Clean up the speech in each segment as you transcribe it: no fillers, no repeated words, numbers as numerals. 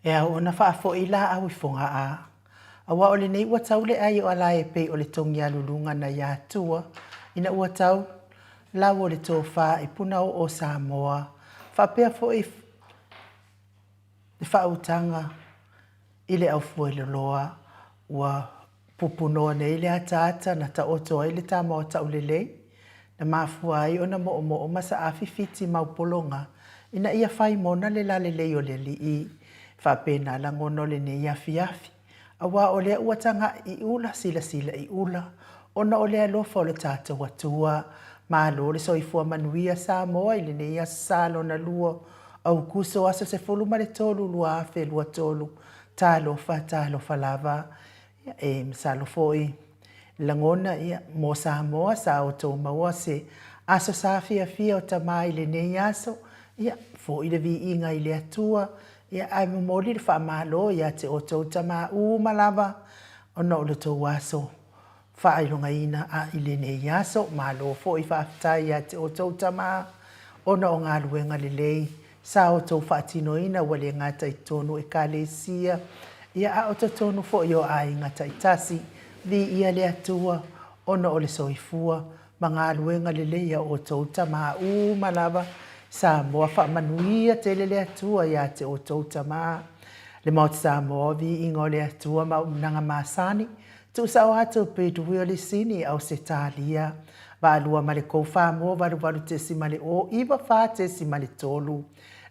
E ao ona faafoi laau i Fogaa, aua o lenei ua tau le ai o Alae e pei o le togialuluga nai Atua ina ua tau lau o le tofa i Punaoo o Samoa, faapea foi le faautaga i le aufueloloa ua Pupunoa nei le ataata na taoto ai le tamaoa taulelei, na mafua ai ona moomoo ma saafi fiti mau pologa ina ia fai mona le lalelei o le alii. Faapena lagona o lenei afiafi, aua o lea ua taga'i i ula silasila i ula, ona o le alofa o le tatou Atua. Malo le soifua manuia Samoa i lenei aso Sa lona lua o Aukuso aso 13 2023. Talofa, talofa lava. E masalo foi lagona ia mo Samoa sa outou maua se aso sa fiafia o tama i lenei aso, ia foi le viiga i le Atua, ia ae momoli le faamalo ia te outou tama uma lava ona o le tou aso faailogaina a i lenei aso. Malo foi faafetai ia te outou tama ona o galuega lelei sa outou faatinoina ua le gata i totonu o Ekalesia, ia a o totonu foi o aiga taitasi. Viia le Atua ona o le soifua ma galuega lelei a outou tama uma lava. Samoa faamanuia tele le Atua ia te outou tama. Le Maota Samoa, viiga o le Atua ma auaunaga masani, Tuusao atu Bidwill i Sini, Ausetalia, Vaalua ma le Koufamoa 88.094.3,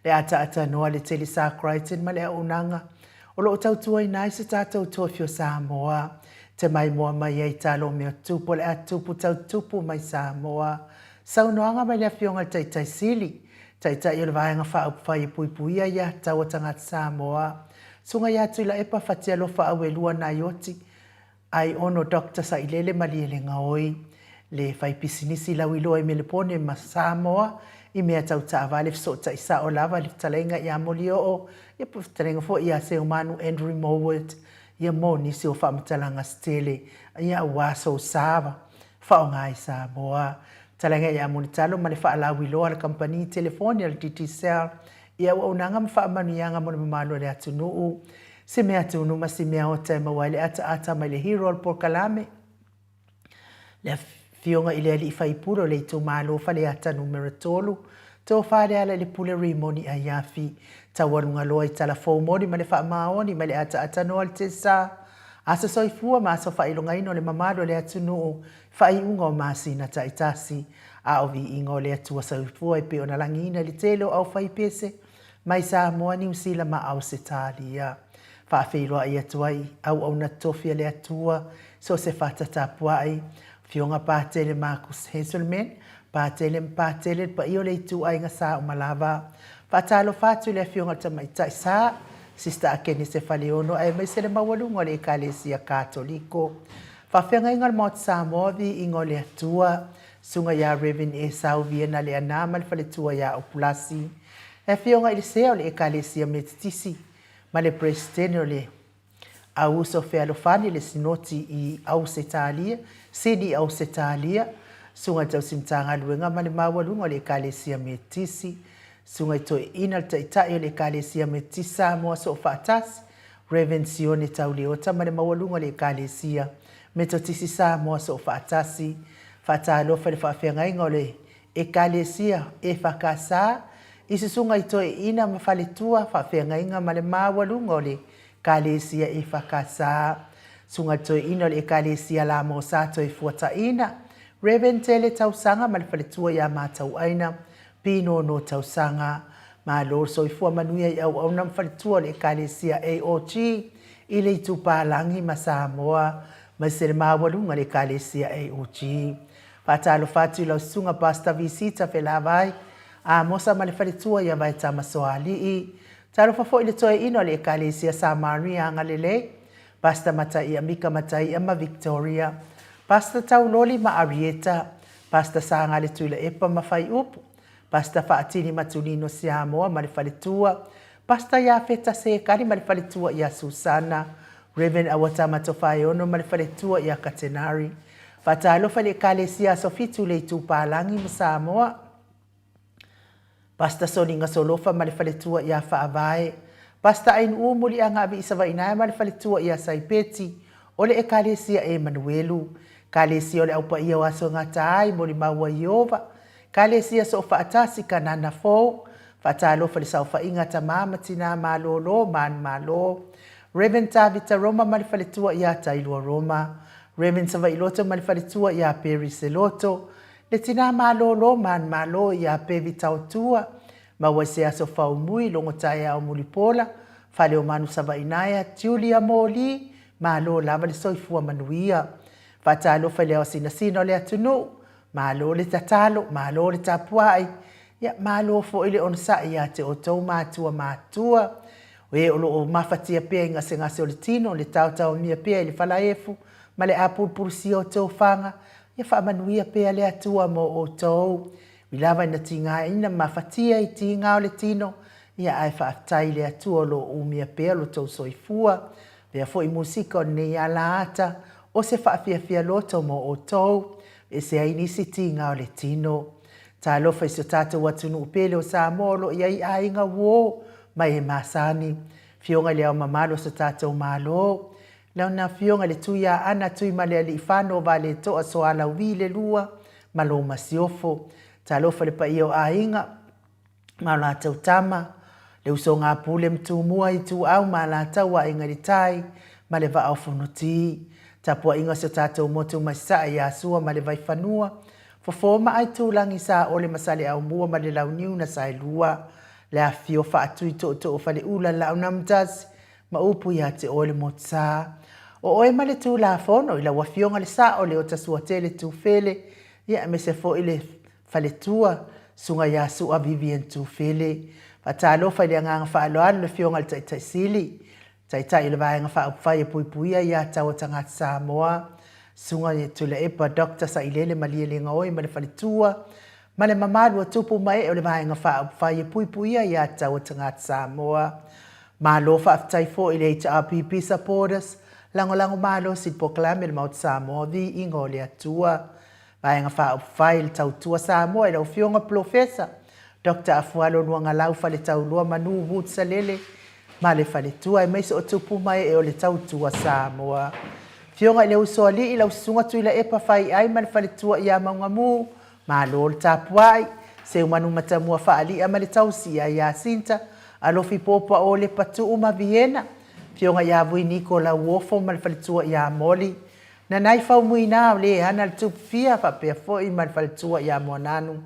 le ataatanoa le Telesa Crichton ma le auaunaga o lo o tautuaina ai se tatou tofi o Samoa. Te maimoa mai ai talo mea tupu o le a tupu tau tupu mai Samoa. Saunoaga mai le Afioga i le Taitai Sili, Taitai o le Vaega Faaupufai e Puipuia Ia Tatau a Tagata Samoa, Susuga ia Tuilaepa Fatialofa Auelua Naioti, Aiono Doctor Sailele Malielegaoi, le faipisinisi lauiloa i Melepone ma Samoa i mea tau taavale fesootai sao lava i le fetalaiga ia Molioo, ia po o le fetalaiga foi ia Seumanu Andrew Mowat, ia mo nisi o faamatalaga se tele ia aua sou sa faaaoga i Samoa. Fetalaiga ia Mulitalo ma le faalauiloa a le kamupani telefoni a le Digicel i auaunaga ma faamanuiaga mo le mamalu o le atunuu. Se mea tunu ma si mea ota e maua ai le ataata mai le hero o le polokalame, le Afioga i le Alii Faipule o le Itumalo Faleata Numera 3, Tofa Lealailepule Rimoni Aiafi, taualugaloa i tala fou moni ma le faamaoni mai le ataata noa le Tesa, aso soifua ma aso faailogaina o le mamalu o le atunuu, faaiuga o masina taitasi, a o viiga o le Atua soifua e pei ona lagiina i le tele o aufaipese mai Samoa, Niu Sila ma Ausetalia. Faafeiloai atu ai auauna tofi a le Atua, so o se fata tapuai, Afioga Patele Marcus Hazelman, Patele ma Patele, le paia o le ituaiga sa uma lava. Faatalofa atu i le Afioga i le Tamaitai Sa, Sister Akenese Faleono aemaise le maualuga o le Ekalesia Katoliko. Faafeagaiga o le Maota Samoa, Viiga o le Atua, Susuga ia Rev. Esau Viena Leana ma le faletua ia Opulasi, le Afioga i le Sea o le Ekalesia Metotisi ma le Peresetene o le Auuso Fealofani le Sinoti i Ausetalia, Sini i Ausetalia, Susuga i le Tausi Matagaluega ma le maualuga o le Ekalesia Metotisi, Susuga i Toeaina le Taitai o le Ekalesia Metotisi Samoa Soofaatasi, Rev. Sione Tauleota ma le maualuga o le Ekalesia Metotisi Samoa Soofaatasi, Faatalofa i le faafeagaiga o le Ekalesia EFKS i Susuga i Toeaina ma Faletua, Faafeagaiga ma le maualuga o le Ekalesia EFKS, Susuga i Toeaina o le Ekalesia Lamosa Toefuataina, Rev. Tele Tausaga ma le Faletua ia Matauaina, Pinono Tausaga. Malo le soifua manuia i auauna ma faletua o le Ekalesia AOG i le Itupalagi ma Samoa, maise le maualuga o le Ekalesia AOG. Faatalofa atu i lau Susuga Pastor Visita Felavai, Amosa ma le faletua ia Vaetama Soalii. Talofa foi i le toeaina o le Ekalesia Samaria Agalelei, Pastor Mataia Mika Mataia ma Victoria, Pastor Tauloli ma Arieta, Pastor Sagale Tuilaepa ma Faiupu, Pastor Faatini Matulino Siamoa ma le faletua, Pastor Iafeta Sekali ma le faletua ia Susana, Rev. Awatama Tofaeono ma le faletua ia Katenari. Faatalofa i le Ekalesia Aso Fitu le Itupalagi ma Samoa. Pastor Soliga Solofa ma le faletua ia Faavae, Pastor Ainuu Muliaga Aviisavainae ma le faletua ia Saipeti o le Ekalesia Emanuelu, Ekalesia o le Au Paia o Aso e Gata ai, Molimau a Ieova, Ekalesia Soofaatasi, Kanana Fou, Faatalofa i le saofaiga a tama ma tina malolo ma anu malo. Rev. Tavita Roma ma le faletua ia Tailua Roma. Rev. Savaiiloto ma le faletua ia Perry Seloto. Le tina malolo ma anu malo ia Pevi Taotua. Maua i se aso faumui, logo taeao mulipola, Faleomanu Savainaea, Julia Moli, malo lava le soifua manuia. Faatalofa i le ao sinasina o le atunuu, Malo le tatalo, malo le tapuai, ia malo foi le onosai ia te outou matua matua. O e o lo o mafatia pea i gasegase o le tino, le taotaomia pea i le falaefu ma le apulupulusia o tofaga, ia faamanuia pea le Atua mo outou. Ui lava ina tigaina ma mafatia i tiga o le tino, ia ae faafetai i le Atua o lo o umia pea lo tou soifua. Avea foi musika o lenei alaata o se faafiafia loto mo outou, ese ai nisi tiga o le tino. Talofa i si o tatou atunuu pele o Samoa o lo o i ai aiga uo ma e masani. Afioga i le Ao Mamalu o so tatou Malo, Lana Afioga i le Tuiaana Tuimalealiifano Valetoa Soalauvi le Lua ma lou Masiofo. Talofa i le paia o aiga ma o latou tama, le usoga a Pule ma Tumua, Ituau ma Alataua, Aiga i le Tai ma le Vaa o Fonoti. Tapuaiga o si o tatou motu mai Sasae ia Sua ma le Vaifanua, Fofo ma Aitulagi, Saole ma Saleaaumua ma le Launiu na Saelua, le afifio faatui tootoo o Faleula, Laaunamtasi ma upu ia te oe le Motusa. O oe ma le Tulafono i lau Afioga le Sao Leota Suatele Tufele, ia aemaise foi le Faletua, Susuga ia Sua Vivian Tufele. Faatalofa i le agaga faaaloalo le Afioga i le Taitai Sili, Taitai o le Vaega Faaupufai e Puipuia Ia Tau a Tagata Samoa, Susuga ia Tuilaepa Doctor Sailele Malielegaoi ma le Faletua, ma le mamalu o tupu ma ee o le Vaega Faaupufai e Puipuia Ia Tau a Tagata Samoa. Malo faafetai foi i le HRPP supporters, lagolago malosi i le polokalame le Maota Samoa, Viiga o le Atua. Vaega Faaupufai i le Tautua Samoa i lau Afioga Polofesa Doctor Afualo Luagalau Faletaulua Manu Wood Salele ma le Faletua aemaise o tupu ma ee o le Tautua Samoa. Afioga i le Usoalii, lau Susuga Tuilaepa Faiai ma le Faletua ia Maugamu, malo le tapuai, Seumanu Matamua Faalia ma le Tausia ia Sinta, Alofi Popa o Lepa Tuu ma Viena, Afioga ia Vui Niko Lauofo ma le Faletua ia Moli, Nanai Faumuina o le ana le tupu fia faapea foi ma le faletua ia Moananu.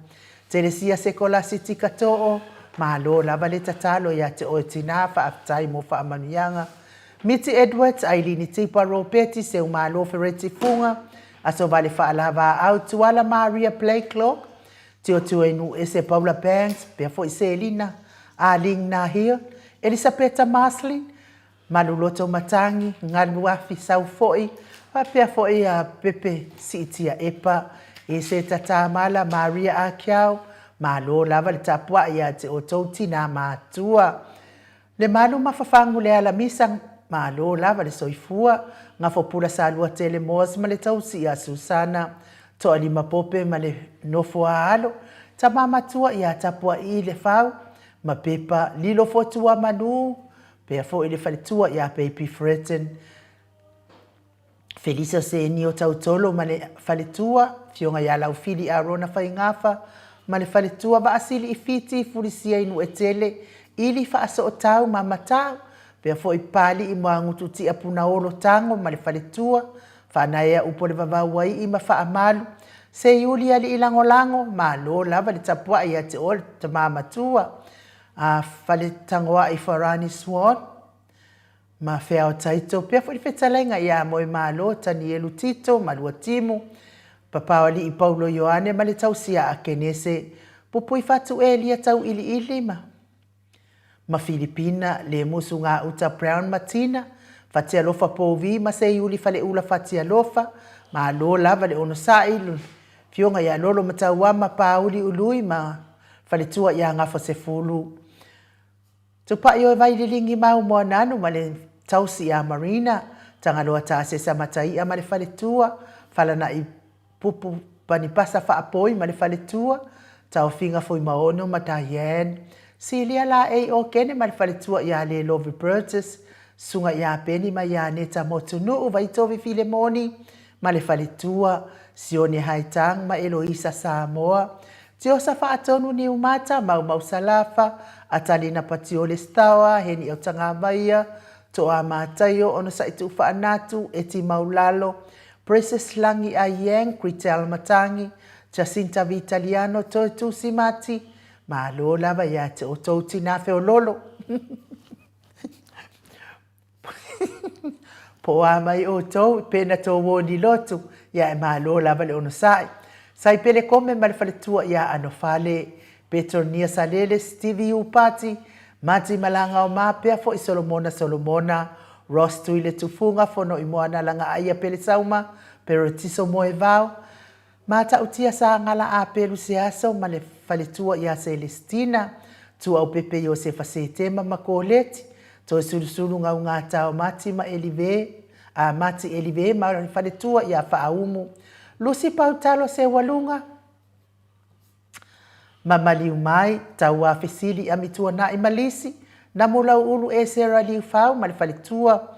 Telesia Sekolasi Tika Too, malo lava le tatalo ia te oe tina, faafetai mo faamanuiaga. Miti Edwards, Ailini Tipa Ropeti, Seumalo Fereti Fuga, Asovale Faalavaau, Tuala Maria Blakelock, Tiotuenu Ese Paula Banks, faapea foi Selina, Arlene Nahil, Elisapeta Marslin, Maluloto Matangi, Galuafi Sau foi, faapea foi a Pepe Siitia Epa, Eseta Tamala, Maria Akiau, malo lava le tapuai ia te outou tina matua. Le malu mafafangu le alamisa, malo lava le soifua, Gafopula Saluatele Moas ma le tausi ia Susana, Toalima Pope ma le nofo a alo, Tama matua ia Tapuaii Lefau, ma Pepa Lilo Fotua Manu, Pea foi le faletua ia Baby Freton, Felisa Senio Tautolo ma le faletua, Afioga ia Laufili Arona Faigafa ma le faletua, Vaasili i Fiti, Fulisia i Nuetele, Ili Faasootau ma Matau, pea foi Papalii Moagutu Tia Punaolo Tago ma le faletua, Faanaea Upu o le Vavauaii ma Faamalu, Seiuli Alii Lagolago, malo lava le tapuai ia te oe le tama matua. A Faletagoai Farani Swan ma Feao Taito, pea foi le fetalaiga ia Moemalo Tanielu Tito ma Luatimu, Papaoalii Paulo Ioane ma le tausia a Kenese, Pupuifatu Elia Tauiliili ma ma Filipina, Lemusu Gauta Brown ma Tina, Fatialofa Povi ma Seiuli Faleula Fatialofa, malo lava le onosai, Afioga ia Lolo Matauama Pauli Ului ma Faletua ia Gafosefulu. Tupai oe Vaililigi Mau Moananu ma le tausi ia Marina, Tagaloa Tasesa Mataia ma le Faletua, Falana'i Pupu Panipasa Faapoi ma le Faletua, Taofiga Fuimaono ma Diane. Silia Laei Okene ma le faletua ia Lelovi Burgess, Susuga ia Peni ma ia Neta Motunuu, Vaitovi Filemoni ma le faletua, Sione Haitang ma Eloisa Samoa, Tiosa Faatonu Niumata, Maumau Salafa, Atalina Patiole Stawa, Heni Autagavaia, Toa Mataio, Onosai Tuufaanatu, Eti Maulalo, Precious Lagi Aiyeng, Kritel Matangi, Jacinta Vitaliano, Toetu Simati, Malo lava ia te outou tinā feololo. Po o a mai outou, pena tou o ni lotu, ia e malo lava le onosai. Sai pele kome ma le faletua ia Anofale, Petronia Salele, Stevie Upati, Mati Malanga o Mapea foi Solomona Solomona, Ross Tuile Tufuga, Fono i Moana Langa Aia Pele Sauma, Peretiso Moevao, Matautia Sagala Apelu Seaso ma le faletua ia Celestina, Tuaupepe Iosefa Setema ma Koleti, Toesulusulu Gaugata o Mati ma Elive, a Mati Elive ma le faletua ia Faaumu, Lusi Pautalo Seualuga, ma Maliumai, Tauā Fesili Amituanai ma Lisi, Namulauulu Esera Liufau ma le faletua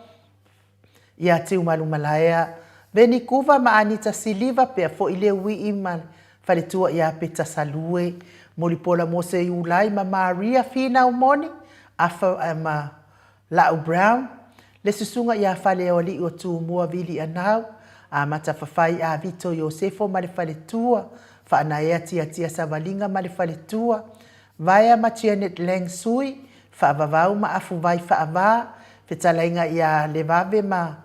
ia Tiumalumalaea, Venikuva ma Anita Siliva pea foi Leuii ma faletua ia Peta Salue, Mulipola Mose Iulai ma Maria Finau Moni, Afa ma La'u Brown, le susuga ia Faleoalii o Tumua Vili Anau, Amata Fafai a Vito Iosefo ma le faletua, Faanaea Tiatia Savaliga ma le faletua, Vaea ma Janet Lang Sui, Faavavau ma Afuvai Faava, fetalaiga ia Levave ma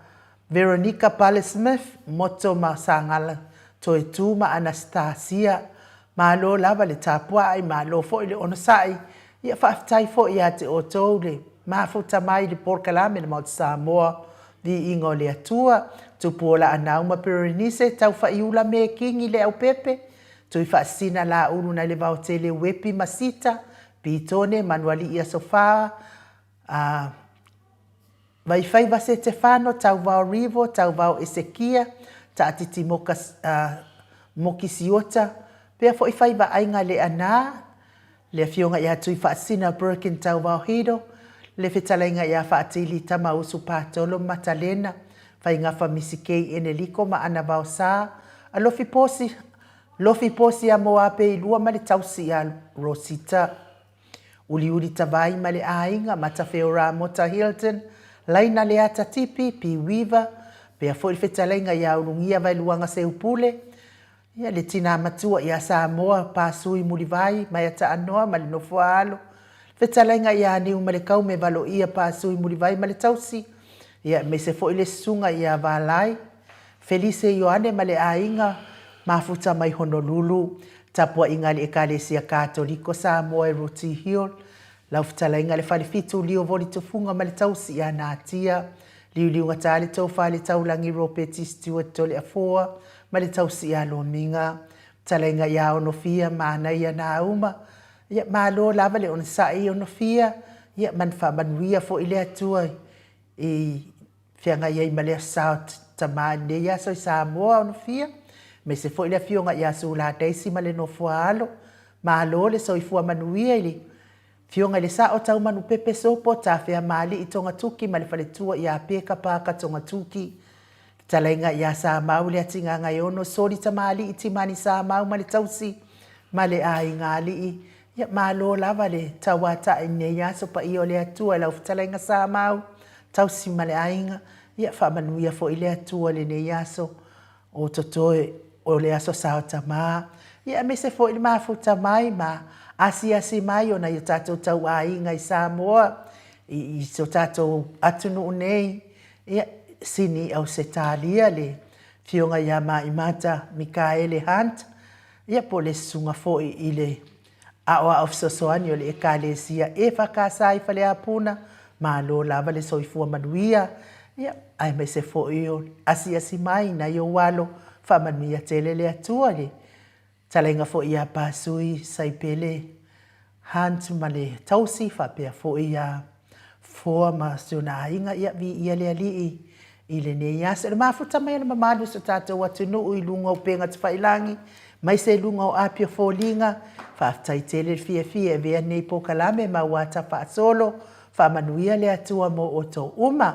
Veronica Pale Smith, Moto ma Sagala Toetu ma Anastasia. Malo lava le tapuai, malo foi le onosai. Ia faafetai foi ia te outou le mafuta mai i le polokalame le Maota Samoa, Viiga o le Atua, Tupuola Anau ma Perenise, Taufaiula Mekingi Leaupepe, Tuifaasisina Laulu nai le Vaotele Uepi ma Sita, Pitone, Manualii Aso Fa, a Vaifaiva Setefano, Tauvao Rivo, Tauvao Esekia, Taatiti Moka, a, Mokisiota, pea foi Faiva Aiga Leanā, le Afioga ia Tuifaasisina Birkin Tauvao Hido, le Fetalaiga ia Faatili Tamausu Patolo Matalena, Faigafa Misikei Eneliko ma Ana Vaosa, Alofi Posi, Lofi Posi a Moape i lua ma le tausi ia Rosita. Uliuli Tavai ma le aiga, Matafeo Ramota Hilton, Laina Leata Tipi, P. Weaver, pea foi le fetalaiga ia Ulugia Vaeluaga Seupule, ia le tinā matua ia Samoa, Pasui Mulivai, Maiataanoa ma le Nofoaalo, fetalaiga ia Niumalekaume Valoia Pasui Mulivai ma le tausi, ia aemaise foi le susuga ia Valai, Felise Ioane ma le aiga, mafuta mai Honolulu, tapuaiga a le Ekalesia Katoliko Samoa e Ruti Hill, lau fetalaiga le Falefitu Lio Voli Tufuga ma le tausi ia Natia, Liuliugatā le Tofa le Taulagi Ropeti Stewart Toleafoa ma le tausi ia Lomiga, fetalaiga ia Onofia Manaia Nauma, ia malo lava le onosai Onofia, ia faamanuia foi le Atua i feagai ai ma le Aso Sa Tama i lenei aso i Samoa Onofia, aemaise foi le Afioga ia Sula Daisy ma le Nofoaalo. Malo le soifua manuia i le Afioga i le Sao Taumanupepe Sopo Tafeamaalii Togatuki ma le faletua ia Peka Paaka Togatuki. Fetalaiga ia Samau Leatigagaeono Soli Tamalii Timani Samau ma le tausi ma le aiga alii. Ia malo lava le tauatai i lenei aso paia o le Atua i lau fetalaiga Samau, tausi ma le aiga. Ia faamanuia foi le Atua i lenei aso o totoe o le Aso Sa o Tama. Ia aemaise foi le mafuta mai ma asiasi mai o nai o tatou tauaiga i Samoa i so tatou atunuu nei. Ia, Sini Ausetalia le Afioga ia Maimata Mikaele Hunt, ia po o le susuga foi i le Aoao Fesoasoani o le Ekalesia EFKS i Faleapuna, malo lava le soifua manuia, ia, aemaise foi o le asiasi mai nai ou alo, faamanuia tele le Atua i le talaiga foi ia Pasui Saipele Hunt ma le tausi faapea foi ia Foa ma si ona aiga, ia viia le Alii i lenei aso. I le mafuta mai o le mamalu o si o tatou atunuu i luga o upega tafailagi, Maise i luga o api o foliga, faafetai tele le fiafia e avea nei polokalame ma ua ata faasolo, faamanuia le Atua mo outou uma.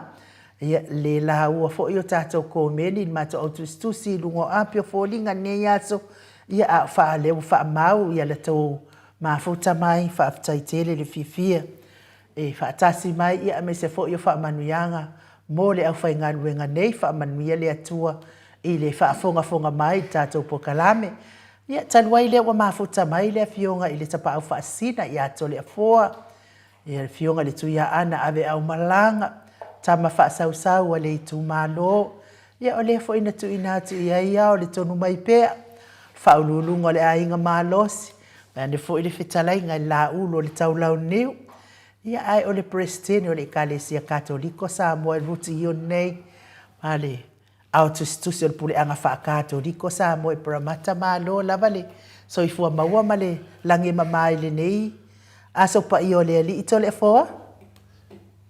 Ia, le laua foi o tatou komeni i le matou au tusitusi i luga o api o foliga lenei aso, ia a o faaleo faamau ia la tou mafuta mai, faafetai tele le fiafia e faatasi mai, ia aemaise foi o faamanuiaga mo le aufaigaluega nei, faamanuia le Atua i le faafogafoga mai i le tatou polokalame. Ia, talu ai lea ua mafuta mai le Afioga i le Tapaau Faasisina ia Toleafoa, ia le Afioga i le Tuiaana Aveaumalaga, tama faasausau a le itumalo, ia o lea foi na tuuina atu i ai ao le tonu mai pea, Faauluuluga o le Aiga Malosi, vaeane foi le fetalaiga i le Laulu o le Taulauniu, ia ae o le Peresetene o le Ekalesia Katoliko Samoa i Ruti Ion nei, ma le Ao Tusitusi o le Puleaga Faa-Katoliko Samoa i Paramata. Malo lava le soifua maua ma le lagi e mama i lenei aso paia o le Alii Toleafoa.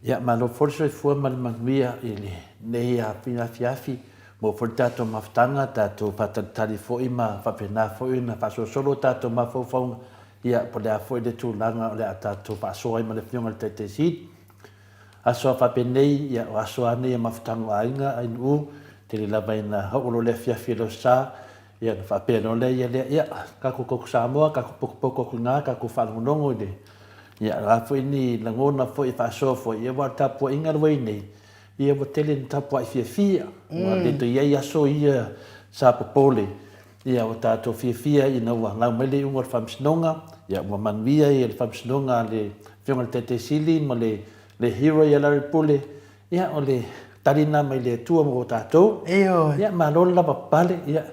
Ia, malo foi le soifua ma le manuia i lenei afiafi. Maua foi le tatou mafutaga, tatou faatalitali foi ma faapena foi ona faasolosolo o tatou mafaufauga, ia, po o le a foi le tulaga o le a tatou faasoa ai ma le Afioga i le Taitai Sili. Aso a faapenei, ia, o aso lava nei o mafutaga o aiga, ainuu, tele lava ina oo loa le afiafi i le Aso Sa, ia ona faapea loa lea ia lea, ia, tatou koko Samoa, tatou pokopoko atu i ina, tatou faalogologo i le, ia, o a foi ni lagona foi e faasoa foi, ia aua o le tapuaiga lea ua i ai nei, ia ua tele ina tapuai fiafia, ua le toe i ai aso ia sa popole, ia ua tatou fiafia ina ua lau mai le iuga o le Faamasinoga, ia ua manuia ia le Faamasinoga a le Afioga i le Taitai Sili ma le le hero ia Larry Pule, ia o le tali lena mai le Atua mo tatou. Ioe. Ia malo le lavapapale, ia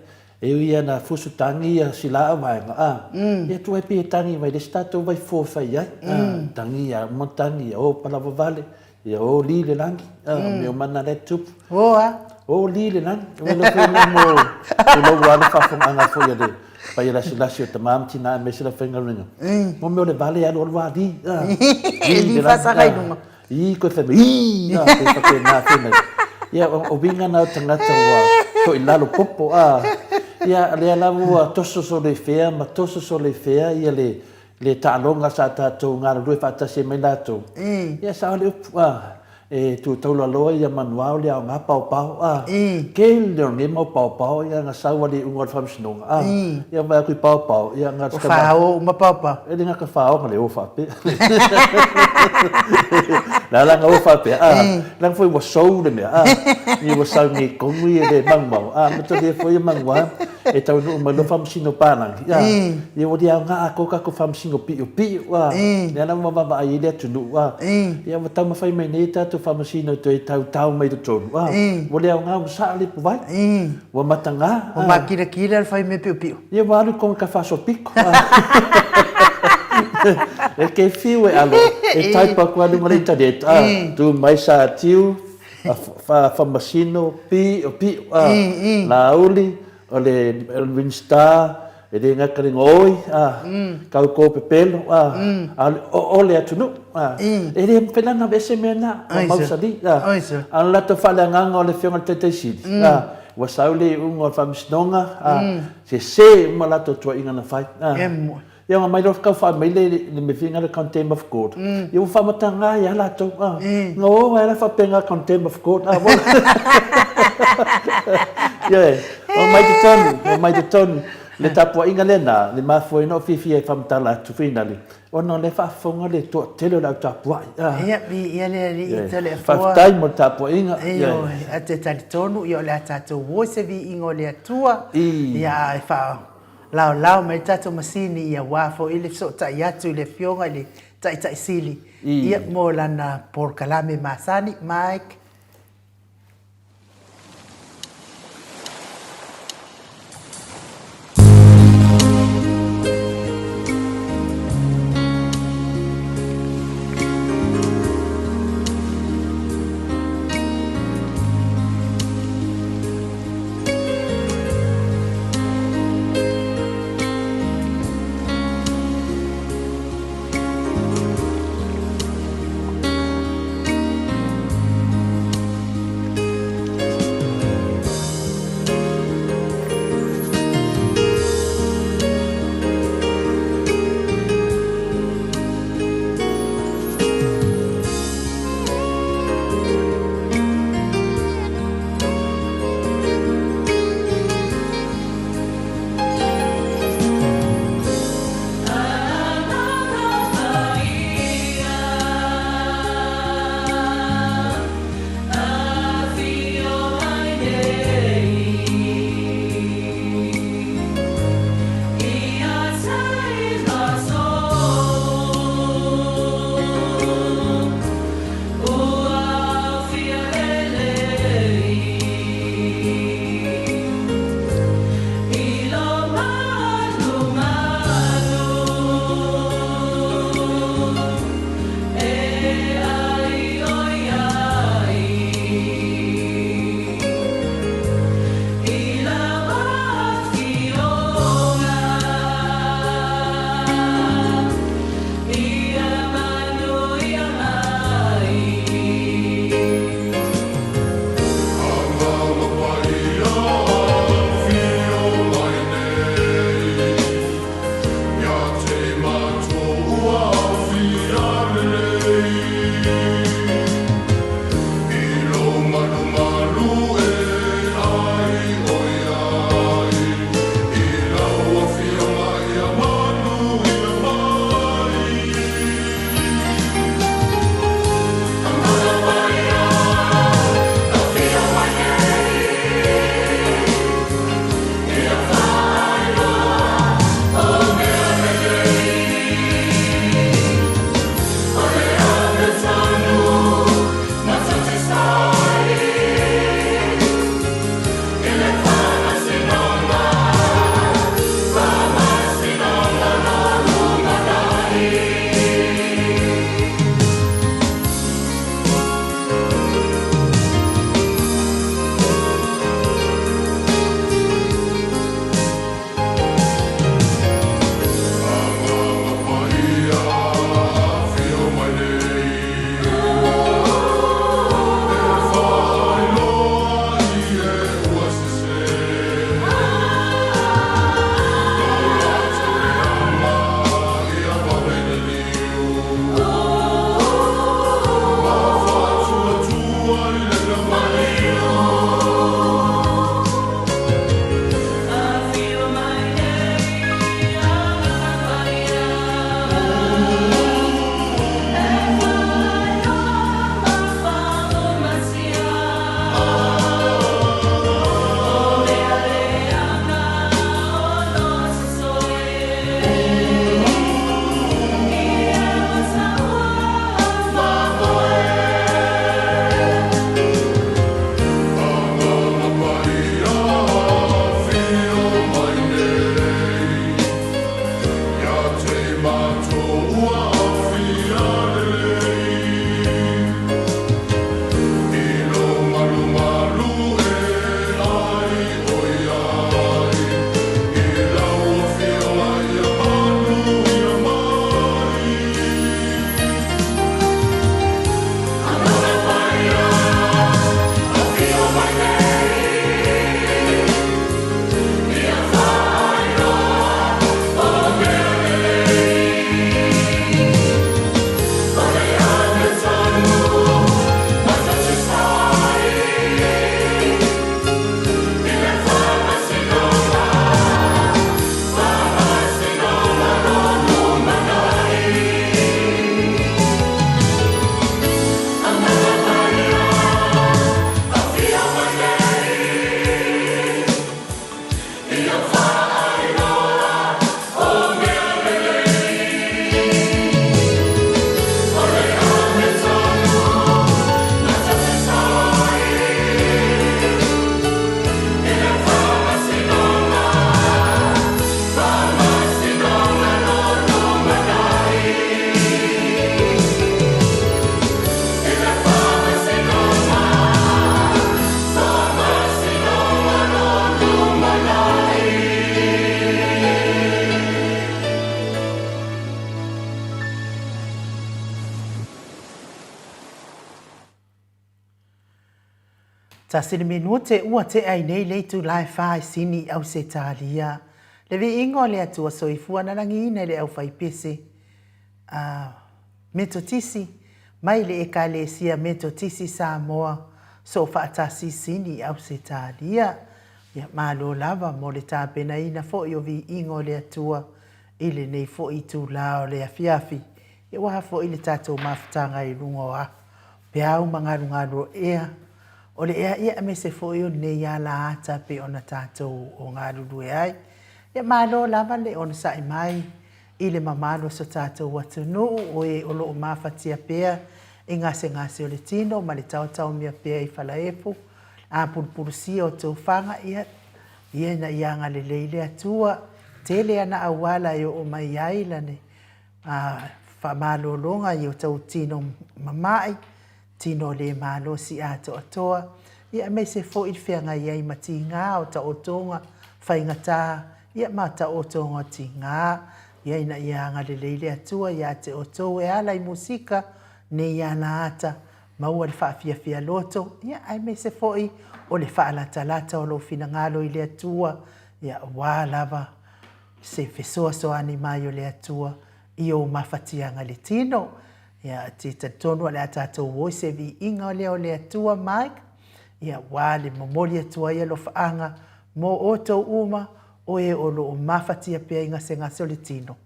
e ui lava ina fusu tagi ia sila a vaega, a, ia tuu ai pea e tagi mai le isi tatou vaifofo e fai ai, a, tagi ia uma tagi ia o palavavale, ia o li le lagi, a, o mea uma na lea e tutupu. O a? O li le lagi. O le foi na mo o lou alo faafofogaaga foi a le paia lasilasi o tama ma tina aemaise le aufaigaluega. Mo mea o le vale e alualu a li, a. E li faasaga i luga. Ii koe fai mai, ii, a, pei faapena foi mai. Ia, o uiga na o tagata ua toilalo popo, a. Ia, lea lava ua toso solo i fea ma toso solo i fea ia le le taaloga sa tatou galulue faatasi ai mai latou, ia sao le upu, a, e tu taulaloa ia manuao le aoga paopao, a, tele o nei mau paopao ia na sau a le iuga o le faamasinoga, a, ia vaai atu i paopao, ia na O fao uma paopao. E le gata fao na le o faapea. Le a la na o faapea, a, leaga foi ua sou le mea, a, ia ua sau nei tonu ia le maumau, a, ma talia foi ia manuao. E taunuu mai loa faamasino palagi, a, ia ua le aoga atoa tatou faamasino piopio, a, lea la ua vaavaai ai le atunuu, a, ia ua taumafai mai nei tatou faamasino e toe tautau mai i totonu, a, ua le aoga ua saa le ipuvai, ua mataga, a. Ua makirakira le fai mea piopio. Ia ua alu i kona tafaasolopito, a. E ke fiu e alo, e type atu lava i luga o le internet, a, tu mai Satiu, Faamasino, pio, pio, a, Laauli, o le Minisita, e le gata i le gaoi, a, tau pepelo, a, a o le oo le atunuu, a, e le mafai la ona aveese mea na, ua mausali, a, a o le latou faaleagaga o le Afioga i le Taitai Sili, a, ua sau le iuga o le Faamasinoga, a, sese uma latou tuuaiga na fai, a. Ia ona mai loa tau faa mai le le mea foi le contempt of court. Ia ua faamataga ai lava latou. Ah, na o ai la faapena contempt of court. Ah, Ia, o mai totonu, o mai totonu. Le tapuaiga lena, le mafua ai ona ou fiafia e faamatala atu finale, ona o lea e faafofoga le toatele o le au tapuai. Ah. Ia, viia le Alii Toleafoa. Faafetai mo le tapuaiga. Ioe, ae te talitonu, ia o le a tatou o i se viiga o le Atua. Ia, a e faa Laolao mai le tatou masini ia aua foi le fesootai atu i le Afioga i le Taitai Sili ia mo lana polokalame masani. Mike. Tasi le minute ua tea ai nei le itula e fa i Sini i Ausetalia. Le viiga o le Atua Soifua na lagiina i le aufaipese a Metotisi mai le Ekalesia Metotisi Samoa Soofaatasi Sini i Ausetalia. Ia malo lava mo le tapenaina foi o viiga o le Atua i lenei foi itula o le afiafi. Ia ua a foi le tatou mafutaga i luga o a peau ma galugalu o ea o le ea, ia aemaise foi o lenei ala ata pei ona tatou o galulue ai. Ia malo lava le onosai mai i le mamalu o so tatou atunuu o e o lo o mafatia pea i gasegase o le tino ma le taotaomia pea i falaefu, apulupulusia o tofaga, ia, ia ina ia agalelei le Atua, tele ana auala e oo mai ai lana faamalologa i o tou tino mama'i, tino le malosi atoatoa, ia aemaise foi le feagai ai ma tiga o taotoga faigata, ia ma taotoga o tiga, ia ina ia agalelei le Atua ia te outou e ala i musika nei alaata, maua le faafiafia loto, ia aemaise foi o le faalatalata o lou finagalo i le Atua, ia aua lava se fesoasoani mai o le Atua i ou mafatiaga i le tino. Ia, te talitonu o le a tatou o i se viiga lea o le Atua, Mike, ia, aua le momoli atu ai alofaaga mo outou uma o e o lo o mafatia pea i gasegase o le tino.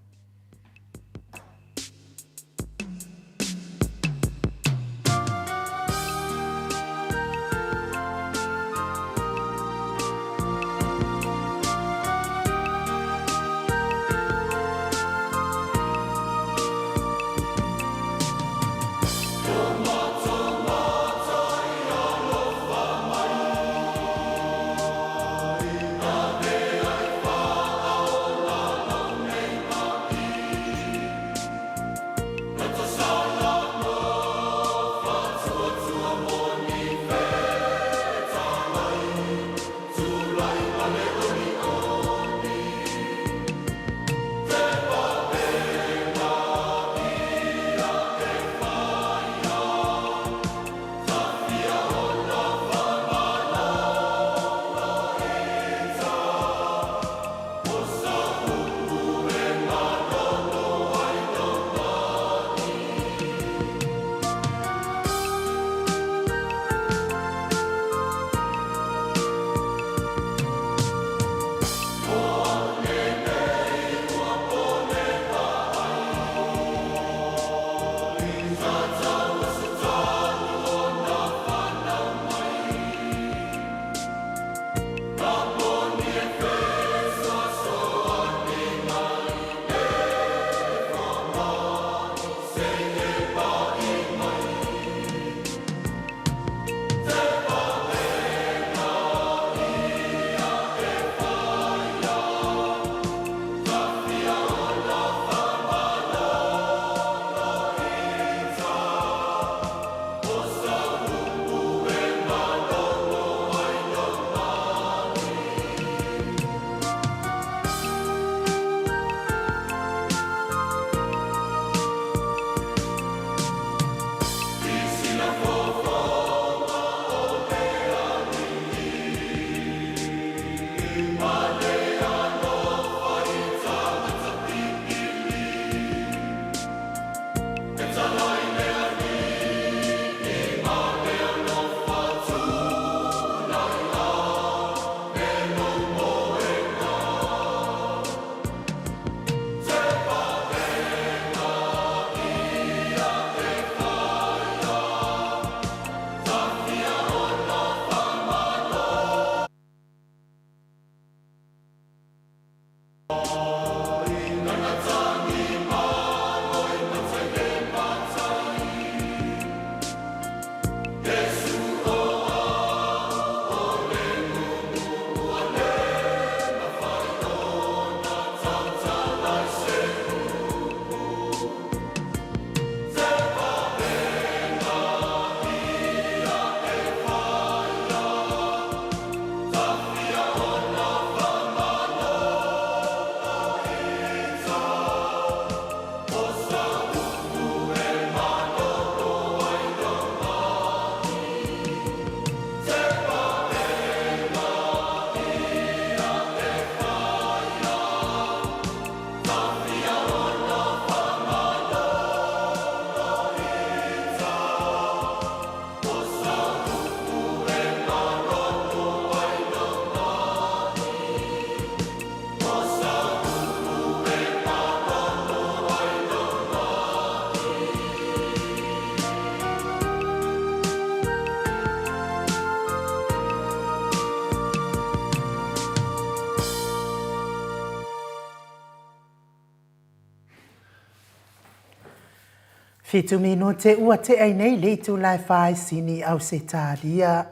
Fituminote ua tea ai nei le itula e fa i Sini, Ausetalia.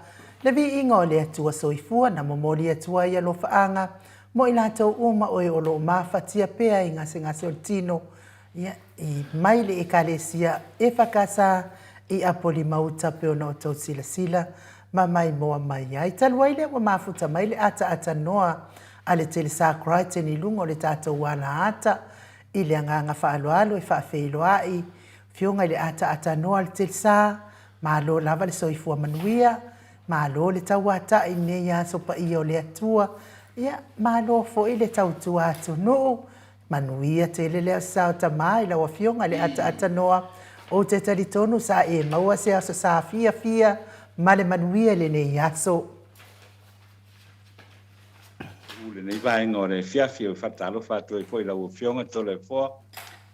Le viiga o le Atua Soifua na momoli atu ai alofaaga mo i latou uma o e o lo o mafatia pea i gasegase o le tino, ia, i mai le Ekalesia EFKS i Apolima-uta pei ona outou silasila ma maimoa mai ai. Talu ai lea ua mafuta mai le ataata noa a le Telesa Crichton i luga o le tatou alaata I le agaga faaaloalo e faafeiloai Afioga i le ataatanoa a le Telsa, malo lava le soifua manuia, malo le tauatai i lenei aso paia o le Atua, ia malo foi le tautua atunuu, manuia tele le Aso Sa o Tama i lau Afioga i le ataatanoa, ou te talitonu sa e maua se Aso Sa fiafia ma le manuia i lenei aso. U lenei vaega o le afiafi e faatalofa atu ai foi i lau Afioga Toleafoa,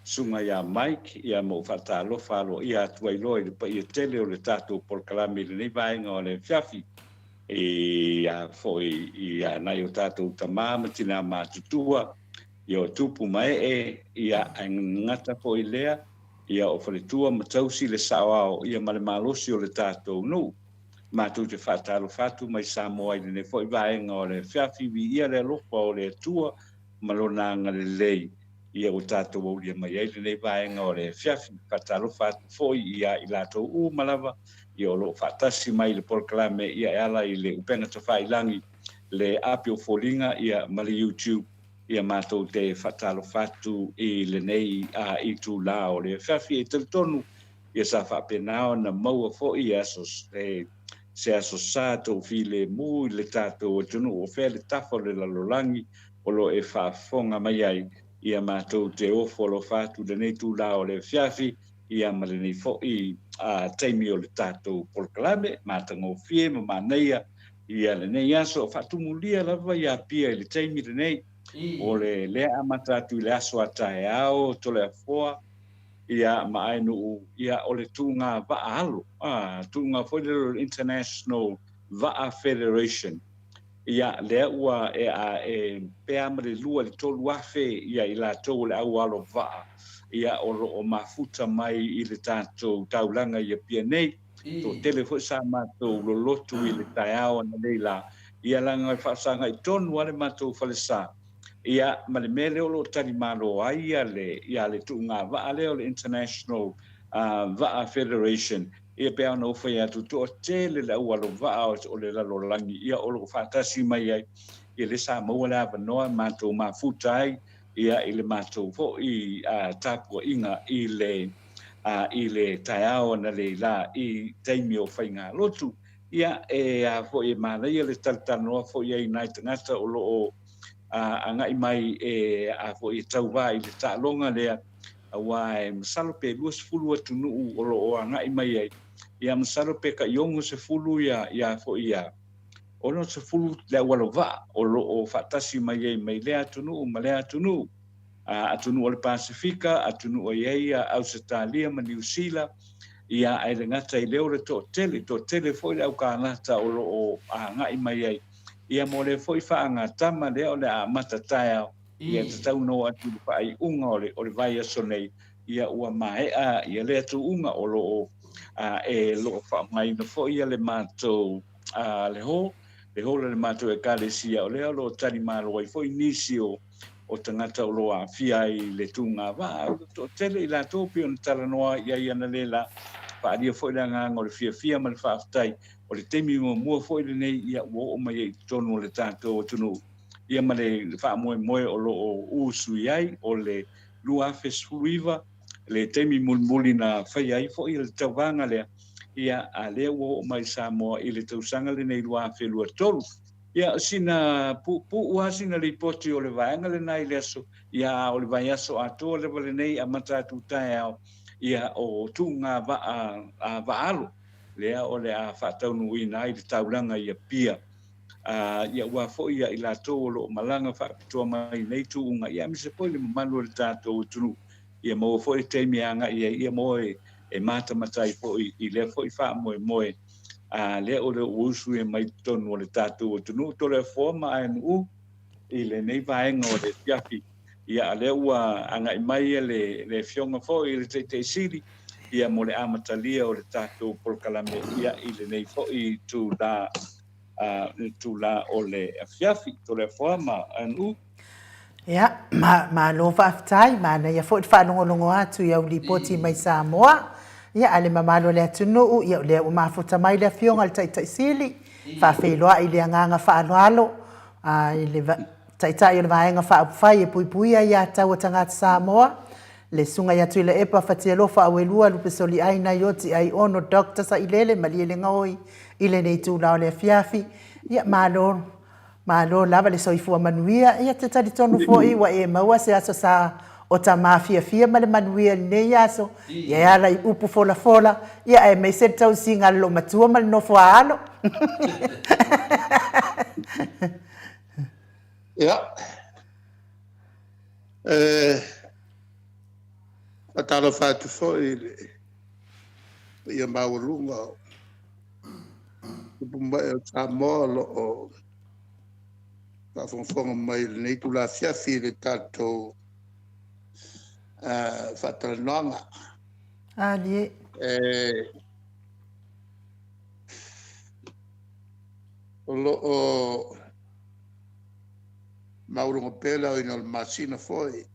Susuga ia Mike, ia ma ou faatalofa aloaia atu ai loa i le paia tele o le tatou polokalame i lenei vaega o le afiafi, ia foi i a nai o tatou tama ma tina matutua, ia o tupu ma ee, ia ae gata foi lea, ia o faletua ma tausi le saoao, ia ma le malosi o le tatou nuu. Matou te faatalofa atu mai Samoa i lenei foi vaega o le afiafi, viia le alofa o le Atua ma Lona agalelei ia ua tatou aulia mai ai lenei vaega o le afiafi. Faatalofa atu foi ia i latou uma lava ia o lo o faatasi mai i le polokalame ia e ala i le upega tafailagi, le api o foliga ia ma le YouTube. Ia matou te faatalofa atu i lenei itula o le afiafi. E talitonu Ia sa faapena ona maua foi e aso, e, se aso sa tou filemu i le tatou atunuu o fea le tafa o le lalolagi o lo o e faafofoga mai ai, ia matou te ofo alofa atu i lenei itula o le afiafi, ia ma lenei foi a, taimi o le tatou polokalame matagofie ma manaia ia lenei aso. Faatumulia lava i Apia i le taimi lenei, o le lea amata atu i le aso a taeao Toleafoa, Ia, ma Aenuu, ia, o le tuuga vaa alo, a, tuuga foi lea o le International Vaa Federation. Ia, lea ua e, a, e, pe a ma le 2 i le 3,000 ia i latou o le au alo vaa, ia, o lo o mafuta mai i le tatou taulaga i Apia nei. Toatele foi sa matou lolotu i le taeao ananei la, ia leaga e faasagai tonu lava le matou falesa. Ia, ma le mea lea o lo o talimalo ai ia le, ia le tuuga vaa lea o le International Vaa Federation, ia pe a ona ou fai atu, toatele le au alo vaa o le lalolagi, ia o lo o faatasi mai ai, ia lea sa maua le avanoa matou mafuta ai, ia i le matou foi tapuaiga i le, i le taeao analeila i taimi o faigalotu. Ia, e a foi e manaia le talatalanoa foi ai i nai tagata o lo o agai mai e a foi e tauva i le taaloga lea, aua e masalo pe 20 atunuu o lo o agai mai ai, ia masalo pe tai 60 ia, ia foi ia 60 le auala vaa o lo o faatasi mai ai mai lea atunuu ma lea atunuu, atunuu o le Pasefika, atunuu e i ai Ausetalia ma Niu Sila, ia ae le gata i lea o le toatele, toatele foi le aukalata o lo o agai mai ai. Ia mo lea foi faagatama lea o le a amata taeao, ia tatau ona oo atu i le faaiuga o le, o le vaiaso nei, ia ua maea ia lea tuuga o lo o e lo o faaaogaina foi ia le matou le hall, le hall a le matou ekalesia, o lea o lo o talimalo ai foi nisi o o tagata o lo o aafia ai i le tuuga vaa. O le toatele i latou pei ona talanoa i ai analeila, faaalia foi le agaga o le fiafia ma le faafetai. O le taimi muamua foi lenei ia ua oo mai ai i totonu o le tatou atunuu ia ma le faamoemoe o lo o usu i ai o le 2019 le taimi mulimuli na faia ai foi le tauvaga lea, ia a lea ua oo mai i Samoa i le tausaga lenei 2023. Ia, sina puupuu lava sina lipoti o le vaega lena i le aso, ia, a o le vaiaso atoa lava lenei amata atu taeao, ia, o tuuga vaa, a vaa alo, lea o le a faataunuuina ai le taulaga i Apia. A, ia, aua foi ia i latou o lo o malaga faapitoa mai i nei tuuga, ia, aemaise foi le mamalu o le tatou atunuu, ia maua foi le taimi e agai ai, ia mo e, e matamata ai foi i lea foi faamoemoe. A lea o lea ua usu ia mai totonu o le tatou atunuu Toleafoa ma Aenu'u i lenei vaega o le afiafi. Ia, a lea ua agai mai le, le afioga foi i le Taitaisili, Ia mo le amatalia o le tatou polokalame ia i lenei foi itula, itula o le afiafi. Toleafoa ma Anu'u. Ia, malo faafetai, manaia foi le faalogologo atu i au lipoti mai Samoa. Ia, a le mamalu o le atunuu, ia o lea ua mafuta mai le Afioga i le Taitai Sili, faafeiloai i le agaga faaaloalo i le Taitai o le Vaega Faaupufai e Puipuia Aia Tatau a Tagata Samoa, le Susuga ia Tuilaepa Fatialofa Auelua Lupesoliai Naioti Aiono Doctor Sailele Malielegaoi i lenei itula o le afiafi. Ia, malo, malo lava le soifua manuia. Ia, te talitonu foi ua e maua se aso sa o ta mafiafia ma le manuia i lenei aso, ia e ala i upu folafola, ia aemaise le tausiga a le loomatua ma le nofo a alo. Ia, e faatalofa atu foi i le paia maualuga o tupu ma ee o Samoa o lo o faafogafoga mai i lenei itula afiafi i le tatou faatalanoaga. Alie. O lo o maualuga pea le aoina o le masina foi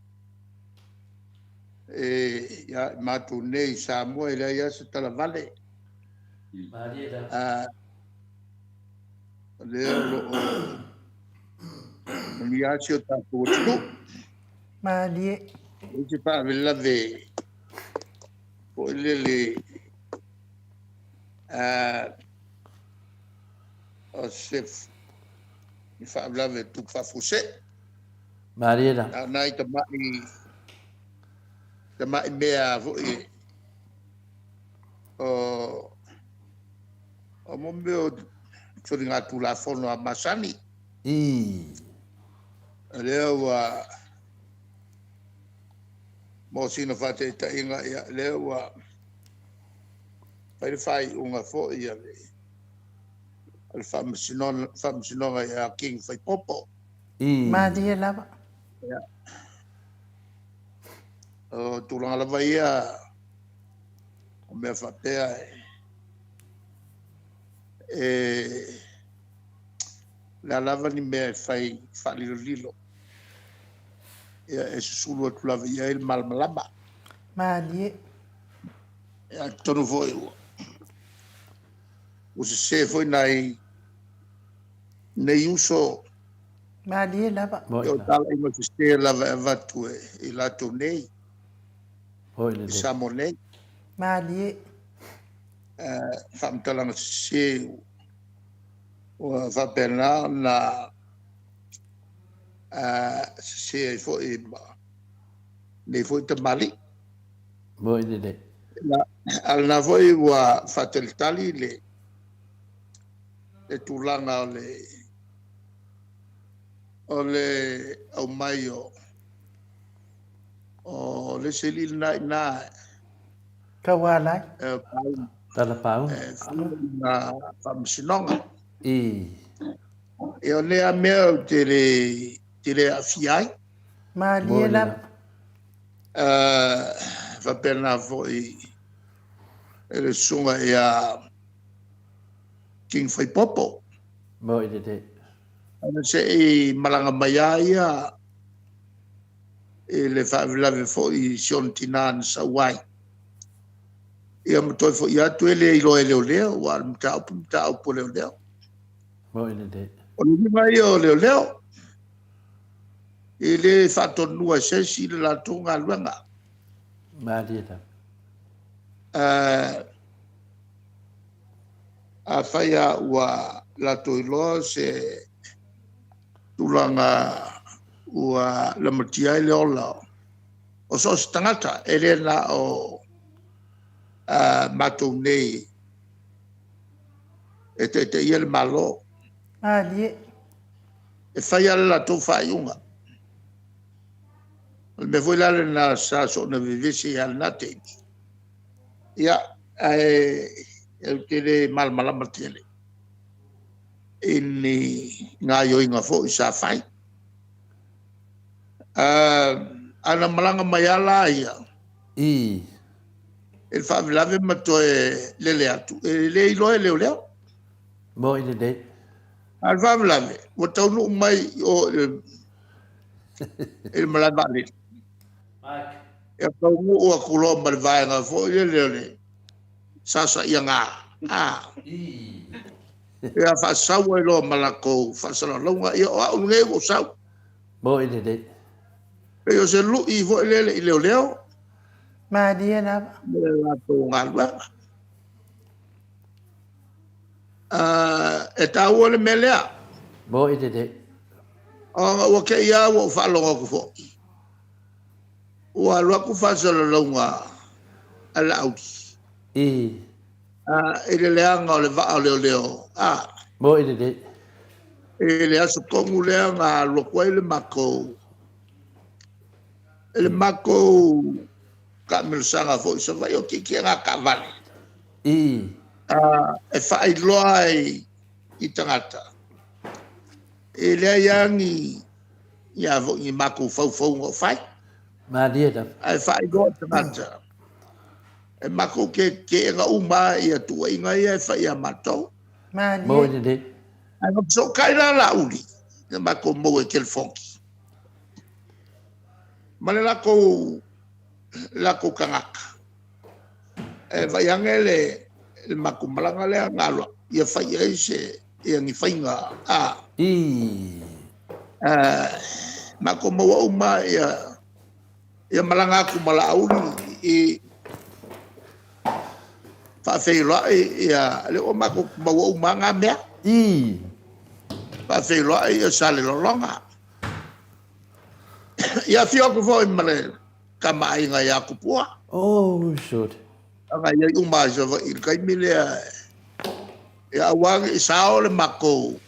e ia i matou nei i Samoa, e leai lava se talavale. O lea o lo o manuia lava si o tatou atunuu. Malie. E se faalavelave foi lele o se ni faalavelave tupu faafuasei. Malie la. Na o nai tamai, tamai mea foi o, o mo mea o soligatulafono a masani. O lea ua mo sina faataitaiga, ia, lea ua fai le faaiuga foi a le o le Faamasinoga ia King Faipopo. Malie lava. Ia. O tulaga lava ia, o mea faapea e le a lava ni mea e fai faalilolilo, ia e susulu atu lava i ai le malamalama. Malie. Ia, atonu foi ua Ua sese foi nai nei uso. Malie lava. O talaiga sese lava e avatu e i latou nei. I Samoa nei. Malie. Faamatalaga sese ua faapena ona sese ai foi ma nei foi tamalii. Moi lelei. A lena foi ua faatalitali le tulaga o le o le aumai o o le isi alii lena i ina. Taualai. Tala pauna. E fua faamasinoga. I. Ia o lea mea ou te le, te le aafia ai. Malie lava. Faapena foi i le susuga ia King Faipopo. Moi lelei. Ona se i malaga mai lava ia i le faalavelave foi i si ona tina na sau ai. Ia ma toe foi atu e le iloa e leoleo, aua o le mataupu, mataupu a leoleo. Moi lelei. O le uiga ia o leoleo, E le faatonua e se isi le latou galuega. Malie lava. Afai lava ua latou iloa se tulaga ua lamatia ai le ola o so o se tagata, e le na o matou nei e taitaia le Malo. Malie. E fai lava le latou faaiuga. O le mea foi la lena sa soona vevesi ai lava i lena taimi, ia, ae ou te le malamalama tele i ni gaoioiga foi sa fai. A na malaga mai lava la ia I. i le faavelave ma toe lele atu, e le iloa e leoleo. Moni lelei. A o le faavelave, ua taunuu mai i o i le malae vaalele. Ia taunuu atu loa ma le vaega foi lele o le sasaiaga, a. Ia faasau ai loa ma latou faasalasalauga, ia o au lenei ua ou sau. Moni lelei. Pei o se lui foi lele i leoleo. Malie lava. Ma le latou galuega. E taua le mea lea. Moni lelei. Ona ua te i lava ua ou faalogo atu foi. Ua alu atu faasalalauga a Laauli. I le leaga o le vaa o leoleo. Moni lelei. I le aso tonu lea na alu atu ai le matou, le matou taamilosaga foi i Savaii o tietie taavale. E faailoa ai i tagata. E leai lava ni ia foi ni matou faufauga o fai. Malie lava. Ae faailoa i tagata. E matou te teena uma ia tuuaiga ia e fai ia matou. Malie. Moni lelei. Ae na fesootai la Laauli, na matou maua i telefoni. Ma le latou, latou tagata. E vaai ane le, le matou malaga lea na alu atu, ia fai ai se, ia ni faiga, a. Matou maua uma ia, ia malaga atu ma Laauli i faafeiloai ia, lea ua matou maua uma lava na mea. Faafeiloai ia Salelologa. Ia afio atu foi ma le Tama a Aiga ia Tupua. Oh, sure. Aga i ai uma i Savaii i le taimi lea. Ia aua ne i sao le matou,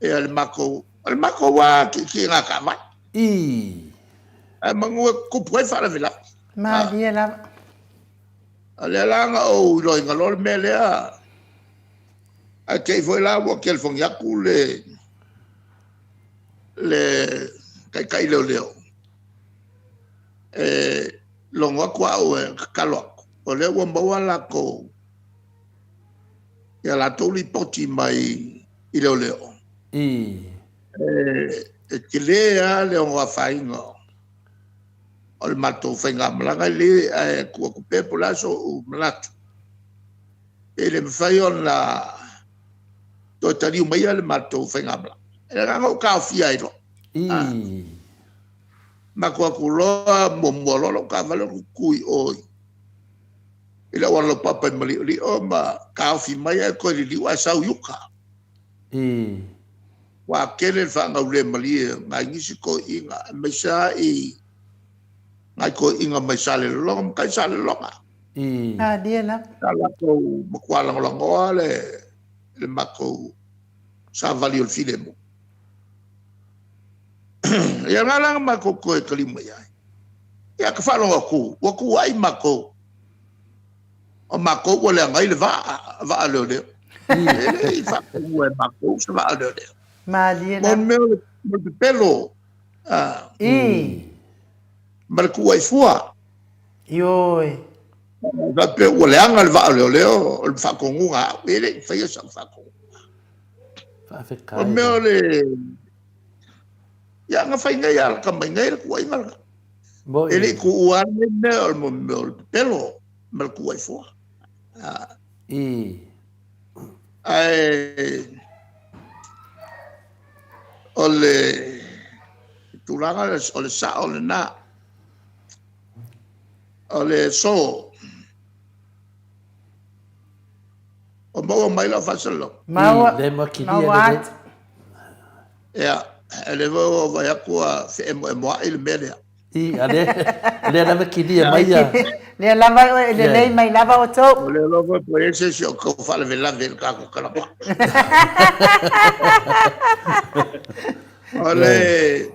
ia le matou, o le matou lava tietie taavale. Ae manu e tutupu ai faalavelave. Malie lava. O lea la na ou iloaina loa le mea lea. Ae te i foi la ua telefoni atu le le taitai leoleo e logo atu au e tatalo atu, o lea ua maua latou ia latou lipoti mai i leoleo. E tele lava le ono afaina o le matou faigamalaga le, ae tuu atu pea po o le a so'u manatu, e le mafai ona toe taliu maia le matou faigamalaga. E na ona ou taofia ai loa. Matou atu loa muamua loa lau taavale ou tu i o i le auala laupapa i Maliolio ma taofi mai ae toe liliu ae sau i uta. Ua tele le faagaulemalie o nai nisi toeaiina, aemaise lava i nai toeaiina mai Salelologa, ma tai Salelologa. Malie lava. Sa latou matua lagolagoa le le matou savali o le filemu. Ia na la na matou toe taliu mai ai. Ia ka faalogo atu, ua tuuai matou. O matou ua leaga ai le vaa, vaa leoleo. E le i faataua e matou se vaa leoleo. Malie Mo lava. le mea o le pepelo ma le tuuai fua. Ioe. Faapea ua leaga le vaa o leoleo, o le faatonuga a au. E le i faia sau faatonuga. Faafetai. O le mea o le... Ia, na fai nei lava lata mai nei le tuuaiga lena. Moni. E le i tuua lava lenei mea o le mea o le pepelo ma le tuuai fua. Ae o le tulaga o le sao lena. O le aso o maua mai lau faasalalauga. Maua, Le makilia maua lelei. atu. Ia, o lea foi ua vaai atu ua feemoemoai le mea lea. I, a lea, lea lava kilia mai ia. Lea lava e lelei mai lava outou. O lea lava po i ai se isi o tau faalavelave i le tatou talanoa. O le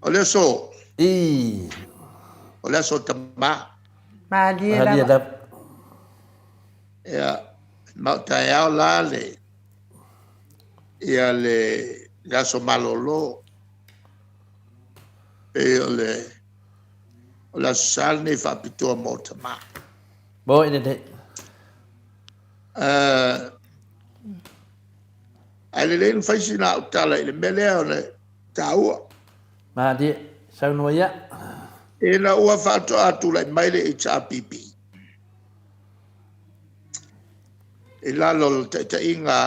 o le aso. O le aso tama. Malie Malie lava. lava. Ia, ma o taeao la le ia le le aso malolo. Pei o le O le Aso Sa lenei faapitoa mo tama. Mo i lenei. Ae lelei ona fai sina au tala i le mea lea o le taua. Malie, saunoa ia. Ina ua faatoa tulai mai le HRPP i lalo o le taitaiga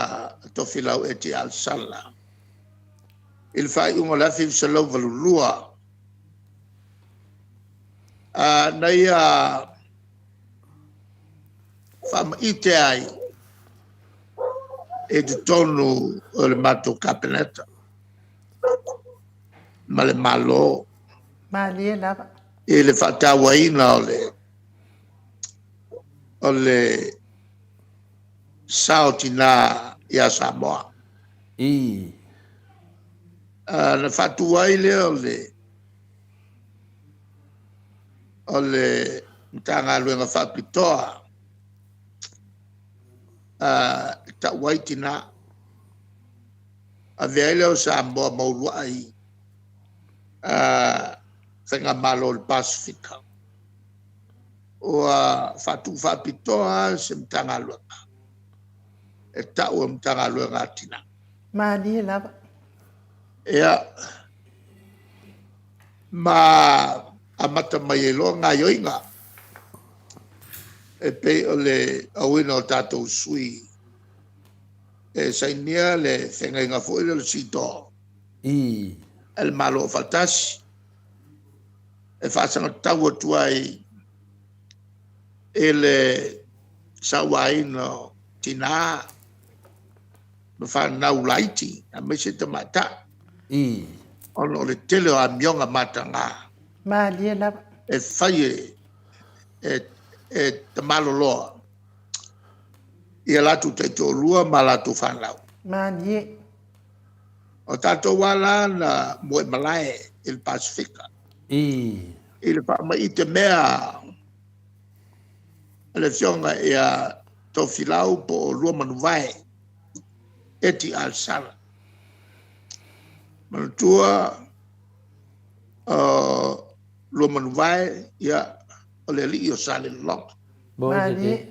a Tofilau Eti Alesana i le faaiuga o le 1982, na ia faamaite ai i totonu o le matou Kapeneta ma le Malo. Malie lava. I le faatauaina o le sao tinā ia Samoa. I. Na faatu ai lea o le Matagaluega faapitoa e tau ai tinā. Avea ai lea o Samoa ma uluai Faigamalo o le Pasefika ua faatu faapitoa lava se Matagaluega e tau o le Matagaluega a Tinā. Malie lava. Ia, ma amata mai ai loa gaoioiga e pei o le auina o tatou sui e sainia le feagaiga foi lea o le CEDAW. I. A le Malo Aufaatasi e faasagatau atu ai i le sauaina o tinā ma fanau laiti, aemaise tamaitai. I. Ona o le tele o amioga mataga. Malie lava. E fai e tamaloloa ia latou taitoalua ma latou fanau. Malie. O tatou lava na muaimalae i le Pasefika. I. I le faamaite mea a le afioga ia Tofilau po o Luamanuvae Eti Alesana. Manatua o Luamanuvae, ia, o le alii o Salelologa. Malie.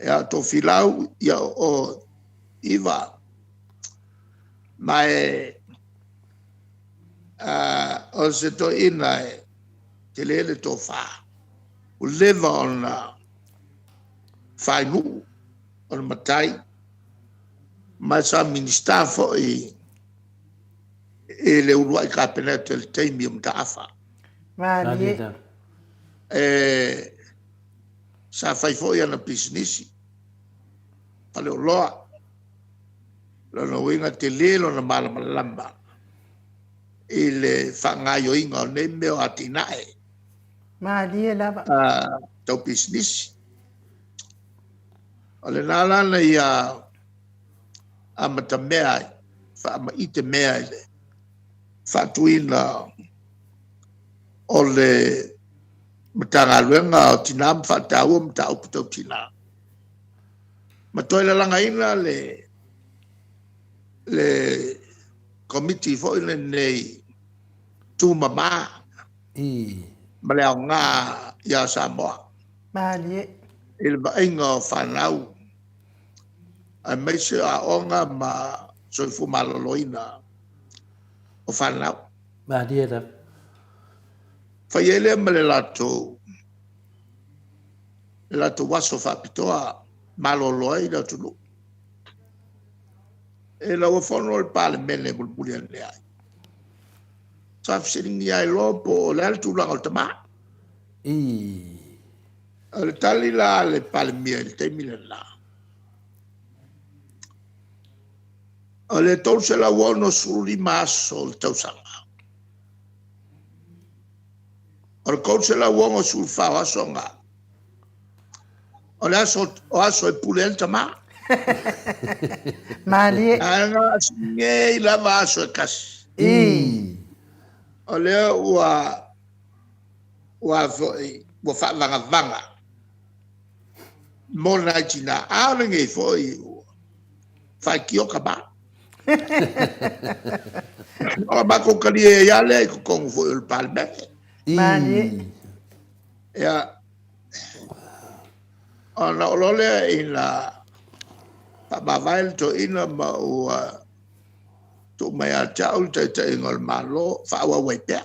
Ia, Tofilau, ia, o Iva. Ma e o se toeaina e tele le tofa. Ua leva ona fainuu o le matai, ma sa Minisita foi i le uluai Kapeneta i le taimi o Mataafa. Malie. E sa fai foi ana pisinisi, faleoloa. Lona uiga tele lona malamalama i le faagaoioiga o nei mea o atinae. Malie lava. Tau pisinisi. O lena la na ia amatamea ai, faamaite mea i le faatuina o le Matagaluega o Tinā ma Faataua Mataupu Tau Tinā. Ma toe lalagaina le komiti foi lenei tumama ma le aoga ia Samoa. Malie. I le vaaiga o fanau, aemaise o aoga ma soifua maloloina o fanau. Malie lava. Fai ai lea ma le latou aso faapitoa malolo ai le atunuu. E lau fono le Palemene mulimuli ane ai. Sa fesiligia ai loa po o le a le tulaga o le tamā. O le tali la a le Palemia i le taimi lena. O le 365 aso o le tausaga. O le 364 o aso nga. O le aso, o aso e pule ai le tamā. Malie. Ae nei lava aso e kasi. O lea ua foi ua faavagavaga mo nai tinā. A o lenei foi ua faitioka ma. Ona matou talia ai lava lea i totonu foi o le Palemene. Malie. Ia, ona oo loa lea ina faamavae le toeaina ma ua tuu mai ia te au le taitaiga o le Malo, faaauau ai pea.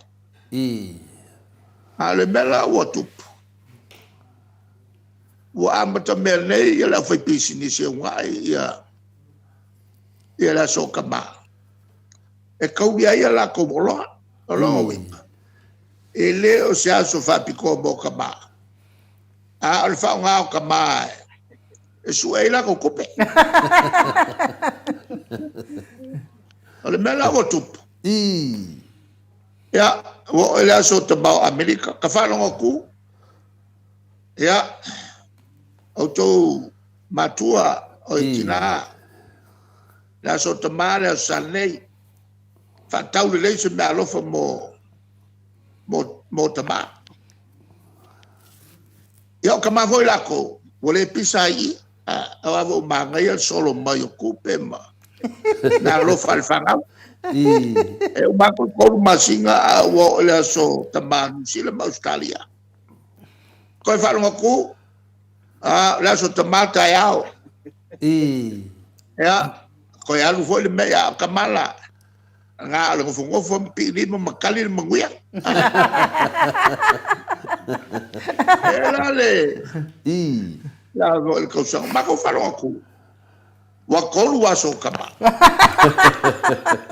A o le mea la ua tupu, ua amatamea nei le aufaipisinisi e uunai le Aso Tama e tauli ai a latou oloa. O lona uiga, e le o se aso faapitoa mo tama, a o le faaaoga o tama e sue ai latou tupe. O le mea la ua tupu, ia, ua oo i le Aso Tama o Amerika, ta faalogo atu, ia, outou matua o tina, le Aso Tama le Aso Sa nei, faatau lelei se meaalofa mo tama. Ia o tama foi latou, ua le pisa ai i i, aua foi ua manaia le solo mai o tupe ma meaalofa a le fanau. E uma atu le 3 masina a ua oo i le Aso Tama Niu Sila ma Ausetalia. Toe faalogo atu, a, o le Aso Tama taeao. Ia, toe alu foi le mea, a o tama la, na o le nofonofo ma piilima ma tali le manuia. E la le, la foi le tausaga, matou faalogo atu, ua 3 aso o tama.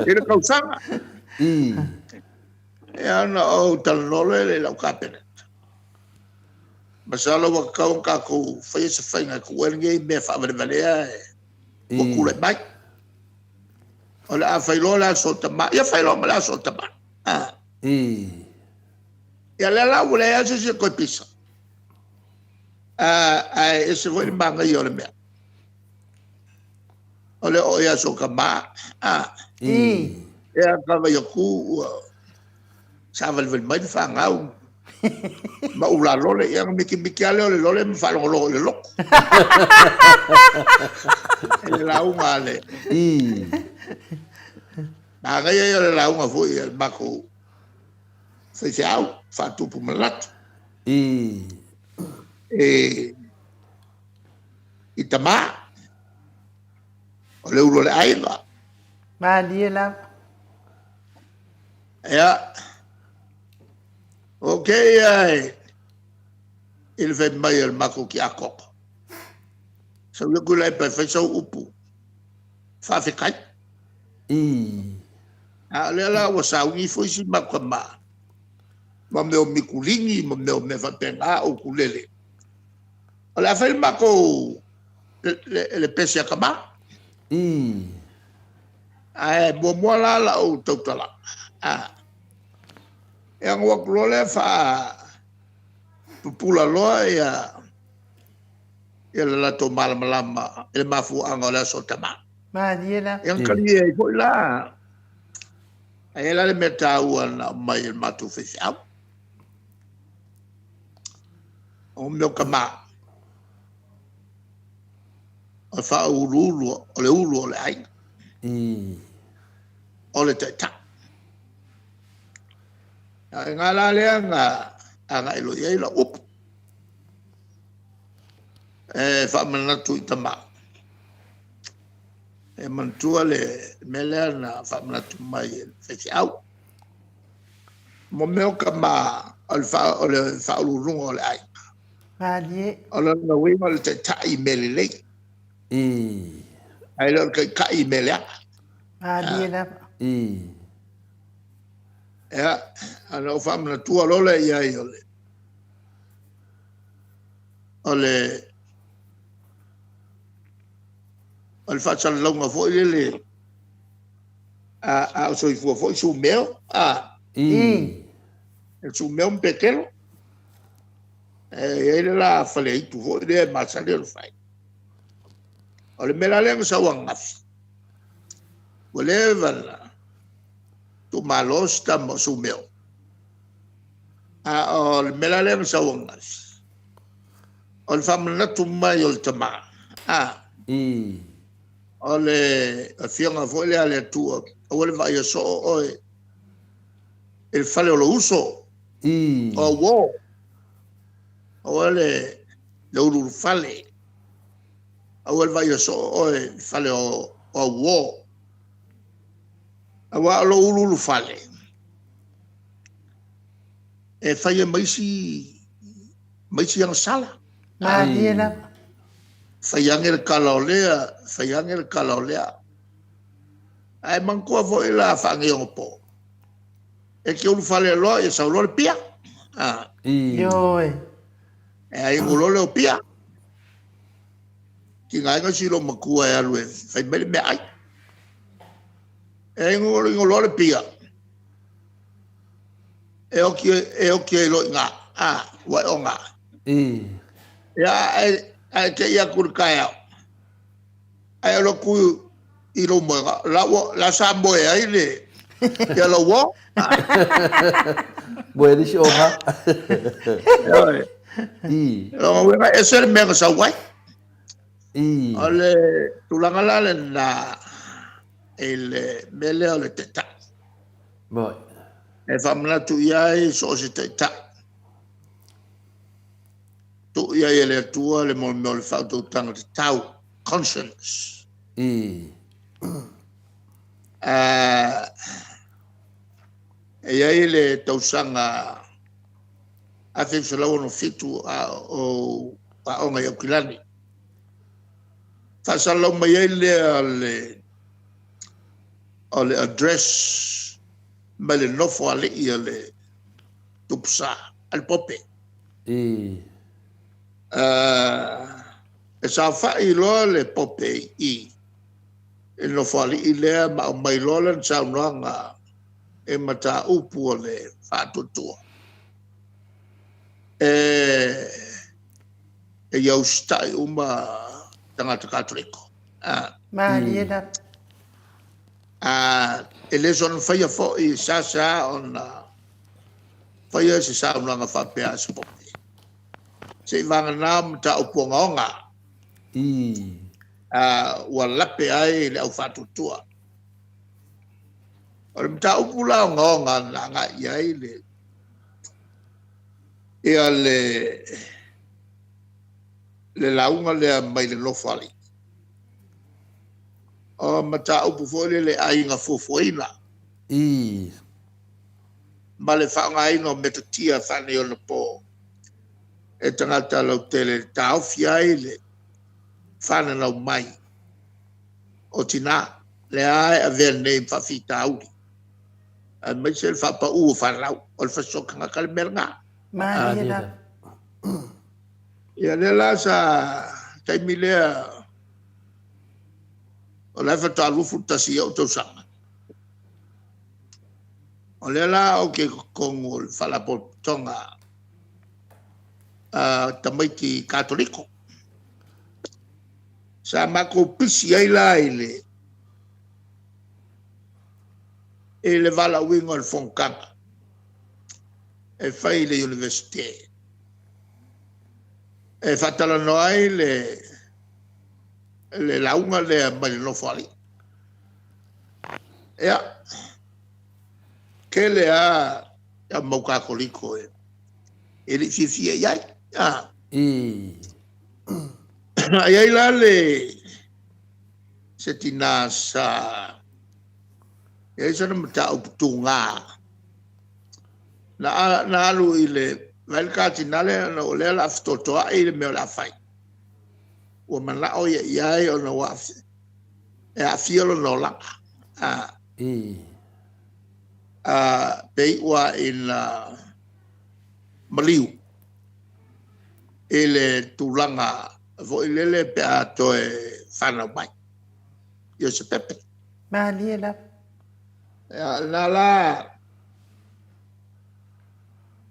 I le tausaga. Ia ona ou talanoa loa lea i lau Kapeneta. Masalo ua tatau ona tatou faia se faiga e tuu ai lenei mea faavalevalea e ua tulai mai. O le a fai loa le aso o tama, ia fai loa ma le aso o tama. Ia lea la ua leai lava se isi e toe pisa. Ae ese foi le manaia o le mea. O le oo i aso o tama. Ia ka vai atu ua savalivali mai le fanau ma ula lole, ia ona mitimiti lava lea o le lole ma faalogologo i le lotu. I le lauga a le... Manaia ia o le lauga foi a le matou faifeau faatupu manatu. I tama, o le ulu o le aiga. Malie lava. Ia, o kēia i le fai mai o le matou tiakono. Sau atu Tuilaepa e fai sau upu faafetai. A o lea la ua sauni ifo isi matou tama ma mea o mituligi ma mea o mea faapena, o ukulele. O le a fai le matou le pese a tama. Ae muamua la lau tautalaga. Ia ona ou atu loa lea faapupula loa ia le latou malamalama i le mafuaaga o le Aso Tama. Malie la. Ia ona talie ai foi la. Ae i ai la le mea taua na aumai e le matou faifeau. O mea o tama, o le faauluulu o le ulu o le aiga. O le taitai. A o i ina la lea na agai loa i ai lau upu. E faamanatu i tama. E manatua le mea lea na faamanatu mai e le faifeau. Mo mea o tama o le faauluuluga o le aiga. Malie. O lona uiga o le taitai i mea lelei. Ae le o le taitai i mea leaga. Malie lava. Ia, ona ou faamanatua loa lea i ai o le o le o le faasalalauga foi lele a o soifua foi Sumeo, a Sumeo ma Petelo. E i ai le la faleaitu foi lea e masani ona fai. O le mea la lea na sau ananafi, ua leva na tuumalo se tama o Sumeo. A o le mea la lea na sau ananafi, o le faamanatu mai o le tama, a, O le afioga foi lea a le Atua, aua le vaaia soo oe i le fale o lou uso, o auō, aua le uluulufale, aua le vaaia soo oe i le fale o auō. Aua o lou uluulufale, e fai ai ma isi agasala. Malie lava. Fai ane le tala o lea, fai ane le tala o lea. Ae manatua foi la faaneionapo, e te ulufale loa ia sau loa le pia. Ioe. E aigu loa le pia. Tigaina si lou matua e alu e fai mai le meaai. E aigu loa le pia, e oti ai loa i ina, ua e oga. Ia, ae te i atu i le taeao, ae alu atu i lou moega, la sa moe ai le ia lau uo. Moe le isi oga. Lona uiga e ese le mea na sau ai. O le tulaga la lena i le mea lea o le taitai. E faamanatu i ai so o se taitai. Tuu i ai e le Atua le mea o le faautautaga tatau, conscience. E i ai le tausaga 1967 a o aoga i Aukilani. Faasalalau mai ai lea o le address mai le nofo alii a le Tupusa, a le Pope. E saofai loa le Pope i i le nofoalii lea ma aumai loa lana saunoaga e mataupu o le faatuatua. E ia usitai uma tagata Katoliko. Malie lava. E le soona faia foi sa ona faia se saunoaga faapea a se Pope. Se i vagana mataupu ogaoga. Ua lape ai le au faatuatua. O le mataupu la ogaoga na agai i ai le ia le lauga lea mai le nofoalii. O mataupu foi lele aiga fuafuaina. Ma le faaaogaina o metotia faaneionapo e tagata lautele e taofi ai le fananau mai o tina. Lea e avea nei ma faafitauli, aemaise le faapau o fanau, o le fasisoa tagata le mea lena. Malie lava. Ia lea la sa taimi lea o la e faatoa 21 ou tausaga. O lea la ou te i totonu o le faalapotopotoga tamaiti Katoliko. Sa matou pisi ai la i le valaauina o le fonotaga e fai i le Iunivesite. E faatalanoa ai le lauga lea mai le nofoalii. Ia, tele lava ia mau Katoliko e le i fiafia i ai. Ai ai la le se tina sa i ai sana mataupu tuga na alu i le vai le katinale ona o lea o le a fetotoai le mea o le a fai. Ua manao ia i ai ona ua e aafia lona olaga. Pe iu ina maliu i le tulaga foi lele pe a toe fanau mai. Ia se pepe. Malie lava. Ia, na la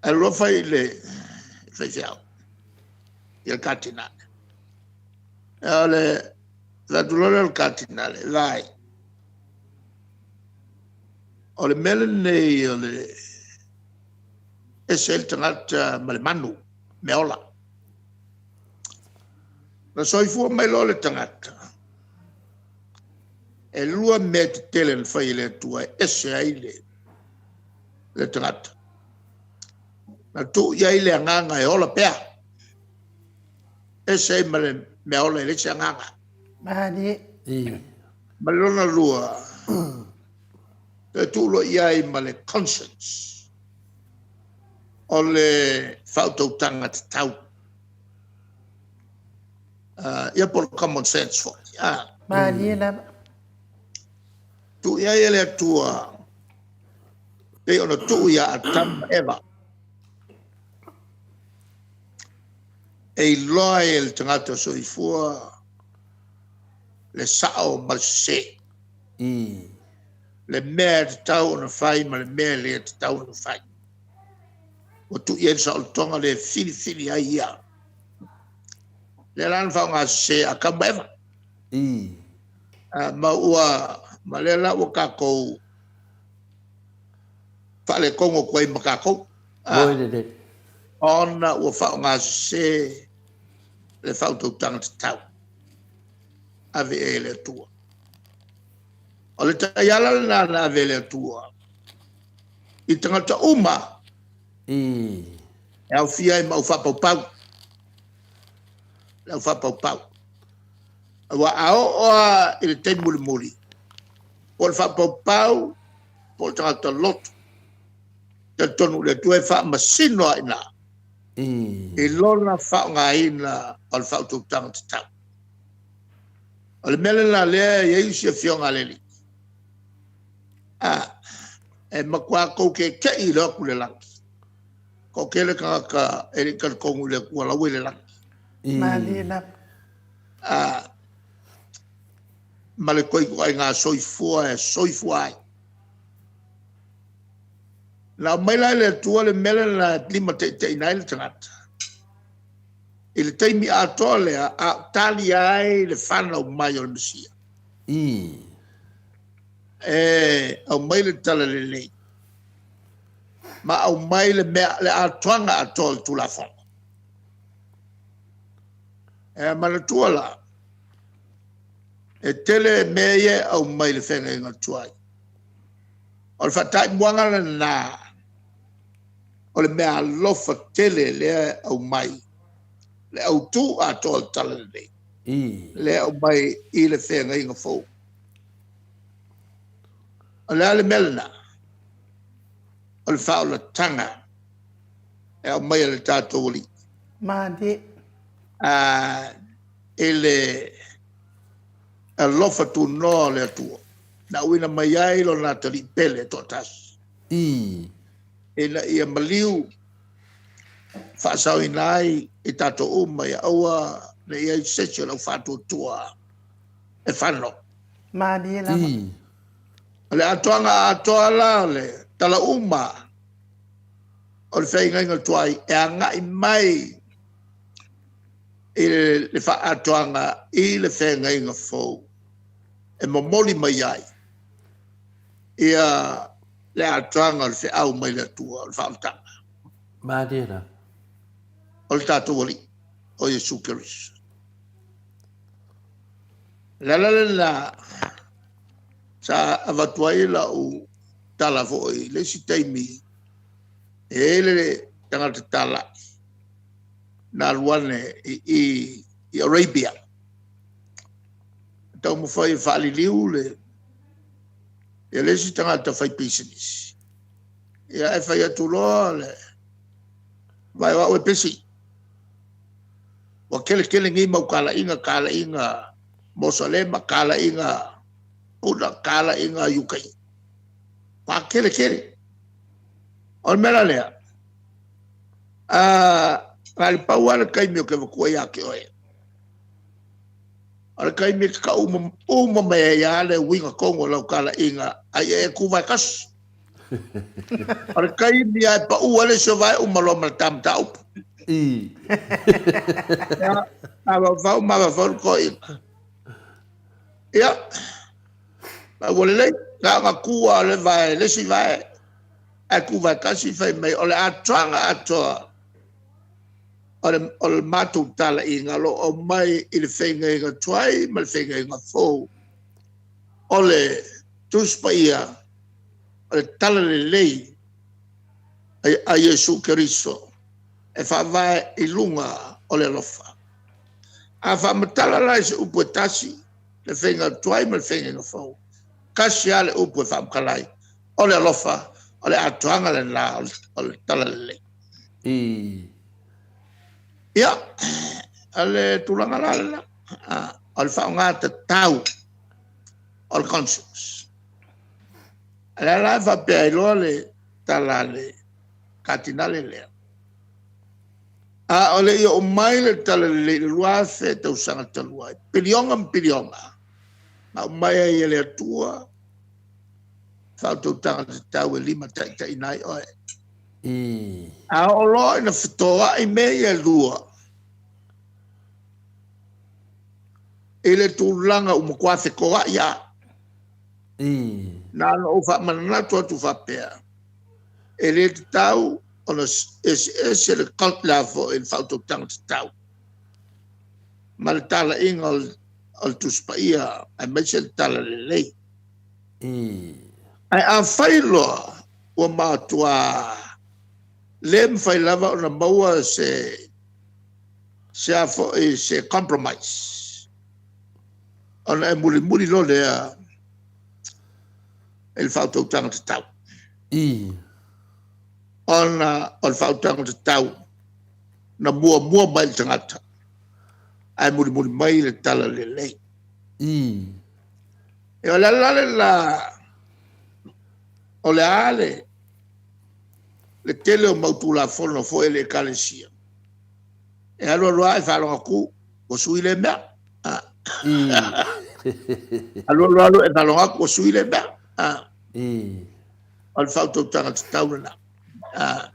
alu fai le faifeau ia le katinale. O le atu loa lea o le katinale, vai. O le mea lenei o le ese ai le tagata ma le manu, meaola. Na soifua mai loa le tagata. E lua mea tetele na fai e le Atua e ese ai le le tagata. Na tuu i ai le agaga e ola pea. Ese ai ma le mea ola e leai se agaga. Malie. Ma le lona lua, toe tuu loa i ai ma le conscience, o le faautautaga tatau. Ia po o le common sense foi. Malie lava. Tuu i ai e le Atua pei ona tuu ia Atamu ma Eva. E iloa ai e le tagata soifua le sao ma le sese. Le mea e tatau ona fai ma le mea e le tatau ona fai. Ua tuu i ai le saolotoga lea e filifili ai ia. Lea la na faaaoga sese e Atamu ma Eva. Ma ua ma lea la ua tatou faaletonu atu ai ma tatou. Ona ua faaaoga sese le faautautaga tatau ave i ai e le Atua. O le taiala lena na ave e le Atua i tagata uma e aofia ai ma au faapaupau. Le au faapaupau. Aua a oo lava i le taimi mulimuli, po o le faapaupau po o le tagata loto, talitonu i le Atua e faamasino lava i ina i lona faaaogaina o le faautautaga tatau. O le mea lena lea e i ai isi afioga a le alii, e matua tou tete'i i le o atu i le lagi. Toatele tagata e le i talitonu i le Atua la ua i le lagi. Malie lava. Ma le toe ituaiga soifua e soifua ai. Na aumai la e le Atua le mea lena e limataitaiina ai le tagata i le taimi atoa lea a o tali ai le fanau mai o le Mesia. E aumai le talalelei ma aumai le mea, le atoaga atoa o le Tulafono. E manatua la, e tele mea ia e aumai i le feagaiga tuai. O le faataimuaga lena o le mea alofa tele lea e aumai, le autu atoa o le talalelei, lea e aumai i le feagaiga fou. O le a le mea lena? O le faaolataga e aumai e le tatou Alii. Malie. I le alofa tunoa o le Atua, na auina mai ai lona atalii pele e toatasi. Ina ia maliu faasaoina ai i tatou uma, ia aua ne i i ai se isi o le aufaatuatua e fano. Malie lava. O le atoaga atoa la o le tala uma o le feagaiga tuai e agai mai i le faaatoaga i le feagaiga fou e momoli mai ai ia le atoaga o le feau mai le Atua o le faaolataga. Malie la. O le tatou Alii, o Iesu Keriso. O le ala lena sa avatu ai lau tala foi i le isi taimi e i ai le tagata talai na alu ane i Arabia. Taumafai e faaliliu le le isi tagata fai pisinisi. Ia e fai atu loa le vae o au e pesi. Ua tele tele nei mau talaiga, talaiga Mosalema, talaiga Puna, talaiga UK. Ua tele tele. O le mea la lea, na o le pau lava le taimi ou te avatua ia te oe, o le taimi e te tau uma mai ai lava le uiga tonu o lau talaiga, a ia e tuvae tasi. O le taimi lava e pau ai le isi o vae uma loa ma le ta mataupu. Ia, mafaufau, mafaufau le toeaina. Ia, ma ua lelei, na ona tu lava o le vae, le isi vae, ae tuvae tasi fai mai, o le atoaga atoa o le matou talaiga o lo o aumai i le feagaiga tuai ma le feagaiga fou. O le Tusi Paia, o le Tala Lelei a Iesu Keriso e faavae i luga o le alofa. A faamatala la i se upu e tasi le faiga tuai ma le faiga fou, tasi lava le upu e faamatala ai, o le alofa, o le atoaga lena o le Tala Lelei. Ia, o le tulaga la lena, o le faaaoga tatau o le conscience. O lea la e faapea ai loa le tala a le Katinale lea, a o le i oo mai le Talalelei i le 2000 tausaga talu ai, piliona ma piliona na aumai ai e le Atua faautautaga tatau e limataitaiina ai oe. A oo loa ina fetoai mea ia e lua i le tulaga ua matua fetoai lava, na ona ou faamanatu atu faapea, e le tatau ona eseese le faautautaga tatau ma le talaiga o le Tusi Paia aemaise le Talalelei. Ae afai loa ua matua le mafai lava ona maua se se compromise, ona e mulimuli loa lea i le faautautaga tatau. Ona o le faautautaga tatau na muamua mai i le tagata, ae mulimuli mai le Talalelei. O le ala lena o le a le tele o mau Tulafono foi a le Ekalesia, e alu alu lava e faalogo atu ua sui lea mea. Alu alu alu e faalogo atu ua sui lea mea. O le faautautaga tatau lena. A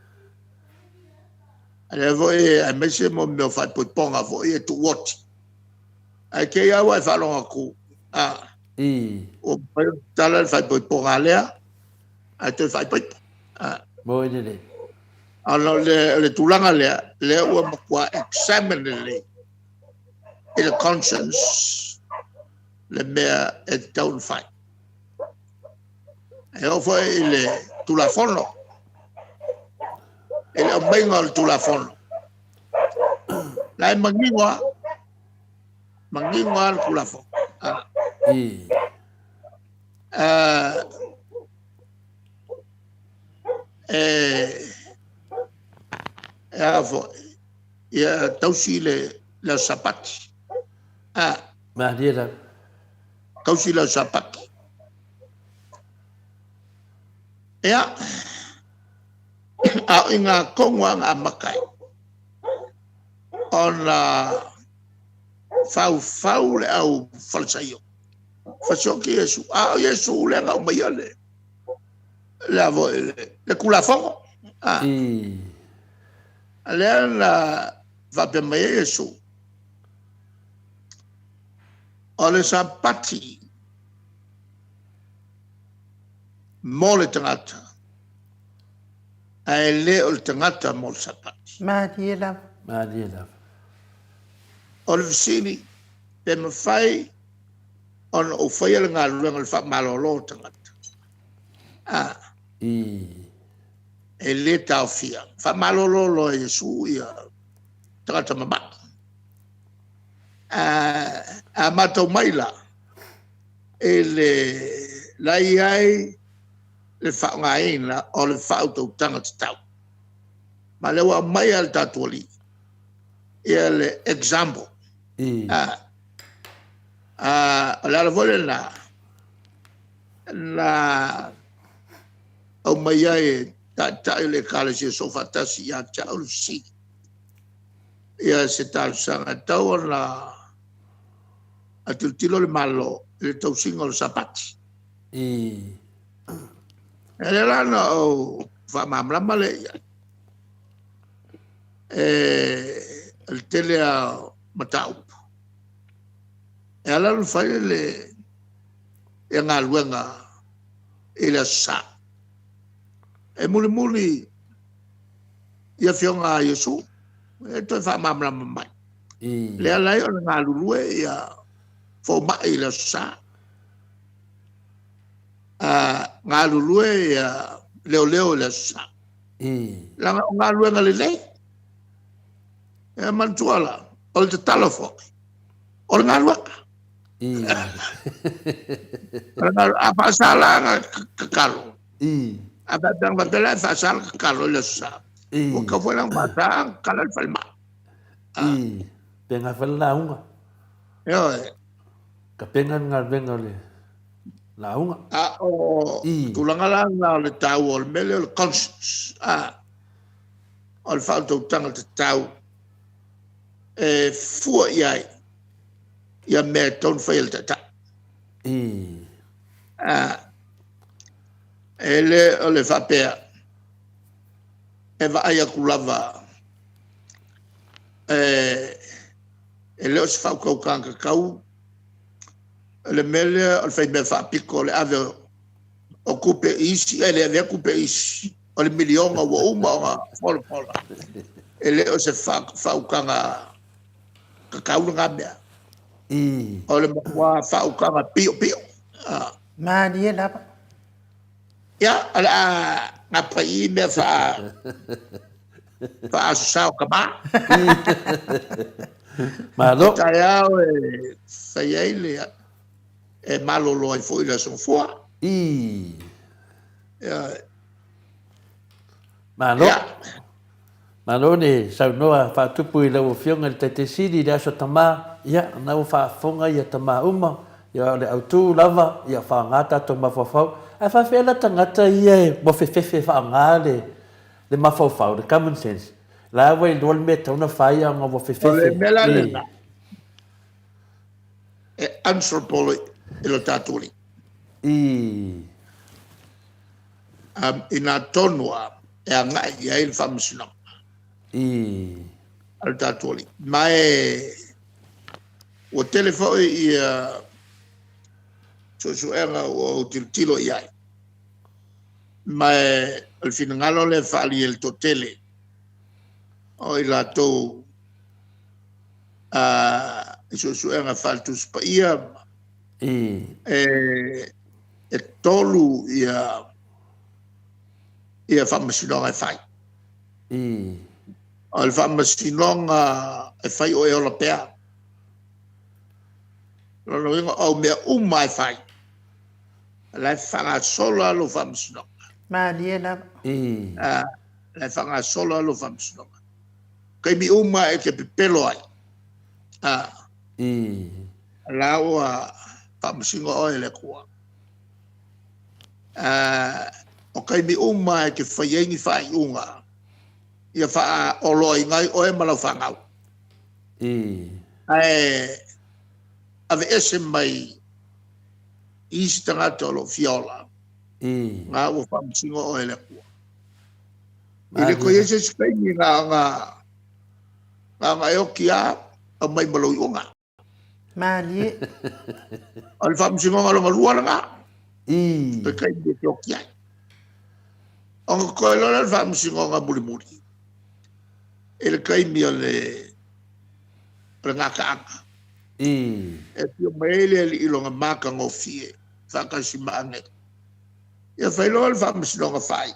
lea foi aemaise mo mea o faaipoipoga foi e tuuoti. Ae te i lava ua e faalogo atu, ua mafai ona tatala le faaipoipoga a lea, ae toe faaipoipo. Moi lelei. Ona o le tulaga lea, lea ua matua examine lelei i le conscience le mea e tatau ona fai. E oo foi i le Tulafono, i le aumaiga o le Tulafono, la e manino lava, manino lava le Tulafono. E a foi, ia tausi le aso Sapati. Malie lava. Tausi le aso Sapati. Ia, a o i ina tonu lava na amata ai ona faufau le au Falisaio, fasioti Iesu. A o Iesu lea na aumaia le Tulafono. Lea na faapea mai ai Iesu, o le Sapati mo le tagata, ae le o le tagata mo le Sapati. Malie lava. Malie lava. O le fesili, pe mafai ona ou faia le galuega o le faamalolo o tagata? E le taofia. Faamalolo loa e Iesu ia tagata mamalu. A matau mai la, i le la e i ai le faaaogaina o le faautautaga tatau. Ma o lea ua aumai lava e le tatou Alii ia le example. O le ala foi lena na aumai ai e Taitai o le Ekalesia Soofaatasi ia te au le fesili, ia se talosaga e tatau ona tilotilo le Malo i le tausiga o le Sapati. O lea la na ou faamalamalama lea i ai, o le tele lava o mataupu, e ala ona fai le galuega i le Aso Sa, e mulimuli i Afioga a Iesu, e toe faamalamalama mai. Lea e ala ai ona galulue fomai i le Aso Sa. Galulue ia leoleo i le Aso Sa. Leaga o galuega lelei. E manatua la, o le tatalo foi, o le galuega. A faasa la ona tatalo, a faapea na faapea la e faasa le tatalo i le Aso Sa, ua tatau foi la ona faasa ona tatala le falemai. Pega foi le lauga. Ioe. Tapena le galuega o le lauga. A o tulaga la na o le taua o le mea lea o le conscience, a, o le faautautaga tatau e fua i ai ia mea e tatau ona fai e le taitai. A, e le o le faapea e vaai atu lava e E le o se faautautaga tatau le mea lea o le faimea faapito o le ave o tupe i isi ae le avea tupe i isi. O le miliona ua uma ona folafola. E le o se faautaga tatau lena mea. O le matua faautaga piopio. Malie lava. Ia, o le a gapai i mea faa faaasosao tama. Malo. Taeao e fai ai le e malolo ai foi le Aso Gafua. Ia. Malo. Ia. Malo le saunoa faatupu i lau Afioga i le Taitai Sili i le Aso Tama, ia, o lena ua faafofoga ia tama uma, ia o le autu lava, ia faaaoga tatou mafaufau. Ae faafefea la tagata ia e ua fefefe e faaaoga le le mafaufau, le common sense, la ua iloa le mea e tatau ona fai a ua fefefe. O le mea la lena, e answerable i lo tatou Alii. Ina tonu lava e agai i ai le faamasinoga a lo tatou Alii. Ma e ua tele foi ia suesuega ua ou tilotilo i ai, ma e o le finagalo lea e faaalia e le toatele o i latou i suesuega faale-Tusi Paia, e 3 ia faamasinoga e fai. O le faamasinoga e fai o e ola pea. O lona uiga o au mea uma e fai, o la e faagasolo lava lou faamasinoga. Malie lava. O la e faagasolo lava lou faamasinoga. Taimi uma e te pepelo ai, o la ua faamasino oe e le Atua. O taimi uma e te fai ai ni faaiuga, ia faaoloaina ai oe ma lau fanau. Ae aveese mai isi tagata o lo o fia ola, na ua faamasino oe e le Atua. E le toe i ai se isi taimi na ona e oti lava aumai ma lou iuga. Malie. O le faamasinoga lona lua lena. Le taimi e te oti ai. Ona toe loa lea o le faamasinoga mulimuli i le taimi o le gataaga. E afio mai ai le Alii i lona matagofie faatasi ma agelu. Ia fai loa le faamasinoga faaiu.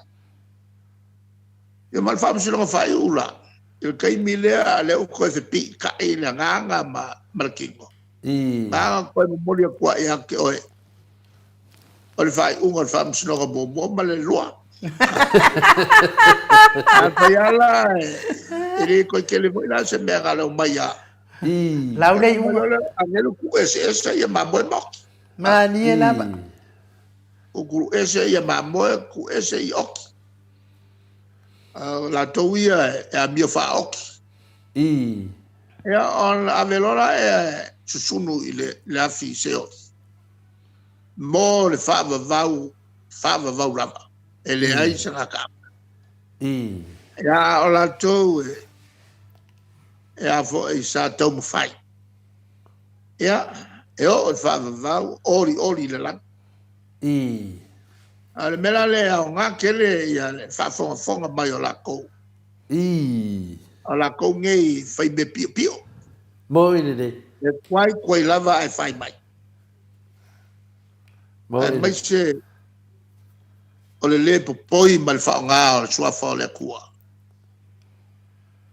Ia ma le faamasinoga faaiu la, i le taimi lea a lea ua toe fepiitai le agaga ma le tino, na ona toe momoli atu lava ia te oe o le faaiuga o le faamasinoga muamua ma le lua. Afai lava la e le toe tele foi la se mea na o le omai lava. Lau le iuga. Agelu tuu eseese ia mamoe ma oki. Malie lava. Kukulu ese ia mamoe, tuu ese i oki. O latou ia e amio faaoki. Ia ona ave loa la e susunu i le afi seoli mo le faavavau, faavavau lava, e leai se gataaga. Ia o latou e a foi sa taumafai, ia e oo i le faavavau, olioli i le lagi. A o le mea la lea e aoga tele ia le faafogafoga mai o latou. O latou nei fai mea piopio. Moi lelei. E tuai tuai lava ae fai mai. Aemaise O le lē popoi ma le faaaoga o le Suafa o le Atua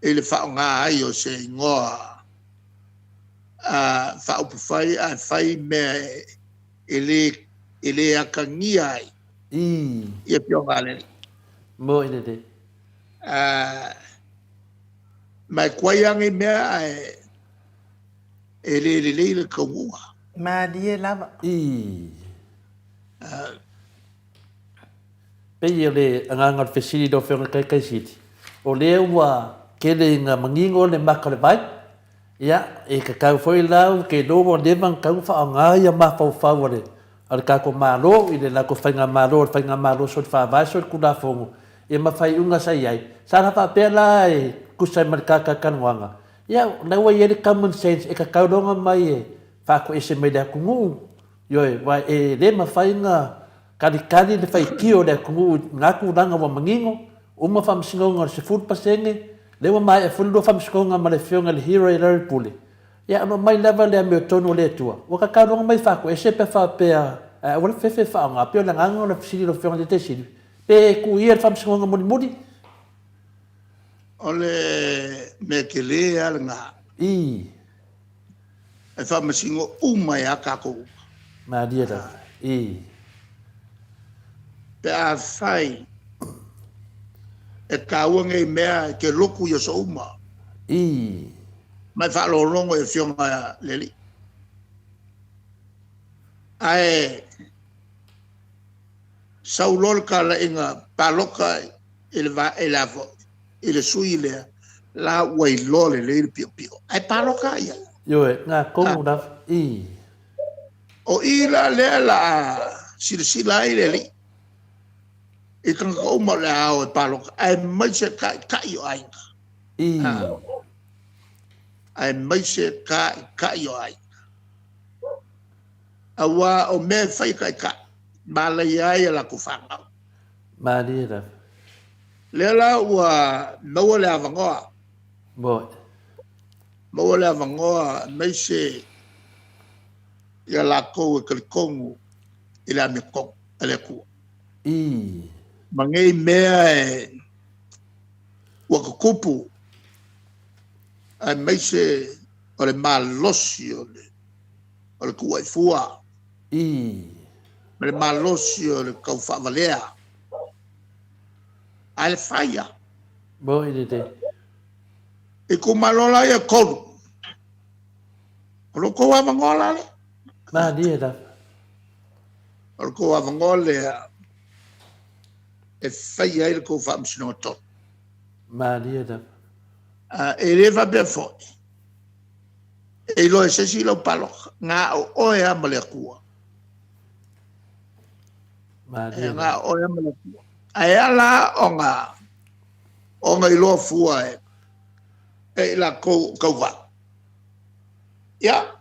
i le faaaoga ai o se igoa faaupufai ae fai mea e lē atagia ai i afioga a le Alii. Moni lelei. Ma e tuai lava nei mea ae e le lelei le taunuuga. Malie lava. Ii. Pei o le agaga o le fesili i lau Afioga i le Taitaisili, o lea ua tele ina manino le mata o le vai, ia, e tatau foi la, ou te iloa ua leva ona tatau ona faaaoga ia mafaufau a le a le tatou Malo i le latou faigamalo, le faigamalo soli faavae soli tulafono, ia ma faaiuga sa i ai. Sa la faapea la e tusa ai ma le ta talatalanoaga, ia o la ua i ai le common sense e tatau loa ona omai e faatoese mai le atunuu, ioe, aua e le mafai ona talitali le faitio o le atunuu i na tulaga ua manino, uma faamasinoga o le 10%, lea ua maea foi le lua faamasinoga ma le Afioga i le Hira i Larry Pule, ia o lo o aumai lava le amiotonu a le Atua, ua tatau loa ona omai faatoese pe a faapea ae aua le fefe e faaaoga. E pei o le agaga o le fesili i lau Afioga i le Taitai Sili, pe tuu ia i le faamasinoga mulimuli? O le mea tele lava lena. Ii. E faamasino uma ai lava tatou uma. Malie lava. Ii. Pe afai e taua nei mea e te lotu i aso uma. Ii. Ma e faalogologo i afioga a le Alii. Ae sau loa le talaiga palota i le, i le, i le sui lea, la ua iloa lelei le piopio. Ae palota ai. Ioe, na tonu lava. Ii. O i la lea la silasila ai le Alii i tagata uma o le a o e palota, aemaise taitai o aiga. Ii. Aemaise taitai o aiga. Aua o mea e fai e taitai, malaia ai a latou fanau. Malie lava. Lea la ua maua le avanoa. Moi. Maua le avanoa aemaise ia latou e talitonu i le amiotonu a le Atua. Ii. Ma nei mea e ua tutupu, aemaise o le malosi o le tuuaifua. Ii. Ma le malosi o le taufaavalea. Ae le fai lava. Moi lelei. Itumalo la ia tolu. O lo outou avanoa la lea. Malie lava. O lo outou avanoa lea e fai ai le tou faamasinoga tonu. Malie lava. E le faapea foi e iloa e se isi lau palota. Na o oe lava ma le Atua. Malie. Na o oe lava ma le Atua. Ae ala ona iloa fua e i latou tauva. Ia,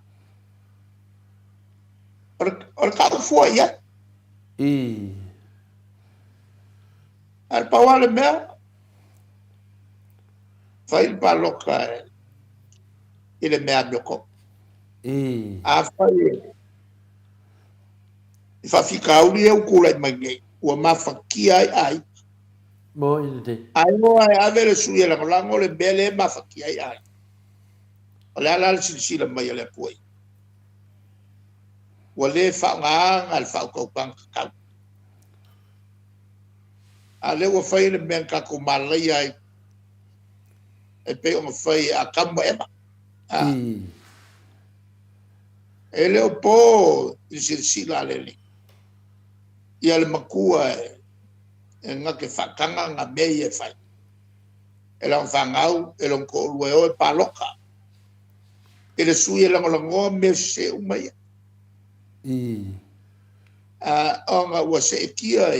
o le tau fua i ai. Ii. Ae pau lava le mea, fai le palota i le mea amiotonu. Ii. Afai i faafitauli ia ua tulai mai nei, ua mafatia ai aiga. Moi lelei. Ae o ae ave le sui e lagolago le mea lea e mafatia ai aiga. O le a la le silasila mai a le Atua ia? Ua le faaaogaina le faautautaga tatau. A lea ua fai le mea na tatou malaia ai e pei ona fai e Atamu ma Eva. Ii. E le o po i le silasila a le Alii ia le matua e na te faataga na mea ia e fai. E lana fanau, e lona toalua e o e palota. I le sui e lagolagoa mea sese uma ia. Ii. Ona ua seetia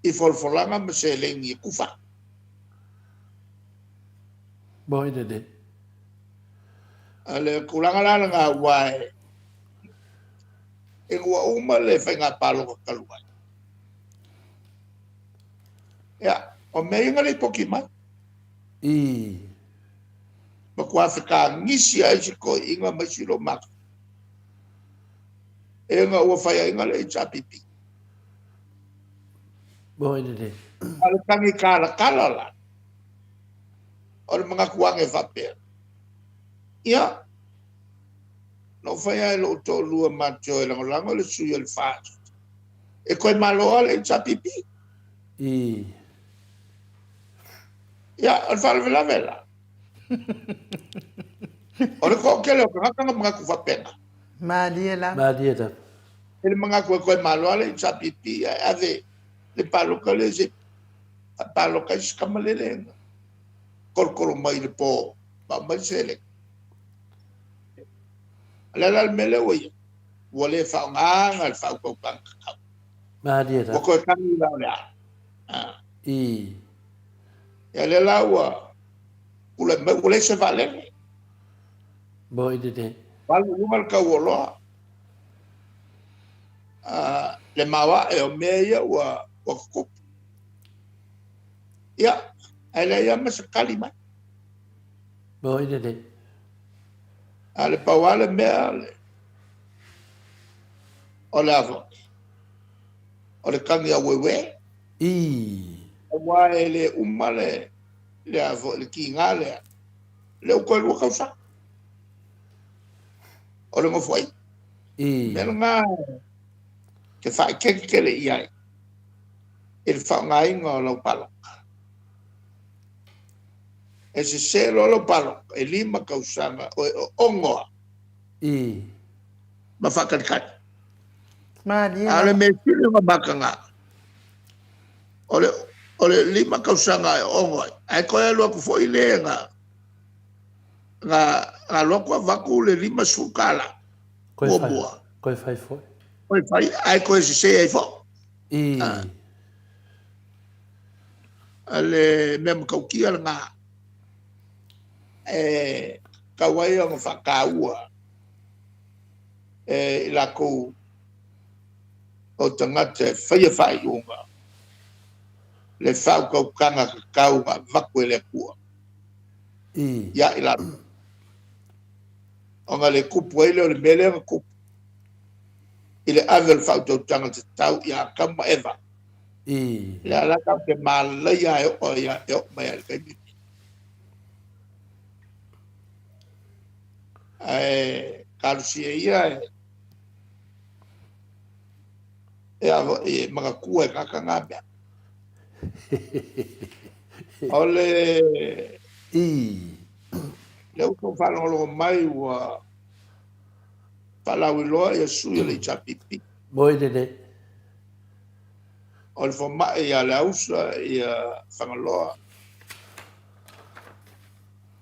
i folafolaga ma seleni e tufa. Moi lelei. A le tulaga la lena ua e ua uma le faiga palota talu ai. Ia, o mea ia na lipoti mai. Ii. Matua fetagisi ai si toeaiina ma isi loomata. E na ua faiaina le HRPP. Moi lelei. A o le tagi kalakala la, o le manatu age faapea, ia, na ou fai lava i lou toalua matou te o e lagolago le sui o le FAST, e toe malo lava le HRPP. I. Ia, o le faalavelave la, o le toatele o tagata na manatu faapena. Malie lava. Malie lava. I le manatu e toe malo lava le HRPP ae ave le palota lea se i palota ai se tama lele na tolotolo mai i le po ma aumai le seleni. O le a la le mea lea ua i ai? Ua le faaaogaina le faautautaga tatau. Malie Ua lava. toe tagi la o le a? I. Ia lea la ua tulai mai ua leai se vaalele. Moi lelei. Ua alu i luga le tau o oloa. Le maoae o mea ia ua tutupu. Ia, ae leai lava ma se tali mai. Moi lelei. A o le pau lava le mea o le a foi? O le tagi aueuē. I. Aua e le uma le le a foi le kiga lea, lea ua toe lua tausaga o le Nofoaiga. I. Mea lena te faaeteete tele i ai i le faaaogaina o lau palota. E sese loa lau palota, e 5 tausaga o e oono lava. I. Ma faatalitali. Malie A o le lava. mea sili ona mataga, o le o le 5 tausaga e oono ai, ae toe alu atu foi le na na alu atu avatu le $50 Koe fai, muamua. koe fai foi. Koe fai, ae toe sese ai foi. I. A le mea matautia lena e tatau ai ona faataua e i latou o tagata e faia faaiuga le faautautaga tatau na avatu e le Atua I. ia i latou. Ona le tupu ai lea o le mea lea na tupu i le ave o le faautautaga tatau ia Atamu ma Eva. I. Lea la tatou te malaia e oo e oo mai lava i le taimi lenei. Ae talosia ia e a foi e manatua e tagata na mea. O le I. lea ua outou faalogologo mai ua faalauiloa ia sui o le HRPP. Moi lelei. O le fomai ia Leausa ia Fagaloa.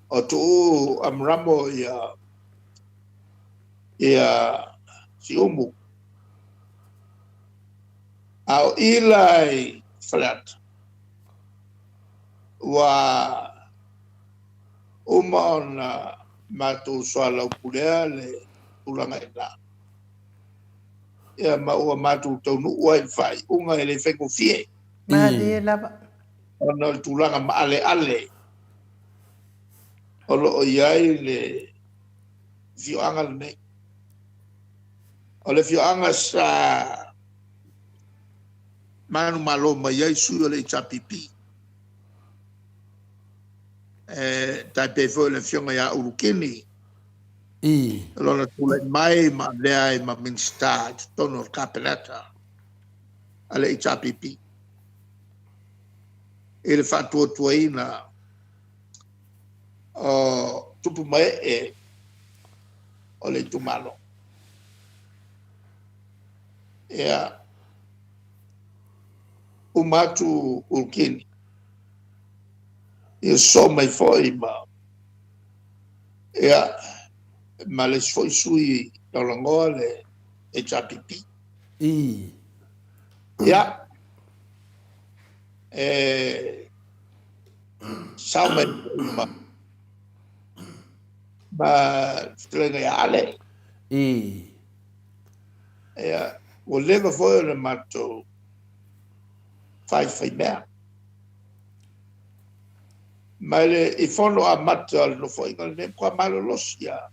O Tuuu Amaramo ia ia Siumu. A o i la i Faleata, ua uma ona matou soalaupulea le tulaga i ina. Ia ma ua matou taunuu ai i le faaiuga e le faigofie. Malie lava. Ona o le tulaga maaleale o lo o i ai le afioaga lenei. O le afioaga sa manumalo mai ai sui o le HRPP. E tai pei foi o le afioga ia Ulukini. I. Lona tulai mai ma avea ai ma Minisita i totonu o le Kapeneta a le HRPP i le faatuatuaina o tupu ma ee o le itumalo. Ia, uma atu Ulukini, ia sosoo mai foi ma ia, ma le isi foi sui lagolagoa le HRPP. I. Ia, e sao mai foi ma ma le fetalaiga ia Ale. I. Ia, ua leva foi ona matou faifaimea. Mai le i fono amata o le Nofoaiga lenei, matua malolosi lava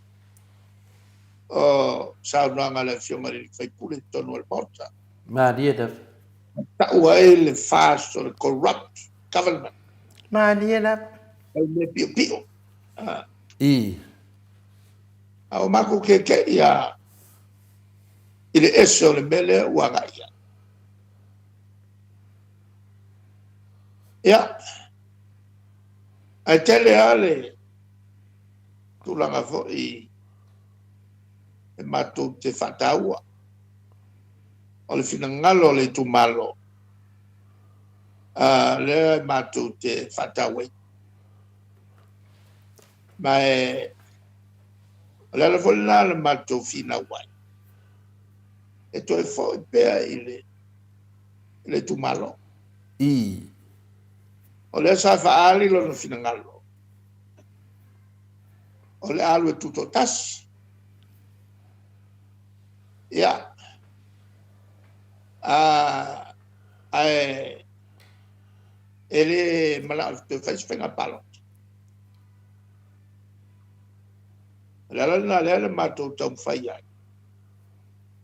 o saunoaga a le Afioga i le sui usufono i totonu o le Maota. Malie lava. Tau ai le FAST o le corrupt government. Malie lava. O le mea piopio. I. A o matou keke'i a i le ese o le mea lea ua agai i ai. Ia, ae tele lava le tulaga foi e matou te faataua. O le finagalo o le itumalo lea e matou te faatauaina. Ma o le ala foi lena na matou finau ai, e toe foi pea i le itumalo. O lea sa faaali lona finagalo, o le a alu e tutoatasi. Ia, ae e le manao e toe fai se faiga palota. O le ala lena lea na matou taumafai ai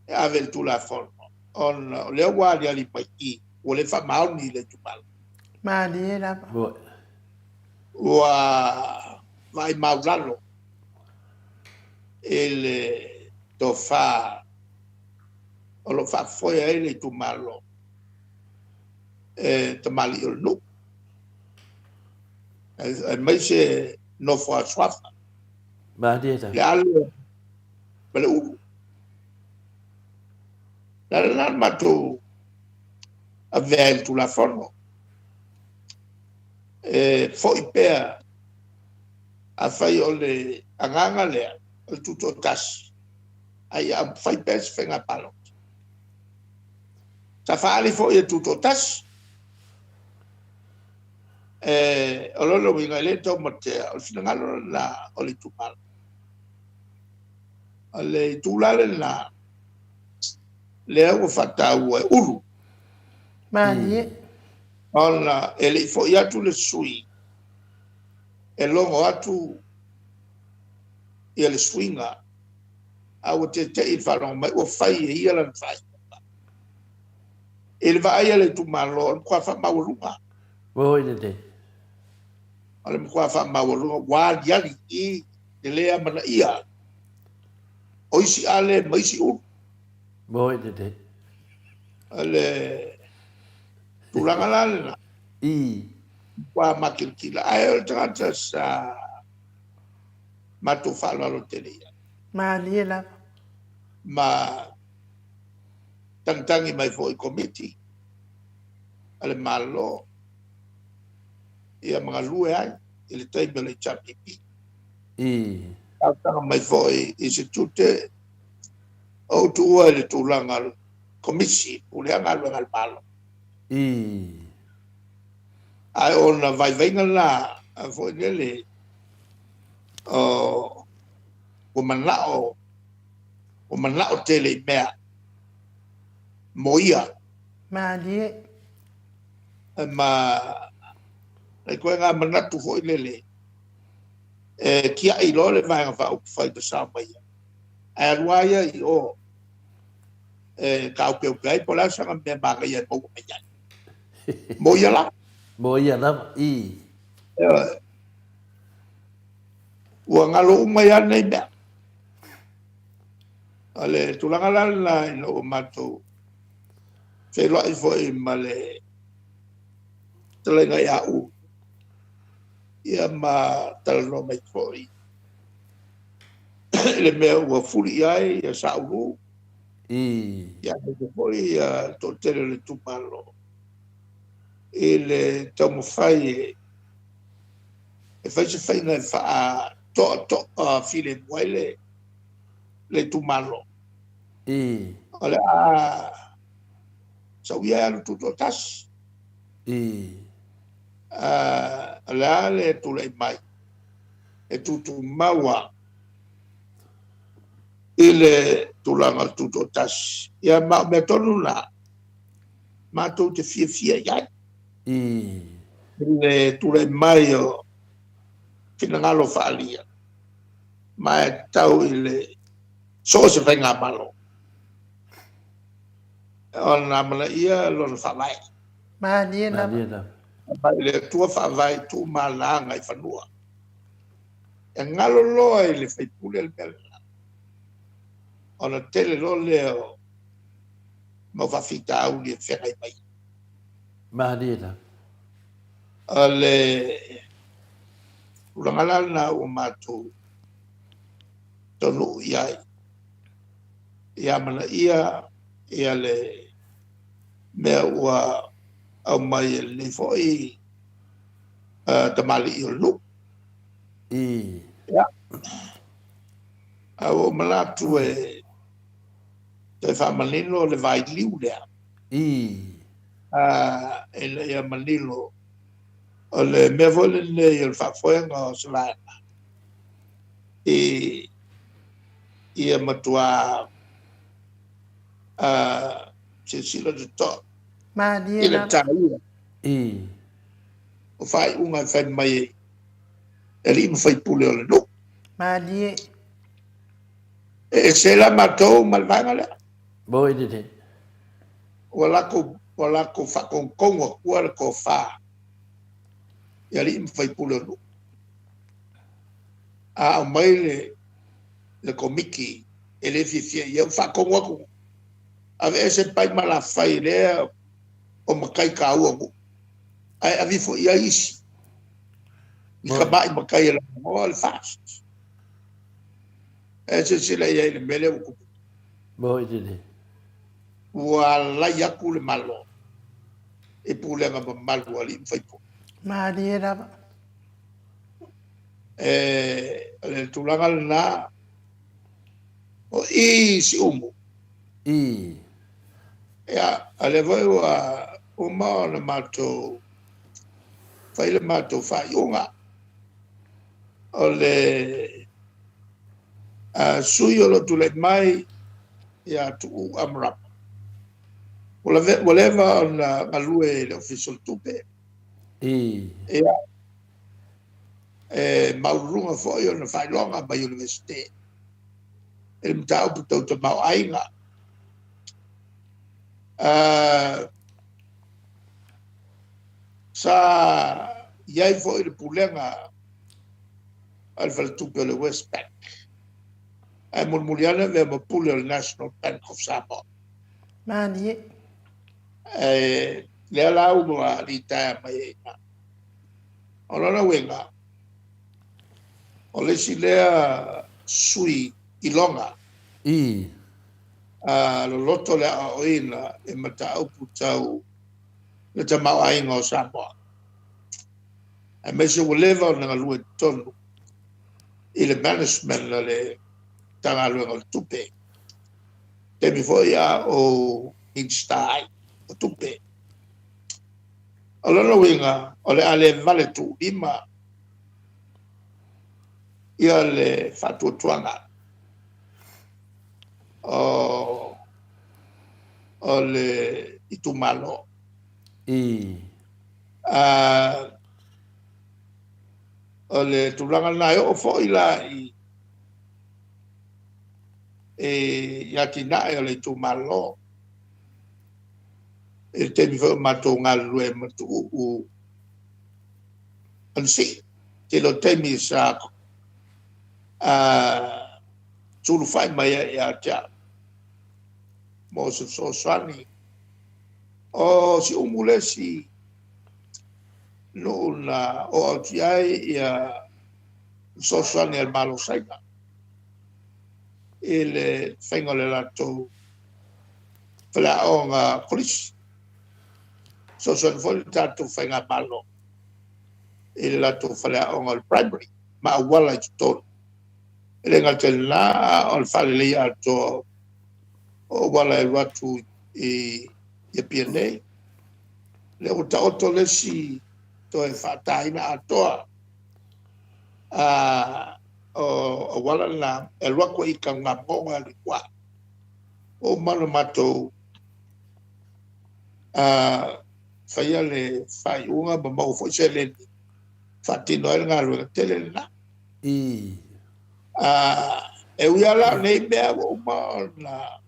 e ave i le Tulafono, ona o lea ua aliali mai i i, ua le faamaoni i le itumalo. Malie lava. Ua vaai maulalo i le tofa o lo o faafoe ai le itumalo e tamalii o le nuu, aemaise nofo a suafa. Malie lava. Le Ale ma le Ulu. Le ala lena na matou avea ai le Tulafono, e foi pea afai o le agaga lea o le tutoatasi, ae ia fai pea se faiga palota. Sa faaali foi e tutoatasi. O lona uiga e le taumatea, o le finagalo lena o le itumalo. O le itu la lena, lea ua faataua e Ulu. Malie. Ona e le i foi atu le sui e logo atu ia le suiga, a ua tete'i i le faalogo mai ua fai e ia lana faaiuga. I le vaai a le itumalo, o le matua faamaualuga. Oi lelei. O le matua faamaualuga, ua aliali i le le amanaia o isi Ale ma isi Ulu. Oi lelei. O le tulaga la lena. Ua makilikila. Ae o le tagata sa matou faaaloalo tele i ai. Malie lava. Ma tagitagi mai foi i komiti a le Malo ia ma galue ai i le taimi o le HRPP. Talosaga mai foi i se tute o utuua i le tulaga o le komisi pulea galuega a le Malo. Ae ona vaivaiga la foi lele o ua manao tele i mea mo ia. Malie. Ma nai koe ngā manatu foi lele e kiai loa le vaega faaupufai na sao mai ai. Ae alu lava ia i o e tāupeupea ai po o le a saga mea manaia e maua mai ai. Mo ia lava. Mo ia lava, Ua galo uma ia nei mea. O le tulaga la lena ina ua matou feiloai foi ma le fetalaiga ia Ulu, ia ma talanoa mai foi i le mea ua fuli i ai ia Saulu, ia aemaise foi ia le toatele o le itumalo i le taumafai e fai se faiga e faatoatoa filemu ai le itumalo. O le a sauia e alu tutoatasi. O le a le tulai mai e tutumaua i le tulaga o le tutoatasi. Ia ma o mea tonu na matou te fiafia i ai. I le tulai mai o finagalo faaalia ma e tau i le so o se faigamalo. Ona amanaia lona faavae. Malie lava. Aumai i le Atua faavae i tuu ma ala agaifanua. E galo loa i le faipule le mea lena, ona tele loa lea o mau faafitauli e feagai mai. Malie lava. O le tulaga la lena ua matou taunuu i ai, ia amanaia ia le mea ua aumai e lenei foi tamalii o le nuu. Ia, ae ua ou manatu e toe faamanino le vailiu lea. Ina ia manino o le mea foi lenei o le faafoega o se vaega i ia matua silasila totoa Malie i le lava. taua o faaiuga e fai mai e alii ma faipule o le nuu. Malie. E ese la matou ma le vaega lea. Moi lelei. Ua latou ua latou faatogotonu atua le tofa i alii ma faipule o nuu. A aumai le le komiti e le fiafia i ai, ua faatonu atu, aveese pai ma lafai lea o matai taua o nuu, ae ave ifo i ai isi i tamai matai e lagolagoa le FAST. E silasila i ai i le mea lea ua tupu. Moi lelei. Ua alai atu le Malo i pulega mamalu a alii ma faipule. Malie lava. E, o le tulaga lena, o i Siumu. Ia, o lea foi ua uma ona matou fai le matou faaiuga. O le sui o lo o tulai mai ia Tuuu Amarama, ua leva ona galue i le Ofisa o le Tupe. Ia, e maualuluga foi ona faailoga mai Iunivesite i le mataupu tau tamaoaiga. Sa i ai foi le pulega a le faletupe o le Westpac, ae mulimuli ane avea ma pule o le National Bank of Samoa. Malie. Ae lea la ua litaea mai ai i ina. O lona uiga, o le isi lea sui iloga loloto le aoaoina i mataupu tau le tamaoaiga o Samoa, aemaise ua leva ona galue i totonu i le management a le Matagaluega o le Tupe, taimi foi a o Minisita ai o Tupe. O lona uiga, o le a le vale tuulima ia le faatuatuaga o le itumalo. O le tulaga lena e oo foi la i atinae o le itumalo i le taimi foi o matou galulue ma Tuuu Anasii. Tele o taimi sa sulufai mai ai ia te au mo se fesoasoani. O Siumu le isi nuu na oo atu i ai ia fesoasoani a le Malo o Saina i le faiga o le latou faleaoga kolisi. Fesoasoani foi le tatou faigamalo i le latou faleaoga o le primary ma auala i totonu. E le gata i lena, a o le faaleleia atoa o auala e alu atu i Apia nei. Lea ua taoto le isi toe faataina atoa o auala na e alu atu ai i Tanugamanono e alu i tua. Ua uma ona matou faia le faaiuga ma maua foi seleni faatino ai le galuega tele lena. E ui lava la o nei mea ua uma ona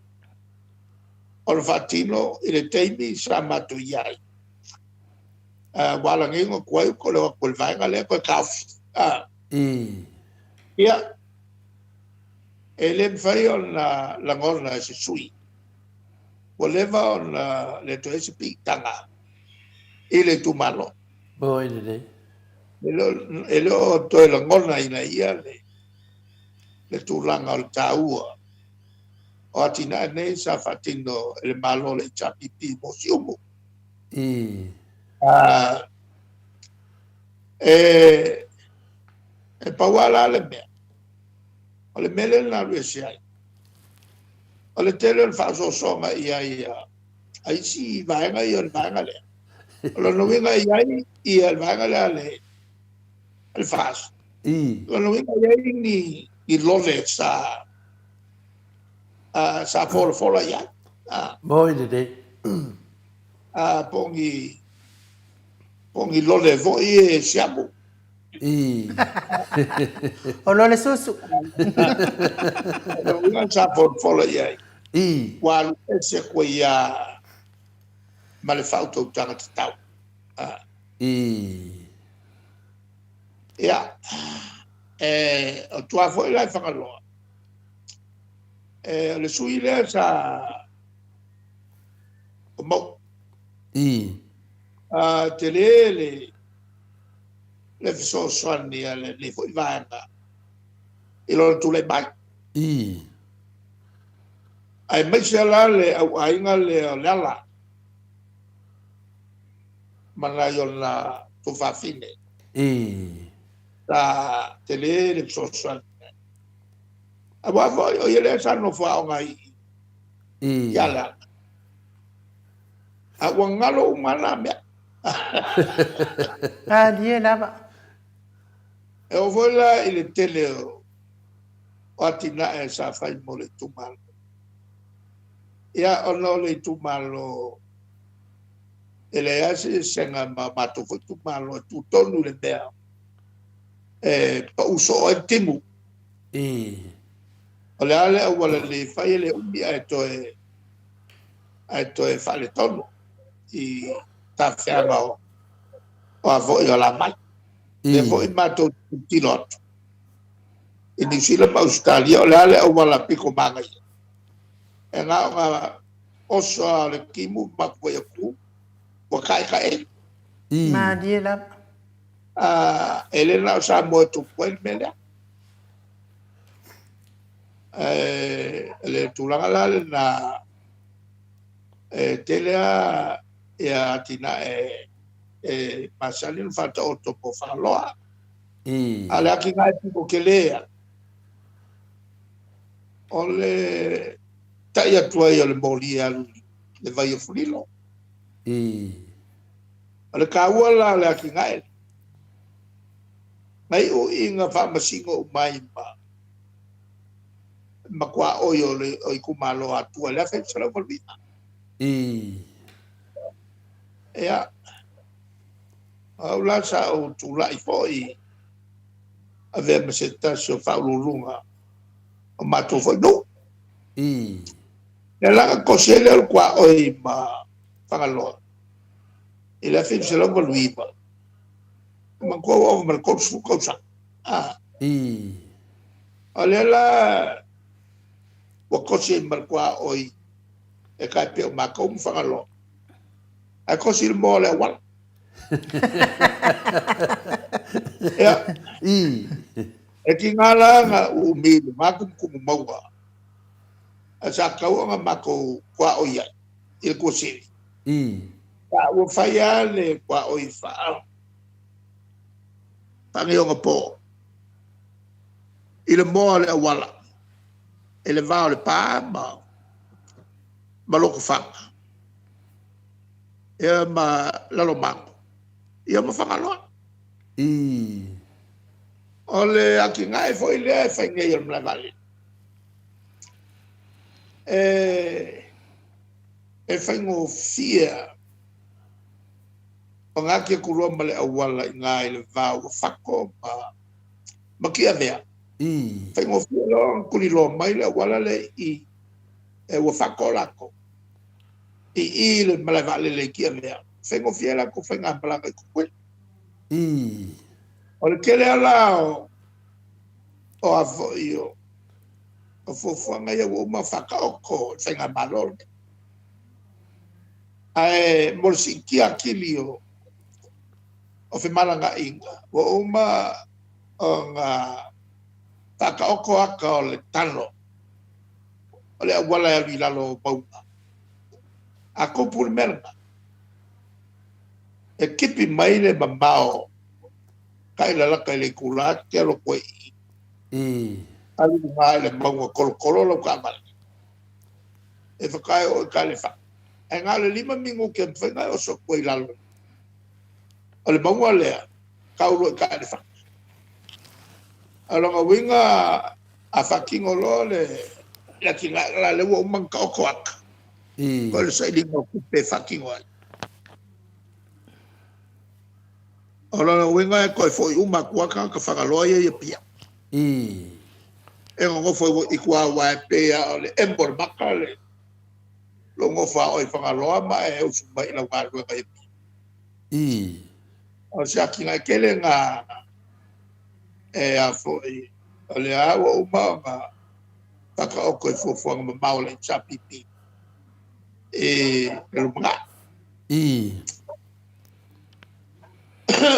Ona faatino i le taimi sa matou i ai, ua alagiga atu ai uta o le o atu i le vaega lea toe taofi. Ia, e le mafai ona lagona e se sui ua leva ona le toe i ai se piitaga i le itumalo. Oi lelei. E le o toe lagona ina ia le tulaga o le taua o atinae nei sa faatino e le Malo o le HRPP mo Siumu. E pau lava la le mea, o le mea lea na alu ese ai, o le tele o le faaosoosoga i ai a isi vaega ia o le vaega lea. O lona uiga e i ai ia le vaega lea a le FAST. O lona uiga e i ai ni lole sa folafola i ai. Moi lelei. Po o ni lole foi e siamu. O lole susu. O lona uiga sa folafola i ai. Ua alu ese koe ia ma le faautautaga tatau. Ia, o tua foi la i Fagaloa, o le sui lea sa o Mauu. Tele le fesoasoani a lenei foi vaega i lona tulai mai. Aemaise la le auaiga lea o Leala ma nai ona tuafafine. Sa tele le fesoasoani. Aua foi o ia lea sa nofo aoga i i Aleala. A ua galo uma na mea. Malie lava. E oo foi la i le tele o atinae sa fai mo le itumalo. Ia, ona o le itumalo e leai lava se eseesega ma matou foi itumalo e tu tonu i le mea e pau soo ai le timu. O le a le auala lelei e fai e le umi ae toe faaletonu i tafeaga o a foi o Lamai. Lea foi matou tilotilo atu i Niu Sila ma Ausetalia, o le a le auala pito manaia e na ona oso lava o le timu ma matou foi atu ua taetae. Malie lava. E le na o Samoa e tupu ai le mea lea. Le tulaga la lena e tele lava ia atinae e masani ona faataoto mo Fagaloa. A o le atinae pito tele lava, o le tai atu ai o le moli e alu i le vai o Fulilo. O le taua la o le atinae lea, na iu ina faamasino uma ai ma tuaoi o le itumalo Atua i le 1989. Ia, o au la sa ou tulai foi avea ma se tasi o faauluuluga o matou foi nuu. Lea la na tosi ai lea o le tuaoi ma Fagaloa i le 1989. Manatua ua ova ma le 30 tausaga. O lea la ua tosi ai ma le tuaoi e tai pei o matou ma Fagaloa. Ae tosi le moa o le auala. Ia. E tiga la na uumi i le va tumutumu maua ae sa tatau ona matou tuaoi ai i le Tuasivi. A ua fai lava le tuaoi faaneionapo i le moa o le auala i le va o Lepa ma Lotofaga ia ma Lalomanu ia ma Fagaloa. O le atinae foi lea e fai nei o le malae vaalele, e faigofie ona ati atu loa ma le auala i ina i le va o Uafato ma Tiavea. Faigofie loa ona tuliloa mai le auala lea i e Uafato latou. I i le malae vaalele i Tiavea, faigofie ai latou faigamalaga i Tutuila. O le tele lava la o o a foi o o fuafuaga ia ua uma ona faataoto e le Faigamalo lenei. Ae mo le siitia atili o o femalagaaiga, ua uma ona faataoto ata o le talo o le auala e alu i lalo o mauga. A tupu le mea lena, e tipi mai le mamao ta'ilalata i le itulā e te alu atu ai i i, alu i luga i le mauga tolotolo lau taavale e faatoa e oo i tai i le fale. Ae na o le 5 minute e mafai ona e oso atu ai i lalo o le mauga lea, tau loa i tai i le fale. A o lona uiga a faatino loa le atinae la lea ua uma ona taoto ata, o le sailiga o tupe e faatino ai. O lona uiga e toe foi uma atu lava tagata Fagaloa ia i Apia. E nonofo i tua aua e pei lava o le emo o le mata le lou nofo a oe i Fagaloa ma e usu mai i lau galuega i Apia. O se atinae tele lena e a foi o lea ua uma ona faataoto i fuafuaga mamao a le HRPP i le lumanai.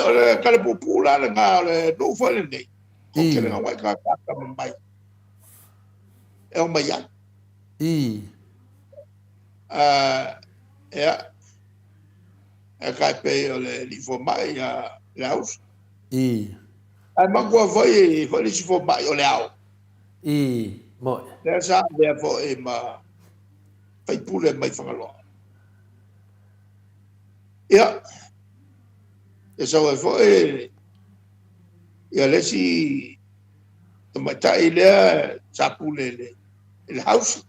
O le tala puupuu la lena o le nuu foi lenei, o tele na wai tagata atamamai e omai ai. Ia, e tai pei o le alii fomai ia Leausa. Ae manatua foi foi le isi fomai o le Ao. Moe. Lea sa avea foi ma faipule mai Fagaloa. Ia, e sau ai foi ia le isi tamaitai lea sa pule i le house.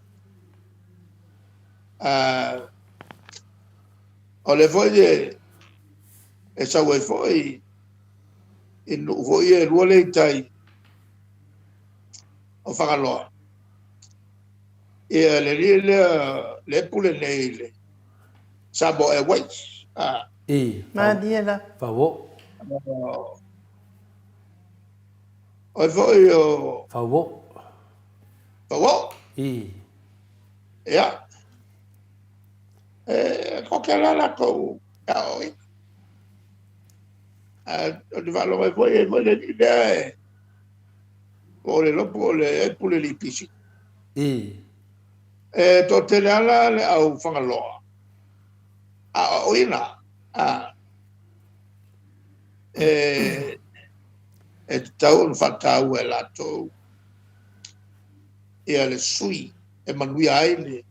O le foi e sau ai foi i nuu foi e lua le i tai o Fagaloa. Ia le alii lea le pule nei i le Samoa Airways. Malie la. Fauo. O foi o Fauo. Fauo. Ia. E ko ke la latou e aoaoina. O le faalogo ai foi e foi le alii lea e po o le lopo o le pule le EPC. E toatele lava le au Fagaloa aoaoina e tatau ona faataua e latou ia le sui e manuia ai le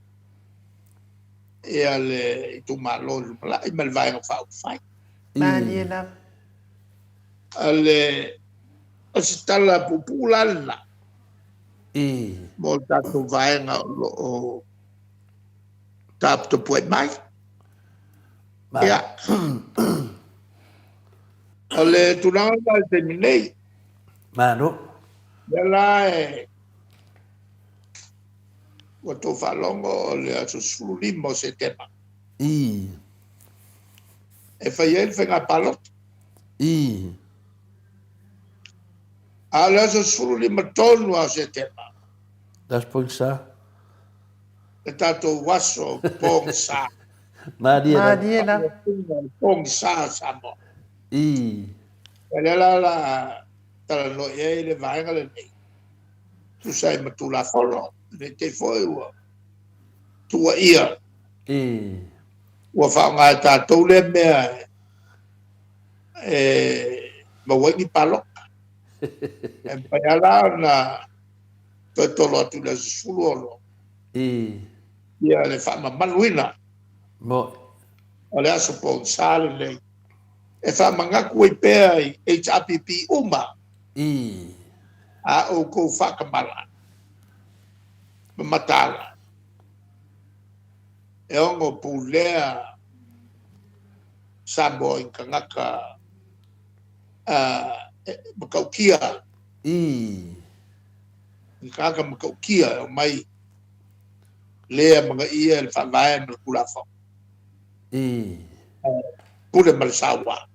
ia le itumalo i le lumanai ma le Vaega Faaupufai. Malie lava. O se tala puupuu la lena mo le tatou vaega o lo o taputapuai mai. Ia, o le tulaga lena i le taimi nei. Malo. Lea la e ua tou faalogo o le aso 15 o Setema e fai ai le faiga palota. A o le aso 15 tonu lava o Setema, Aso pogisa. Le tatou aso pogisa. Malie lava. Malie lava. Pogisa o Samoa. O lea la la talanoa i ai le vaega lenei. Tusa ai ma Tulafono, ne i te i foi ua tuuaia. Ua faaaoga e tatou lea mea e maua ai ni palota. E mafai lava la ona toe tolo atu i le aso 16 ia le faamamaluina o le aso pogisa lenei e faamanatu ai pea i HRPP uma a outou faatamala ma mataala e ono pulea Samoa i tagata matautia. I tagata matautia e omai lea manaia le faavae ma le Tulafono. I. Pule ma le saua.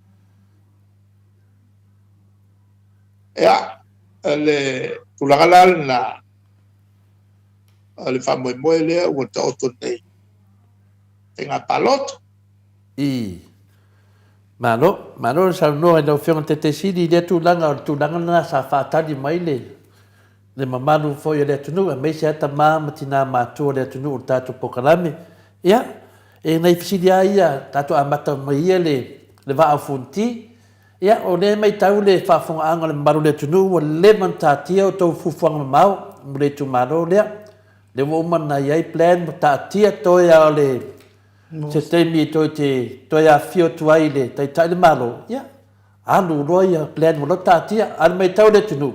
Ia, le tulaga la lena, o le faamoemoe lea ua taoto nei faiga palota. I. Malo, malo le saunoa i lau Afioga i le Taitai Sili i lea tulaga, o le tulaga lena sa faatali mai le le mamalu foi o le atunuu aemaise lava tama ma tina matutua o le atunuu i le tatou polokalame. Ia, e nai fesili lava ia, tatou amata mai ia le le Vaa o Fonoti. Ia, o lea e matau le faafofogaaga a le mamalu o le atunuu ua leva ona taatia outou fuafuaga mamao mo le itumalo lea. O lea ua uma ona i ai plan ma taatia toe lava o le se taimi e toe te toe afifio atu ai le Taitai o le Malo, ia, alu loa ia plan ua lava taatia. A o le matau a le atunuu,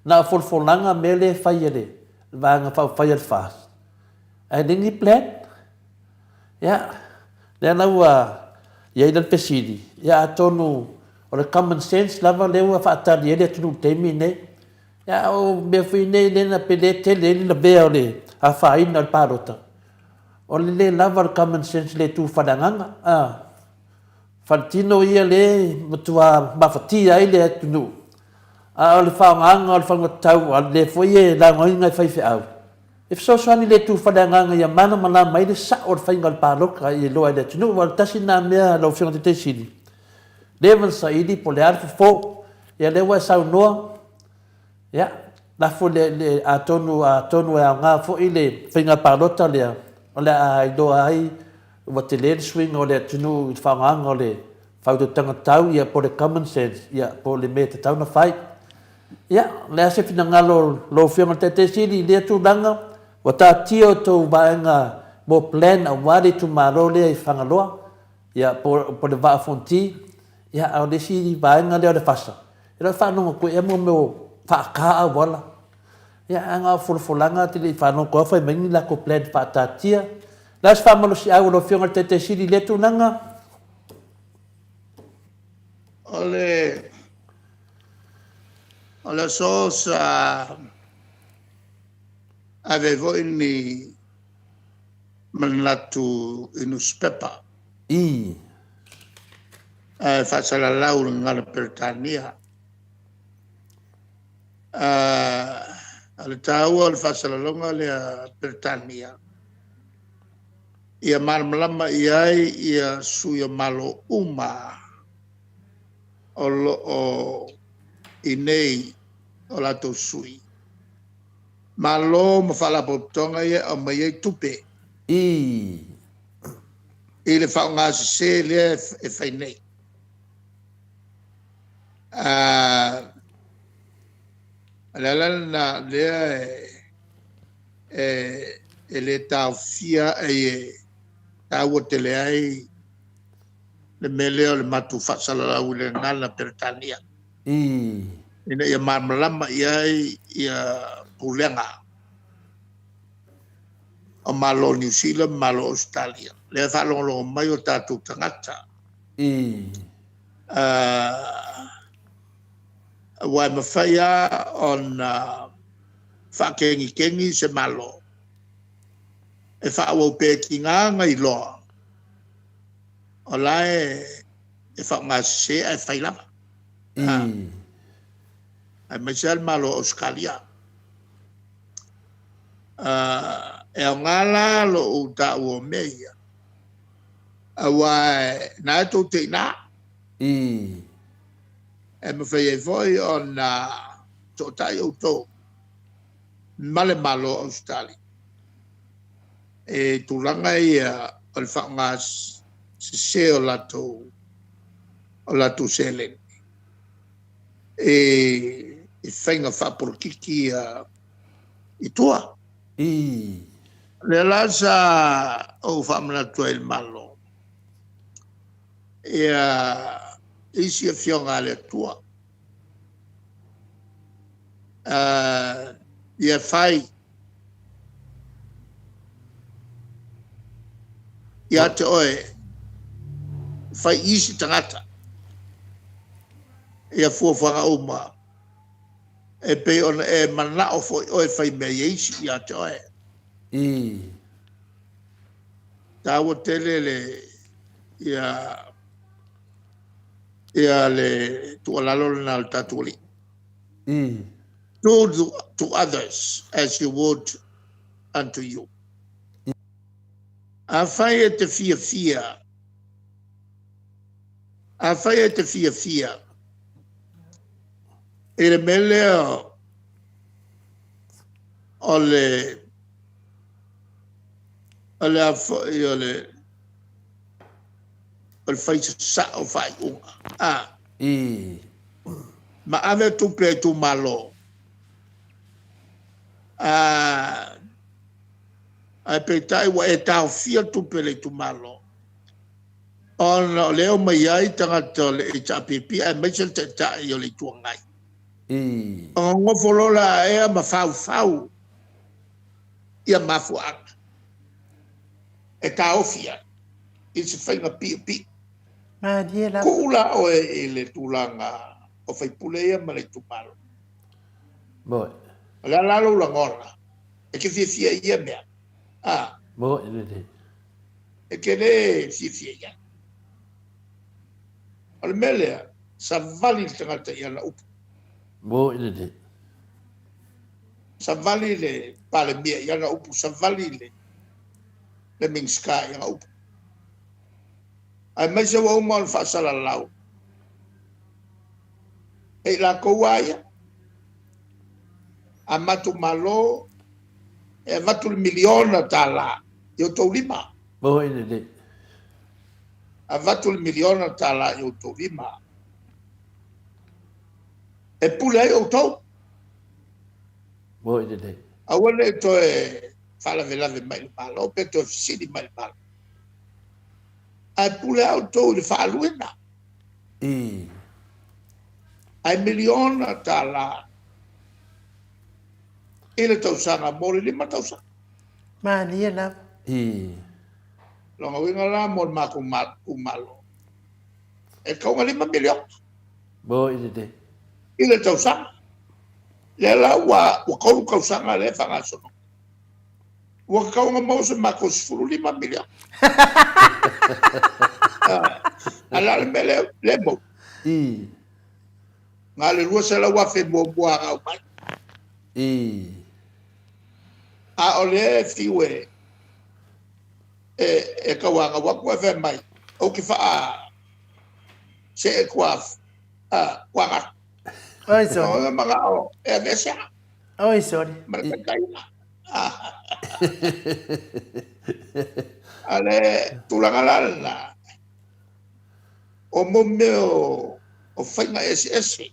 na o folafolaga mea lea e fai e le Vaega Faaupufai a le FAST, ae leai ni plan. Ia, lea la ua i ai la le fesili, ia atonu o le common sense lava lea ua faatali ai le atunuu i le taimi lenei. Ia a o mea foi nei lea na pe le tele ai le lavea o le afaina o le palota, o le le lava o le common sense i le tu faaleagaga, a. Faletino ia lea e matua mafatia ai le atunuu, a o le faaaogaina o le faugatau a lea foi e laugaina e faifeau, E fesoasoani i le tu faleagaga ia malamalama ai le sao o le faiga o le palota i iloa e le atunuu. Aua o le tasi lena mea lau Afioga i le Taitai Sili, leva ona saili po o le a le fofo. Ia lea ua e saunoa, ia, lafo le, le, atonu, atonu e aoga foi le faiga palota lea, o le a iloa ai ua tele le suiga o le atunuu i le faaaogaina o le faautautaga tau, ia po o le common sense, ia po o le mea e tatau ona fai. Ia, o le a se finagalo o lau Afioga i le Taitai Sili i lea tulaga? Ua taatia outou vaega mo plan aua le itumalo lea i Fagaloa, ia, po, po le Vaa o Fonoti, ia, a o le isi vaega lea o le FASA, e le o faalogo atu ea mo mea o faata auala. Ia, ae na o folafolaga ou te le i faalogo atu lava fai mai ni latou plan faataatia. O le a se faamalosiau a lau Afioga i le Taitai Sili i lea tulaga? O le O le aso sa ave ai foi ni manatu i nusipepa. I. Ae faasalalau i le gagana Peretania. O le taua o le faasalalauga lea Peretania, ia malamalama i ai sui o Malo uma o lo o i inei o latou sui, Malo ma Faalapotopotoga ia e aumai ai tupe. Ii. I le faaaoga sese lea e fai nei. O le ala lena lea e le taofia ai e taua tele ai le mea lea o le matou faasalalau i le gagana Peretania. Ii. Ina ia malamalama i ai ia pulega o Malo o Niu Sila ma Malo o Ausetalia. Lea e faalogologo mai o tatou tagata. Ii. Aua e mafai lava ona faakegikegi se Malo e faaauau pea e tiga ona iloa o la e faaaoga sese ae fai lava. Aemaise lava le Malo o Ausetalia. E aoga la lou taua o mea ia, aua o lena tou te i ina. E mafai ai foi ona toatai outou ma le Malo o Ausetalia i tulaga ia o le faaaoga sese o latou seleni i faiga faapolokiki ia i tua. O lea la sa ou faamanatu ai i le Malo ia isi afioga a le Atua ia fai ia te oe, fai i isi tagata ia fuafuaga uma e pei ona e manao foi oe e fai mea i isi ia te oe. Taua tele le Ia ia le tuualalo lena a le tatou Alii. Do to others as you would unto you. Afai e te fiafia, afai e te fiafia i le mea lea o le o le a foi o le o le fai sasao faaiuga a ma ave tupe a itumalo a ae peitai ua e taofia tupe a le itumalo ona o lea e omai ai tagata o le HRPP aemaise le Taitai o le Itu Agai. Ona nonofo loa la ea ma faufau ia mafuaaga e taofi ai i se faiga piopio. Malie lava. Tuu la oe i le tulaga o faipule ia ma le itumalo. Moi. O le a la lou lagona e te fiafia i ia mea? A. Moi lelei. E te le fiafia i ai. O le mea lea, savali le tagata i ana upu. Moi lelei. Savali le Palemia i ana upu, savali le le Minisita i ana upu. Aemaise ua uma ona faasalalau e i latou lava ia, a matou Malo e avatu le miliona tala i outou lima. Moi lelei. Avatu le miliona tala i outou lima e pule ai outou. Moi lelei. Aua ne i toe faalavelave mai i le Malo pe toe fesili mai i le Malo. Ae pule lava outou i le faaluina. Ae miliona tala i le tausaga mo le 5 tausaga. Malie lava. Lona uiga la mo le matou itumalo, e tatau ona 5 miliona. Moi lelei. I le tausaga. Lea la ua 3 tausaga lea e faagasolo. Ua tatau ona maua se matou 15 miliona. A o le a le mea lea e maua? Na o le 200,000 muamua na aumai. A o lea e fiu e e tauanau atu ae fai mai, ou te faa see tua galu. Oi sole. O manao e aveese au. Oi sole. Ma le taitaiga. A le tulaga la lena, o mo mea o faiga eseese.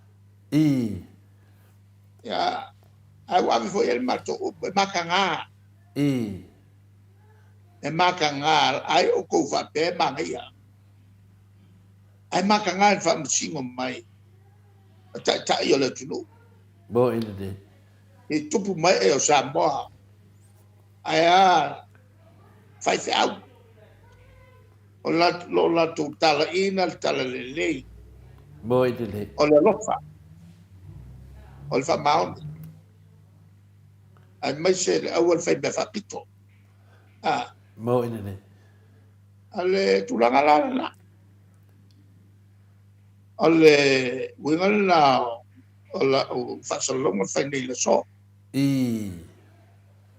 Ia, ae ua ave foi i ai le matou upu, e mataga. E mataga ai outou faapea e manaia. Ae mataga i le faamasino mai a taitai o le atunuu. Moi lelei. I tupu mai e o Samoa, ae a faifeau. O lo latou talaiina le talalelei. Moi lelei. O le alofa. O le faamaoni. Aemaise le aua le faimea faapito. A. Moi lelei. A le tulaga la lena. O le uiga lena o lau faasalalauga na fai nei i le aso.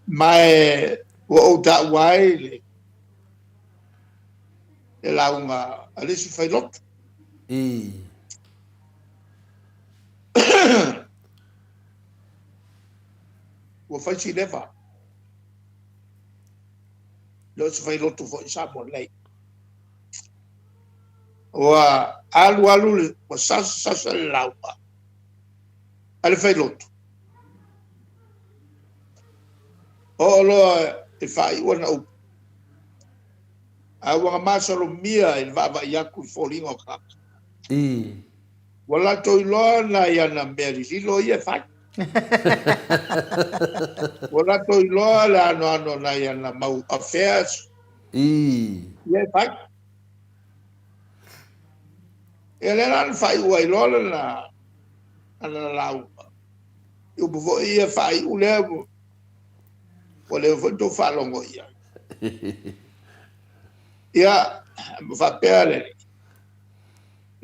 Ma e ua ou taua ai le le lauga a le isi failotu. Ua fai si leva. Le o se failotu foi i Samoa nei. Ua alu alu le, ua sasa sasa le lauga a le failotu. Oo loa i faaiu ana upu, ae ua na masalomia i le vaavaai atu i foliga o tagata. Ua latou iloa nai ana mea lililo ia e fai. Ua latou iloa le anoano o nai ana mau affairs ia e fai. Ia lea la na faaiu ai loa lana ana lauga. I upu foi ia faaiu lea ua leva foi na tou faalogo i ai. Ia, Ma faapea le Alii,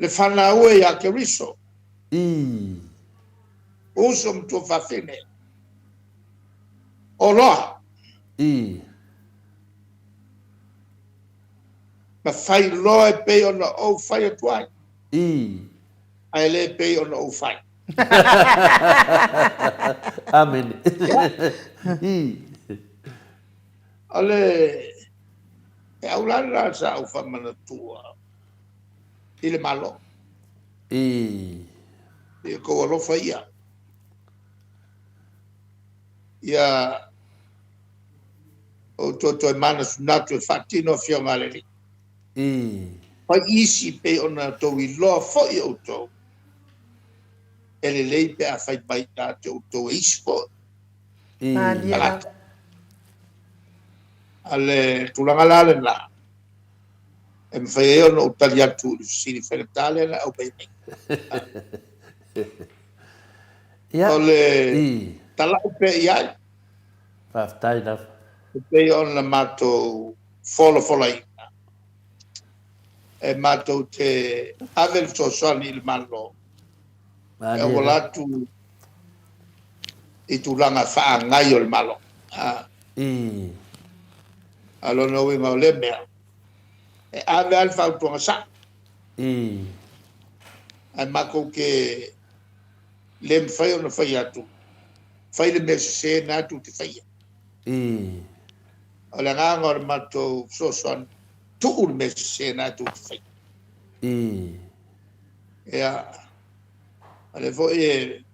Le fanau e ia Keriso. Ii. Uso ma tuafafine. O loa. Ii. Ma fai loa e pei ona ou fai atu ai. Ii. Ae le pei ona ou fai. Amene. Ii. O le feau la lena sa ou faamanatua i le Malo. Ii. I outou alofa ia. Ia outou toe manatunatu e faatino Afioga a le Alii. Ii. Fai isi pei ona outou iloa foi outou, e lelei pe a fai mai ia te outou e isi foi. Ii. Malie lava. Tagata. A le tulaga la lena, e mafai ai ona ou tali atu i le fesili faigata lea na aumai nei. Ia. O le Ii. tala'u pea i ai. Faafetai lava. E pei ona matou folafolaina, e matou te ave le fesoasoani i le Malo e auala atu i tulaga faagai o le Malo. Ii. A o lona uiga o lea mea, e ave lava le fautuaga sa'o. Ii. Ae matou te le mafai ona fai atu, fai le mea sese lena tou te faia. Ii. O le agaga o le matou fesoasoani, tuu le mea sese lena tou te faia. Ii. Ia, o lea foi e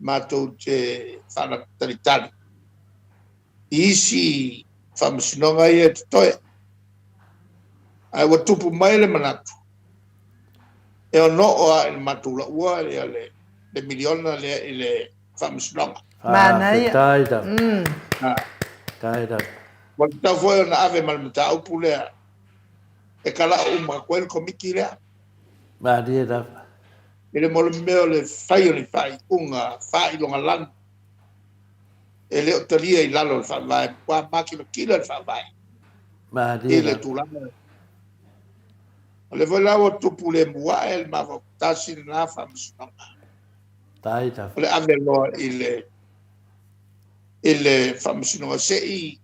matou te faatalitali i isi faamasinoga ia e totoe. Ae ua tupu mai le manatu, e ono oo lava i le matou laua ia le le miliona lea i le faamasinoga. Manaia. Faafetai lava. Faafetai lava. Ua tatau foi ona ave ma le mataupu lea e kala'o uma atu ai le Komiti lea. Malie lava. I le mo le mea o le fai o ni faaiuga faailogalanu e le o talia i lalo o le Faavae, matua makimakila le Faavae Malie i le lava. tulaga lea. O lea foi la ua tupu lemu ae le mafaufau lena faamasinoga. Tai lava. O le ave loa i le i le faamasinoga se i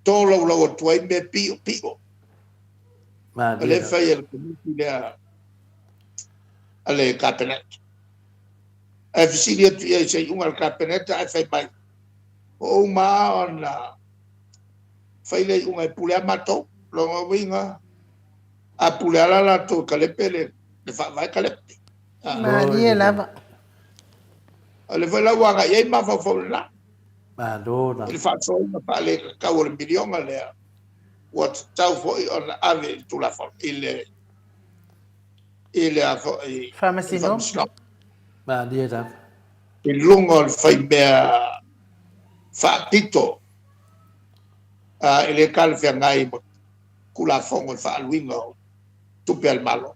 tolaulau atu ai mea piopio. O Malie lea lava. fai e le komiti lea a le Kapeneta. Ae fesili atu i ai i se iuga a le Kapeneta ae fai mai, ua uma lava ona fai le iuga e pule lava matou. Lona uiga, a pule lava la latou e kalepe le, le faavae kalepe. Malie lava. O lea foi la ua agai ai mafaufau lena. Malo I le lava. faasoaina faaletatau o le miliona lea, ua tatau foi ona ave i le Tulafono, i le i le a foi, Faamasinoga. Faamasinoga. Malie lava. I luga o le faimea faapito e le talafeagai ma Tulafono i le faaaluina o tupe a le Malo.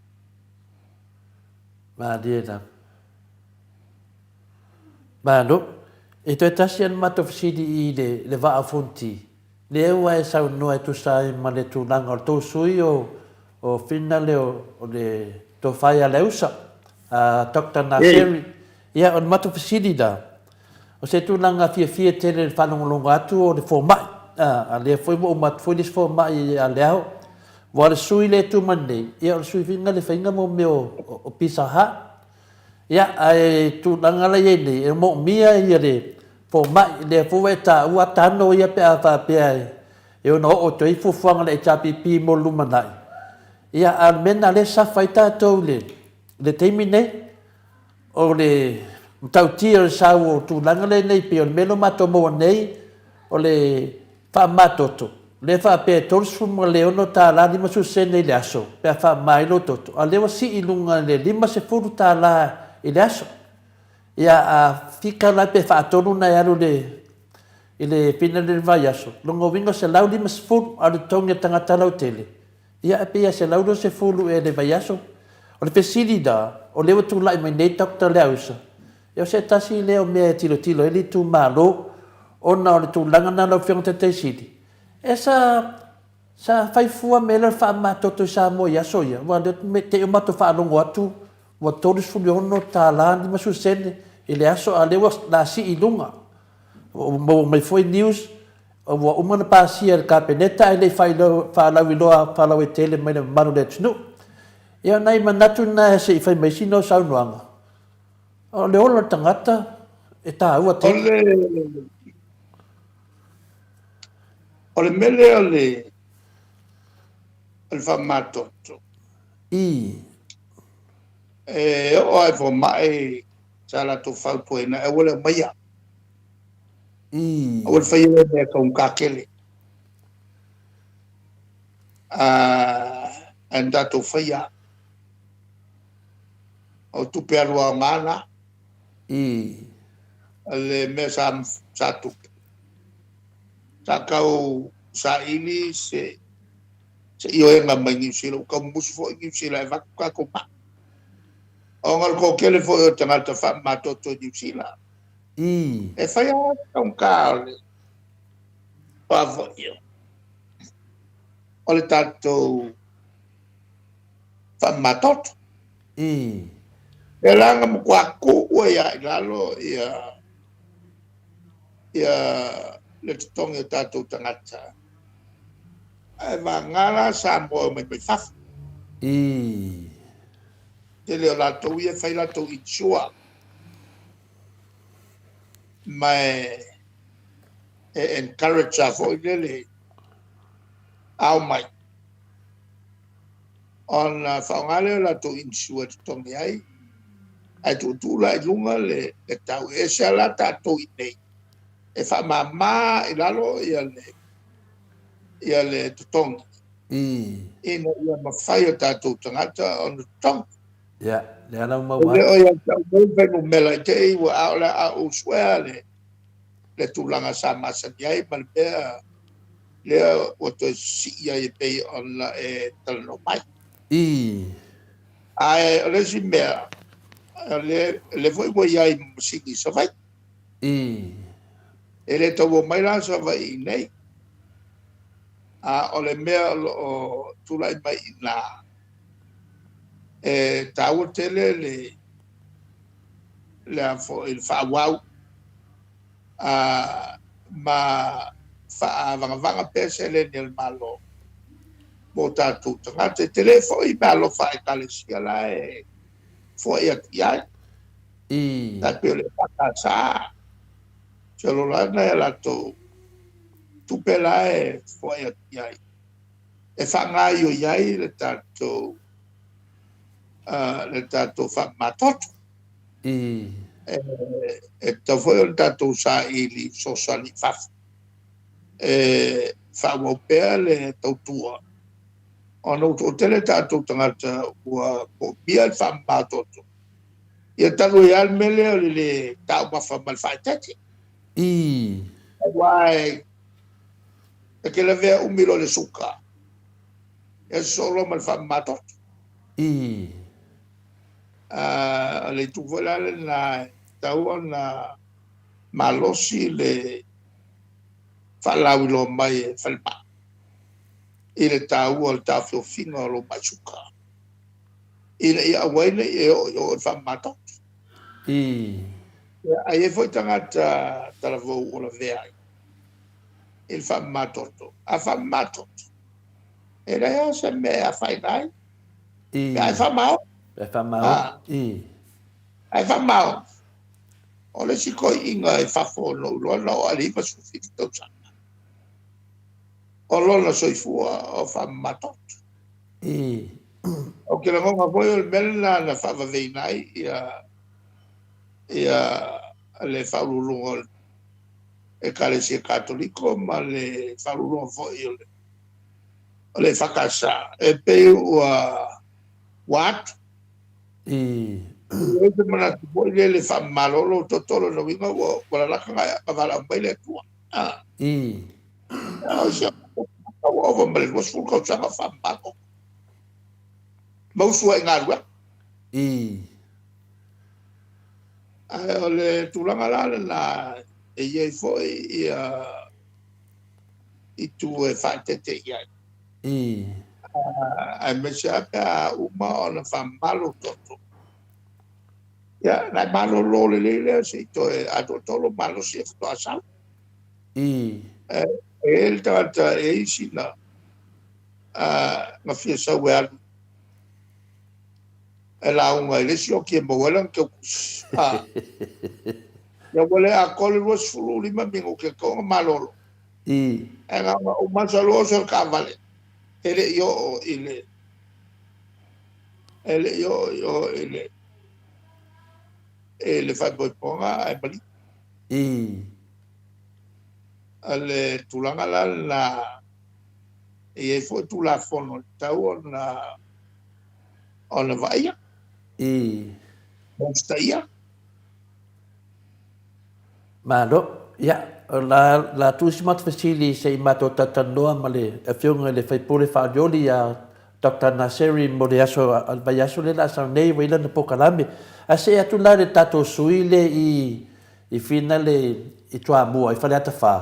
Malie lava. Malo. E toe tasi a le matou fesili i le, le Vaa o Fonoti. Lea ua e saunoa e tusa ai ma le tulaga o le tou sui o, o Finale o, o le Tofa ia Leausa, a Doctor Naseri. Ia, o le matou fesili la, o se tulaga fiafia tele i le faalogologo atu o le fomai, a, a lea foi ua uma atu foi le isi fomai ia Leao. Aua o le sui lea e tu mai nei, ia o le sui foi le faiga mo mea o, o Pizza Hut. Ia, ae tulaga la i ai nei, e moomia ia le fomai, lea foi ua e taua tano ia pe a faapea e ono oo atu ai fuafuaga a le HRPP mo le lumanai. Ia, a o le mea lena lea e safa ai tatou i le, le taimi nei, o le matautia o le sau o tulaga lea nei, pei o le mea lea ua matou maua nei, o le Faamamatoto, lea e faapea e $36 50 sene i le aso pe a faamama ai lou toto, a o lea ua sii i luga i le $50 i le aso. Ia, a fika la pe faatolu ona e alu i le i le fina i le vaiaso, lona uiga o $150, a o le totogi a le tagata lautele, ia e pei lava e $120 ea i le vaiaso. O le fesili la, o lea ua tulai mai nei Doctor Leausa, Ia o se tasi lea o mea e tilotilo ai le itumalo ona o le tulaga lena lau Afioga i le Taitaisili, e sa Sa fai fua mea lea o le faamamatoto i Samoa i aso ia, aua o lea te i o matou faalogo atu ua $36 50 sene i le aso, a o lea ua la sii i luga. Ua maua mai foi news ua uma ona pasia e le Kapeneta ae le i faalauiloa faalauaitele mai i le mamalu o le atunuu. Ia o nai manatu na se i fai mai sina saunoaga. O le ola o le tagata e taua tele. O le mea lea o le o le faamamatoto. I. E oo lava i fomai sa latou fautuaina e aua le aumaia. I. Aua le faia lea mea e taugata tele. Ae na tatou faia. O tupe alu aoga na. I. Le mea sa tupu. Sa tau saili se ioega mai Niu Sila, ua tau mumusu foi Niu Sila e avatu tatou mai. Ona o le toatele foi o tagata faamamatoto i Niu Sila. I. E fai lava si taugata o le o le tatou faamamatoto. I. Lea la na matua tuu ai lava i lalo ia ia le totogi o tatou tagata, ae vagana la Samoa e omai mai fafo. I. Tele o latou ia e fai latou insure ma e encourage lava foi lele a omai ona faaaoga lea o latou insure e totogi ai, ae tuutuu la i luga le tau. E ese lava la tatou i inei e faamama i lalo ia le totogi I. ina ia mafai o tatou tagata ona totogi. Ia, lea la ua E maua le atu. o ia te au nei le fuainumera i te i ua a o le a ou suea le tulaga sa masani ai ma le mea lea ua toe sii ai e pei ona e talanoa mai. I. Ae o le isi mea, o lea foi ua i ai ma masini i Savaii. I. E le tau omai la Savaii i nei. A o le mea o lo o tulai mai i ina, e taua tele le a foi le faaauau ma faavagavaga pea seleni a le Malo mo tatou tagata. E tele foi meaalofa a Ekalesia la e foai atu i ai. I. Tai pei o le EFKS, feoloolo lava nai a latou tupe la e foai atu i ai, e faagaoioi ai le tatou faamamatoto. I. E tatau foi ona tatou saili fesoasoani i fafo e faaauau pea le tautua, ona ua toatele tatou tagata ua moomia le faamamatoto. Ia talu ai lava le mea lea o le lē taumafa ma le faaeteete. I. Aua e te lavea umi loa i le suka, e sosoo loa ma le faamamatoto. I. O le itu foi la lena e tatau ona malosi le faalauiloa mai e falemai i le taua o le taofiofiga o lou mai suka, ina ia aua ai ne i e oo i o i le faamamatoto. I. Ae i ai foi tagata talavou ua lavea ai i le faamamatoto. A faamamatoto, e leai lava se mea e afaina ai. I. Pe a e faamaoni. Pe a faamaoni. I. A e faamaoni, o le isi toeaiina i fafo na ou iloa na oo lava i le 97 tausaga, o lona soifua o faamamatoto. I. Ou te lagona foi o le mea lena na faavaveina ai ia le faauluuluga o le Ekalesia Katoliko ma le faauluuluga foi o le EFKS, e pei ua atu. I. E i ai se manatu foi lele faamama lou toto, lona uiga ua lalata na valaau mai le Atua. I. O si ua ova ma le 20 tausaga o faamama toto. Mausu ai i galuega. I. Ae o le tulaga la lena e i ai foi ia itu e faaeteete i ai. Aemaise lava pe a uma ona faamama lou toto. Ia, ona e malolo lelei lea se i toe atoatoa lou malosi e faatoa sau. E i ai le tagata e i ai sina na fia sau e alu e lauga i le isi oki e maua ai lana teukusi. Ia ua le atoa le 25 minute e tatau ona malolo. Ae na ona ou masalosalo oso i le taavale e le i oo i le e le i oo i o i le i le faaipoipoga ae maliu. O le tulaga la lena e i ai foi Tulafono e tatau ona ona vaaia. Ma usitaia. Malo. Ia, o la, la tuu si matou fesili se i matou talatalanoa ma le Afioga i le sui usufono faaolioli ia Doctor Naseri mo le aso, le vaiaso lea o le a sau nei ua i ai lana polokalame. Ae see atu la i le tatou sui usufono lea i, i Finale i Toamua, i Faleata 4.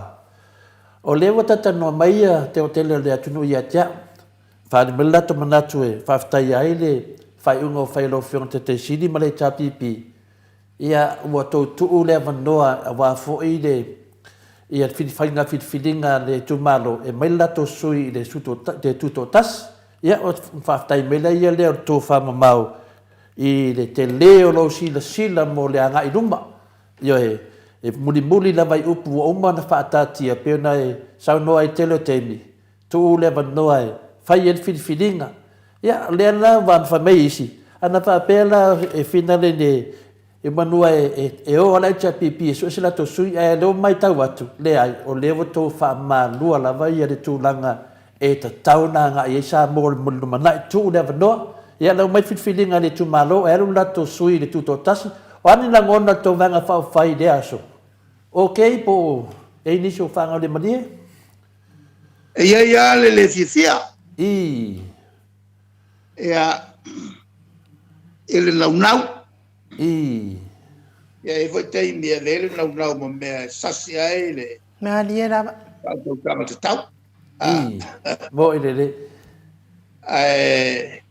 O lea ua talatalanoa mai ia te tele o le atunuu ia te au. Faaali mai le latou manatu e faafetaia ai le faaiuga ua fai e lau Afioga i le Taitaifono Sili ma le HRPP, ia ua tou tuu le avanoa aua foi le ia le faiga filifiliga a le itumalo e aumai le latou sui i le Tutoatasi. Ia ona faafetai mai lea lea o le tofamamao i le tele o lou silasila mo le agai i luma. Ioe, e mulimuli lava i upu ua uma ona faataatia pei ona e saunoa ai i le tele o taimi, tuu le avanoa e fai ai le filifiliga. Ia, o lea la ua fai mai isi, ana faapea la e finale ne i manua e o lava le HRPP e sue se latou sui, ae o lea ua matau atu, leai, o lea ua outou faamalua lava le tulaga e tatau ona agai i ai Samoa mo le lumanai. Tuu le avanoa, ia lau mai filifiliga a le itumalo e alu le latou sui i le Tutoatasi. O a ni lagona o le tou Vaega Faaupufai i lea aso? Ok po o i ai nisi o faagaulemalie? E i ai lava le le fiafia. Ia, i le naunau. Ia, e i ai foi taimi e ave ai le naunau ma mea e sasi ai le Malie lava. faautautaga tatau. Mo'i lelei. Ae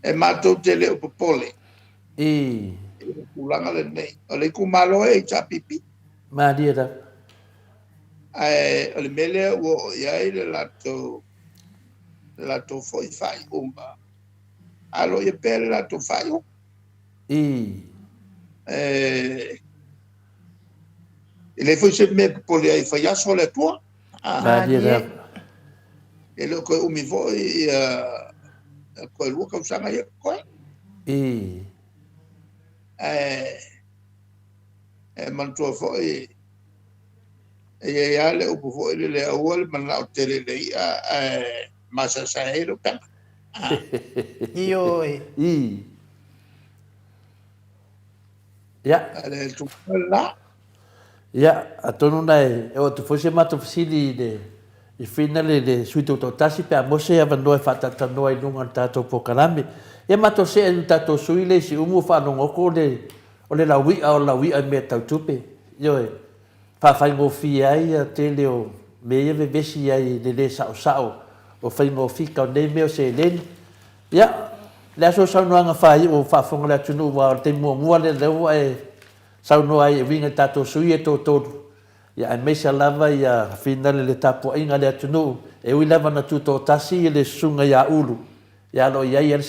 e matou te le o popole i le tulaga lenei. O le itumalo e HRPP. Malie lava. Ae o le mea lea ua oo i ai le latou, le latou foi faaiuga, aloaia pea le latou faaiuga. E leai foi se mea e popole ai, e fai aso le Atua. E le o toe umi foi ia toe 2 tausaga ia totoe. Ae e manatua foi e i ai lava le upu foi lele, aua le manao tele i le i'a ae masaesae ai le upega. Ioe. Ia. Le tulaga lena. Ia, atonu na e oo atu foi se matou fesili i le i finale i le sui tutoatasi pe a maua se avanoa e faatalatalanoa i luga o le tatou polokalame. Ia matou see i le tatou sui lea i Siumu ua faalogo atu le o le laui'a o le laui'a i mea tau tupe. Ioe, faafaigofie ai ia tele o mea ia vevesi ai i le le saosao o faiga o fika o nei mea o seleni. Ia, le aso o saunoaga faaiu ua faafofoga le atunuu aua o le taimi muamua lea lea ua e saunoa ai e uiga i tatou sui e toatolu, ia aemaise lava ia finale le tapuaiga a le atunuu, e ui lava na tutoatasi le susuga ia Ulu, ia o lo o i ai lava le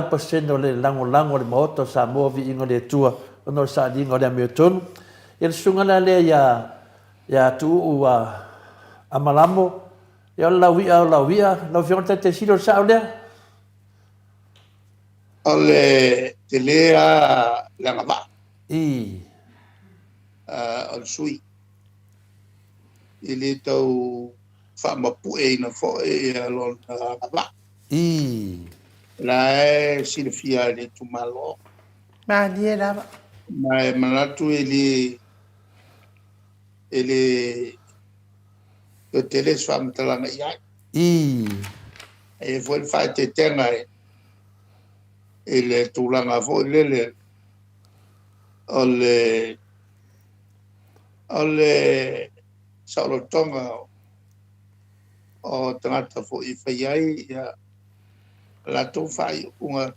100% o le lagolago a le Maota o Samoa Viiga o le Atua ona o le sailiga o le amiotonu. Ia le susuga la lea ia ia Tuuu Amalamo, ia o le lauia o lauia, lau Afioga i le Taitai Sili o le sao lea? O le tele lava le agavaa o le sui e le tau faamapueina foi lona agavaa. O la e silafia e le itumalo. Malie lava. Ma e manatu e le e le toe tele se faamatalaga i ai. E i ai foi le faaeteetega i le tulaga foi lele o le o le saolotoga O tagata foi e fai ai ia latou faaiuga,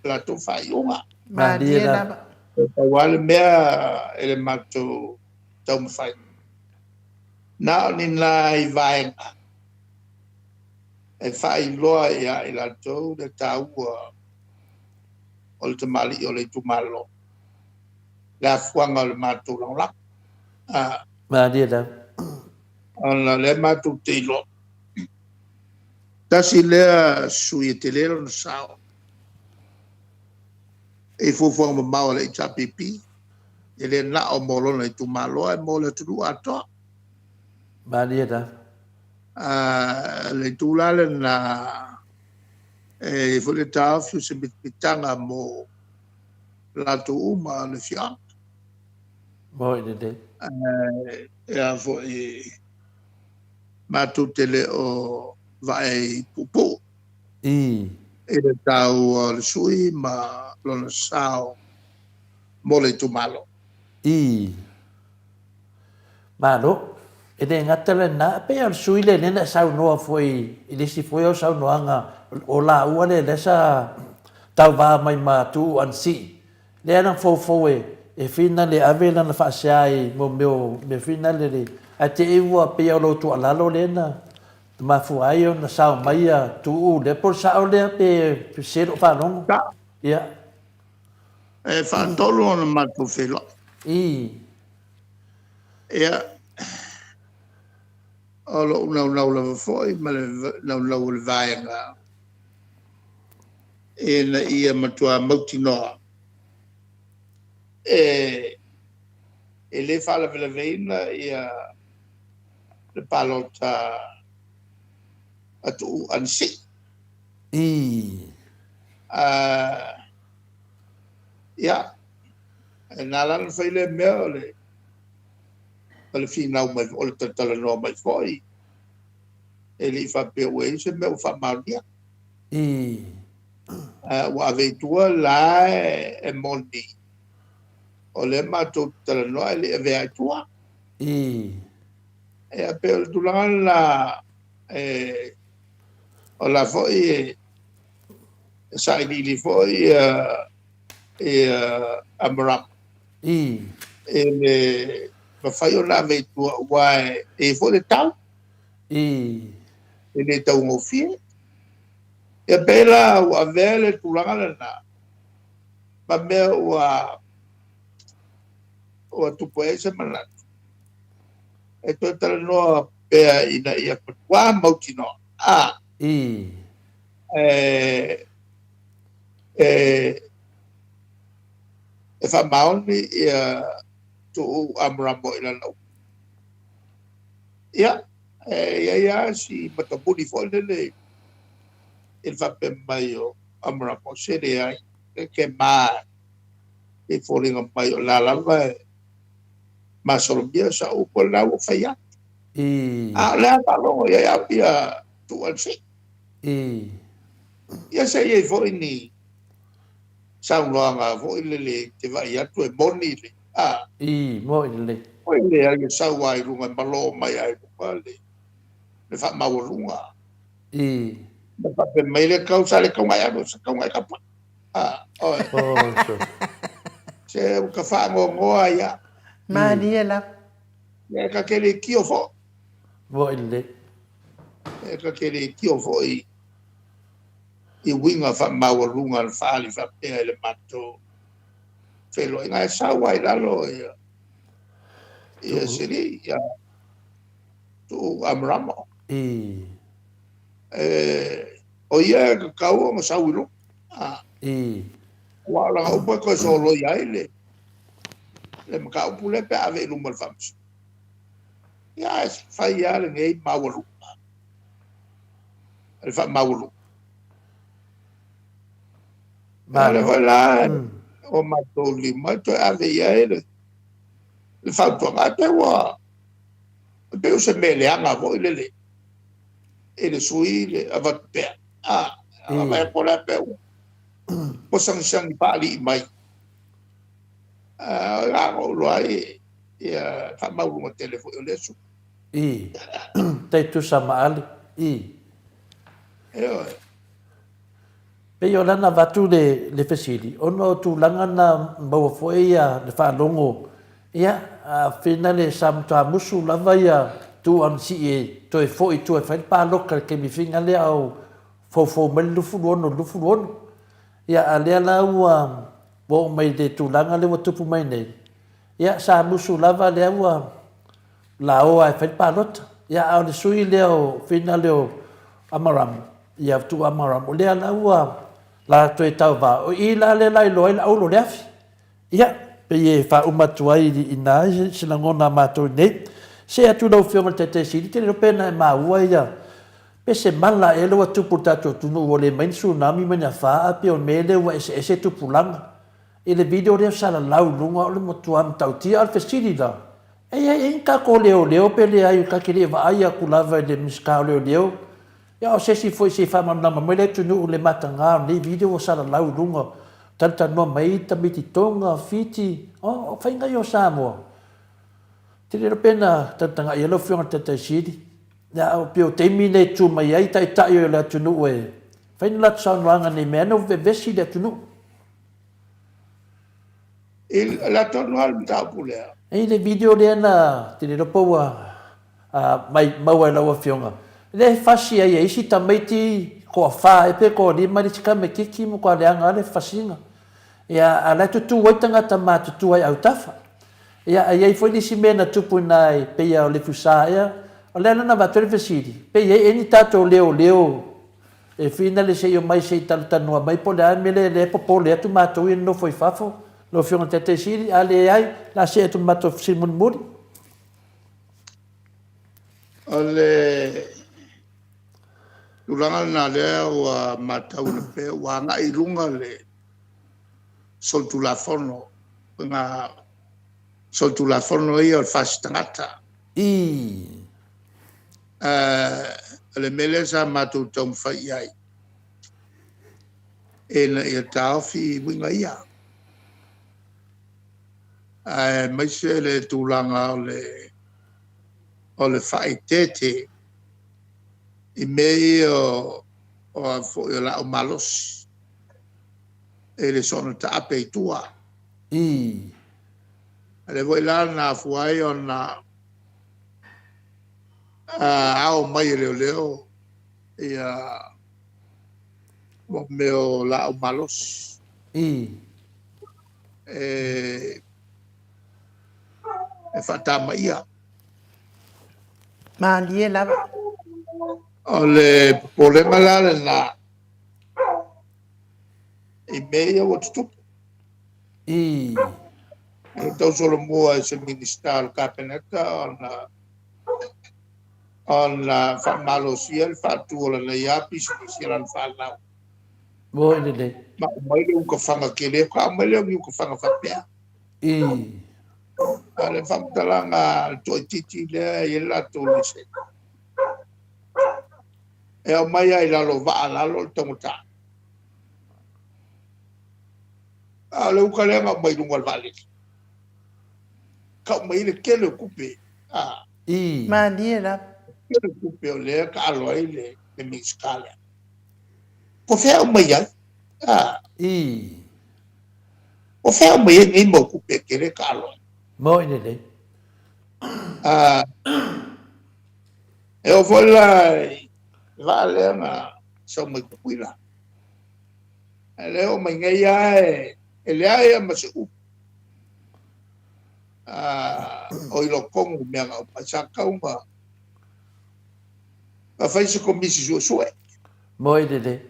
latou faaiuga. Malie lava. E pau lava le mea e le matou taumafai, na o ni nai vaega e faailoa ia i latou le taua o le tamalii o le itumalo, le afuaga o le matou lagolago. Malie lava. Ona o lea matou te iloa, tasi lea sui e tele lona sao i fuafuaga mamao a le HRPP, e le na o mo lona itumalo, ae mo le atunuu atoa. Malie lava. Le itu la lena, e i ai foi le taofi o se mitamitaga mo latou uma o le afioaga. Moi lelei. E a foi, matou te le o vaai puupuu i le taua o le sui ma lona sao mo le itumalo. Ii. Malo. E le gata lena, e pei lava o le sui lea lea na e saunoa foi i le isi foi au saunoaga o laua lea lea sa tauva mai ma Tuuu Anasii, lea na foufou e finale e ave lana faasea i mo mea o mea finale le ae te i ua pei o lou tuualalo lea na mafua ai ona sao mai ia Tuuu lea po o le sao lea pe sese lou faalogo. Sao. Ia. E faatolu ona matou feiloai. Ii. Ia, o lou naunau lava foi ma le naunau o le vaega ina ia matua mautinoa e le faalavelaveina ia le palota a Tuuu Anasii. Ii. Ia, e na ala ona fai lea mea o le o le finau mai, o le talatalanoa mai foi, e le i faapea ua i ai se mea ua faamaonia. Ii. Ua ave i tua la e moni, o lea matou te talanoa e le i avea i tua. Ii. Ia, pei o le tulaga lena, o la foi e sailiili foi ia Amarama. Ii. E le mafai ona ave i tua, aua e i ai foi le tau. Ii. E le taugofie. Ia pei la ua avea le tulaga lena ma mea ua tupu ai se manatu e toe talanoa pea ina ia matua mautinoa. Ii. E faamaoni ia Tuuu Amaramo i lana upu. Ia, e i ai lava si matamuli foi lele i le faapea mai o Amaramo, se leai, e ke ma e foliga mai o la lava e masalomia sa upu o lena ua fai atu. Ii. A o le a faalogo i ai au ia Tuuu Anasii. Ii. Ia se i ai foi ni saunoaga foi lele te vaai atu e moni le a. Ii, moi lelei. Foi le ai e sau ai luga e malo mai ai luga le faamaualuga. Ii. Ma faapea mai le kau sa le kaunga e alu, sa kaunga e kapa. A, oe. Oh, so. Se ua ka faangoangoa ia. Malie lava. E ka ke le kio fo. Moi lelei. E ka ke le kio fo i uiga faamaualuga na faaali faapea i le matou feiloaiga e sau ai lalo ia sili ia Tuuu Amaramo. Ii. O ia e kakau ona sau i luga. Ii. Ua o lana upu e toe soloia ai le mataupu lea pe ave i luma o le faamasinoga. Ia, e fai lava lenei maualuga, le faamaualuga. O lea foi la o matou lima e toe ave i ai le fautuaga. E pei ua e pei o se mea leaga foi lele i le sui le avatu pea. A vai atu o lea pe ua sagisagi faalii mai. O la na ou iloa ai ia faamaualuga tele foi o lea sui. Ii. Tai tusa ma Ali. I. Ioe. Pei o lana avatu le, le fesili, ona o tulaga na maua foi ia le faalogo, ia, a fina le sa matua musu lava ia tu Anasii e toe foi i tua e fai le paloka i le taimi fina lea a o foufou mai le 26 i le 26. Ia, a lea la ua ua oo mai i le tulaga lea ua tupu mai nei, ia, sa musu lava lea ua laoa e fai le palota. Ia, a o le sui lea o fina lea o Amaramo, ia Tuu Amaramo, o lea la ua la toe tauva, o i la lea la iloa ai le aulo o le afi. Ia, pei e faauma atu ai i ina se lagona a matou nei. See atu lau Afioga i le Taitai Sili, te le iloa pe na e maua ia, pe se mala ea lea ua tupu i le tatou atunuu ua le mai ni tsunami ma ni afa, ae pei o le mea lea ua eseese tupulaga. I le video lea sa lalau i luga o le matua matautia, a o le fesili la, e i ai ea ni tatou leoleo pe leai, ta te le i vaai atu lava i le Minisita o Leoleo, ia o se isi foi se i faamalamalama mai le atunuu i le mataga o lenei video ua salalau i luga, talatalanoa mai ai tamaiti Tonga, Fiti, o faiga ia o Samoa. Te le iloa pe na tagatagai ai lau Afioga i le Taitai Sili, ia a o pei o taimi nei e tu mai ai taitai o le atunuu e fai ni latou saunoaga ne i mea ane ua vevesi le atunuu. I le tonu lava le mataupu lea. I le video lea na te le iloa po ua mai maua e lau Afioga, lea e fasi ai e isi tamaiti toafa ea pe toalima le isi tamaititi matua leaga lava le fasiga. Ia, a o la e tutu ai tagata matutua i autafa. Ia, a i ai foi le isi mea na tupu i ina e pei lava o Lefusa ea, o lea la na avatu ai le fesili, pe i ai ea ni tatou leoleo e finale se i omai se i talatalanoa mai po o le a le mea lea e popole atu matou ia nonofo i fafo, lau Afioga i le Taitai Sili, a leai, o le a see atu i le matou fesili mulimuli. O le tulaga lena o lea ua matauina pea ua agai i luga le solitulafono, uiga solitulafono ia o le fasi tagata. Ii. O le mea lea sa matou taumafai i ai, ina ia taofi uiga ia, aemaise le tulaga o le faaeteete i mea ia o, foi, o laau malosi e le soona taape i tua. Ii. O lea foi la na afua ai ona ao mai e leoleo ia mo mea o laau malosi. Ii. E faatamaia. Malie lava. O le popolega la lena i mea ia ua tutupu. Ii. E tausolomua i se Minisita o le Kapeneta ona ona faamalosia le faatu o lana ia pisinisi i lana fanau. Mo i lelei. Ma aumai le ukafaga tele, faatoa aumai lea o ni ukafaga faapea. Ii. A o le faamatalaga a le toaitiiti lea e i ai le latou laisene, e aumai lava i lalo o vaa lalo le taugata. A o le uka lea na aumai i luga o le vaalele, tau mai ai le tele o tupe. A. Ii. Malie lava. Tele o tupe o lea e taalo ai le Minisita lea. Po o fea e aumai ai? A. Ii. O fea e aumai ai nei mau tupe e tele e taalo ai? Moni lelei. A. E oo foi la i le vaa lea na sau mai Tutuila. Ae lea e oo mai nei lava e leai lava ma se upu o iloa tonu mea na aumai. Sa tatau ona fai se komisi suesue. Moni lelei.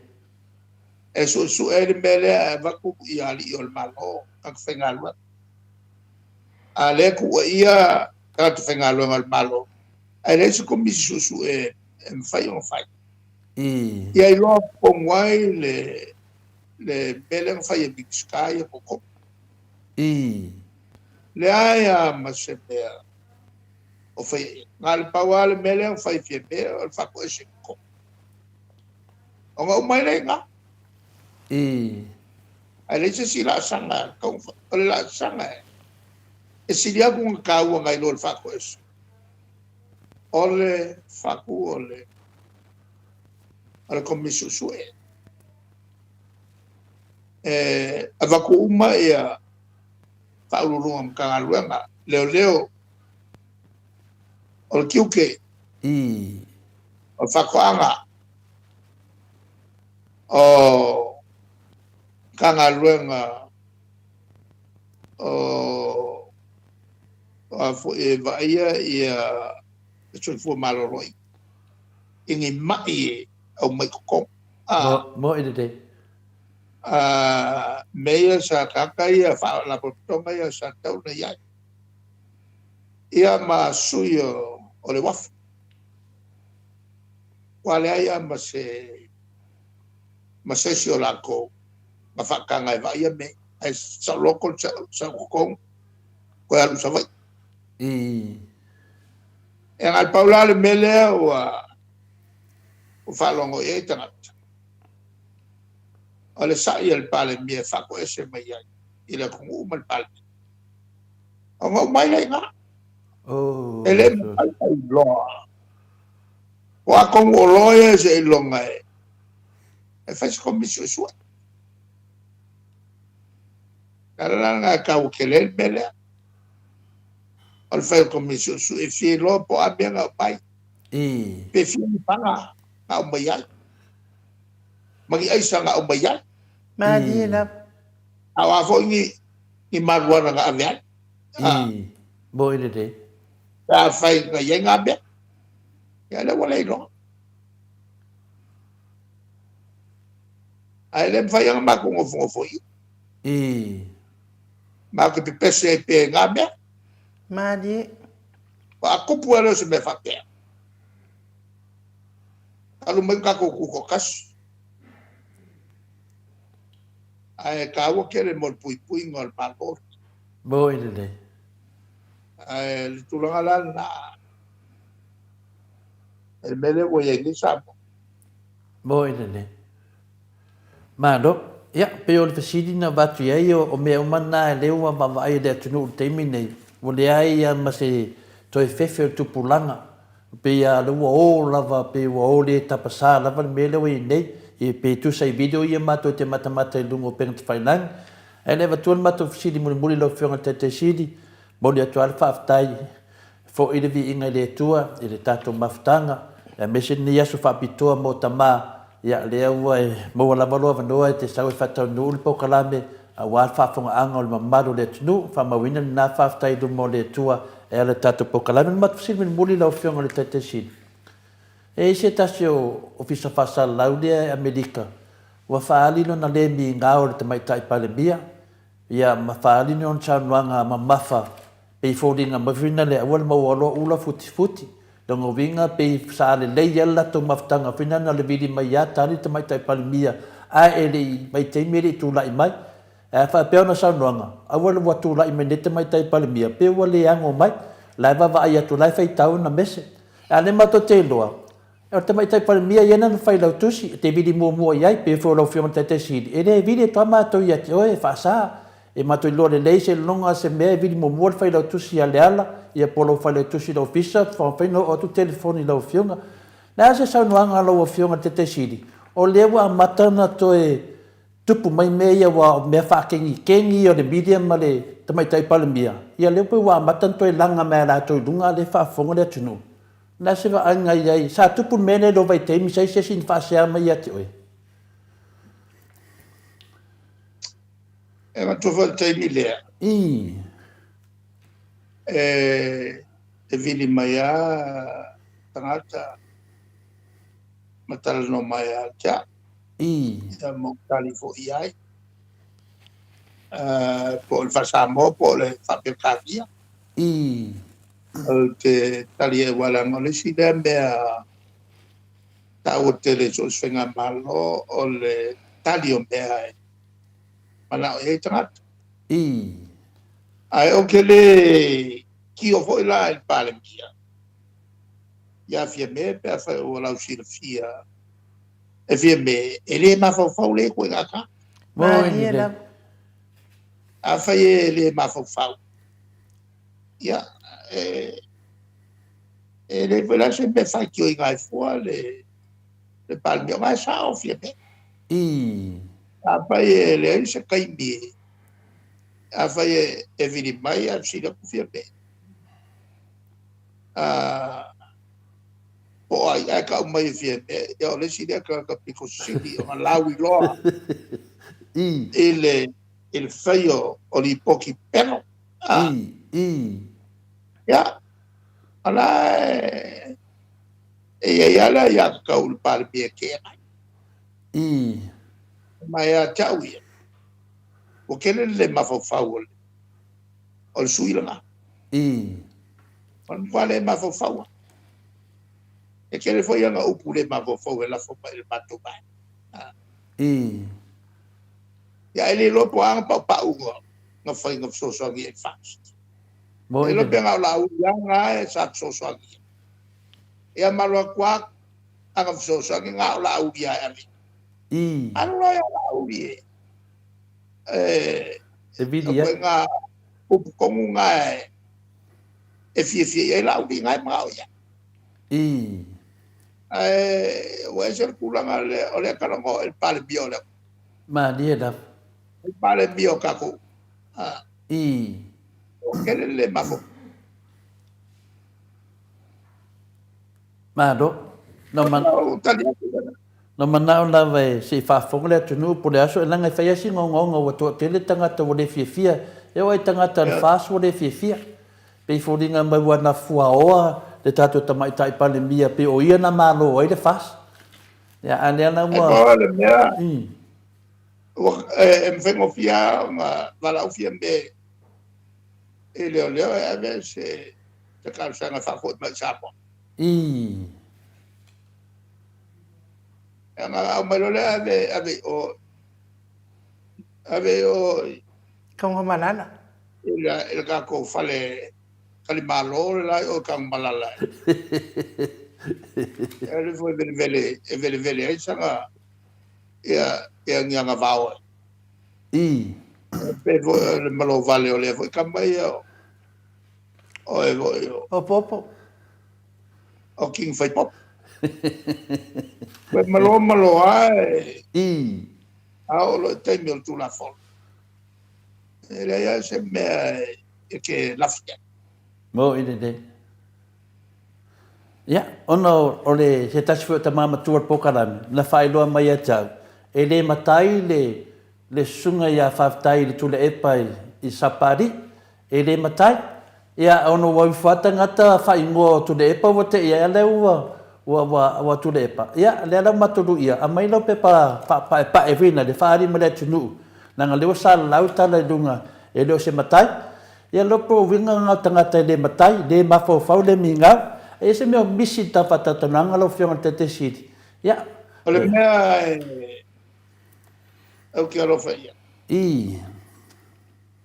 E suesue ai le mea lea ae avatu i alii o le Malo, tagata faigaluega. A o lea e tuuaia tagata faigaluega o le Malo, ae leai se komisi suesue e mafai ona fai. Ii. Ia iloa tonu ai le mea lea na fai e Minisita ia toatolu. Ii. Leai lava ma se mea o faia i ai. Na o le pau lava le mea lea na fai e Fiame o le faatoese i totonu. Ona uma ai lea i ina. Ii. Ae leai se isi laasaga, o le laasaga e sili atu ona taua nai lo le faatoese, o le faatu o le. O le Komisi Suesue. E avatu uma ia Faauluuluga o Matagaluega, Leoleo, o le Tiute, o le Faatoaga, o Matagaluega o a foi e vaaia ia le soifua maloloina i ni mai e aumai totonu. Mo i lelei. Mea ia sa tagata ia faalapotopotoga ia sa tatau ona i ai. Ia ma sui o le uafu. Ua leai lava ma se ma se isi o latou na faataga e vaaia mea ia. Ae saoloto le sau i totonu toe alu i Savaii. E na o le pau la le mea lea ua faalogo i ai tagata, o le sai a le Palemia e faatoese mai ai i le atunuu ma le Palemene. Ona uma ai lea i ina. E le mafai ona iloa. O a tonu oloa ia seiloga e fai se Komisi Suesue. O le ala la lena e taua tele ai le mea lea. O le fai o le Komisi Suesue e fia iloa po o a mea na aumai. Pe fia ni fana na aumai ai. Ma ni aisa na aumai ai. Malie lava. A o a foi ni maruana na ave ai. Mo i lelei. Pe afai na i ai na mea. Ia lea ua le iloa. Ae le mafai ona matou nofonofo i i. Matou te pepese ai pea i na mea. Malie. A tupu lava lea o se mea faapea, alu mai tatou tutoatasi. Ae taua tele mo le puipuiga o le Malo. Mo i lelei. Ae le tulaga la lena, le mea lea ua i ai nei Samoa. Mo i lelei. Malo. Ia, pei o le fesili na avatu i ai, o mea uma na e lea ua vaavaai e le atunuu i le taimi nei, ua leai lava ma se toe fefe o le tupulaga. Pei lava o lea ua o lava, pei ua o le tapasā lava le mea lea ua i ai nei, ia pe tusa i video ia matou te matamata i luga o upega tafailagi. Ae le avatua le matou fesili mulimuli i lau Afioga i le Taitai Sili, momoli atu lava le faafetai Foi le viiga i le Atua i le tatou mafutaga, aemaise lenei aso faapitoa mo tama, ia lea ua e maua lava lou avanoa e te sau e faataunuu le polokalame aua le faafogaaga o le mamalu o le atunuu. Faamauina lena faafetai i luma o le Atua e ala i le tatou polokalame. O le matou fesili mulimuli lau Afioga i le Taitai Sili, e i ai se tasi o Ofisa Faasalalau lea i Amerika ua faaali lona le migao i le Tamaitai Palemia, ia ma faaali ni ona saunoaga mamafa Pei foliga mai foi na le aua le maua loa ula futifuti. Lona uiga pei sa lelei a le latou mafutaga foi na na le vili mai ia tali le tamaitai Palemia ae e le i vaitaimi e le i tulai mai. Ae faapea ona saunoaga, aua le ua tulai mai nei tamaitai Palemia pei ua le ano mai. La e vaavaai atu la e faitau ana mese. A lea matou te iloa O le Tamaitai Palemia ia na failautusi e te vili muamua i ai, pei foi o lau Afioga i le Taitai Sili, e le vili atu lava matou ia te oe e faasa. E matou iloa lelei seiloga lava se mea e vili muamua le failautusi ia Leala, ia po o lau failautusi i le Ofisa, faapea ona oo atu telefoni i lau Afioga. O le a se saunoaga a lau Afioga i le Taitai Sili? O lea ua amata ona toe tupu mai mea ia aua o mea faakegikegi ia o le media ma le Tamaitai Palemia, ia lea pei ua amata ona toe laga mai e latou i luga a o lea e faafofoga le atunuu. O le a se vaaiga i ai? Sa tupu le mea lea i lou vaitaimi, sa i ai se isi na faasea mai ia te oe? E manatua foi le taimi lea. E vili mai lava tagata ma talanoa mai ia te au. Ia ma ou tali foi i ai. Po o le faa-Samoa po o le faa-Peretania. Ou te tali ai aua leaga o le isi lea mea taua tele i so o se faigamalo o le tali o mea e manao i ai tagata. Ae ou te le tio foi la i le Palemia ia Fiame pe afai ua lausilafia e Fiame e le mafaufau lea ituaiga tagata. Malie lava. Afai e le mafaufau, Ia, e leai foi la se mea e faitioina ai fua le Le Palemia, o e sao Fiame. Ii. Afai e leai se taimi e, afai e, e vili mai a fesili atu Fiame. Ah, po o ai ae tau mai e Fiame, ia o le isi lea tagata pito sili ona lauiloa Ii. i le i le faia o lipoti pelo. Ah, Ii. Ii. ia, o la e E i ai lava le aiatatau i le Palemia e teena ai. Ii. Ma ia te au ia, ua tele le le mafaufau o le, o le sui lena. Ii. O le matua le mafaufau lava. E tele foi ana upu le mafaufau e lafo mai i le matou vaega. Ii. Ia, e le iloa po o a ana paupauga na fai na fesoasoani ai i le FAST. Mo E i iloa le. pe na o Laauli lava na e sa fesoasoani i ai. Ia ma alu atu lava ana fesoasoani na o Laauli lava e ave i ai. Ii. Alu loa ia Laauli e, e, E vili ai. ituaiga upu tonu na e, e fiafia i ai Laauli na e manao i ai. Ii. Ae ua ese le tulaga lea o lea talanoa i le Palemia o le atunuu. Malie lava. Le Palemia o tatou. Ah. Ii. Ua tele le le mafaufau. Malo. Na man... Na manao lava e se i faafofoga le atunuu po o le aso e leaga e fai lava si ogaoga ua toatele tagata ua le fiafia. E oo lava i tagata o le FAST ua le fiafia. Pei e foliga mai ua na fuaoa le tatou Tamaitai Palemia pei o ia na malo ai le FAST. Ia, a lea la E ua... pau le mea, Mm. ua, e, e faigofie lava ona valaau Fiame i leoleo e ave se, se talosaga e faafoi mai i Samoa. Ii. Ona aumai loa lea ave, ave i o, ave i o i Kaugamalala. le, i le tatou fale talimalo le la i o i Tanumalala. E alu ifo e velevele, e velevele ai sana, ia, ia ni agavao e. Ii. Pei foi o le malovale o lea foi tama ia o, o e foi o. O Popo. O King Faipopo. Pe malo malo lava e. Ii. A oo loa i le taimi o le Tulafono, e leai lava se mea e te lafi ai. Mo i lelei. Ia, ona o le se tasi foi o tama matua o le polokalame, na faailoa mai ia te au, e le matai le le susuga ia Faafetai i le Tuilaepa i Sapalii, e le matai. Ia, ona ua ifo lava tagata faaigoa o Tuilaepa ua te i ai, a lea ua ua ua ua Tuilaepa. Ia, lea la ua matou luia, aumai lau pepa faapaepae foi lea, faaali ma le atunuu, leaga o lea ua salalau tala i luga, e le o se matai. Ia lea po o uiga na o tagata e le matai, le mafaufau, le migao. E i ai se mea o misi i le ta faatalatalanoaga lau Afioga i le Taitaisili? Ia. O le mea e ou te alofa i ai. Ii.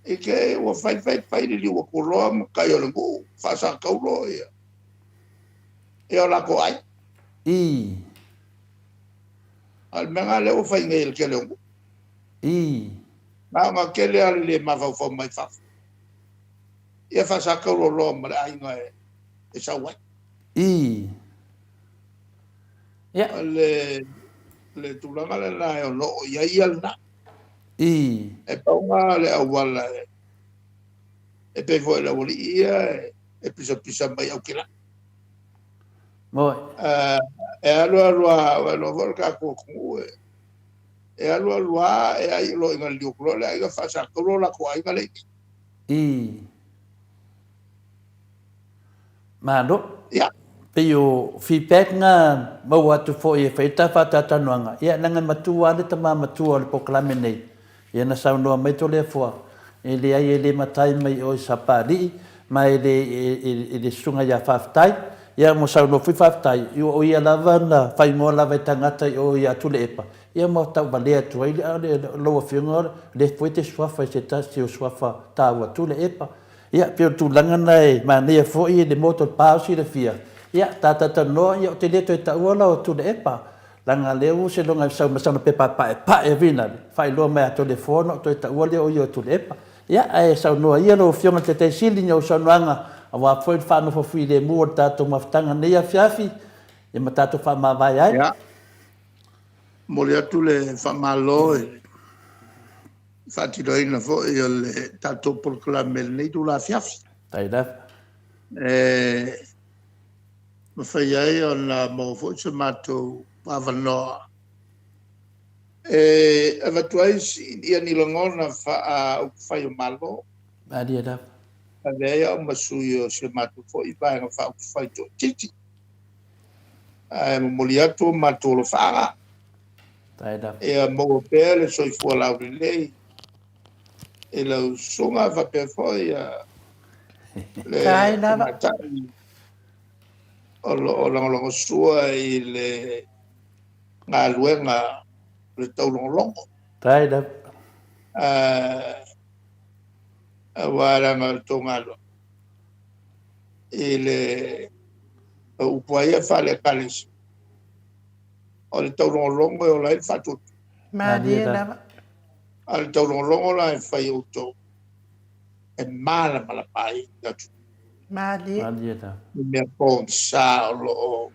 I te ua fai fai fai le liu atu loa ma tai o le nuu, faasatau loa ia, ia o latou aiga. Ii. A o le mea lena lea ua fai nei e le tele o nuu. Ii. Na ona tele lava le le mafaufau mai fafo. Ia faasatau loa ma le aiga e sau ai. Ii. Ia. O le, le tulaga lena e ono oo i ai ia lena. Ii. E pau lena le auala e, e pei foi o le aualii ia e, e pisapisa mai Aukilai. Moi. E alu alu lava, ua iloa foi le tatou atunuu e, e alu alu lava e ai loa ina liliu atu loa le aiga faasatau loa latou aiga lea i inei. Ii. Malo. Ia. Pei o feedback na maua atu foi e fai ai ta faatalatalanoaga, ia leaga e matua lava le tama matua o le polokalame nei. Ia na saunoa mai Toleafoa, e leai e le matai mai oe Sapalii ma e le i le susuga ia Faafetai. Ia ua saunoa foi Faafetai, ia o ia lava na faaigoa lava e tagata i o ia Tuilaepa, ia ma tauvalea atu ai lau Afioga lea foi e te suafa i se tasi o suafa taua Tuilaepa. Ia, pei o le tulaga lena e manaia foi le moto o le pa o silafia, ia, ta talatalanoa, ia, ou te le toe taua la o Tuilaepa, leaga o lea ua seiloga e sau ma sana pepa paepae foi lale, faailoa mai ia Toleafoa ona ou toe taua lea o ia o Tuilaepa. Ia, ae saunoa ia lau Afioga i le Taitai Sili i au saunoaga aua foi le faanofo filemu o le tatou mafutaga i lenei afiafi, ia ma tatou faamavae ai. Ia. Momoli atu le faamalo i le faatinoina foi o le tatou polokalame i lenei itula afiafi. Faafetai lava. E mafai ai ona maua foi so matou avanoa e avatu ai ni lagona faa-upufai o Malo. Malie lava. Avea ai au ma sui o si a matou foi Vaega Faaupufai Toaitiiti. Ae momoli atu o matou alofaaga. Ia maua pea le soifua laulelei i lau susuga faapea foi le tamaitai o lo o lagolagosua i le galuega o le taulogologo. Faafetai lava. Aua leaga o le tou galuega i le upu lava ia faale-Ekalesia, o le taulogologo e ola ai le faatuatua. Malie lava. A o le taulogologo la e fai e outou, e malamalama ai le atunuu. Malie. Malie lava. I mea pogisa o lo o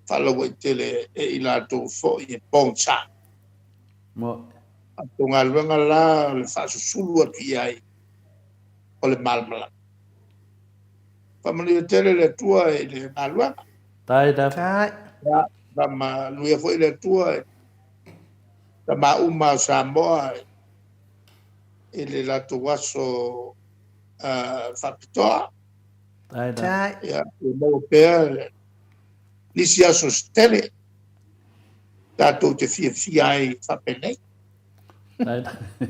faalauaitele e i latou foi e pogisa. Mo. A tou galuega la o le faasusulu atu i ai o le malamalama. Faamanuia tele le Atua i le galuega. Faafetai lava. Faafetai. Ia, faamanuia foi le Atua i tama uma o Samoa i le latou aso faapitoa. Faafetai lava. Faafetai. Ia, ia maua pea nisi aso se tele tatou te fiafia ai faapenei.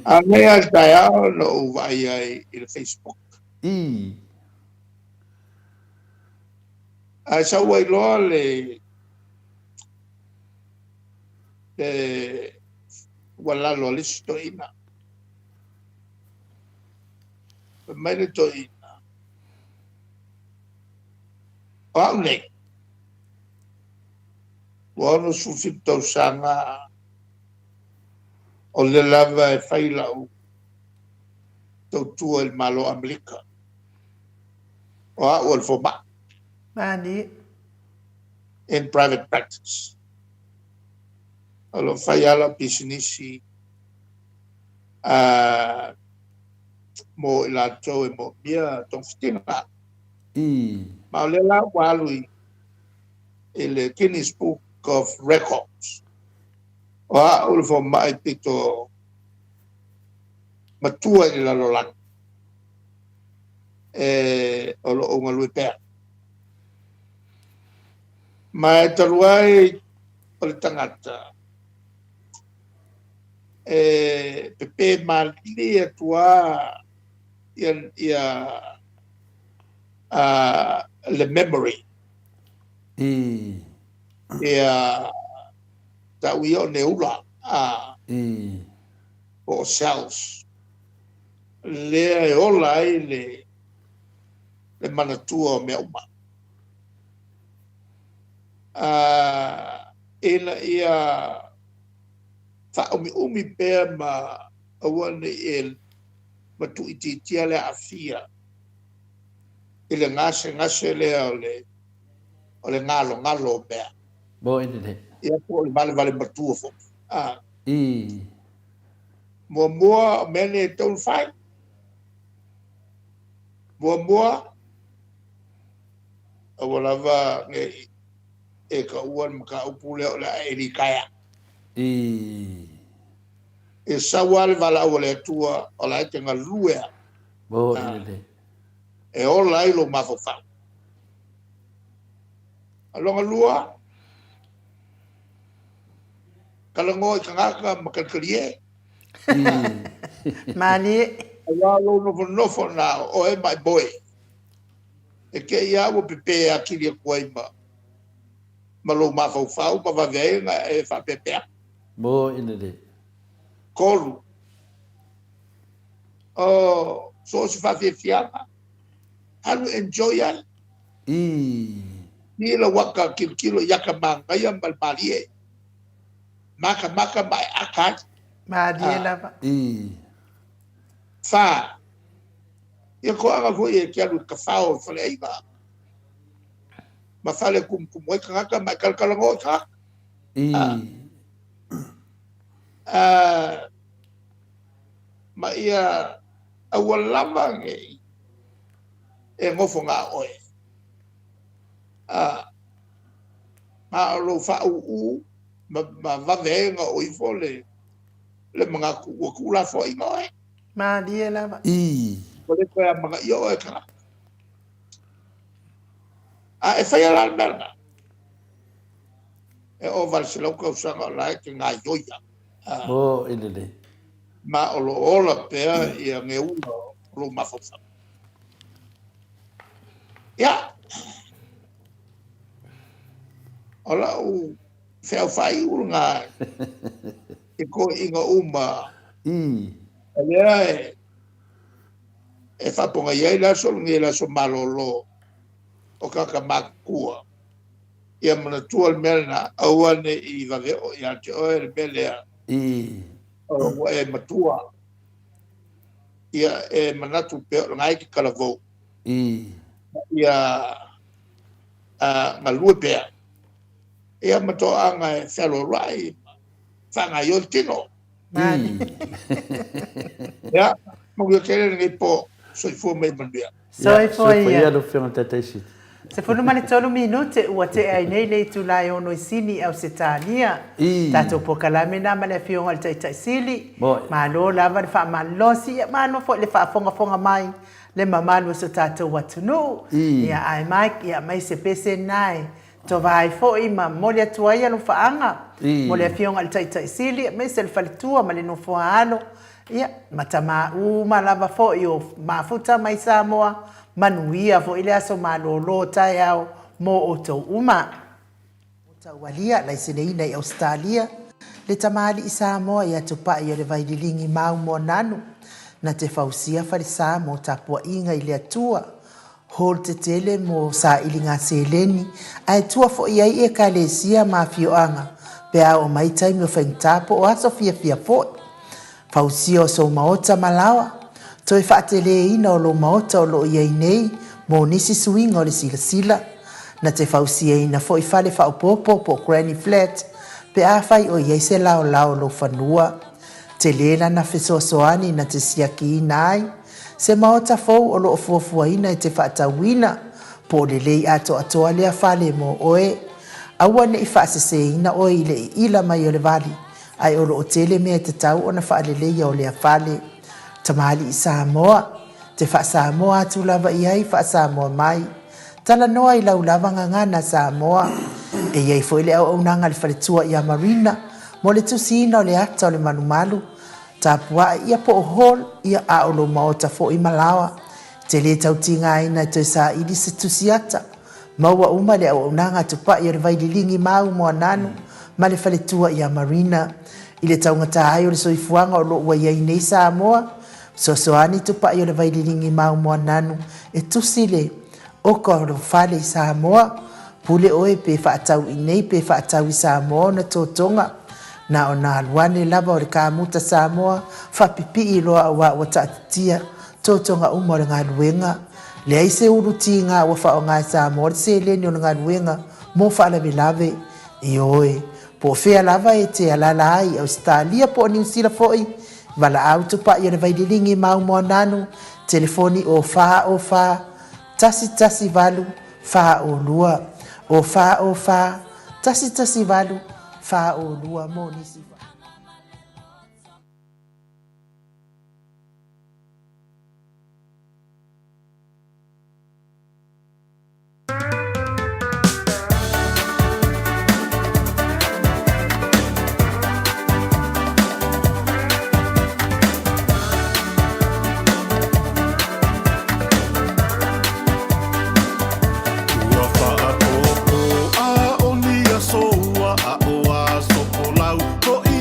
A nei lava le taeao na ou vaai ai i le Facebook. I. Ae sau ai loa le le tuualalo a le isi toeaina. Fai mai le toeaina, o au nei, ua 67 tausaga o lea lava e fai lau tautua i le Malo o Amerika. O au o le fomai. Mani. In private practice. O lo o fai lava lau pisinisi mo i latou e moomia togafitiga. I. Ma o lea la ua alu i le Guinness Book of Records. O au le fomai pito matua i le lalolagi e o lo o galue pea. Ma e talu ai o le tagata e pepe malie atu lava ia le memory. I. Ia tau ia o neula a I. po o cells lea e ola ai le manatua o mea uma. Ina ia faaumiumi pea ma aua ne i e matuuitiitia le aafia i le gasegase lea o le galogalo o mea. Mo ine. Ia po o le valevale matua foi. I. Muamua o mea nei e tatau ona fai. Muamua, aua lava ne i e taua le mataupu lea o le a e litaea. I. E sau lava le valaau a le Atua o la e te galue lava. Mo ine. E ola ai lou mafaufau. A lona lua, talanoa i tagata ma talitalie. I. Malie. Aua lou nofonofo na o oe ma e moe. E te i lava ua pepe atili atu ai ma lou mafaufau ma vave ai ona e faapeapea. Mo ine. Tolu, o so o se faafiafiaga, alu enjoy ai. I. Ni lau aka tilotilo i aka manaia ma le malie. Makamaka ma e aka ai. Malie lava. I. Fa, ia toaga foi e te alu i tafao i faleaiga. Ma fale kumukumu ai tagata ma e talatalanoa i tagata. I. Ma ia aua lava nei e nofo na o oe. Ma o lou faauu ma vave ai ona oo ifo le manatu ua tuulafoaiina oe. Malie lava. Ua le toe amanaia oe e tagata. A e faia la le mea lena, e ova i le 100 tausaga o la e te gaoioi lava. O, e lelei. Ma o lo o ola pea ia geuna o lou mafaufau. Ia, o lau feau faaiu lena i toeaiina uma o lea e faapogai ai le aso lenei, le aso malolo o tagata matutua. Ia manatua le mea lena, aua ne i vave oo ia te oe le mea lea ua e matua. Ia e manatu pea o lena e te talavou. Ia galue pea. Ia ma toaaga e fealoaloai ma faagaoioi le tino. Ia, manuia tele lenei po. Soifua ma ia manuia. Soifua ia. Soifua lau Afioga i le Taitaisit. 13 minute ua tea ai nei le itula e ono i Sini i Ausetalia. Tatou polokalame na ma le Afioga i le Taitai Sili. Malo lava le faamalosi, ia malo foi le faafogafoga mai le mamalu o so tatou atunuu. Ia ae Mike, ia aumai se pese na e tova ai foi ma momoli atu ai alofaaga mo le Afioga i le Taitai Sili aemaise le faletua ma le nofoa-alo, ia, ma tama uma lava foi o mafuta mai Samoa, manuia foi le aso malolo taeao mo outou uma. O Taualia, laiseneina i Ausetalia, le tamalii Samoa ia Tupai o le Vaililigi mau Moananu, na te fausia falesa mo tapuaiga i le Atua, hall tetele mo sailiga seleni, ae tua foi ai Ekalesia ma afioaga pe a oo mai taimi o faigata po o aso fiafia foi. Fausia o sou maota ma laoa, toe faateleina o lou maota o lo o i ai nei mo nisi suiga o le silasila. Na te fausiaina foi fale faaopoopo po o granny flat pe afai o i ai se laolao o lou fanua. Tele lana fesoasoani na te siakiina ai se maota fou o lo o fuafuaina e te faatauina po o lelei atoatoa lea fale mo oe. Aua ne i faaseseina oe i le iila mai o le vali ae o lo o tele mea e tatau ona faaleleia o lea fale. Tamalii Samoa, te faa-Samoa atu lava i ai faa-Samoa mai. Talanoa i lau lava gagana Samoa. E i ai foi le auaunaga a le faletua ia Marina mo le tusiina o le ata o le malumalu, tapuai ia po o hall ia a o lou maota foi ma laoa. Te le tau tigaina e toe saili se tusi ata. Maua uma le auaunaga tupai o le Vaililigi mau Moananu ma le faletua ia Marina. I le taugata ai o le soifuaga o lo o ua i ai nei Samoa, fesoasoani tupai o le Vaililigi mau Moananu e tusi le oka o lou fale i Samoa. Pule oe pe faatau i nei pe faatau i Samoa ona totoga. Na ona alu ane lava o le kamuta Samoa faapipii loa aua ua taatitia totoga uma o le galuega. Leai se ulu tiga ua faaaoga e Samoa le seleni o le galuega mo faalavelave. Ioe, po o fea lava e te alaala ai i Ausetalia po o Niu Sila foi, valaau tupai o le Vaililigi mau Moananu, telefoni o 4 o 4 118 4 o 2, o 4 o 4 118 4 o 2 mo nisi. Ua faapopo a o ni aso ua a o aso folau hoʻi.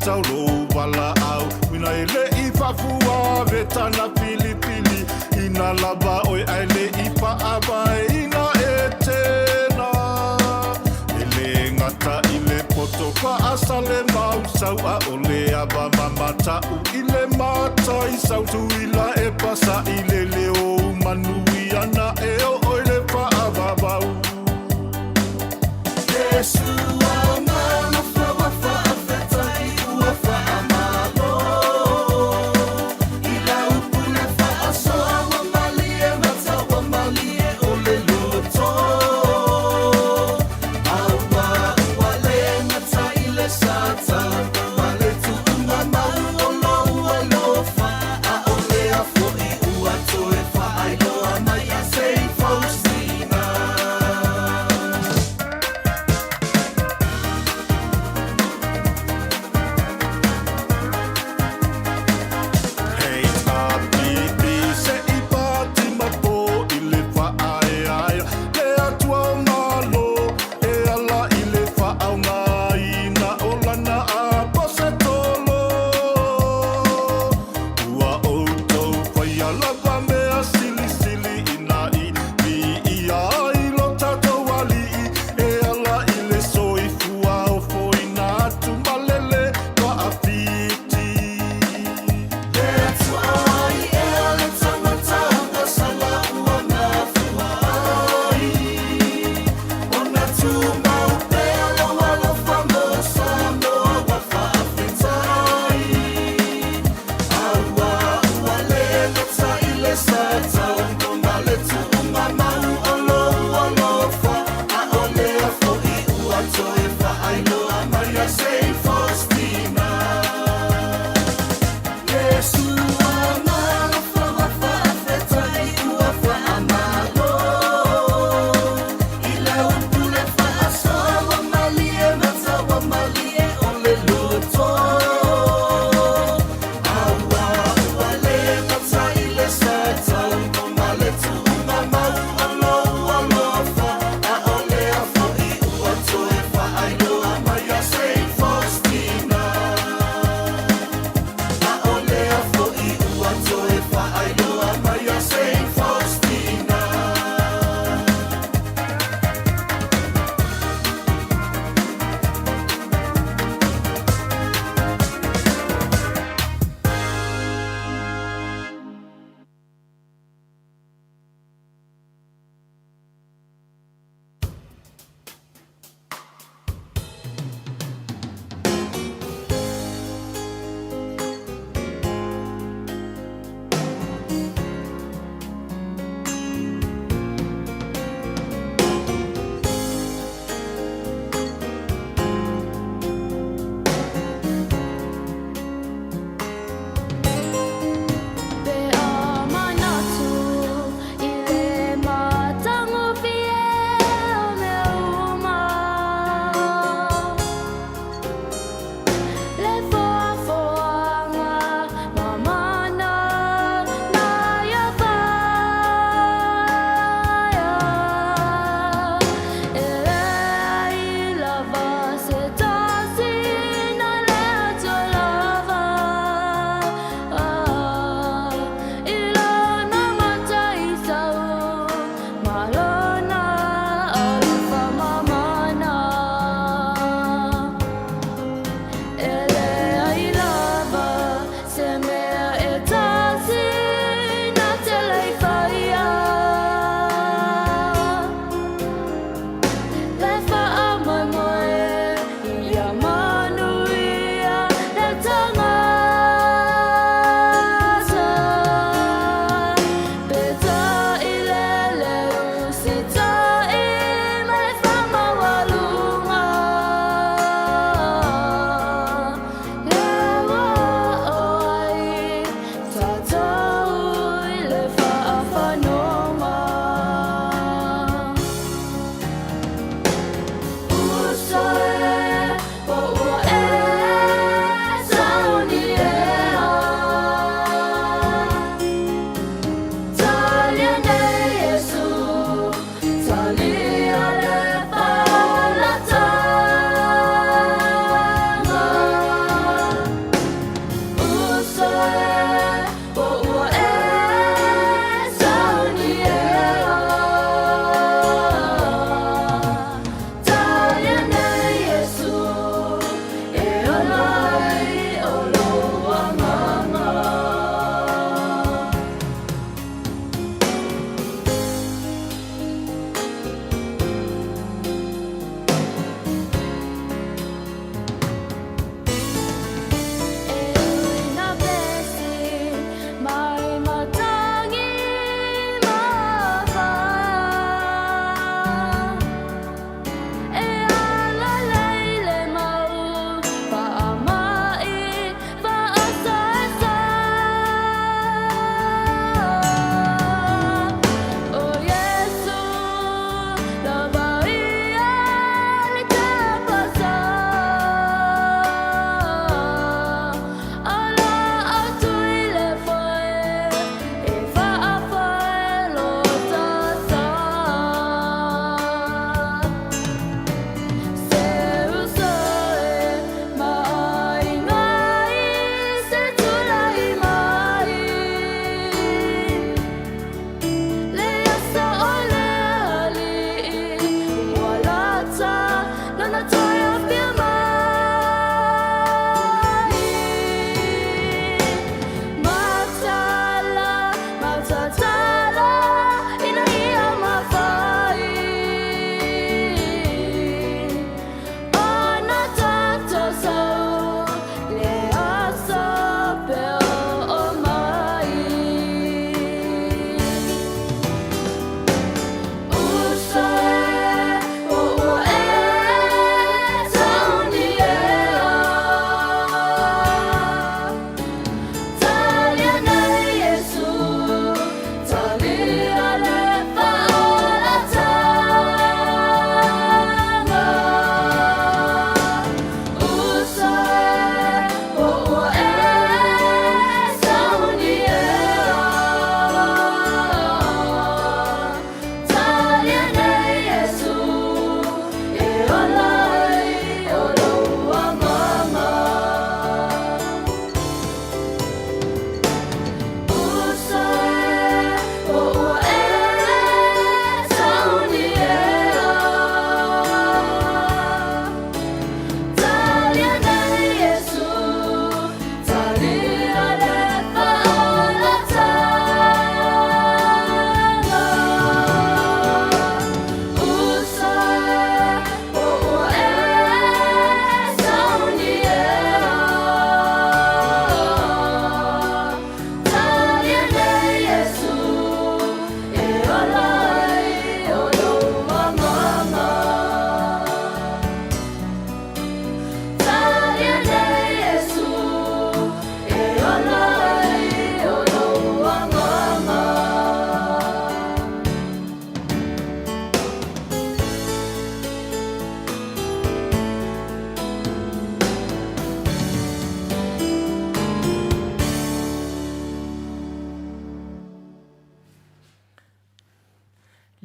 tau lou valaau Ina e le i faafuave tana filifili Ina lava oe ae le i faavaeina e tena E le gata i le poto faasale mausau A o le ava mamatau i le matai sau Tuila e pasaʻi le leo manuia na e oo i le faavavau HRPP se i pati ma po i le faaeaea le Atua o Malo e ala i le faaaogaina o lana aposetolo. Ua outou faia lava mea silisili ina i viia ai lo tatou Alii e ala i le soifua ofoina atu malele faafiti.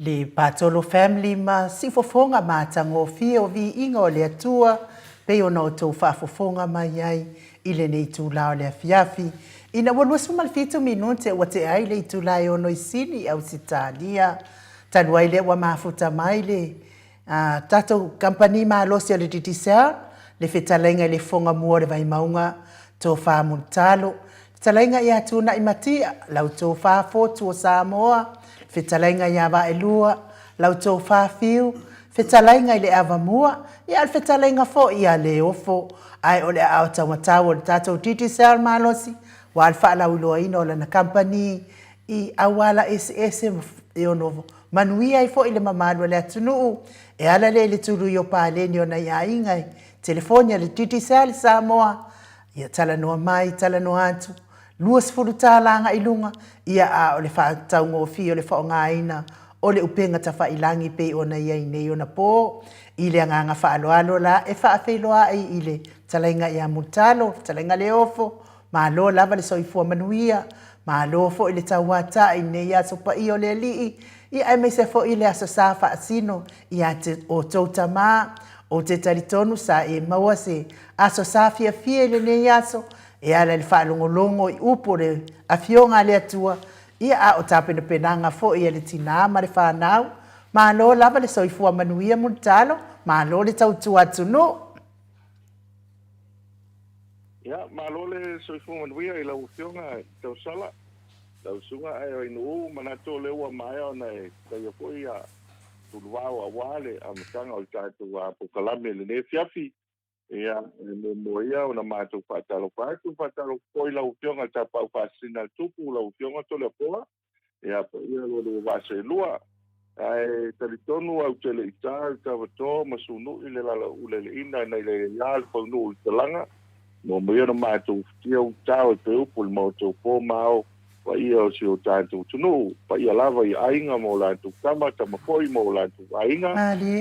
Le Patolo Family ma siufofoga matagofie o viiga o le Atua pei ona outou faafofoga mai ai i lenei itula o le afiafi. Ina ua 27 minute ua tea ai le itula e ono i Sini i Ausetalia, talu ai lea ua mafuta mai le A tatou kamupani malosi a le Digicel, le fetalaiga i le fofoga mua o le Vaimauga, Tofa Mulitalo, fetalaiga ia Tuunai Matia, lau Tofa Fotu o Samoa, fetalaiga ia Vaelua, lau Tofa Fiu, fetalaiga i le Avamua, ia a o le fetalaiga foi ia Leofo. Ae o le aao taumatau o le tatou Digicel malosi, aua le faalauiloaina o lana kamupani i auala eseese e ono manuia ai foi le mamalu o le atunuu e ala lea i le tului o paleni o nai aiga i telefoni a le Digicel Samoa, ia talanoa mai, talanoa atu, $20 agai i luga, ia a o le faataugofie o le faaaogaina o le upega tafailangi pei ona i ai nei ona po. I le agaga faaaloalo la e faafeiloai i le fetalaiga ia Mulitalo, fetalaiga Leofo, Malo lava le soifua manuia, malo foi le tauatai i lenei aso paia o le Alii, ia aemaise foi le Aso Sa faasino ia te outou tama. Ou te talitonu sa e maua se Aso Sa fiafia i lenei aso, e ala i le faalogologo i upu o le Afioga a le Atua, ia a o tapenapenaga foi a le tinā ma le fanau. Malo lava le soifua manuia Mulitalo, malo le tautua atunuu. Ia, malo le soifua manuia i lau Afioga i Tausala, lau Susuga Aeoinuu, manatu o lea ua maea ona e taia foi ia Tuluvao aua le amataga o le tatou polokalame i lenei afiafi. Ia, e muamua ia ona matou faatalofa atu, faatalofa foi i lau Afioga i le Tapaau Faasisina a le Tupu, lau Afioga Toleafoa, Ia, paia lo lua vaa seelua. Ae talitonu au te le i ta le tavato ma sunui le lalauleleina nai le ia le faunuu i le talaga. Muamua ia ona matou ufutia utao e peupu i le maota o po ma ao, paia o si o tatou atunuu, paia lava i aiga ma o latou tama, tama foi ma o latou aiga,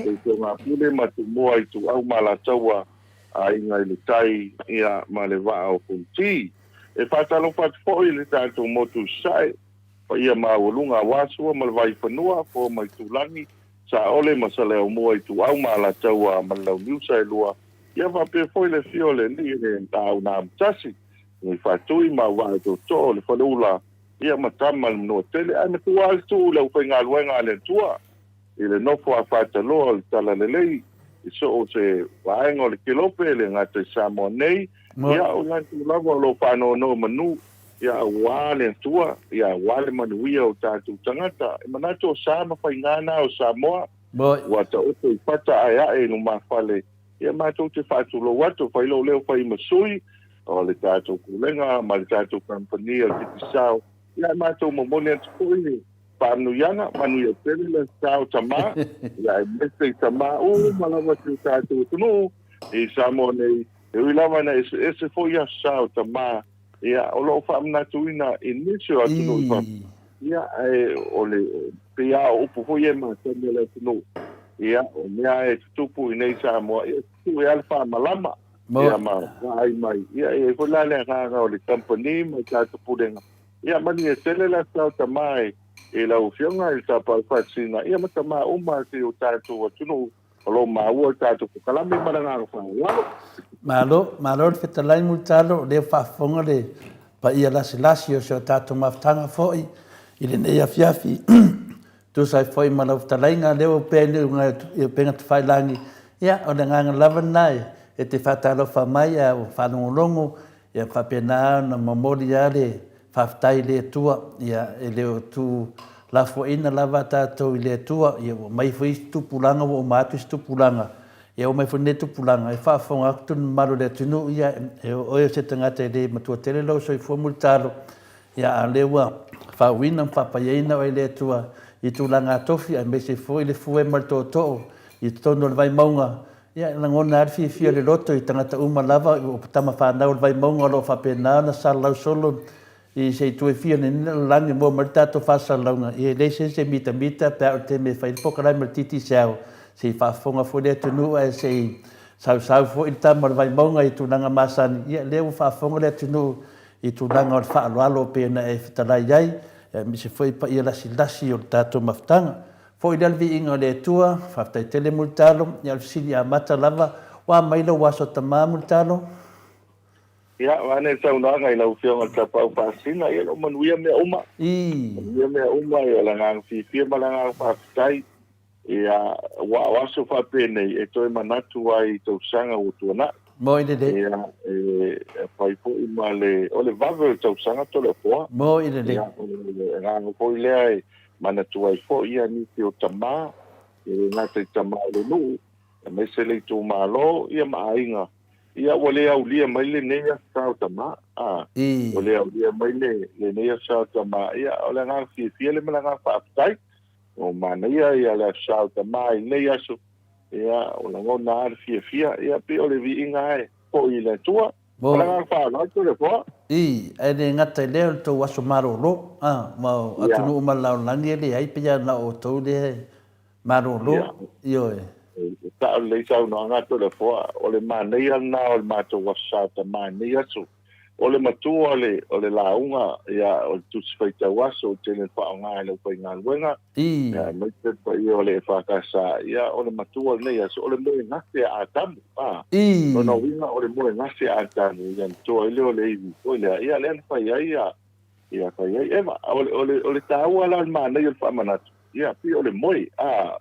Tautoga-a-pule ma Tumua Ituau ma Alataua, Aiga i le Tai, ia, ma le Vaa o Fonoti. E faatalofa atu foi i le tatou motu i Sasae, paia maualuga aua Sua ma le Vaifanua, Foa ma Itulagi, Saole ma Saleaaumua Ituau ma Alataua ma le Launiusa e lua, ia faapea foi le afio o le Alii o le Laau na Amotasi, le Faatui ma Auvaa e Tootoo o le Faleula, ia ma Tama le Manuatele, ae matua lava le tuu i le aufaigaluega a le Atua. I le nofo a Fataloa o le Talalelei i so o se vaega o le Kelope, e le gata i Samoa nei, ia o latou lava o lo o faanonomanu, ia aua le Atua, ia aua le manuia o tatou tagata. E manatu o sa ma faiga na o Samoa, ua taoto i fata ae ae i lumafale, ia matou te faatulou atu, fai lou leo fai ma sui o le tatou Pulega ma le tatou Kamupani o le Digicel, ia matou momoli atu foi le Faamanuiaga, manuia tele le sao tama, ia aemaise i tama uma lava si o tatou atunuu i Samoa nei, e ui lava ina eseese foi aso sao tama, ia o lo o faamanatuina i nisi o atunuu i fafo, ia ae o le pei lava o upu foi ia e masani a le atunuu, ia o mea e tutupu i nei Samoa, ia tutu lava le faamalama, ia ma vaai mai, ia e i ai foi la le agaga o le kamupani ma le tatou Pulega, Ia manuia tele la tau tama e lau afioga i le Tapaau Faasisina ia ma tama uma a si o tatou atunuu o lo o maua le tatou polokalame ma le agaga faaaloalo. Malo, malo le fetalai Mulitalo, o lea ua faafofoga le paia lasilasi o si o tatou mafutaga foi i lenei afiafi. Tusa ai foi ma lau fetalaiga, lea ua opea i upega tafailagi, ia o le agaga lava lena e te faatalofa mai ae ua faalogologo Ia faapena ona momoli lava le faafetai i le Atua, ia e le o tuulafoaiina lava tatou i le Atua, ia ua aumai foi isi tupulaga ua uma atu isi tupulaga, ia ua aumai foi lenei tupulaga e faafofoga atu le mamalu o le atunuu, ia e o oe o se tagata e le matua tele lou soifua mulitalo, ia a o lea ua faauuina ma faapaiaina oe e le Atua i tulaga tofi aemaise foi le fue ma le tootoo i totonu o le Vaimauga. Ia, e lagona lava le fiafia o le loto i tagata uma lava, o tama fanau o le Vaimauga o lo o faapena ona salalau solo i se itu e fia nei lalolagi e maua mai le tatou faasalalauga. Ia, e leai se isi e mitamita pe a oo i le taimi e fai ai le polokalame a le Digicel, se i faafofoga foi le atunuu ae se i sausau foi le tama o le Vaimauga i tulaga masani. Ia, lea ua faafofoga le atunuu i tulaga o le faaaloalo pei ona e fetalai ai, aemaise foi paia lasilasi o le tatou mafutaga. Foi lea le viiga o le Atua, faafetai tele Mulitalo, ia o le fesili amata lava, ua mai lou aso tama Mulitalo? Ia, vaeane le saunoaga i lau Afioga i le Tapaau Faasina, ia o lo o manuia mea uma. Manuia mea uma, ia o le agaga fiafia ma le agaga faafetai. Ia, aua o aso faapenei e toe manatu ai i tausaga ua tuanai. Moi lelei. Ia, e fai foi ma le, o le vave o le tausaga Toleafoa. Moi lelei. Ia, o le agaga foi lea e manatua ai foi ia nisi o tama, e le gata i tama o le nuu, aemaise le itumalo, ia ma aiga. Ia, ua le aulia mai lenei Aso Sa o Tama. A, ua le aulia mai le, lenei Aso Sa o Tama. Ia, o le agaga fiafia lea ma le agaga faafetai. Ua manaia ia le Aso Sa o Tama i lenei aso, ia, ua lagona lava le fiafia, ia, pei o le viiga lava e foi i le Atua. Ma le agaga faaaloalo, Toleafoa. I, ae le gata i lea o le tou aso malolo, a, ma o atunuu ma le lalolagi e leai, pei lava na o outou lea e malolo, ioe. E sao lelei saunoaga a Toleafoa, o le manaia lena o le matou Aso Sa o Tama i lenei aso. O le matua o le, o le lauga, ia, o le Tusi Faitau Aso, ou te le faaaoga i le aufaigaluega, ia, aemaise le paia o le EFKS, ia, o le matua o lenei aso, o le moegase a Atamu, a. Lona uiga, o le moegase a Atamu, ia, na toa ai lea o le ivi foi lea, ia, lea na fai ai, ia, ia, fai ai Eva. O le, o le, o le taua la o le manaia o le faamanatu, ia, pei o le moe, a.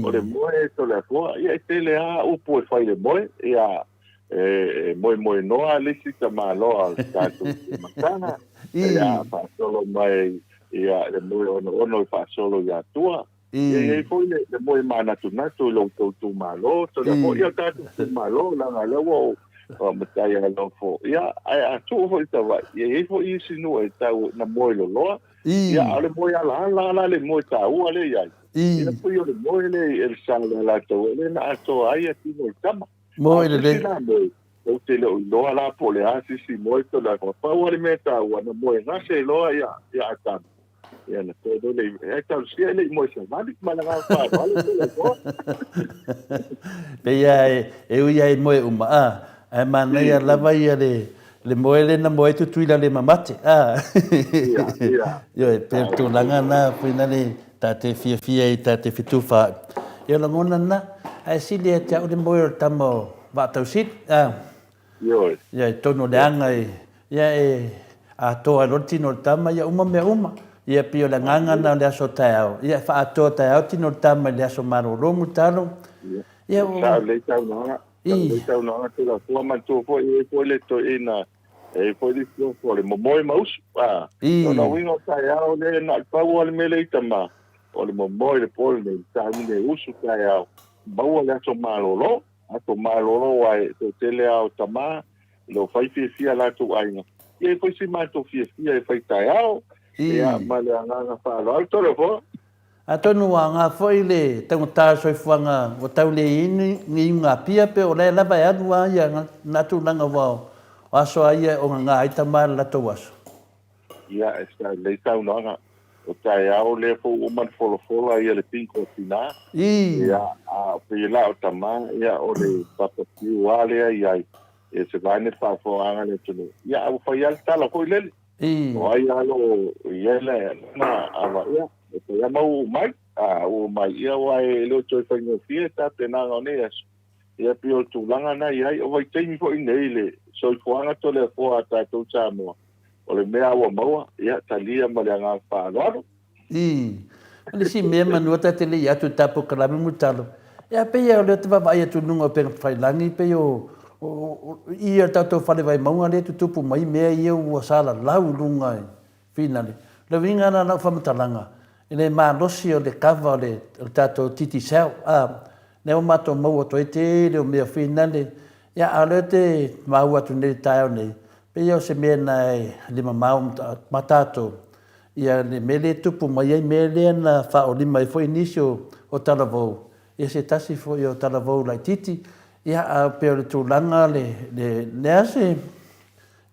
O le moe, Toleafoa, ia, e tele lava upu e fai i le moe, ia, e moemoenoa le isi tamaloa o le tatou mataga, ia faasolo mai ia le moe onoono e faasolo i Atua. Ia i ai foi le, le moe manatunatu i lo outou itumalo, tole foi ia tatou itumalo, leaga lea ua ou o matai alofo. Ia, ae a tuu foi i Savaii, ia i ai foi isi nuu e tau na moe loloa. Ia, a o le moe alaala la le moe taua lea i ai. Ia, pei o le moe lea i Elsa le Alataua, lea na atoa ai tino o le tama. Moe lelei. Ou te le o iloa la po o le a se isi moe pe o le a. Pau lava le mea taua, na moe gase loa ia ia Atamu. Ia na toe lele i ai talosia e le i moe savali ma le agaga faaaloalo pe le igoa. Pei lava e ui lava i moe uma, a, ae manaia lava ia le le moe lea na moe ai Tutuila le mamate, a. Ia, ia. Ioe, pei o le tulaga lena foi lale ta te fiafia i ta te fetufaai. Ia o lagona lena, ae sili ia te au le moe o le tama o Vaatausili, a. Ioe. Ia i totonu o le aga i, ia e atoa ai loa le tino o le tama, ia uma mea uma. Ia pei o le agaga lena o le aso taeao, ia e faaatoa taeao tino o le tama i le aso malolo Mulitalo. Ia, e sao lelei saunoaga. Sao lelei saunoaga Toleafoa, manatua foi e i ai foi le toeaina E i ai foi le isi oso o le momoe ma usu. A, lona uiga o taeao lea na o le pau lava le mea lea i tama, o le momoe i le po lenei, sauni e usu taeao, maua le aso malolo. Aso malolo aua e toatele lava o tama, e le o fai fiafia latou aiga. Ia e i ai foi si matou fiafia e fai taeao, ia ma le agaga faaaloalo. Tolopo! Atonu ua aoga foi le taugata o le soifuaga ua tau le i ai ni iuga Apia pe o la e lava e alu a ia na tulaga aua o aso a ia e ogaga ai tama i le latou aso. Ia, e sa lelei saunoaga. O taeao lea foi ua uma ona folafola ia le pinko a tina. Ia, a pei la o tama, ia o le papa piu a lea i ai. Ia se vaega le faafofoga a le atunuu. Ia, a ua fai lava le tala foi lele. O ai lava lo i ai le na ava ia, e fai lava ma uu mai, a uu mai, ia aua e le o toe faigofie le tapenaga o nei aso. Ia pei o le tulaga lena e i ai. O vaitaimi foi nei i le soifuaga Toleafoa a tatou Samoa, o le mea lava ua maua, ia talia ma le agaga faaaloalo. Ii. O le isi mea manua ta te le i atu i ta polokalame mo talo, ia pei o lea ou te vaavaai atu i luga o upega tafailagi pei o i o tatou fale vaimauga lea e tutupu mai mea ia ua salalau i luga i finale. O le uiga la o lau faamatalaga, i le malosi o le kava o le tatou Digicel, a, lea ua matou maua atu ai tele o mea finale, ia a o lea ou te maua atu nei i le taeao nei, pei o se mea na e le mamao ma tatou, Ia le mea lea e tupu mai ai mea lea na faaolima ai foi nisi o talavou, ia se tasi foi o talavou laitiiti, ia a pei o le tulaga le, le, le a se,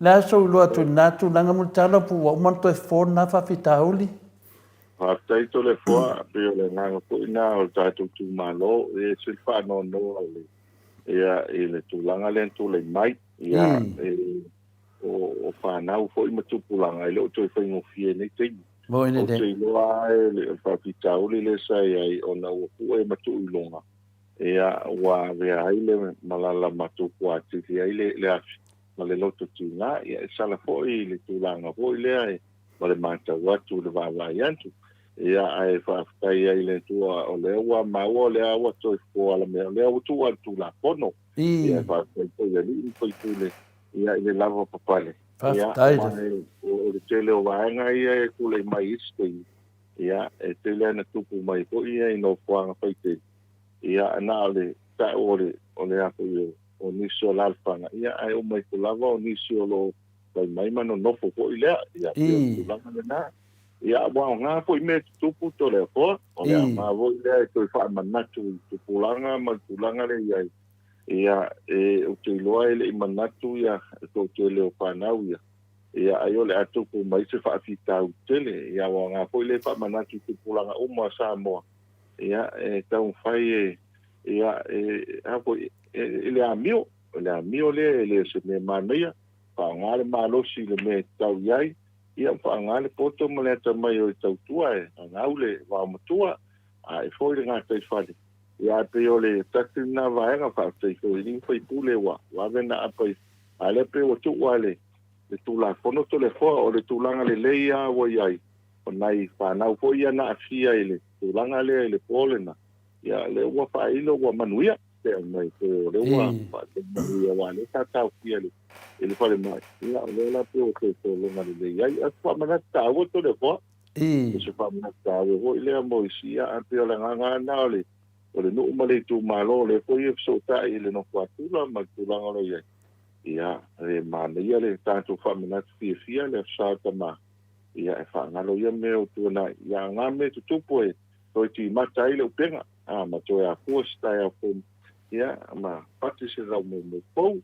le a sou iloa atu i lena tulaga Mulitalo po ua uma ona toe fofo lena faafitauli? Faafetai Toleafoa, pei o le agaga foi lena o le tatou itumalo, e ese le faanoanoa i le, ia, i le tulaga lea na tulai mai, ia, e, o fanau foi ma tupulaga e le o toe faigofie i nei taimi. Moni Ou te lelei. iloa lava e le o le faafitauli lea sa i ai ona ua pue ma tuu i luga, ia, ua avea ai le malala ma tupu atili ai le, le afi ma le loto tiga. Ia, e sala foi i le tulaga foi lea e, ma le matau atu i le vaavaai atu. Ia, ae faafetai ai i le Atua o lea ua maua o lea ua toe fofo alamea, o lea ua tuu lava i le Tulafono. Ia, e faafetai foi i alii ma faipule, ia, i le lavapapale. Ia, Faafetai aua o le tele o vaega ia e tulai mai i isi taimi, ia, e tele lava ina tupu mai foi ia i nofoaga faitele, ia, na o le tau o le, o le a foi o nisi o alaalafaga, ia, ae uma ifo lava o nisi o lo o fai mai ma nonofo foi lea, ia, pei o le tulaga lena. Ia, ua aoga foi mea e tutupu Toleafoa, o le aoga foi lea e toe faamanatu i tupulaga ma le tulaga lea e i ai. Ia, e, ou te iloa e le i manatu ia le toatele o fanau ia, ia ai o le a tupu mai se faafitauli tele. Ia, ua aoga foi lea e faamanatu i tupulaga uma o Samoa, ia, e taumafai e, ia, e, a foi, e, e le amio, o le amio lea e le o se mea manaia, faaaoga le malosi i le mea e tatau i ai, ia, faaaoga le poto ma le atamai o e tautua e gagau le vaomatua, a e foi le gataifale. Ia ae pei o le tasi lena vaega faafetai foi i alii ma faipule ua ave na apa i a lea pei ua tuu lava le le Tulafono Toleafoa o le tulaga lelei lava ua i ai o nai fanau foi ia na aafia i le tulaga lea i le po lena ia lea ua faailo ua manuia pe aumai pei o lea ua faatonu manuia aua lea sa taofia i le i le falemai ia o lea la pei ua toe sologa lelei ai. Ae faamanatu taua Toleafoa. O se faamanatu taua foi lea mo isi, ae pei o le agaga lava lena o le, o le nuu ma le itumalo, o lea foi e fesootai i le nofo a Tula ma le tulaga o lo o i ai. Ia, e manaia le tatou faamanatu fiafia le Aso Sa o Tama, ia, e faagalo ia mea o tuanai, ia, a o na mea e tutupu e toe timata ai le upega, a, ma toe afua se taeao fou, ia, ma pati se laumoumou fou,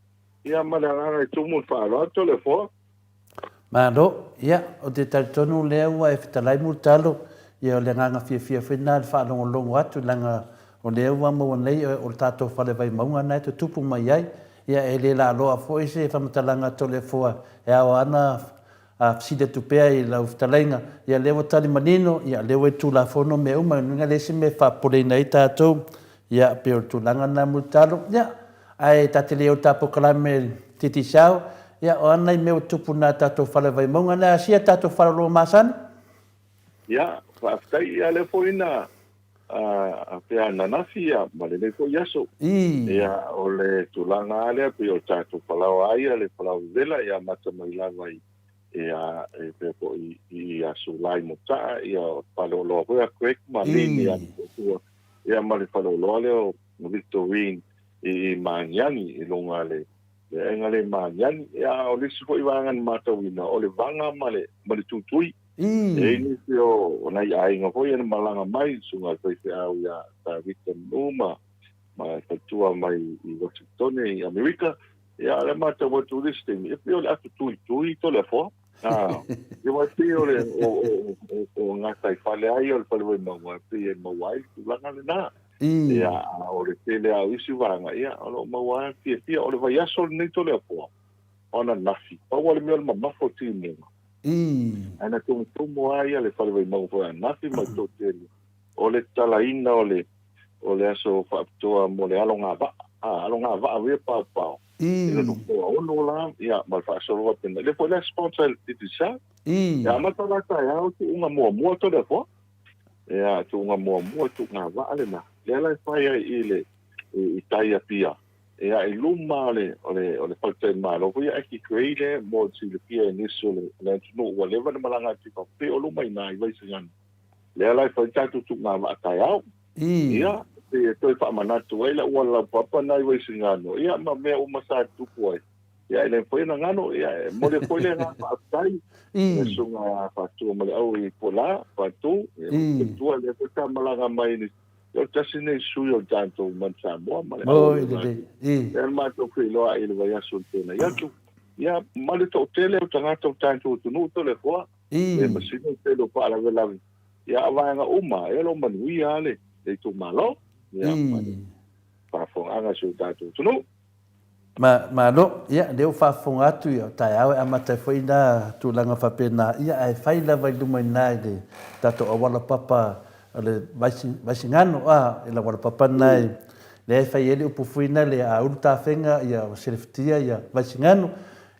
ia, ma le agaga e tumu i le faaaloalo. Toleafoa. Malo, ia, ou te talitonu lea ua e fetalai Mulitalo, ia o le agaga fiafia foi lena i le faalogologo atu leaga o lea ua maua nei o le tatou fale Vaimauga lena e tutupu mai ai. Ia e le laaloa foi se faamatalaga a Toleafoa e ao lava ona fesili atu pea i lau fetalaiga, ia lea ua tali manino, ia lea ua i le Tulafono mea uma, lona uiga e leai se mea e faapopoleina ai tatou, ia pei o le tulaga lena Mulitalo. Ia, Ae ta te le o ta polokalame Digicel, ia o a nai mea ua tupu na tatou fale Vaimauga na asia tatou fale masani? Ia, faafetai ia lea foi na afea ananafi ia ma lenei foi aso. Ia, o le tulaga lava lea pei o le tatou falaoa lava ia, le falaoa vevela ia amata mai lava i ia e pei foi i aso Laimotaa, ia o le faleoloa foi a Craig ma Lini ia ia ma le faleoloa lea o Victorine i Magiagi i luga le aiga lea i Magiagi. Ia, a o le isi foi vaega na matauina, o le vaga ma le, ma le tuitui. E i ai nisi o nai aiga foi ia na malaga mai, susuga i le faifeau ia Sir Victor Manu ma, ma le faletua mai i Wasitone i Amerika. Ia, a o lea e matau atu i le isi taimi, e pei o le ato tuitui Toleafoa. Ia, aua e pei o le, o, o, o, o gataifale lava ia o le Fale Vaimauga, e pei e maua ai le tulaga lena. Ia, a o le tele lava o isi vaega, ia, o lo o maua lava le fiafia. O le vaiaso lenei Toleafoa, o ananafi, pau lava le mea o le mamafa o timuga. Ae na tumutumu lava ia le Fale Vaimauga foi ananafi ma le toatele, o le tatalaina o le, o le aso faapitoa mo le alogavaa, a, alogavaa foi ia paopao, i le nofoa ono la, ia, ma le faasolo faapena. Lea foi la e sponsor e le Digicel. E amata la taeao tuuga muamua Toleafoa. Ia, tuuga muamua, tuuga vaa lena. Lea la e fai ai i le i tai Apia, ia, i luma o le, o le, o le faletalimalo foi ia Aki Gray lea mo le silafia e nisi o le, o le atunuu ua leva ona malaga atu i fafo, pei o luma i ina i Vaisigano. Lea la e fai tatou tuuga vaa taeao. Ia, pei e toe faamanatu ai le auala laupapa lena i Vaisigano, ia, ma mea uma sa tutupu ai. Ia, e le mafai ona galo, ia, e momoli atu foi le agaga faafetai i le Susuga ia Fatua ma le Au i Pualā, Fatu, ia, Fatua, lea foi sa malaga mai i le, ia, o le tasi lenei sui o le tatou Manu Samoa ma le Au o le Lagi. Lea na matou feiloai i le vaiaso na tuanai atu. Ia, ma le toatele o tagata o le tatou atunuu Toleafoa, le masina le tele o faalavelave, ia, a vaega uma, ia, o lo o manuia lava le itumalo, ia, ma le faafofogaaga a si o tatou atunuu. Ma, malo, ia, lea ua faafofoga atu, ia, o taeao e amata ai foi na tulaga faapena, ia, ae fai lava i luma i ina i le tatou auala papa o le Vaisi, Vaisigano, a, i le auala papa lena e, lea e fai ai le upu foi lena le a ulu tafega, ia, ua selefutia, ia, Vaisigano.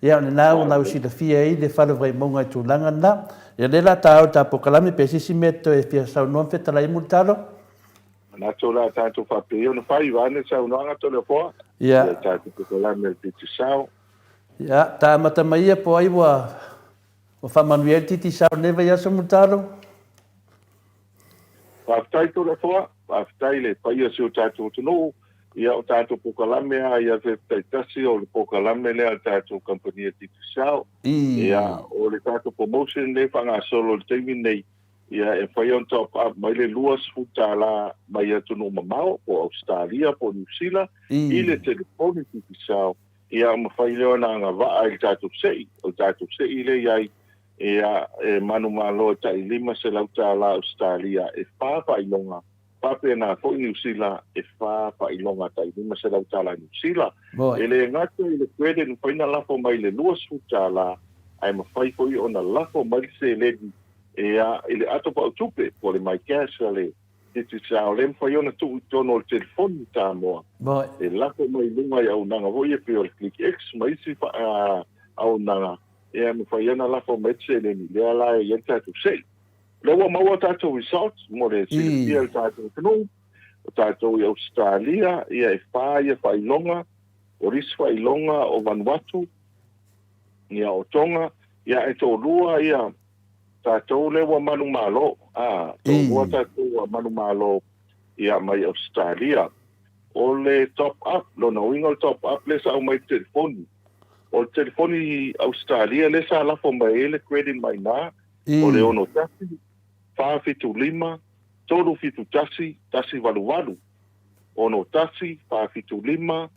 Ia, o lena ua lausilafia ai le fale o Vaimauga i tulaga lena. Ia, lea la taeao i le ta polokalame, pe se isi mea e toe fia saunoa ma fetalai ai Mulitalo? Manatu o le a tatou faapea ona fai vaeane le saunoaga Toleafoa i a tatou polokalame o le Digicel. Ia, ta amata mai ia po ai ua ua faamanuia ai le Digicel i lenei vaiaso Mulitalo? Faafetai Toleafoa, faafetai i le paia o si o tatou atunuu. Ia o tatou polokalame lava ia taitasi o le polokalame lea a le tatou kamupani a Digicel. Ia o le tatou promotion lea e faagasolo i le taimi lenei, Ia, e mafai ona top up mai le $20 mai atunuu mamao, po o Ausetalia po o Niu Sila, i le telefoni Digicel, ia mafai lea ona agavaa i le tatou se'i. O le tatou se'i lea e i ai, ia, e manumalo e tai $500 Ausetalia e fa faailoga, faapena foi Niu Sila e fa faailoga tai $500 Niu Sila. E le gata i le credit e mafai ona lafo mai i le $20, ae mafai foi ona lafo mai le seleni Ia, i le ato pau tupe, po o le MyCash a le Digicel, lea e mafai ona tuu i totonu o le telefoni Samoa, e lafo mai i luga i auaunaga foi ia pei o le ClickX ma isi auaunaga, ia e mafai ona lafo mai le seleni lea la e i ai le tatou se'i. O lea ua maua tatou results mo le silafia e le tatou atunuu, o tatou i Ausetalia, ia e fa ia faailoga, o le isi faailoga o Vanuatu, ia o Tonga, ia e toalua ia tatou lea ua manumalo, a, toalua tatou ua manumalo ia mai Ausetalia. O le top up, lona uiga o le top up lea sa aumai i le telefoni. O le telefoni Ausetalia lea sa lafo mai ai le credit mai ina, o le 61 475 371 188. 61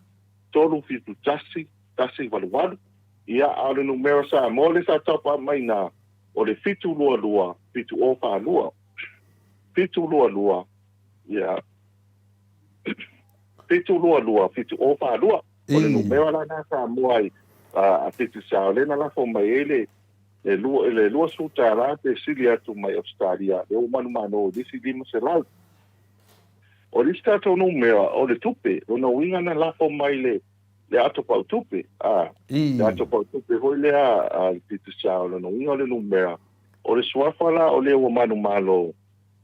475 371 188, ia, a o le numera Samoa lea sa top up mai ina, o le 722 7042. 722, ia, 722 7042. O le numera la lena Samoa i a Digicel lea na lafo mai ai le le lua le $20 pe sili atu mai Ausetalia, lea ua manumanu i le isi 500. O le isi tatou numera o le tupe, lona uiga na lafo mai le le ato pau tupe, a, le ato pau tupe foi lea a le Digicel, lona uiga o le numera, o le suafa la o le ua manumalo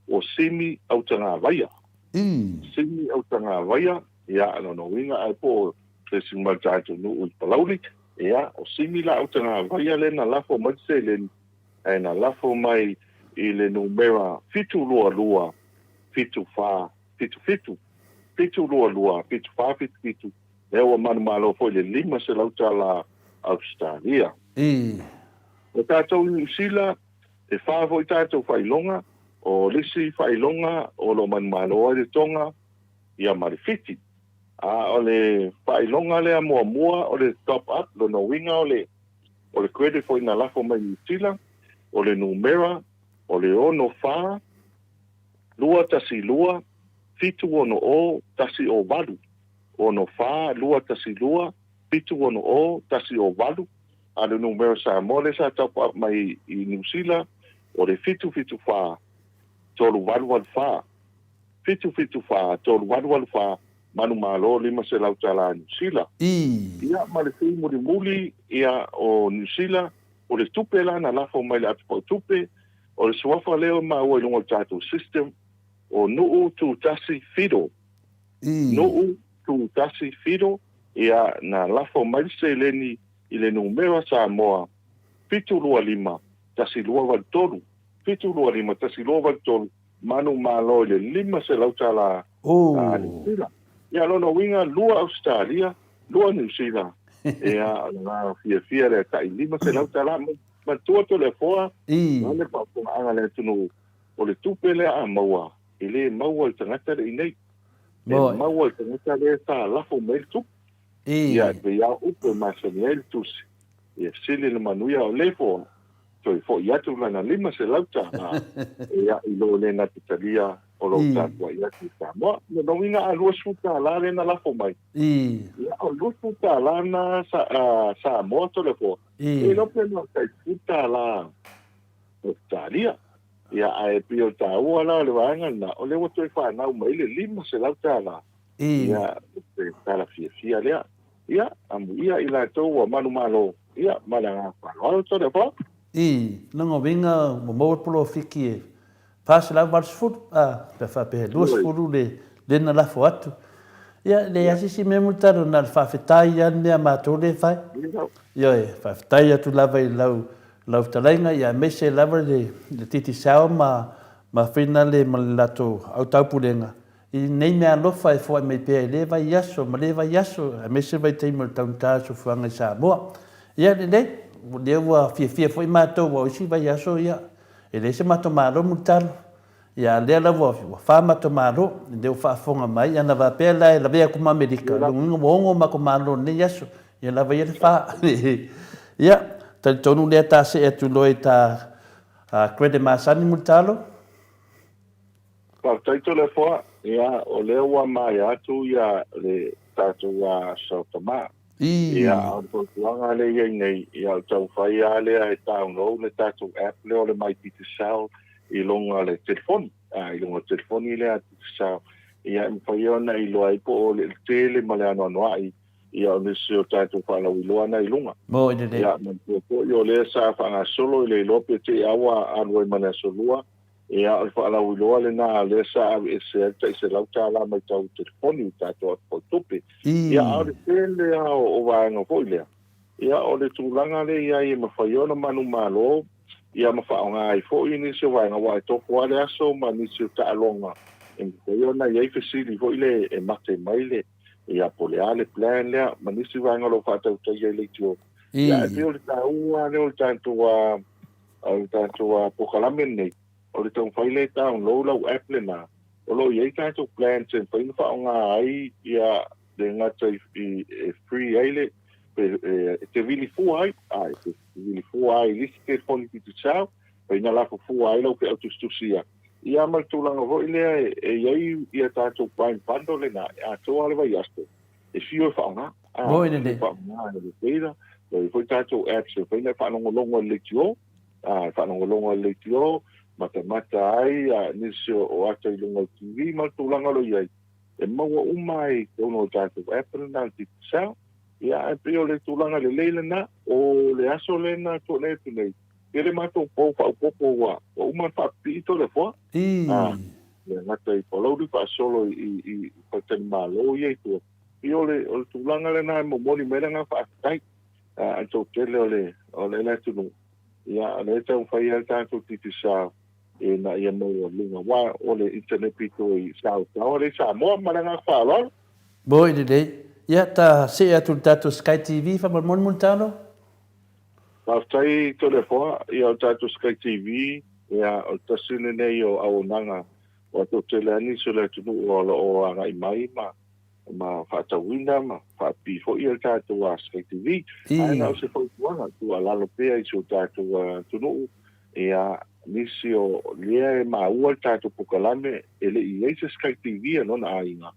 o Simi Autagavaia. Simi Autagavaia, ia, lona uiga ae po o se isi mai le tatou nuu i Palauli, ia, o Simi la Autagavaia lea na lafo mai le seleni, ae na lafo mai i le numera 722 74 77, 722, 7477, lea ua manumalo foi le $500 Ausetalia. O tatou i Niu Sila, e fa foi tatou faailoga, o le isi faailoga o lo o manumalo ai le Tonga ia ma le Fiti. A o le faailoga lea muamua o le top up, lona uiga o le o le credit foi na lafo mai Niu Sila, o le numera o le 64 212 760 108 64 212 760 108 A o le numera Samoa lea sa top up mai i Niu Sila o le 774 3884 774 3884 Manumalo $500 Niu Sila. Ia ma le fee mulimuli ia o Niu Sila o le tupe la na lafo mai le atopau tupe O le suafa lea ua maua i luga o le tatou system, o Nuu Tu Tasi Fido. Nuu Tu Tasi Fido, ia, na lafo mai le seleni i le numera Samoa 725 1283, 725 1283, manumalo i le $500 Niu Sila. Ia, lona uiga, lua Ausetalia, lua Niu Sila, ia, o le agaga fiafia lea, tai $500. Matua Toleafoa, o le faafofogaaga a le atunuu, o le tupe lea a maua, e le maua e le tagata lea i inei. E maua e le tagata lea sa lafo mai le tupe. Ia, e pei lava o upu e masani ai le tusi, ia sili le manuia o Lefoa, toe foi atu lana $500, ia, i lo le na te talia. o lo o tapuai atu i Samoa. O lona uiga a $20 lea na lafo mai, ia, o le $20 lena Samoa Toleafoa, e iloa pe na o le tai $10 Ausetalia. Ia, ae pei o le taua la o le vaega lena, o lea ua toe fanau mai le $500, ia, o se tala fiafia lea. Ia, amuia i latou ua manumalo, ia, ma le agaga faaaloalo Toleafoa. I lona uiga ua maua le polofiki e 480, a, pe a faapea e 20 le le na lafo atu. Ia, e leai lava se isi mea Mulitalo na o le faafetai lava le mea a matou lea e fai. Ioe, faafetai atu lava i lau lau fetalaiga, ia aemaise lava le le Digicel ma ma Finale ma le latou au taupulega i nei meaalofa e foai mai pea i lea vaiaso ma lea vaiaso, aemaise le vaitaimi o le taugata o le soifuaga i Samoa. Ia lelei, o lea ua fiafia foi matou aua o isi vaiaso, ia, e leai se matou malo Mulitalo. Ia, a o lea la ua fa matou malo, o lea ua faafofoga mai. Ana faapea la e lavea atu ma Amerika, lona uiga ua ono matou malo i lenei aso. Ia lava ia le fa. Ia, talitonu lea ta see atu loa i ta credit masani Mulitalo. Faafetai Toleafoa, ia o lea ua maea atu ia le tatou Aso Tama. Ia a o le fautuaga lea i ai nei, ia o le taumafai lava lea e download le tatou app lea o le My Digicel i luga o le telefoni, i luga o le telefoni lea a Digicel, ia e mafai ona iloa ai po o le tele ma le anoanoai ia o nisi o tatou faalauiloa na i luga. Mo i lelei. Ia manatua foi o lea sa faagasolo i le iloa pe te i a ua alu ai ma le aso lua, Ia, o le faalauiloa lena lea sa aveese ai le tai $100 mai tau telefoni i tatou atu fautupe. Ia, a o le tele lava o vaega foi lea, ia, o le tulaga lea i ai e mafai ona manumalo, ia, ma faaaoga ai foi nisi o vaega, aua e tofu lava le aso ma nisi o taaloga e mafai ona i ai fesili foi lea e mate mai le, ia, po o le a le plan lea, ma nisi vaega o lo o faatautaia i leitio. Ia, ae pei o le taua lea o le tatou A o le tatou polokalame lenei, o le taumafai lea e download lau app lena, o lo o i ai tatou plans e mafai ona faaaoga ai ia le gata i e free ai le e te vili fua ai, a e te vili fua ai i le isi telefoni Digicel, mafai ona lafo fua ai lau feau tusitusi ia. Ia ma le tulaga foi lea e i ai ia tatou Prime Bundle lena e atoa le vaiaso e fiu e faaaoga. Moi lelei. E faaaoga e le data, e i ai foi tatou apps e mafai ona e faalogologo i le leitio, e faalogologo i le leitio, matamata ai nisi o ata i luga o le TV ma le tulaga o lo o i ai, e maua uma ai i totonu o le tatou app lena o le Digicel. Ia, ae pei o le tulaga lelei lena, o le aso lena e tuanai atu nei, tele matou pou faaopoopo ua uma ona faapipii Toleafoa. Le gata i Palauli faasolo i faletalimalo ia i tua. Pei o le tulaga lena e momoli mai le agaga faafetai a le toatele o le o le atunuu. Ia, o lea e taumafai lava le tatou Digicel ina ia maualuga, aua o le internet pito i saosaoa lea i Samoa. Ma le agaga faaaloalo. Moi lelei. Ia, ta see atu i le tatou Sky TV faamolemole Mulitalo. Faafetai Toleafoa, ia o le tatou Sky TV, ia o le tasi lenei o auaunaga ua toatele lava nisi o le atunuu o lo o agai mai ma ma faatauina ma faapipii foi le tatou Sky TV. Ae na o se fautuaga, tuualalo pea i si o tatou atunuu, ia nisi o lea e maua le tatou polokalame e le i i ai se Sky TV a lona aiga,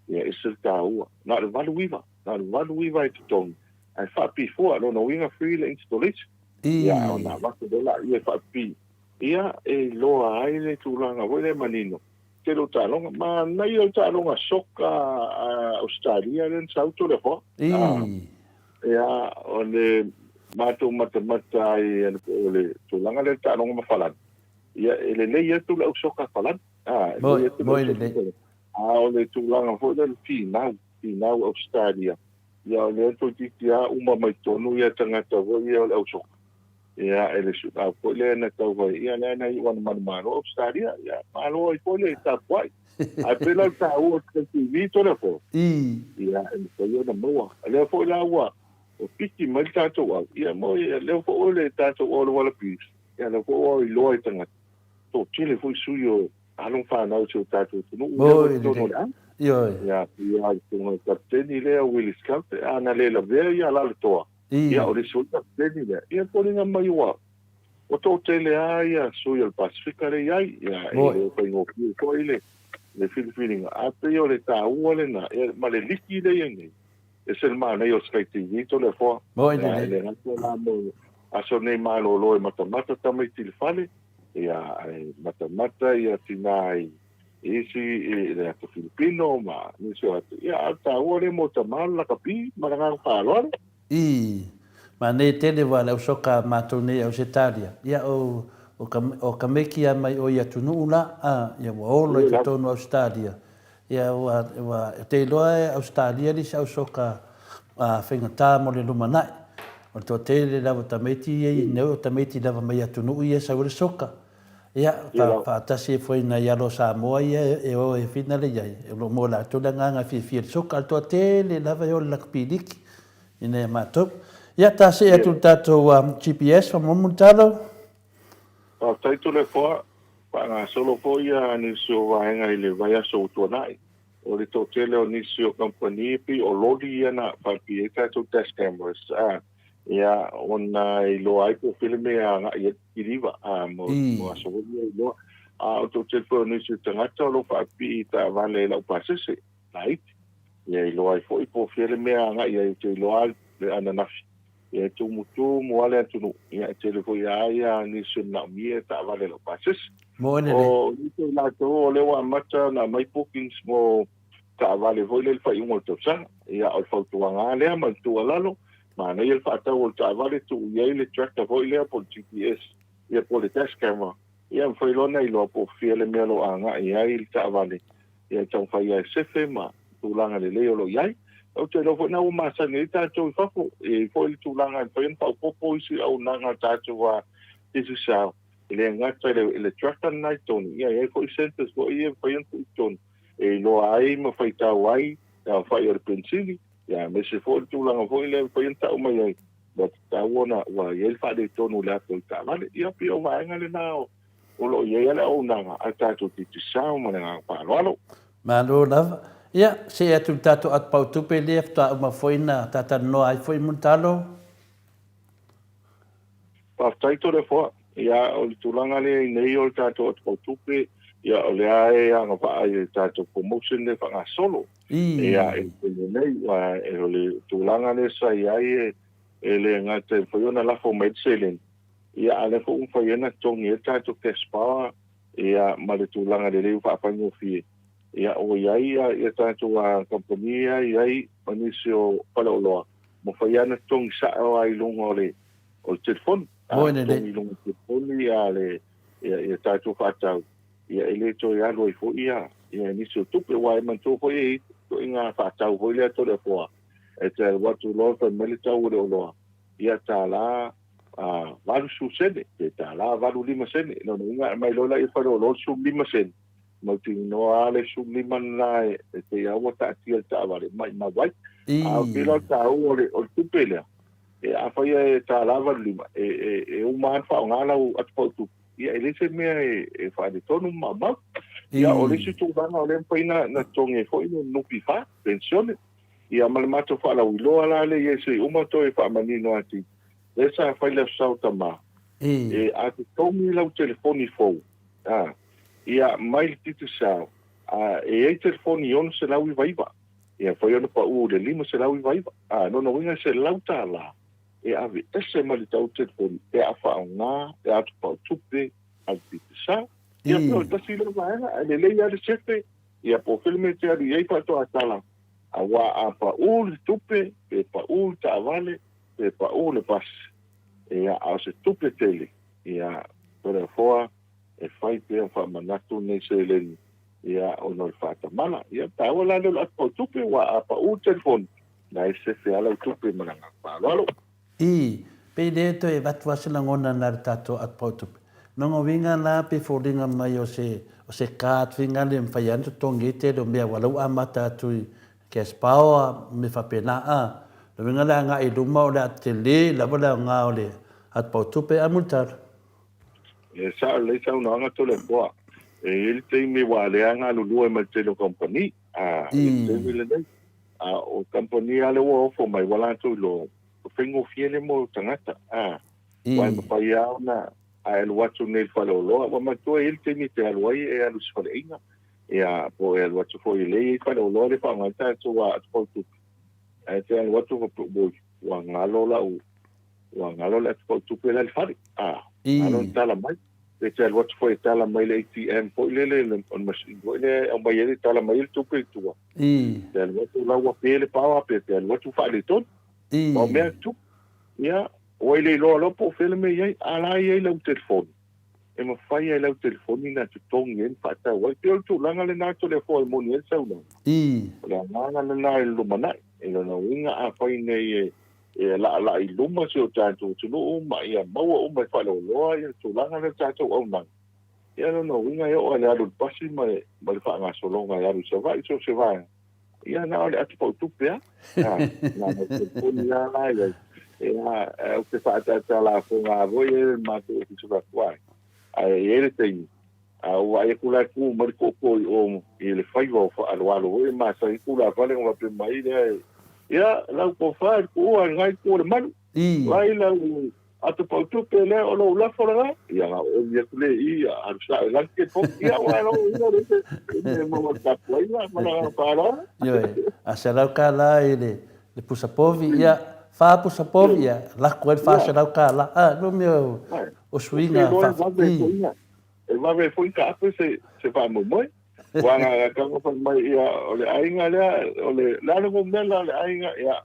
ia ese le taua. Na o le 89, na o le 89 e totogi, ae faapipii fua, lona uiga free le installation. Ia ona avatu loa laia e faapipii, ia e iloa ai le tulaga foi lea manino. Tele o taaloga, manaia le taaloga soka a Ausetalia lea na sau Toleafoa. Ia, o le matou matamata ai o le tulaga lea i le taaloga ma Falani, ia e lelei atu le au soka a Falani. E lelei atu le au soka a Falani. A o le tulaga foi lea o le finau, finau Ausetalia, ia o lea toeitiiti lava uma mai totonu ia tagata foi ia o le au soka. Ia, e le suʻau foi lea na tau fai, ia lea na iu ana manumalo Ausetalia, ia malo ai foi le tapuai. Ae pei la o le taua o le TV Toleafoa, ia e mafai ona maua. O lea foi la ua piki mai le tatou au, ia mo ia lea foi o le tatou au o le Wallabies, ia lea foi ua iloa e tagata, toatele foi sui o alo ma fanau o si o tatou atunuu lea ua i totonu o le au. Ia, ia i totonu o le kapiteni lea o Willie Scout, a na le lavea ia Alaletoa, Ia, o le isi foi kapiteni lea, ia foliga mai ua, Ua toatele lava ia sui o le Pasefika lea e i ai, ia, e le o faigofie foi le le filifiliga, ae pei o le taua lena, ia, ma le liki lea e i ai nei, e ese le manaia o Sky TV Toleafoa. Ia, e le gata la mo aso nei malolo e matamata tamaiti i le fale, ia, ae matamata ia tina i isi i le ata Filipino ma nisi o ata, ia, a o le taua lea mo tama le lakapi ma le agaga faaaloalo. I manei tele wa le ausoka a matou nei Ausetalia, ia o o ka o ka meki a mai o i atunuu la, a, ia ua ola i totonu o Ausetalia, ia ua ua e te iloa e Ausetalia le isi ausoka a faigata mo le lumanai. O le toatele lava o tamaiti ia i nei o tamaiti lava mai atunuu ia e sau ai le soka. Ia, fa faatasi ai foi nai alo o Samoa ia e o e finale i ai, o lo o maua e latou le agaga fiafia i le soka, a o le toatele lava e o i le lakapi liki. Ina ia matou. Ia, ta see atu i le tatou GPS, faamolemole talo. Faafetai Toleafoa, faagasolo foi ia nisi o vaega i le vaiaso ua tuanai. O le toatele o nisi o kamupani e pei o loli ia na faapipii ai tatou dash cameras, ia, ona e iloa ai po o fea le mea e agai ai le kiliva, mo aso foi ia e iloa. A o le toatele foi o nisi o tagata o lo o faapipii i taavale laupasese. laiti. Ia iloa ai foi po o fea le mea agai ai, ou te iloa lava le ananafi, ia e tumutumu lava le atunuu, ia e tele foi lava ia nisi e manaomia e taavale laupasese. Mo lelei. O nisi o i latou o lea ua amata ona aumai bookings mo taavale foi lea i le faaiuga o le tausaga. Ia o le fautuaga lava lea ma le tuualalo, manaia le faatau o le taavale tuu i ai le tracker foi lea po o le GPS, ia po o le dash camera, ia mafai loa ona iloa po o fea le mea o lo o agai i ai le taavale ia e taumafai ia e sefe ma tulaga lelei o lo o i ai. Ou te iloa foi na ua masani ai tatou i fafo, e i ai foi le tulaga e mafai ona faaopoopo isi auaunaga a tatou a Digicel, e le gata i le, i le tracker lena i totonu, ia e i ai foi centres foi ia e mafai ona tuu i totonu e iloa ai ma faitau ai le aofai o le penisini, ia aemaise foi le tulaga foi lea e mafai ona tau mai ai, ua tatau ona ua i ai le faaletonu i le ato i taavale. Ia pei o vaega lena o O lo o i ai lava le auaunaga a le tatou Digicel ma le agaga faaaloalo. Malo lava. Ia, see atu i le tatou ato pautupe lea faatoa uma foi na talatalanoa ai foi Mulitalo. Faafetai Toleafoa. Ia, o le tulaga lea i nei o le tatou ato pautupe, ia o lea e agavaa i le tatou promotion lea e faagasolo. Ia, i le taimi nei, aua o le tulaga lea sa i ai e le gata e mafai ona lafo mai le seleni, Ia, a o lea foi ua mafai ai ona totogi ai le tatou cash power, ia, ma le tulaga lelei ua faafaigofie. Ia, ua i ai ia tatou kamupani ia e i ai ma nisi o faleoloa, mafai lava ona totogi sao lava i luga o le o le telefoni. Moe lelei. Totogi i luga o le telefoni ia le ia tatou faatau, ia e le toe alu ai foi ia ia nisi o tupe, aua e manatua foi e i ai ituaiga faatau foi lea Toleafoa, e te alu atu loa fai mai le tau o le oloa, ia $. 80 sene, pe $1 85 sene. Lona uiga e aumai loa lea i faleoloa le 15 sene, mautinoa lava le 15 lena e pei lava ua taatia le taavale, maumau ai. A o pei la o le taua o le, o le tupe lea, e afai e $85, e, e, e uma lava ona faaaoga lau atupautupe, ia e leai se mea e, e faaletonu ma maumau. Ia o le isi tulaga o lea e mafai ona totogi ai foi le NPF, penisione, ia ma le matou faalauiloa la lea i ai se i uma toe faamanino atili. Lea sa fai le Aso Sa o Tama, e a totogi lau telefoni fou, a, ia, mai le Digicel, a, e i ai telefoni 699, ia mafai ona pau i le 599, a, lona uiga e $100 e aveese mai le tau telefoni pe a faaaoga le atopautupe a le Digicel. Ia, pei o le tasi lea vaega, ae lelei lava le sefe, ia po o fea le mea e te alu i ai faatoa tala, aua a pau le tupe, pe pau le taavale, pe pau le pasi, ia, a o se tupe tele, ia, Toleafoa, e fai pea faamanatu nei seleni, ia, ona o le faatamala. Ia, taua la lea o le ato pau tupe, aua a pau le telefoni, na e sefe lava lau tupe ma le agaga faaaloalo. Ii, Pei le toe avatu lava se lagona na le tatou ato pau tupe. Lona uiga la pe foliga mai o se, o se card faiga lea e mafai lava ona totogi ai tele o mea aua la ua amata atu i Cash power ma mea faapena a. O le uiga le agai i luma o le a tele lava le aoga o le atupau tupe a Mulitalo. E sao lelei saunoaga Toleafoa. E i ai le taimi aua o lea e galulue ma le tele o kamupani a i le taimi lenei. A o kamupani lava lea ua ofo mai ua latou iloa, ua faigofie lea mo tagata a. Aua e mafai lava ona. A e alu atu nei i le faleoloa, ua manatua e i ai le taimi e te alu ai e alu i se faleaiga, ia, po o e alu atu foi e le i ai faleoloa lea e faaaoga ai tatou atopautupe, ae te alu atu faapea, oi, ua galo lau, ua galo le atopautupe la i le fale, a, galo ona tala mai. Pe te alu atu foi e tala mai le ATM foi lele, o le masini foi lea e aumai ai le tala mai ai le tupe i tua. Te alu atu la ua pe le power pe te alu atu faaletonu. O mea tupu. Ia, Ua e le iloa loa po o fea le mea e i ai, a la e i ai lau telefoni, e mafai lava e lau telefoni ona totogi ai ma faatau ai. E pei o le tulaga lena Toleafoa e moni ai le saunoaga. O le agaga lena i le lumanai. I lona uiga afai nei e laalaa i luma si o tatou atunuu ma ia maua uma e faaaloaloa le tulaga lea o le tatou auaunaga, ia lona uiga e oo lava i le alu i le pasi ma le faagasologa e alu i Savaii so o se vaega, Ia, na o le atu pautupe lava. Na o le telefoni lava la i ai. Ia, ou te faaataata lafoga lava foi e le matou ofisa faatuai. Ae i ai le taimi, a ou vaai atu la e tu mai le tootoo i o i le faiva o faaaloalo foi e masani ai tulafale ona faapea mai lea, Ia, lau tofa i le tuua i lena itu o le malu. Vaai lau Atu pau tupe lea o lou lafo lena, ia na oomi atu lea i i, alu sao i lalo telefoni, ia ua lou uiga le se mea maua le tapuaiga ma le agaga faaaloalo. Ioe, a $100 i le le pusa povi, ia, fa pusa povi, ia, lako ai le $400. A, no mea o, o suiga fa, i. E vave foi ta ape se, se faamoemoe. Ua na tago fai mai, ia, o le aiga lea, o le, le a le numera o le aiga, ia,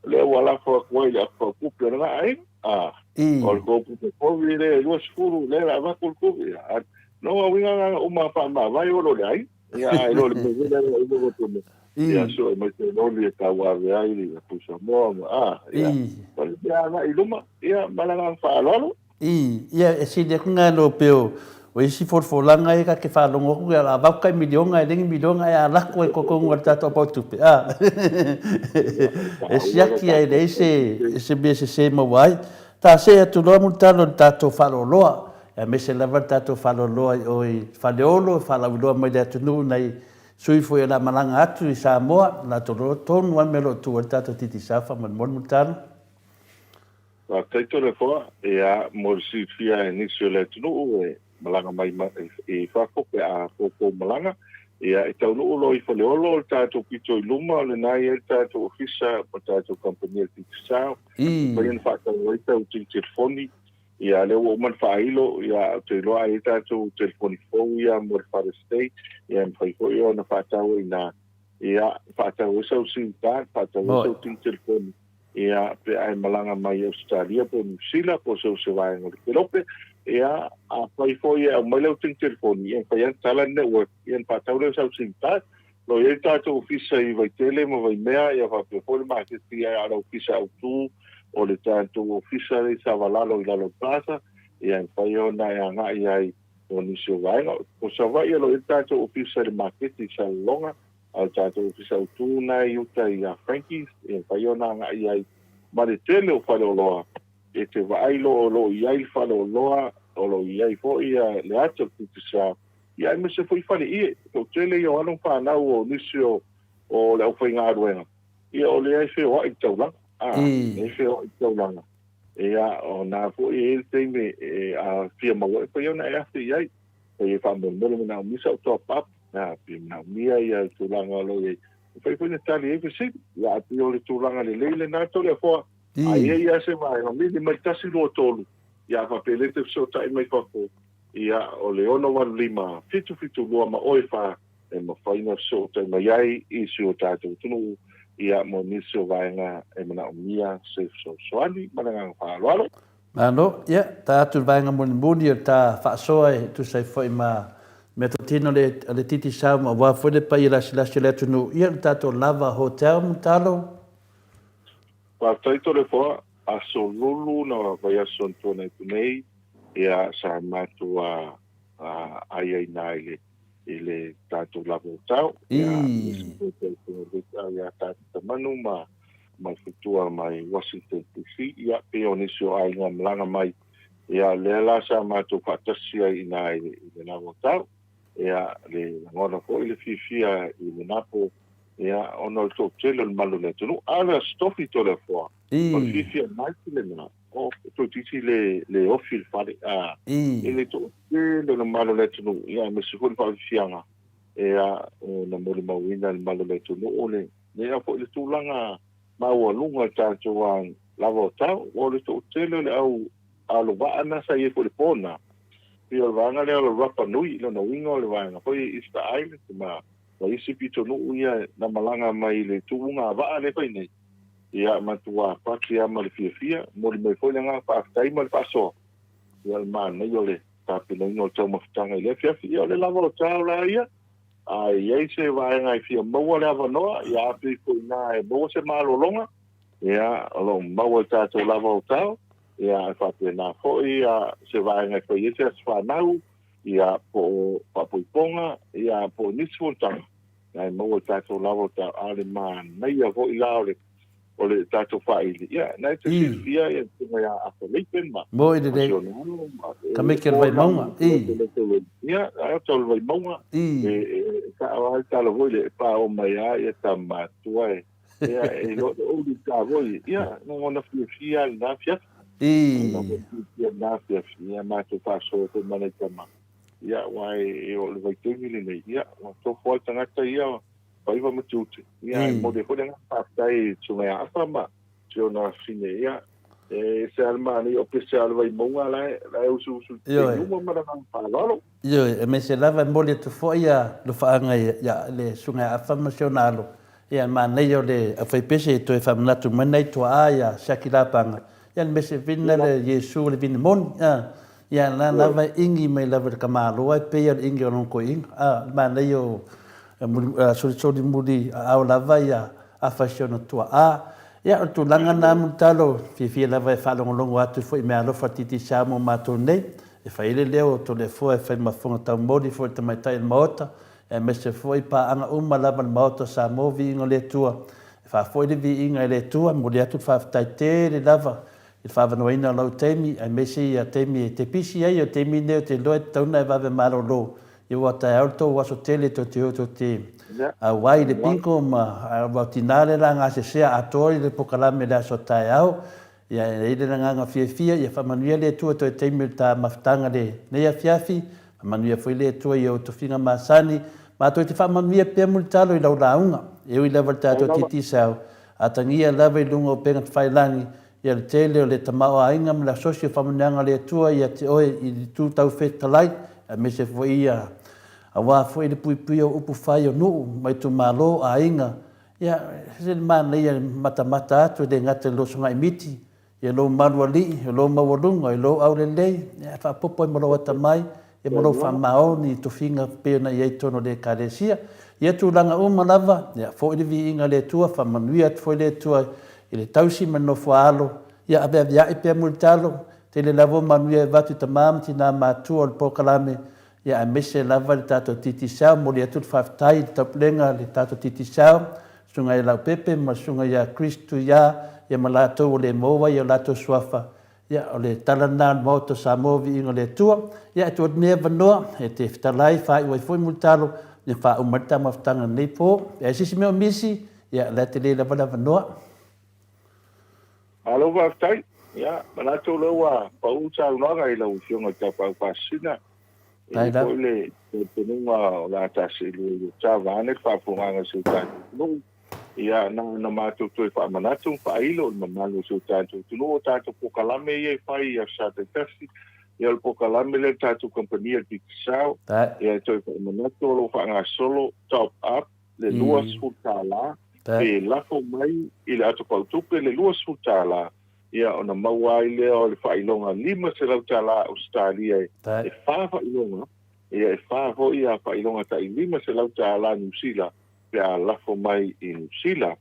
lea ua lafo atu ai le atu tupe o lena aiga, a, o le tou tupe povi lea e 20, lea la avatu le tupe, ia, no a uiga na uma faamavae o lo le aiga, ia, ai lo le mea lea o lo tupe, ia, so e mai te loli e tau ave ai le pusa moa, ma, a, ia, o le mea agai i luma, ia, ma le agaga faaaloalo. I, ia, e sili atu nai lo pei o isi folafolaga ia ta te faalogo atu ia o le a avatu tai miliona e le ni miliona ae a lako ai totonu o le tatou apau tupe, a. E siaki ai e leai se, se mea sese e maua ai. Ta see atu loa Mulitalo i le tatou faaloloa, aemaise lava le tatou faaloloa i o i Faleolo e faalauiloa mai le atunuu nai sui foi o le a malaga atu i Samoa, latou loa tonu lava le mea o lo o tu ai le tatou Digicel faamolemole Mulitalo. Faafetai Toleafoa, ia mo le silafia e nisi o le atunuu e malaga mai i fafo pe a foufou malaga, ia e taunuu loa i Faleolo o le tatou pito i luma o lena e i ai le tatou ofisa ma le tatou kamupani a le Digicel, e mafai ona faatau ai tau telefoni, ia lea ua uma ona faailo, ia ou te iloa a i ai tatou telefoni fou ia mo le Father's Day, ia e mafai foi ona faatau ai i ina, ia faatau ai sau sim card, faatau ai sau telefoni. Ia, pe a e malaga mai i Ausetalia po o Niu Sila po o so o se vaega o le Kelope, ia, afai foi e aumai lau tini telefoni, ia, e mafai lava ona tala le network, ia ona faatau lea o sau sim card. O lo o i ai le tatou ofisa i Vaitele ma Vaimea, ia faapea foi le maketi a le ofisa autu o le tatou ofisa lea i Savalalo i lalo o le Plaza, ia, e mafai ona e agai ai mo nisi o vaega. O Savaii o lo o i ai le tatou ofisa i le maketi i Salelologa, A o le tatou ofisa autu lena e i uta i Frankie's, e mafai ona agai ai ma le tele o faleoloa. E te vaai loa o lo o i ai le faleoloa, o lo o i ai foi le ata o le Digicel, ia aemaise foi faleie. E toatele ia o alo ma fanau o nisi o le aufaigaluega, ia o lea e feoai i le taulaga. A, e feoai i le taulaga. Ia, o na foi e i ai le taimi e a fia maua, e mafai ona e afe i ai. Pei e faamolemole manaomia sau top up, a pei e manaomia ia tulaga o lo o i ai. E mafai foi ona tali ai fesili. Ia ae pei o le tulaga lelei lena Toleafoa. A i ai lava se vaega, mili mai le 1, 2, 3, ia a faapea lea e te fesootai mai fafo, ia o le 685, 772 ma oe 4 e mafai ona fesootai mai ai i si o tatou atunuu, ia mo nisi o vaega e manaomia se fesoasoani. Ma le agaga faaaloalo. Malo, ia, ta atu i le vaega mulimuli o le ta faasoa e tusa ai foi ma meatotino a le Digicel ma aua foi le paia lasilasi o le atunuu, ia, le tatou Lava Hotel, Mulitalo. Faafetai Toleafoa, aso lulu na vaiaso na tuanai atu nei, ia, sa matou aiaina ai le i le tatou Lava Hotel, ia, ia Tākuta Manu ma mai Futua mai Washington DC, ia, pei o nisi o aiga malaga mai, ia, lea la sa matou faatasi ai i ina i le Lava Hotel, ia, le lagona foi le fiafia i lena po, ia, ona o le toatele o le malu o le atunuu. A o le Aso Tofi Toleafoa, o le fiafia mai lena. O, toeitiiti le, le ofi i le fale, a, i le toatele o le mamalu o le atunuu, ia, aemaise foi le faafiafiaga, ia, na molimauina e le mamalu o le atunuu le, ia foi le tulaga maualuga o le tatou lava o tau. O le toatele o le au alo vaa na sa i ai foi i le po na, pei o le vaega lea o le Rapa Nui, lona uiga o le vaega foi Easter Island ma, ma isi pitonuu ia na malaga mai i le tuuga vaa lea e fai nei. Ia matua pati lava ma le fiafia, momoli mai foi le agaga faafetai ma le faasoa, ia le manaia o le tapenaina o le taumafataga i lea afiafi. Ia o le lava o tao la ia, a i ai se vaega e fia maua le avanoa, ia afe ifo i ina e maua se malologa, ia o lo o maua i le tatou lava o tao, ia e faapena foi ia se vaega e fai ai se aso fanau, ia po o faapoipoga, ia po o nisi fonotaga. Na e maua i tatou lava o ta a le manaia foi la o le o le tatou faaili ia na e te silafia ia susuga ia Afa Leipen ma Mo i lelei. si ona alo ma Ka meke le Vaimauga. I. Ia a o le Vaimauga I. E e sao lava le tala foi le pa o mai a ia tama matua e ia e lo le ouli ta foi ia lagona fiafia lena afiafi. I. Lagona fiafia lena afiafi ia matou faasoa foi ma nai tama. Ia, aua e o le vaitaimi lenei, ia, ua tofu lava le tagata ia, faiva ma tiute. Ia, e momoli ai foi le agaga faafetai i le Susuga ia Afa ma si ona afafine, ia, e ese lava le manaia o pese lava o le Vaimauga la e, la e usuusu i taimi uma ma le agaga faaaloalo. Ioe, aemaise lava e momoli atu foi alofaaga i le Susuga ia Afa ma si ona alo, ia, manaia o le aufaipese e toe faamanatu mai nai tuaa ia Siaki Lapaga, ia le mese vina le Iesu o le vina moni, a. Ia la lava e ingi mai lava i le tamaloa e pei o le ingi o lona toeaina. A, le manaia o solisoli muli aao lava ia afa i si ona tuaa. Ia, o le tulaga lena Mulitalo, fiafia lava e faalogologo atu foi i meaalofa a le Titisao mo matou nei. E fai ai le leo o Toleafoa e fai ma fofoga taumoli foi i le tamaitai o le Maota, aemaise foi paaga uma lava a le Maota o Samoa, viiga o le Atua. E faafoi le viiga i le Atua, momoli atu le faafetai tele lava i le faaavanoaina o lau taimi, aemaise ia taimi e te pisi ai, o le taimi lenei ou te iloa e tatau ona e vave malolo, ia ua taeao le tou aso tele tou te o tou te auai i le bingo ma aua o tina lea la gasesea atoa i le pokalame i le aso taeao. Ia e i ai le agaga fiafia, ia faamanuia le Atua toe taimi o le ta mafutaga lenei afiafi, faamanuia foi le Atua i ou tofiga masani, matou te faamanuia pea mulitalo i lau lauga, e ui lava i le tatou Digicel, atagia lava i luga o upega tafailagi, Ia le tele o le tamaoaiga ma le asosi o faamanuiaga a le Atua ia te oe i le itu tau fetalai, aemaise foi ia aua foi le puipuia o upu fai o nuu ma itumalo, aiga. Ia, se le manaia le matamata atu e le gata i lou sogai miti, ia lou malu alii, o lou maualuga, i lou aulelei, ia faaopoopo ai ma lou atamai, Ia ma lou faamaoni i tofiga pei ona i ai i totonu o le Ekalesia. Ia tulaga uma lava, ia foi le viiga i le Atua, faamanuia atu foi le Atua i le tausi ma le nofoaalo, ia aveaveai pea mulitalo, tele lava o manuia e avatu i tama ma tina matua o le polokalame, ia aemaise lava le tatou Digicel. Momoli atu le faafetai i le taupulega a le tatou Digicel, Susuga ia Leaupepe ma le Susuga ia Chris Tuia, ia ma latou ua le maua ai o latou suafa Ia, o le tala lena a le Maota o Samoa, viiga o le Atua. Ia, e tuu atu nei avanoa e te fetalai, faaiu ai foi Mulitalo, ia faauma ai le taumafataga i lenei po. E ai se isi mea o misi, ia, o le a tele lava le avanoa. Malo faafetai. Ia, manatu o lea ua pau saunoaga i lau Afioga i le Tapaau Faasisina. E i ai foi le talitonuga o le a taseilua i uta vaeane le faafofogaaga a si o tatou atunuu. Ia, na ona matou toe faamanatu ma faailo i le mamalu o si o tatou atunuu, o tatou polokalame ia e fai i aso Sa taitasi, ia o le polokalame lea a le tatou kamupani a le Digicel, ia e toe faamanatu o lo o faagasolo top up le $20 pe lafo mai i le ato pautupe le $20, ia ona maua ai lea o le faailoga $500 Ausetalia e fa faailoga, ia e fa foi faailoga tai $500 Niu Sila pe a lafo mai i Niu Sila.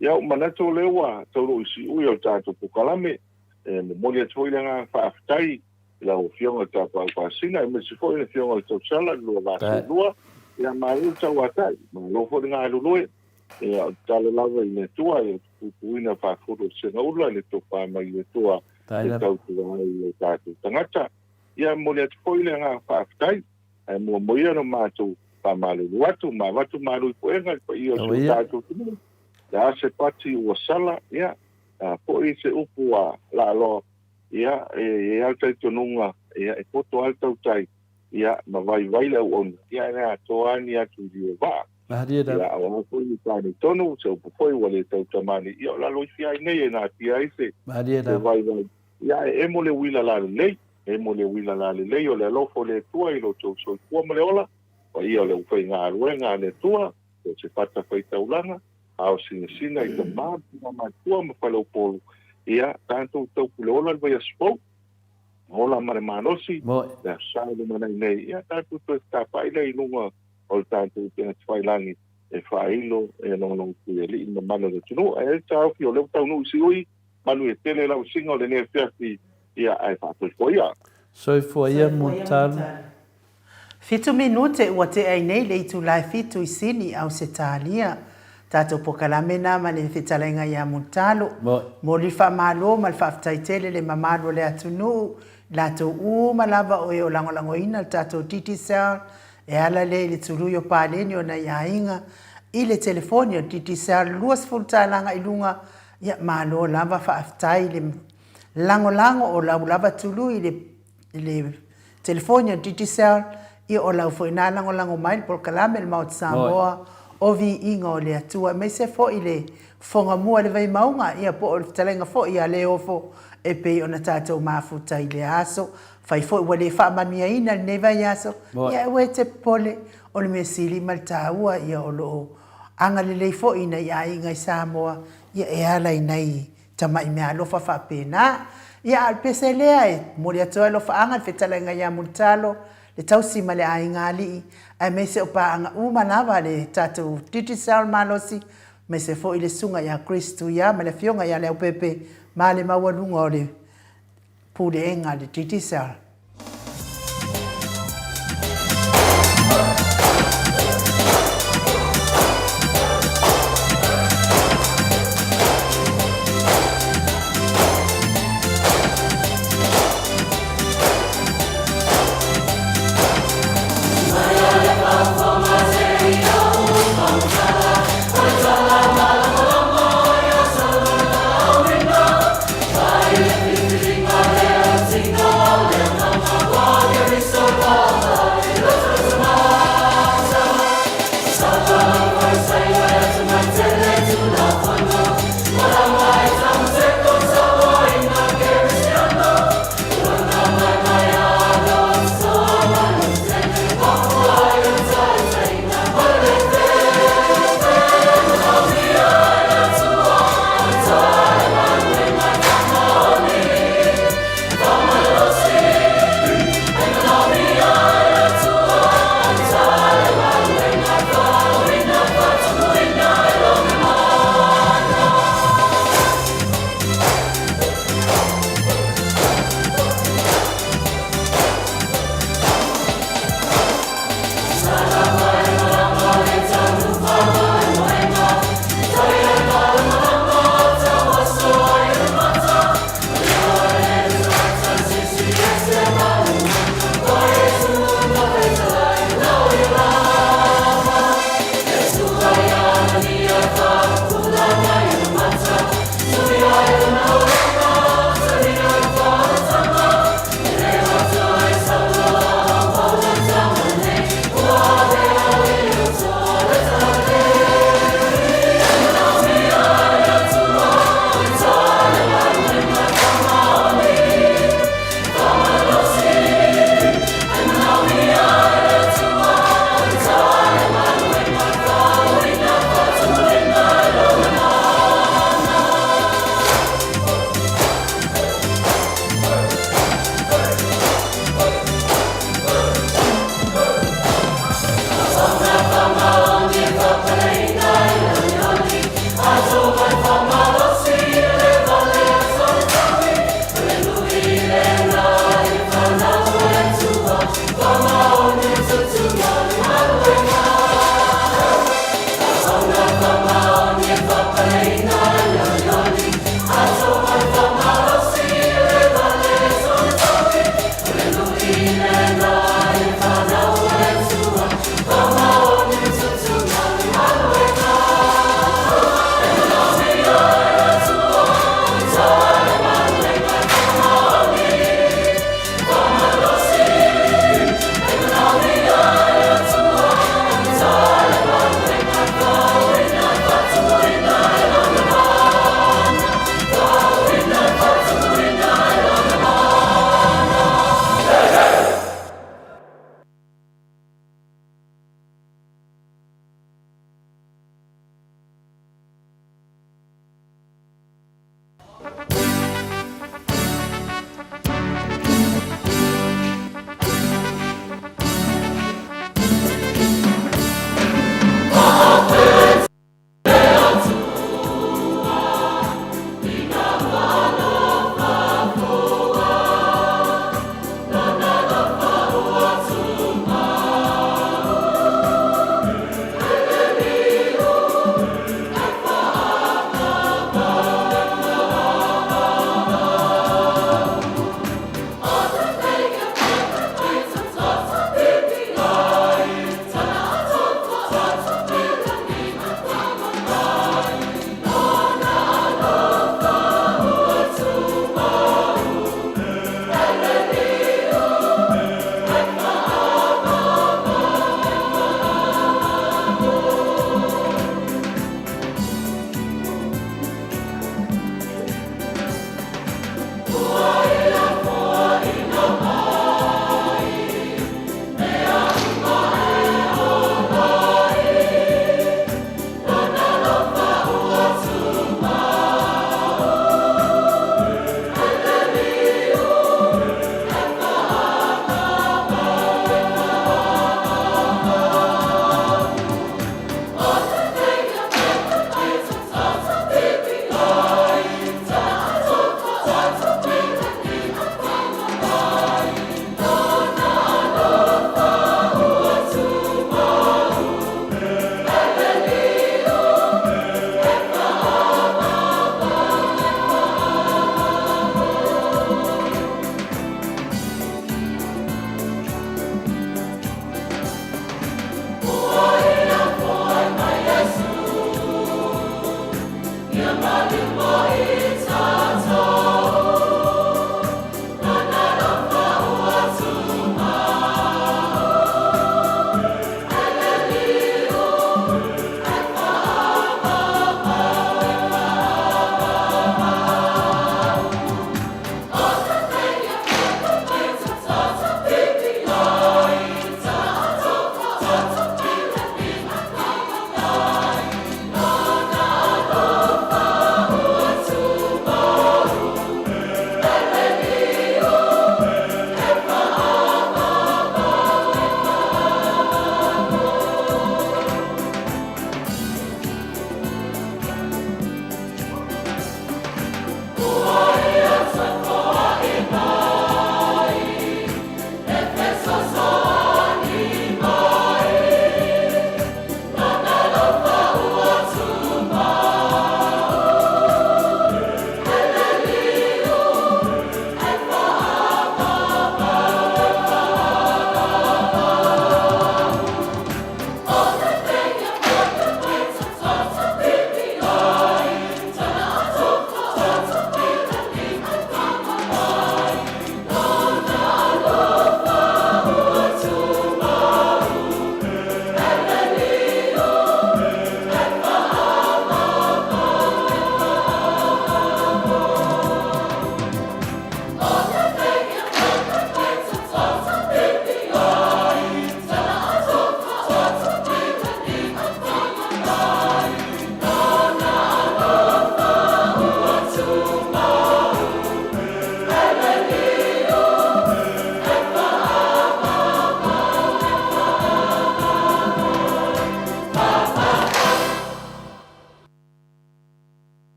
Ia, ua manatu o lea ua taunuu i siui o le tatou polokalame, e momoli atu foi le agaga faafetai i lau Afioga i le Tapaau Pasina, aemaise foi le Afioga i le Tausala i le 2022. Ia, malo le tauatai, malo foi le galulue. Ia, o le tatalo lava i le Atua, ia puipuina faafulu o le segaula i le tofa mai le Atua e tautua ai i o tatou tagata. Ia, momoli atu foi le agaga faafetai. Ae muamua ia ona matou faamalulu atu ma avatu malu i puega i le paia o si o tatou atunuu. Le a se pati ua sala, ia, a foi se upu a laaloa Ia, e i ai lava le talitonuga, ia, e poto lava le tautai, ia, ma vaivai le auauna, ia, e le atoa lava ni atu i vaa. Ia, o a foi ni faaletonu, se upu foi ua le tautamani, ia, o lalo ifia ai nei e natia ai se vaivai. Ia, ae emo le uila lalelei, emo le uila lalelei o le alofa o le Atua i lo outou soifua ma le ola, paia o le aufaigaluega a le Atua, so o se fatafaitaulaga, ao sinasina i tama ma tina matua ma faleupolu, ia, tatou taupule ola le vaiaso fou, ola ma le malosi, le Aso Sa i lumanai nei, ia, tatou toe fetapa'i lea i luga o le tatou upega tafailagi e faailo e logologo i alii ma mamalu o le atunuu. Ae ai le taofi o lea ua taunuu i Siui, manuia tele lau asiga o lenei afiafi, ia, ae faasoifua ia. Soifua ia Mulitalu. Fitu minute ua tea ai nei le itula e fitu i Sini, Ausetalia. Tatou pokalame na ma le fetalaiga ia Mulitalo. Momoli le faamalo ma le faafetai tele le mamalu o le atunuu i latou uma lava o e o lagolagoina le tatou Digicel e ala lea i le tului o paleni o nai aiga i le telefoni o le Digicel 20 tala i luga. Ia malo lava faafetai le lagolago o lau lava tului i le i le telefoni o le Digicel, ia o lau foi na lagolago mai le polokalame le Maota Samoa o Viiga o le Atua, aemaise foi le Fofoga Mua i le Vaimauga, ia po o le fetalaiga foi ia Leofo e pei ona tatou mafuta i lea aso. Fai foi ua le faamanuiaina lenei vaiaso, ia aua e te popole, o le mea sili ma le taua ia o lo o agalelei foi i nai aiga i Samoa, ia e ala i nai Tamai meaalofa faapena. Ia, a o le pese lea e momoli atu ai alofaaga i le fetalaiga ia Mulitalo, le tausi ma le aiga alii, aemaise o paaga uma lava a le tatou Digicel malosi, aemaise foi le Susuga ia Chris Tuia ma le Afioga ia Leaupepe ma le maualuga o le Puleega a le Digicel.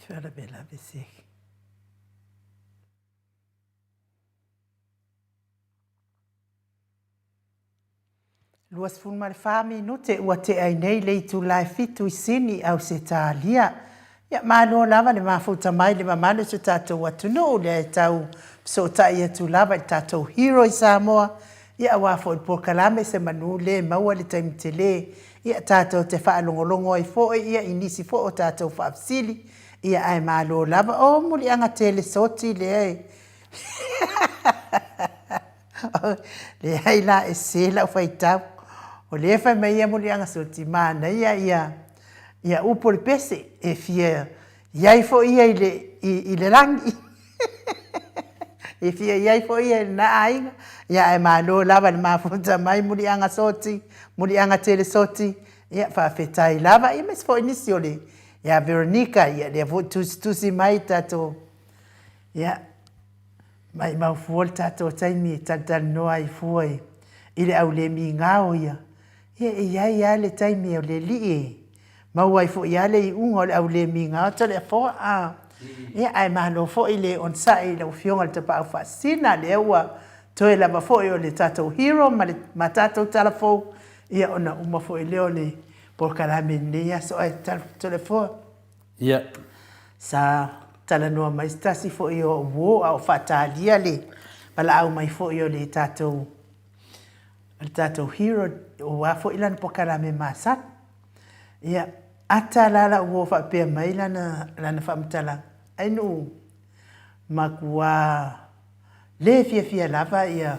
Faalavelave se. 24 minute ua tea ai nei le itula e fitu i Sini, Ausetalia. Ia, malo lava le mafuta mai le mamalu o si o tatou atunuu lea e tau fesootai atu lava i le tatou Hero i Samoa, ia aua foi le polokalame se manu le maua le taimi tele, ia tatou te faalogologo ai foi ia i nisi foi o tatou faafesili, ia ae malo lava. O muliaga tele soti lea e Leai la e sē lau faitau. O lea e fai mai ia muliaga soti, manaia ia ia upu o le pese e fia i ai foi ia i le, i, i le lagi. e fia i ai foi ia i lena aiga. Ia ae malo lava le mafuta mai muliaga soti, muliaga tele soti. Ia faafetai lava. Ia aemaise foi nisi o le ia Veronica, ia lea foi tusitusi mai tatou ia Maimau fua le tatou taimi e talatalanoa ai fua i le aulemi gao ia. Ia e i ai lava le taimi o le Alii e maua ai foi lava le iuga o le aulemi gao Toleafoa a. Ia ae malo foi le onosai i lau Afioga i le Tapaau Faasisina, lea ua toe lava foi o le tatou hero ma le ma tatou tala fou, ia ona uma foi lea o le polokalame i lenei aso. Ae Toleafoa. Ia. Sa talanoa mai se tasi foi o uo a o faatalia le valaau mai foi o le tatou o le tatou hero aua foi lana polokalame masani. Ia, ata la lau uo faapea mai lana lana faamatalaga, Ainuu, matua le fiafia lava ia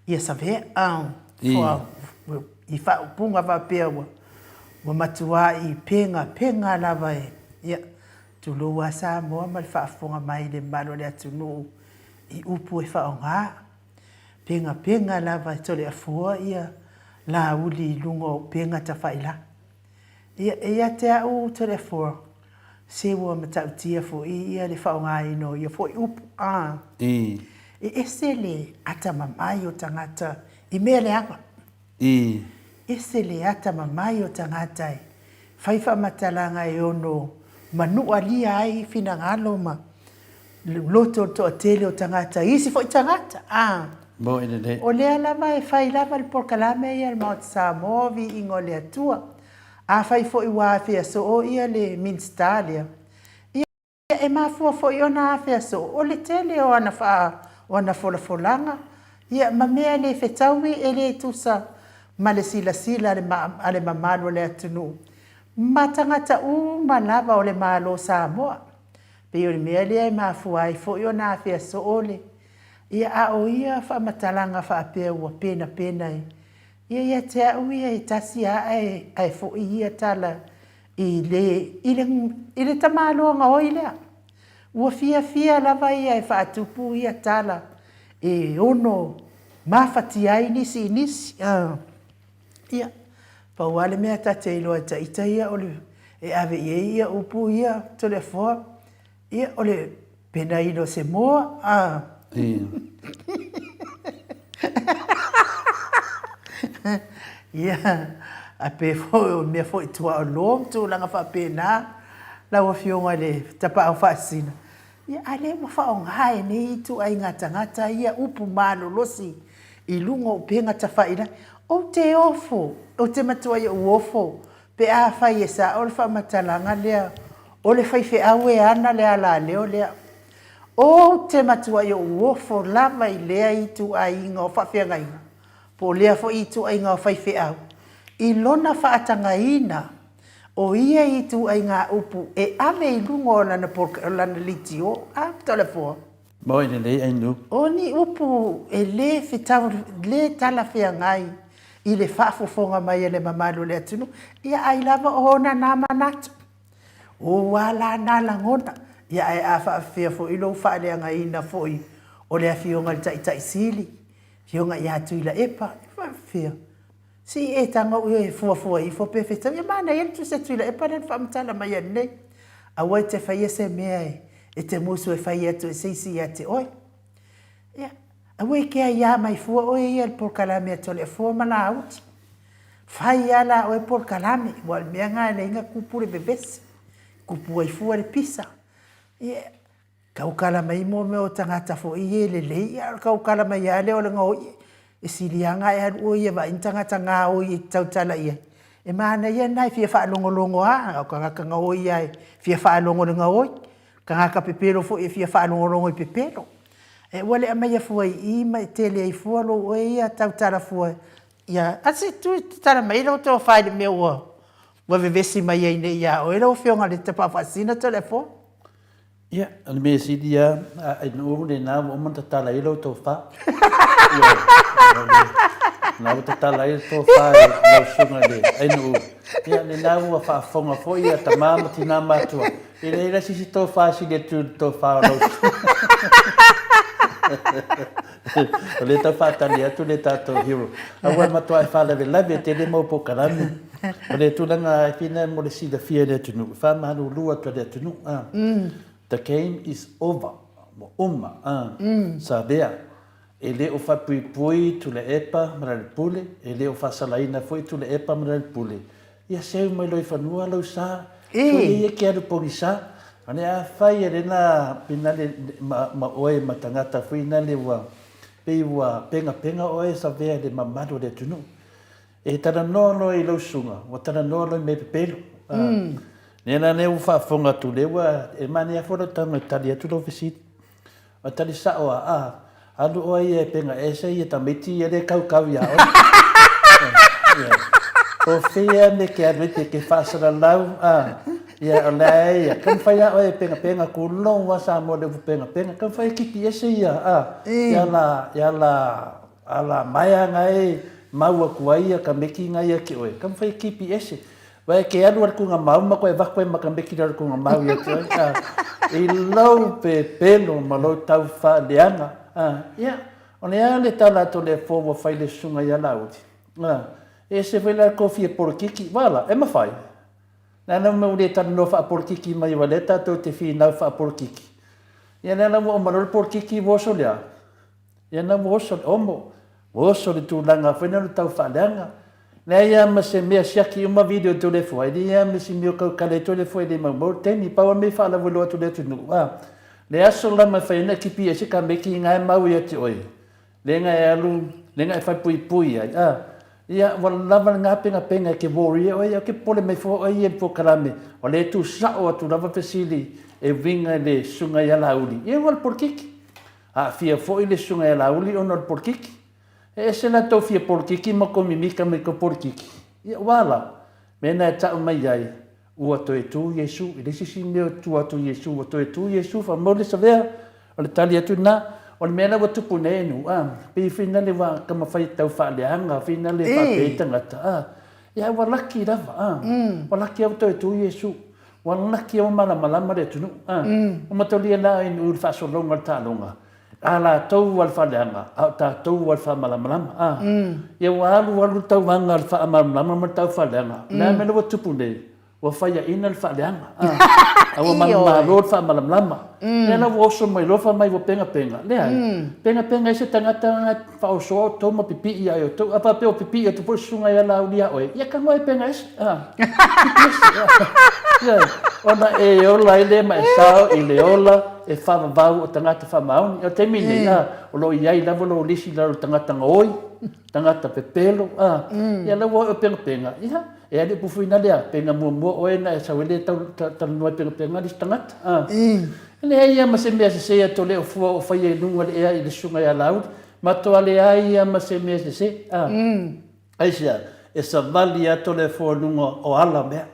ia Savea i faaupuga faapea ua ua matuai penapena lava e ia tulou a Samoa ma le faafofoga mai i le mamalu o le atunuu i upu e faaaoga. Penapena lava e Toleafoa ia Laauli i luga o upega tafailagi. Ia, e ia te au Toleafoa, se ua matautia foi ia le faaaogaina o ia foi upu, a. I. E ese le atamamai o tagata i mea leaga. I. Ese le atamamai o tagata e fai faamatalaga e ono manualia ai finagalo ma loto o le toatele o tagata i isi foi tagata, a. Moi lelei. O lea lava e fai lava le polokalame ia a le Maota Samoa, Viiga o le Atua. Afai foi ua afea soo ia le Minisita lea, ia e mafua foi ona afea soo o le tele o ana faa, o ana folafolaga, ia ma mea le fetaui e le tusa ma le silasila a le, a le mamalu o le atunuu ma tagata uma lava o le Malo o Samoa. Pei o le mea lea e mafua ai foi ona afea soo le, ia a o ia faamatalaga faapea ua penapena i, ia ia te au ia e tasi a ae, ae foi ia tala i le, i le, i le tamaloa gaoi lea. Ua fiafia lava ia e faatupu ia tala e ono mafatia ai nisi i nisi. Ia, pau lava le mea ta te iloa e ita ia o le, e ave i ai ia upu ia Toleafoa, ia o le penaina o se moa, a. Ia, a pe foi o mea foi tuaoloa ma tulaga faapena lau Afioga i le Tapaau Faasisina, ia a lea ua faaaoga e nei ituaiga tagata ia upu malolosi i luga o upega tafailagi. Ou te ofo, ou te matuai ou ofo pe afai e sao le faamatalaga lea o le faifeau e ana le alaleo lea. Ou te matuai ou ofo lava i lea ituaiga o faafeagaiga, po o lea foi ituaiga o faifeau, i lona faatagaina o ia ituaiga upu e ave i luga o lana, o lana leitio. A, Toleafoa? Moi lelei Ainu. O ni upu e le fetau, le talafeagai i le faafofoga mai a le mamalu o le atunuu, ia ai lava o ona na manatu, o a la na lagona, ia ae a faafefea foi lou faaleagaina foi o le Afioga i le Taitai Sili, Afioga ia Tuilaepa, e faafefea? Se i e tago e fuafua ifo pe fetau, ia manaia le tusi a Tuilaepa lea na faamatala mai anei. Aua e te faia se mea e te musu e fai atu e se isi ia te oe. Ia, aua e ke aiā mai fua oe ia i le polokalame a Toleafoa ma Laauli. Fai lava la oe polokalame, aua o le mea lena e leai na tupu le vevesi. Tupu ai fua le pisa. Ia, tautala mai mo mea o tagata foi ia e lelei, ia o le tautala mai lava lea o le gaoi, e sili lava ona e alu oe ia e vaai ni tagata gaoi e te tautala i ai. E manaia lena e fia faalogologo lava, o tagata gaoi lava e fia faalogo i le gaoi, tagata pepelo foi e fia faalogologo i pepelo. Ae ua le aumaia fua i i ma e tele ai fua lou oe ia tautala fua ia, a se tu tatala mai lau tofa i le mea ua ua vevesi mai ai nei ia oe lau Afioga i le Tapaau Faasisina Toleafoa. Ia, o le mea sili lava, a inu lena ua uma ona tatala ai lau tofa. Ioe, lena ua tatala ai le tofa i lau susuga i le Ainuu. Ia, lena ua faafofoga foi ia tama ma tina matutua, e leai la se isi tofa e sili atu i le tofa o lau susuga. O lea e tau faatali atu le tatou hero. Aua e matuai faalavelave tele mau polokalame. O le tulaga e fina mo le silafia e le atunuu, e faamalulu atu e le atunuu, a. The game is over. Ua uma, a. Savea. E le o faapuipui Tuilaepa ma Lealailepule, e le o faasalaina foi Tuilaepa ma Lealailepule. Ia seu mai loa i fanua lou sa, soia ia ke alu pogisa. Ane afai e lena pina le ma, ma oe ma tagata foi na le ua pei ua pengapenga oe savea le mamalu o le atunuu. E talanoa loa i lou susuga, ua talanoa loa i mea pepelo. Mm. Nena lea ua faafofoga atu lea ua e manaia foi lau tago e tali atu lau fesili. O tali sao a, a, alu oe ia e penga ese ia tamaiti ia le kaukau ia oe. O fea me ke alu te ke faasalalau, a, ia o la ia, ka mawhai a oe e penga penga ku long wa sa mo le upu penga penga, ka mawhai kipi ese ia, a, ia la, ia la, a la maea ngai mau aku ai ia ka meki ngai ia ki oe, ka mawhai kipi ese. Wai ke alu a le kunga mau ma koe vakoe ma ka meki le kunga mau ia te oe. A, i lou pepelo ma lou tau whaaleanga. A, ia, o le a le tala atu le fo ua whai le susunga ia Lauli. A, e ese whai la ko fia porokiki, wala, e mawhai. Nana me uri e tana no whaaporokiki mai wa le tātou te whinau whaaporokiki. Ia nana ua o malo le porokiki ua oso lea. Ia na ua oso le omo, ua oso le tulaga foi na le tau faaleaga. Leai a ma se mea siaki uma video tole fua, e leai a ma se mea kau kale tole fua e le maumau le taimi, pau a me faalauiloa atu le atunuu, a. Le aso lama e fai ai na kipi ese ka meki nga e mau ia te oe, le nga e alu, le nga e fai puipui ai, a. Ia, ua lava le gapegapenga e ke worry oe, ia ke popole mai fua oe ia i le polokalame, o lea e tu sao atu lava fesili e uiga i le susuga ia Laauli, ia ua le polokiki. Aafia foi le susuga ia Laauli ona o le polokiki. E ese la tou fia polokiki ma kou mimika mai kou polokiki. Ia ua ala, mena e tau mai ai, ua toe tu Iesu, e leai se isi mea o tua atu o Iesu, ua toe tu Iesu, faamoe le savea, o le tali atu lena, o le mea la ua tupu nei e nuu, a, pei finale ua taumafai e tau faaleaga, finale e faapea ai tagata, a, ia ua laki lava, a, ua laki lava ua toe tu Iesu. Ua laki ua malamalama le atunuu, a, ua matalia la i le faasologa o le taaloga, a latou a le faaleaga, a o tatou a le faamalamalama, a. Ia ua alu alu le tauvaga o le faamalamalama ma le tau faaleaga, o le a le mea la ua tupu nei? Ua faiaina le faaleaga, a, a ua manumalo le faamalamalama. Lea la ua oso mai loa fai mai ua pengapenga, leai, pengapenga ai se tagata faaosoa outou ma pipii ia outou. A faapea o pipii atu foi susuga ia Laauli ia oe, ia tago e pega ese. A, pipii ese. Ia, ona e ola ai lea ma e sao i le ola e faavavau o tagata faamaoni. O le taimi lenei, a, o lo o i ai lava lou lisi i lalo o tagata gaoi, tagata pepelo, a, ia la ua oo pengapenga, ia, e alii pufuina lea, penga muamua oe na e sau ai lea tau talanoa i pengapenga a le isi tagata. A, e leai lava ma se mea sese atu o le fua o faia i luga o le ea i le susuga ia Laauli. Matua leai ia ma se mea sese, a. Aisea? E savali atu le fua i luga o ala mea.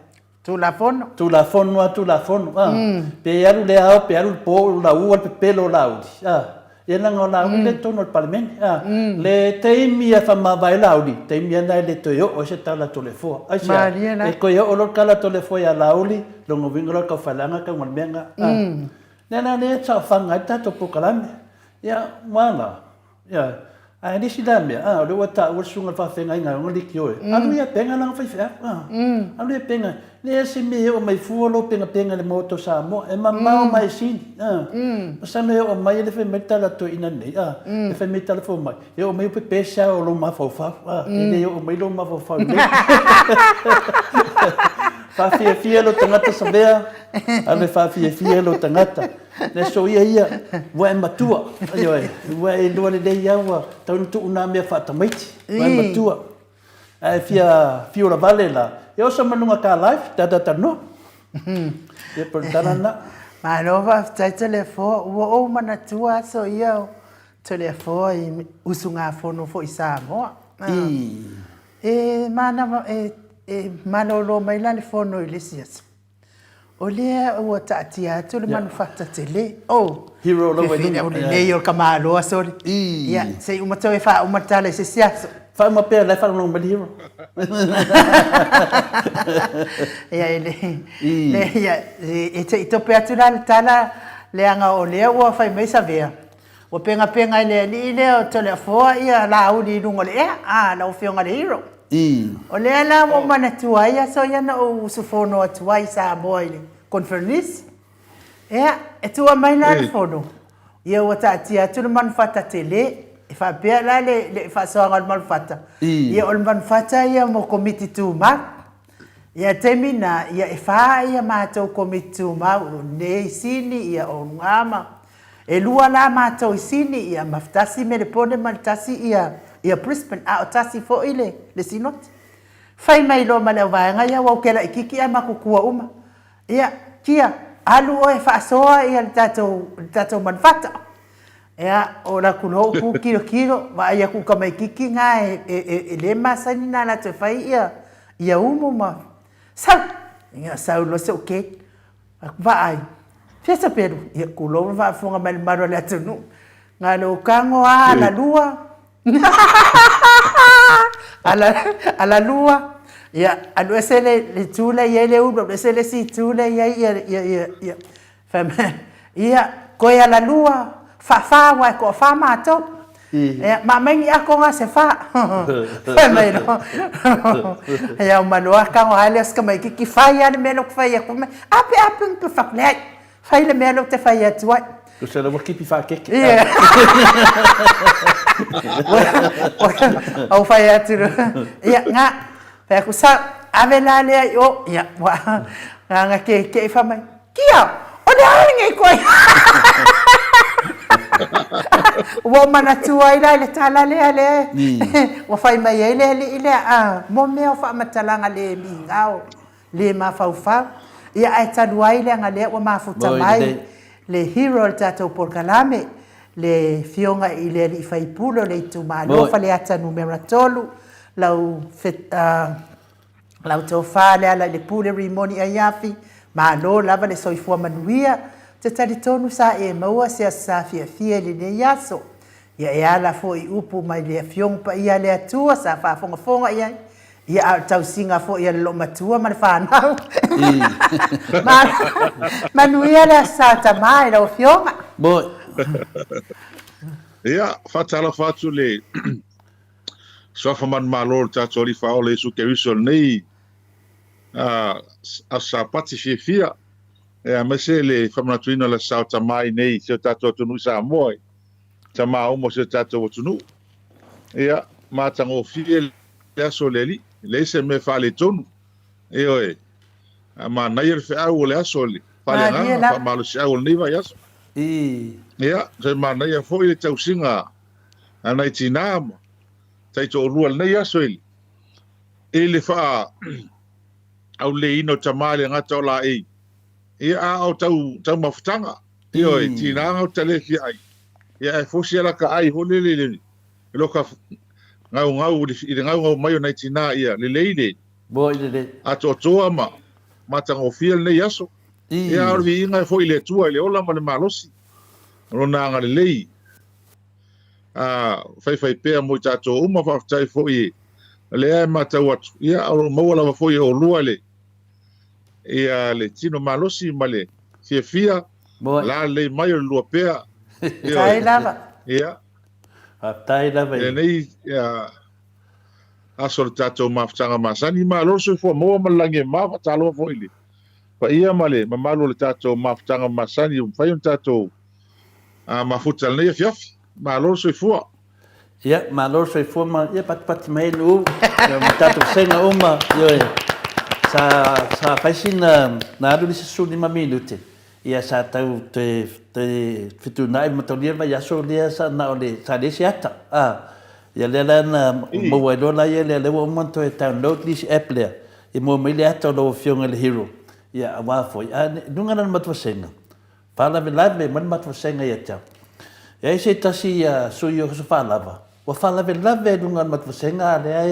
Tulafono. Tulafono a Tulafono, a. Pe alu le ao, pe alu le po, o laua le pepelo o Laauli, a. Ia leaga o Laauli lea i totonu o le Palemene, a. Le taimi e faamavae Laauli, taimi lava lena e le toe oo ai se tala a Toleafoa. Aisea? Malie la. E toe oo loa le tala a Toleafoa ia Laauli, lona uiga loa le taufaaleaga tau o le mea lena, a. Lea la lea e saofaga ai le tatou polokalame. Ia, ua ala, ia, ae le isi la mea, a, o lea ua taua le susuga i le faafeagaiga e ona leitio e, alu ia penga lana faifeau, a, alu ia penga, leai se mea e oo mai fua lou pengapenga i le Maota o Samoa, e mamao ma e sili, a, masalo e oo mai e le fai mai le tala a toeaina nei, a, e fai mai tala fou mai, e oo mai ua pepese lava o lou mafaufau, a, e le oo mai lou mafaufau nei. Faafiafia lou tagata Savea, ave faafiafia lou tagata. Le aso ia ia, ua e matua. Ioe, ua e iloa lelei lava ua tatau ona tuu na mea faatamaiti, ua e matua. A e fia fiu lavale la, ia oso mai luga ka live, tata talanoa. Ia po o le tala lena. Malo faafetai Toleafoa, ua ou manatua aso ia o Toleafoa i usugafono foi i Samoa. E manava, e malolo mai la le fono i le isi aso. O lea ua taatia atu le manufata tele. Oh, Hero lava i luga. O lenei o le tamaloa soli. Ia, se i uma toe faauma le tala i se isi aso. Faauma pea, la e faalogologo mai le hero. Ia, e le, le, ia, e se i tope atu la le tala, leaga o lea ua fai mai Savea, ua pegapegae le alii lea o Toleafoa ia Laauli i luga o le ea, a, lau Afioga i le Hero. O lea la ua ou manatua ai aso ia na ou usufono atu ai i Samoa i le conference. Ea, e tua mai la le fono, ia ua taatia atu le manufata tele. E faapea la le, le faasoaga o le manufata, ia o le manufata ia mo Komiti Tumau. Ia taimi na, ia e fa ia matou Komiti Tumau, o nei Sini, ia o Luga E lua la matou i Sini, ia ma tasi Melepone ma le tasi ia ia Brisbane, a o tasi foi le le Sinoti. Fai mai loa ma le auvaega ia, ua ou ke laititi ae matutua uma. Ia, Kia, alu oe e faasoa ia le tatou le tatou manufata. Ia, o la ku loa upu kilokilo, vaai atu i tamaititi na e e e le masani na latou e fai ia ia umu ma sau. Ia sau loa si ou keiki. Vaai, fia se pelu? Ia, tulou le faafofoga mai le mamalu o le atunuu. Na o lou tago lava alalua, alalua, ia, alu ese le itu lea e i ai le ulu, alu ese le isi itu lea e i ai ia, ia, ia, ia, fai mai, ia, toe alalua, faafa aua e toafa matou. Ia, ma aumai ni ato na se fa. Fai mai loa, ia uma loa tago lava lea o si tamaitiiti, fai lava le mea lea ou te fai atu ai. Ape, ape, ou fai atu, leai, fai le mea lea ou te fai atu ai. Tusa la ua kipi faakeke. Ia. Ou fai atu loa, ia, na, fai atu, sa, ave la lea i o, ia, ua, na ona keke'i fai mai, Kia! O le a lenei koe? Ua ou manatua ai la i le tala lea lea ua fai mai ai le alii lea, a, mo mea o faamatalaga le migao, le mafaufau. Ia, ae talu ai leaga lea ua mafuta mai le hero o le tatou polokalame, le Afioga i le Alii Faipule o le itumalo Faleata Numera 3, lau Lau tofa Lealailepule Rimoni Aiafi, malo lava le soifua manuia, ou te talitonu sa e maua se aso sa fiafia i lenei aso. Ia e ala foi i upu mai le Afioga Paia a le Atua sa faafogafoga i ai, ia a o le tausiga foi a le loomatua ma le fanau. Manuia le aso sa tama i lau Afioga. Ia, faatalofa atu le Suafa manumalo o le tatou Alii Faaola Iesu Keriso i lenei Aso Sapati fiafia, aemaise le faamanatuina o le Aso Sa o Tama i nei i si o tatou atunuu i Samoa, i tama uma o si o tatou atunuu. Ia, matagofie le aso o le Alii, leai se mea e faaletonu. Ioe, manaia le feau o le aso o le faaleagaga, faamalosiau o lenei vaiaso. Ia, toe manaia foi le tausiga a nai tinā ma taitoalua i lenei aso i i le faa auleina o tama le gata o laei ia a o tau taumafataga ioe tinā gauta le fia ai ia ae fosi ala ka ai ho lele le loka ngaungau i le ngaungau mai o nai tinā ia lelei le Moi lelei. Atoatoa ma matagofie lenei aso. Ia, o le viiga e foi i le Atua i le ola ma le malosi o Lona agalelei a faifaipea mo i tatou uma. Faafetai foi o lea e matau atu, ia, o lo o maua lava foi e oulua le, ia, le tino malosi ma le fiafia, lalelei mai o le lua pea. Faafetai lava. Ia. Faafetai lava. I lenei, ia, aso o le tatou mafutaga masani, malo le soifua maua ma le lagi e ma, faatalofa foi i le paia ma le mamalu o le tatou mafutaga masani ua mafai ona tatou mafuta i lenei afiafi. Malo le soifua. Ia, malo le soifua ma, ia, patipati mai nuu, ia, ma tatou sega uma, ioe. Sa, sa fai sina, na alu le isi 15 minute, ia sa tau toe, toe fetuunai ma mataulia le vaiaso lea sa na o le, sa leai se ata, a. Ia lea la na maua ai loa la ia lea, lea ua uma ona toe download le isi app lea, ia maua mai le ata o lau Afioga i le Hero, ia aua foi, a i luga la o le matou vasega, Faalavelave mai le matou vasega ia te au. E ai se tasi sui o Faalava, ua faalavelave i luga o le matou vasega a lea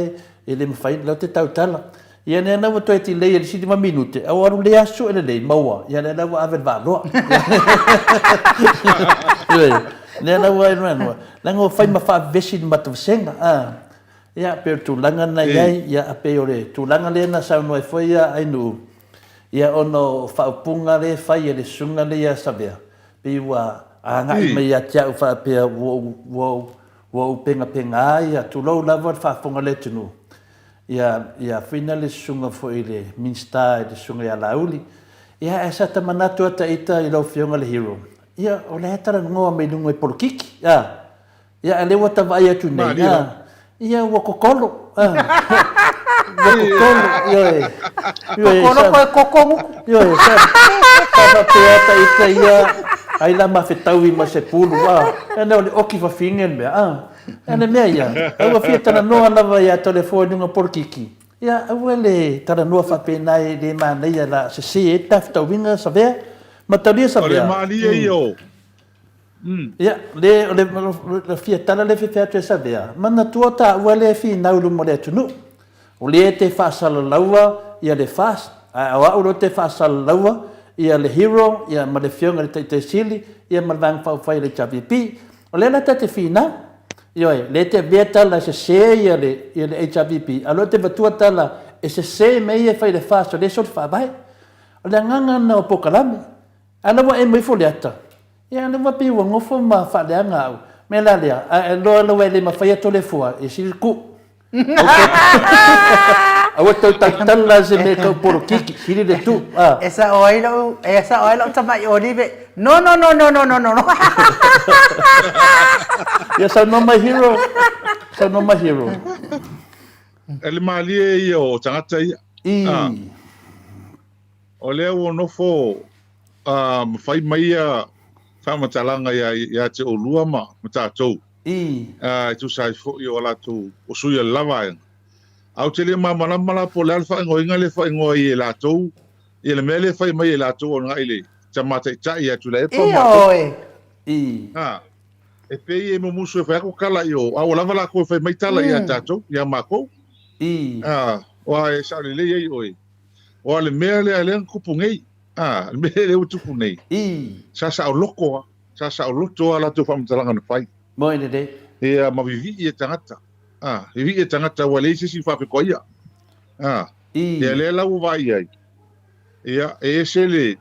e le mafai, lea ou te tautala. Ia lea la ua toe delay e le isi 5 minute, a ua alu lea sue lelei, maua, ia lea la ua ave i le vaaloa. Ioe, lea la ua leaga ua fai ma faavevesi i le matou vasega. Ia, pei o le tulaga lena e i ai, ia, pei o le tulaga lea na saunoa ai foi Ainuu, Ia ona o faaupuga lea e fai e le susuga lea ia Savea, pei ua agai mai ia te au faapea ua ou, ua ou, ua ou penapena ia, tulou lava le faafofoga a le atunuu. Ia, ia whina le susuga foi i le Minisita i le susuga ia Laauli. Ia ae sa ta manatu lava ita i lau Afioga le Hero, ia o la e talanoa mai luga i polokiki, a. Ia, a lea ua ta vaai atu nei, Malie a, ia ua kokolo, a, ua kokolo, ioe, ioe, Kokolo sa, koe koko nguku. ioe, sa, sa faapea ta ita ia, ai la mafetaui ma se pulu, a, ea o le oki fafine le mea, a, a le mea ia, a ua fia talanoa lava ia Toleafoa i luga o polokiki, ia, aua le talanoa faapena e le manaia la sese ai le ta fetauiga Savea, matalia O le Savea, malie ia o, Ia, le, o le, le fia tala lea e fia fai atu e Savea, manatua taua lea e finau i luma o le atunuu. O lea e te faasalalaua ia le FAST, ae o au lea ou te faasalalaua ia le Hero ia ma le Afioga i le Taitai Sili ia ma le Vaega Faaupufai a le HRPP. O lea la ta te finau. Ioe, lea e te avea tala e sese ia le, ia le HRPP, a o lea ou te avatua tala e sese mea ia e fai i le FAST, o lea e soli faavae. O le agaga lena o polokalame. A la ua emo ifo le ata, ia lea ua pei ua nofo ma faaleaga au. Mea la lea, a e loa lau e le mafai a Toleafoa, e sili ku. Aua tau tautala se mea tau polokiki, sili le tu. A. E sao ai lau, e sao ai lau tamai olive. No, no, no, no, no, no, no, no. Ia saunoa mai Hero. Saunoa mai Hero. E le malie ia o tagata ia. I. Ah. O lea ua nofo a ma fai mai ia faamatalaga ia ia te oulua ma ma tatou. I. A e tusa ai foi o latou o sui o le la vaega. A ou te le malamalama la po o le a le faaigoaina lea e faaigoa ai e latou ia le mea lea e fai mai e latou agai i le tama taitai ia Tuilaepa ma matou. Ioe. I. A, e pei e mumusu e fai atu tala i o, a ua lava latou e fai mai tala ia tatou, ia matou. I. A, aua e sao lelei ai oe. Oa le mea lea lea na tupu nei. A, le mea lea ua tupu nei. I. Sa saoloto a, sa saoloto a latou faamatalaga na fai. Moi lelei. Ia ma vivii e tagata. A, vivii e tagata ua leai se isi faafetoaia. A, I. ia lea la ua vaai ai. Ia, e ese le,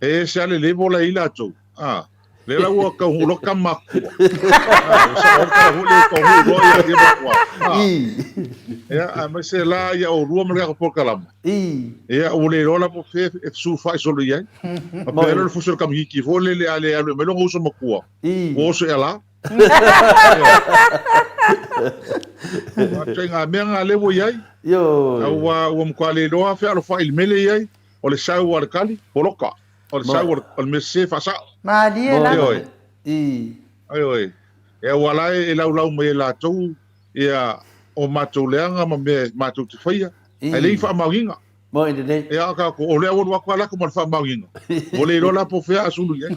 e ese a le level la i latou. A, lea la ua tau loa ka makua. A, ua sao ai le tala foi lea ua tau loa ia ia makua. A, ia, aemaise la ia oulua ma le tatou polokalama. Ia, ua le iloa la po o fea e fesulufai solo i ai. Faapea lea o le fusi o le kamikiki foi lele a le alu e aumai lona uso matua, ua oso i ala. Aua o ituaiga mea na lea ua i ai. Aua ua matua le iloa fealofai i le mea lea e i ai, o le sau a le kali, poloka. O le sau o le mea sese faasao. Malie lava. Ioe. I. Ioe. E aua la e laulau mai e latou ia o matou leaga ma mea matou te faia, ae leai ni faamaoniga. Moi lelei. Ia ka ko o lea ua alu atu lava latou ma le faamaoniga. Ua le iloa la po o fea a sulu i ai.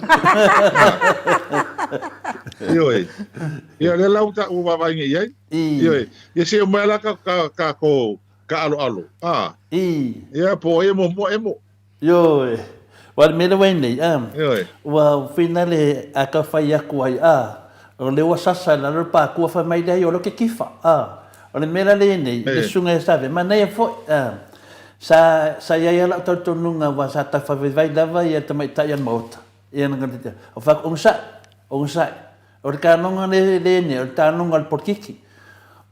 Ioe. Ia lea la ua vaavaai nei i ai. Ioe. Ia se i omai la ka ka ka aloalo. A. I. Ia po o ai e muamua emo. Ioe. Ua le mea lea ua i ai nei, a, Ioe. ua whina le a ka fai atu ai, a, o lea ua sasa i lalo le pākua fai mai lea, o lea ke kifa, a. O le mea la lea i ai nei, le susuga ia Save, manaia foi, a, sa, sa i ai lava lau talitonuga aua sa tafavaivai lava ia le tamaitai a le Maota, ia na o fai atu, onosai, onosai. O le tanoga lea i ai nei, o le tanoga o le polokiki.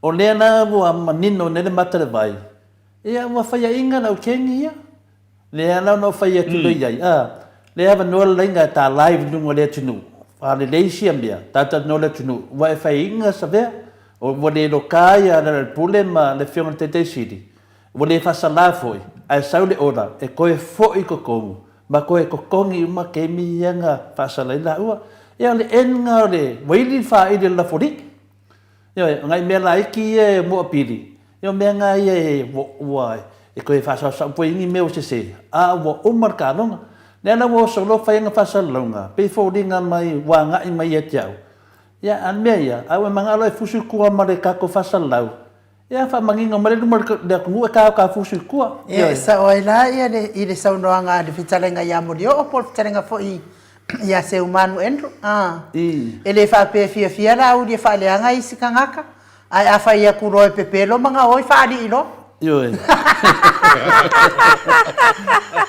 O lea la ua manino nei le mata o le vai, Ia, ua faiaina lau keni ia. Lea la ona ou fai atu loa i ai, a, lea avanoa le laina e ta live i luga o le atunuu, faalelei sia mea, talatalanoa le atunuu, ua e faiaina Savea, ua le loka ia Lealailepule ma le Afioga i le Taitaisili, ua le faasala foi, Ae sau le order e toe foi i totonu ma toe totogi uma kemi ia na faasala ai laua. Ia o le end na o le, ua ili le faili o le lafolii. Ioe, o nai mea laiti ia e moapili, ia o mea na ia e, ua, e toe faasaosao foi i ni mea ua sese, a ua uma le taaloga. Lea la ua oso loa fai ana faasalalauga, pei e foliga mai ua agai mai ia te au. Ia, a o le mea ia, a ua e manao loa e fusu i tua ma le tatou faasalalau, Ia faamanino mai le luma o le atunuu e ta fusu i tua. Ia, e sao ai la ia le, i le saunoaga a le fetalaiga ia Molioo po o le fetalaiga foi ia Seumanu Andrew. A. E le faapea e fiafia Laauli e faaleaga isi tagata, ae a fai atu loa e pepelo ma gaoi faalii loa. Ioe.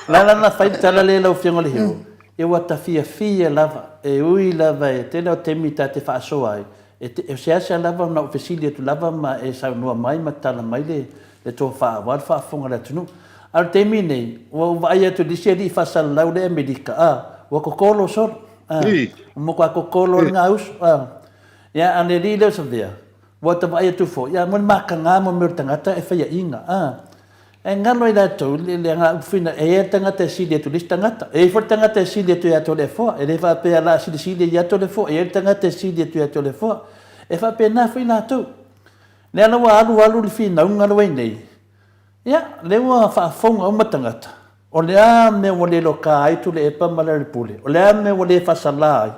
La la na fai le tala lea i lau Afioga i le Hero, ia ua ta fiafia lava, e ui lava e tele o taimi ta te faasoa ai, E te, e seasea lava ona ou fesili atu lava ma e saunoa mai ma tala mai le, le tofa aua le faafofoga a le atunuu. A o le taimi nei, ua ou vaai atu i le isi alii faasalalau le Amerika, a, ua kokolo solo, a, ua matua kokolo le gausu, a. Ia, a o le alii lea o Savea, ua ta vaai atu foi, ia, mo le mataga mo mea o le tagata e faiaina, a. E galo i latou le le agaufina e i ai le tagata e sili atu i le isi tagata. E i ai foi le tagata e sili atu ia Toleafoa. E le faapea o le a silisili ia Toleafoa. E i ai le tagata e sili atu ia Toleafoa. E faapena foi latou. Lea la ua alu alu le finauga lea ua i nei, ia, lea ua faafofoga uma tagata, o le a mea ua le loka ai Tuilaepa ma Lealailepule? O le a mea ua le faasala ai?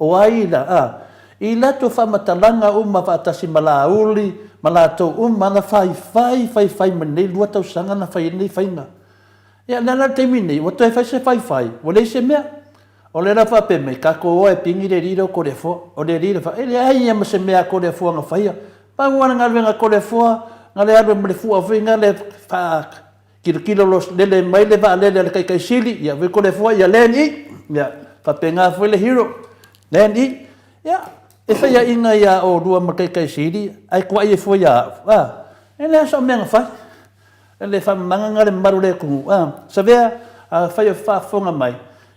O ai la, a? I latou faamatalaga uma faatasi ma Laauli ma latou uma na faifai, faifai mai lenei lua tausaga na fai ai lenei faiga. Ia, lea la le taimi nei, ua toe fai se faifai, ua leai se mea. O lea la faapea mai, tatou o e pigi le alii lea o Toleafoa. O le alii lea, e leai lava ma se mea a Toleafoa na faia. Pau lava le galuega a Toleafoa, na le alu ai ma le fua foi na le faa, Tilotilo loa lele mai le vaalele a le Taitai Sili, ia foi Toleafoa, ia land i. Ia, faapena foi le Hero, land i. Ia, e faiaina ia oulua ma le Taitai Sili, ae tuai ai fua ia au. A, e leai sau mea na fai. E le faamamaga na le mamalu o le atunuu. A, Savea, afai o faafofoga mai,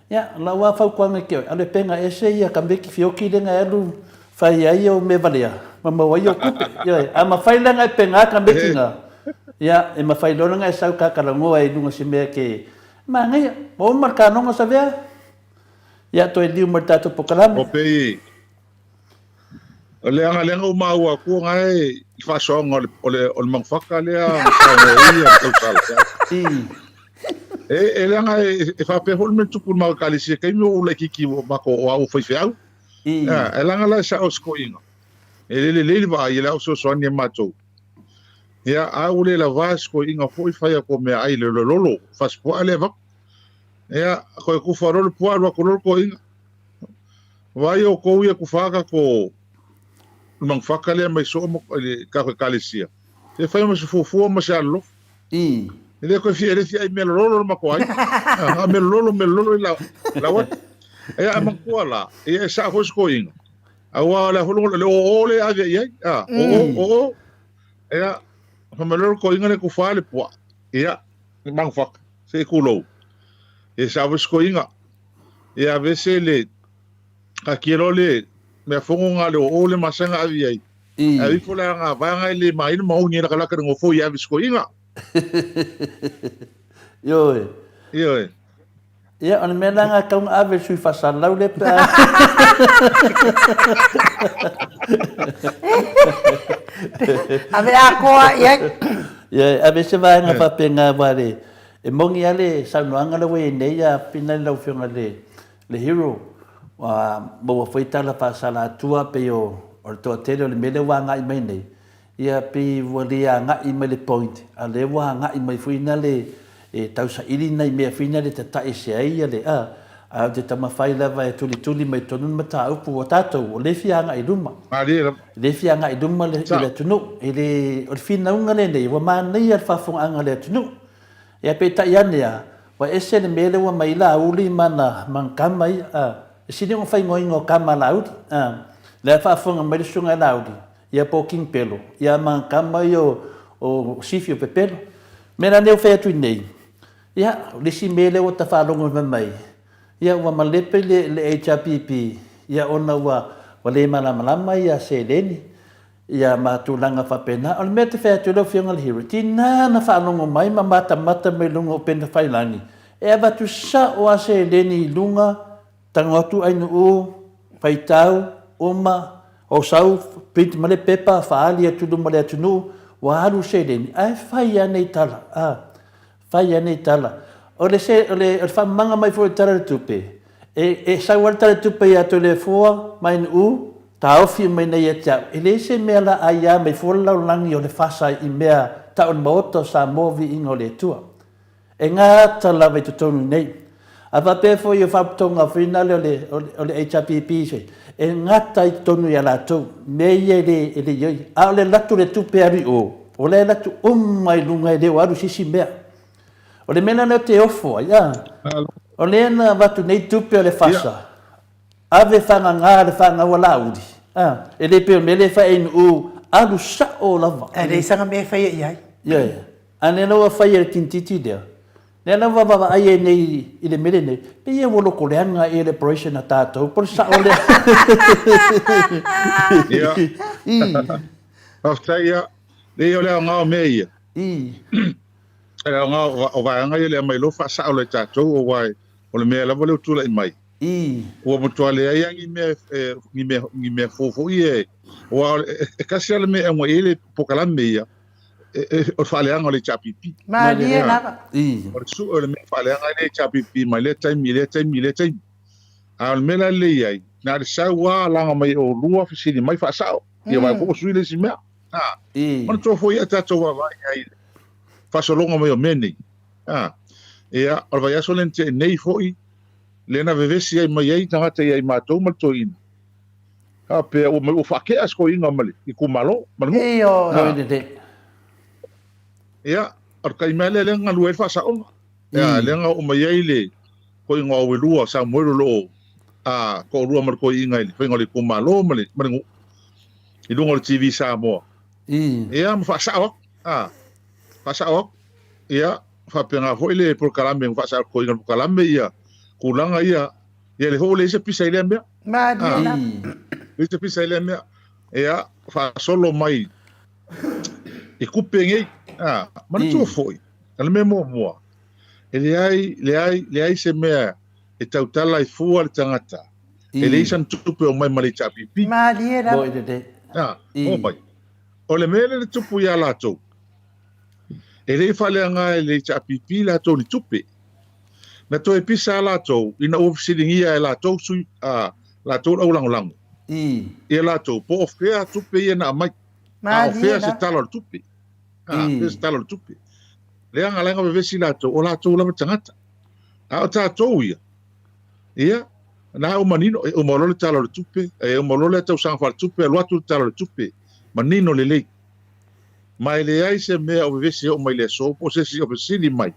Ia, o lau lava fautuaga i te oe, alu e pega ese ia Kameki Fioki lea na e alu fai ai ou mea valea ma maua ai ou tupe. Ioe, a mafai la ona e pega Kameki na, ia, e mafai loa ona e sau ta talanoa i luga o se mea ke manaia. Ua uma le kanoga Savea, ia toe liu mai i le tatou polokalame. O pei O le aga lea na ou maua atu na e i faasoaga o le, o le, o le manufaka lea na saunoa ai ia tausala. E, e leaga e, e faapea foi le mea tupu i le matou ekalesia taimi o ou laitiiti o matou o au faifeau. E leaga la e sao se toeaina. E le lelei le vaai, e le au fesoasoani a matou. Ia, a ua le lava se toeaina foi fai atu o meaai i le lololo, fasipuaa lea avatu. Ia, toe tufa loa le puaa alu atu loa le toeaina. Vaai outou ia tufa tatou manufaka lea mai soo ma le tatou ekalesia. Se fai ma se fuafua ma se alolofa. I. E le toe fia, e le fia ai mea lololo le matou aiga. A mea lololo, mea lololo i lau, lau atu. Ia, a manatua la, ia e sao foi se toeaina. Aua o le a foi le oo lea e ave i ai. A, oo, oo. Ia, fai mai loa le toeaina lea tufa le puaa. Ia, le manufaka, se i tulou. Ia e sao foi se toeaina. Ia aveese le taatia loa le mea fono na le oo le masana ave i ai. Ae ifo le aga vaega e le maina maoni e lakalaka le nofo i ave sikoiga. Ioe. Ioe. Ia, o le mea la na tau na ave le sui faasalalau lea pe a... Ave atoa i ai. Ia, ave se vaega faapena aua le E moni lava le saunoaga lea ua i ai nei a Pina i lau Afioga i le, le Hero, ua maua foi tala faasalatua pei o, o le toatele o le mea lea ua agai mai nei, ia pei ua le agai mai le point, a o lea ua agai mai foi na le, e tausaili nai mea foi na le tatai ese ai ia le, a, ae ou te taumafai lava e tulituli mai totonu le mataupu, o tatou, o lea e fia agai i luma. Malie lava. O lea e fia agai i luma le, i le atunuu. E le, o le finauga lenei, ua manaia le faafofogaaga a le atunuu. Ia peitai ane a, ua ese le mea lea ua aumai ai Laauli ma ana, ma ana tama ia, a. E sili ona faaigoaina o tama a Laauli, a. Lea e faafofoga mai le susuga ia Laauli, ia po o King Pelo, ia ma ana tama ia o, o Sifi o Pepelo. O le mea la lea ua fai atu nei, ia, o le isi mea lea ua ta faalogo mai mai, ia ua malepe le, le HRPP, ia ona ua, ua le malamalama ia seleni. Ia, ma tulaga faapena. O le mea e te fai atu ai lau Afioga i le Hero, tina na faalogo mai ma matamata mai luga o upegatafailagi, e avatu sao lava seleni i luga, tago atu ainuu, faitau, uma, o sau print mai le pepa, faaali atu i luma o le atunuu, ua alu seleni, ae fai lava nei tala, a. Fai ia nei tala. O le se, o le, o le faamamaga mai foi o le Tala o le Tupe, e, e sau lava le Tala o le Tupe ia Toleafoa ma NU, taofi mai nei ia te au. E leai se mea la aia mai fua le lalolagi o le fasa i mea tau o le Maota o Samoa viiga o le Atua. E gata lava i totonu i nei. A faapea foi o faaputoga foi na lea o le, o le, o le HRPP se, e gata i totonu ia latou, mea ia e le, e le ioi. A o le alu atu o le tupe alu i o, o lea e alu atu uma i luga e le o alu se isi mea. O le mea la lea ou te ofo ai, a, o lea na avatu nei tupe o le FASA, ave fagaga le fanau a Laauli, a, e le pei o le mea lea e fai e NU, alu sao lava. Ae leai sana mea e faia i ai. Ioe. A lea la ua fai e le tinititi lea, lea la ua vaavaai ai nei i le mea lenei, pei e ua loko leaga ea le operation a tatou, po o le sao lea. Ia. Faafetai, ia. Leai, o le aoga o mea ia. O le aoga o vaega ia le aumai loa faasao loa e tatou, aua o le mea lava lea ua tulai mai. Ua matua leai lava ni mea, ni mea, ni mea fou foi ia, aua e tasi lava le mea e aumai ai le polokalame ia, o le faaleaga o le HRPP. Malie lava. O le sue o le mea e faaleaga ai le HRPP mai lea taimi i lea taimi i lea taimi. A o le mea la lea e i ai, na o le sau lava laga mai e oulua fesili mai faasao, ia vaai foi ua sui le isi mea. Manatua foi ia tatou vaavaai i ai i le faasologa mai o mea nei. Ia, o le vaiaso lea na tea nei foi, lea na vevesi ai mai ai tagata ia i matou ma le toeaina, faapea ua mai ua faatea si toeaina ma le itumalo ma le nuu. Ioe. Ia, o le taimi lava lea lea na galue ai le faasaoga. Ia, lea na oo mai ai le toeaina o Auelua o Samuel o lo o toalua ma le toeaina i le faiga o le itumalo ma le ma le nuu i luga o le TV Samoa. Ia, ma faasao atu. Faasao atu. Ia, faapena foi le polokalame na faasao atu i le polokalame ia tulaga ia, ia le foi ua leai se pisa i lea mea. Malie lava. Leai se pisa i lea mea. Ia, faasolo mai i kupe nei. Ah, manatua foi, o le mea muamua, e leai, leai, leai se mea e tautala ai fua le tagata, e leai sana tupe o mai ma le HRPP. Malie lava. Ah, o mai. O le mea lea na tupu ia latou, E le i faaleaga e le HRPP latou ni tupe. Na toe pisa a latou ina ua fesiligia e latou sui a latou le aulagolago ia latou po o fea tupe ia na aumai, a o fea se tala o le tupe. A fea se tala o le tupe. Leaga la na vevesi latou, o latou lava tagata. A o tatou ia, ia, na ua manino, e uma loa le tala o le tupe, e uma loa le tausaga faaletupe, alu atu le tala o le tupe, manino lelei. Ma e leai se mea o vevesi e oo mai i le aso, po o se isi o fesili mai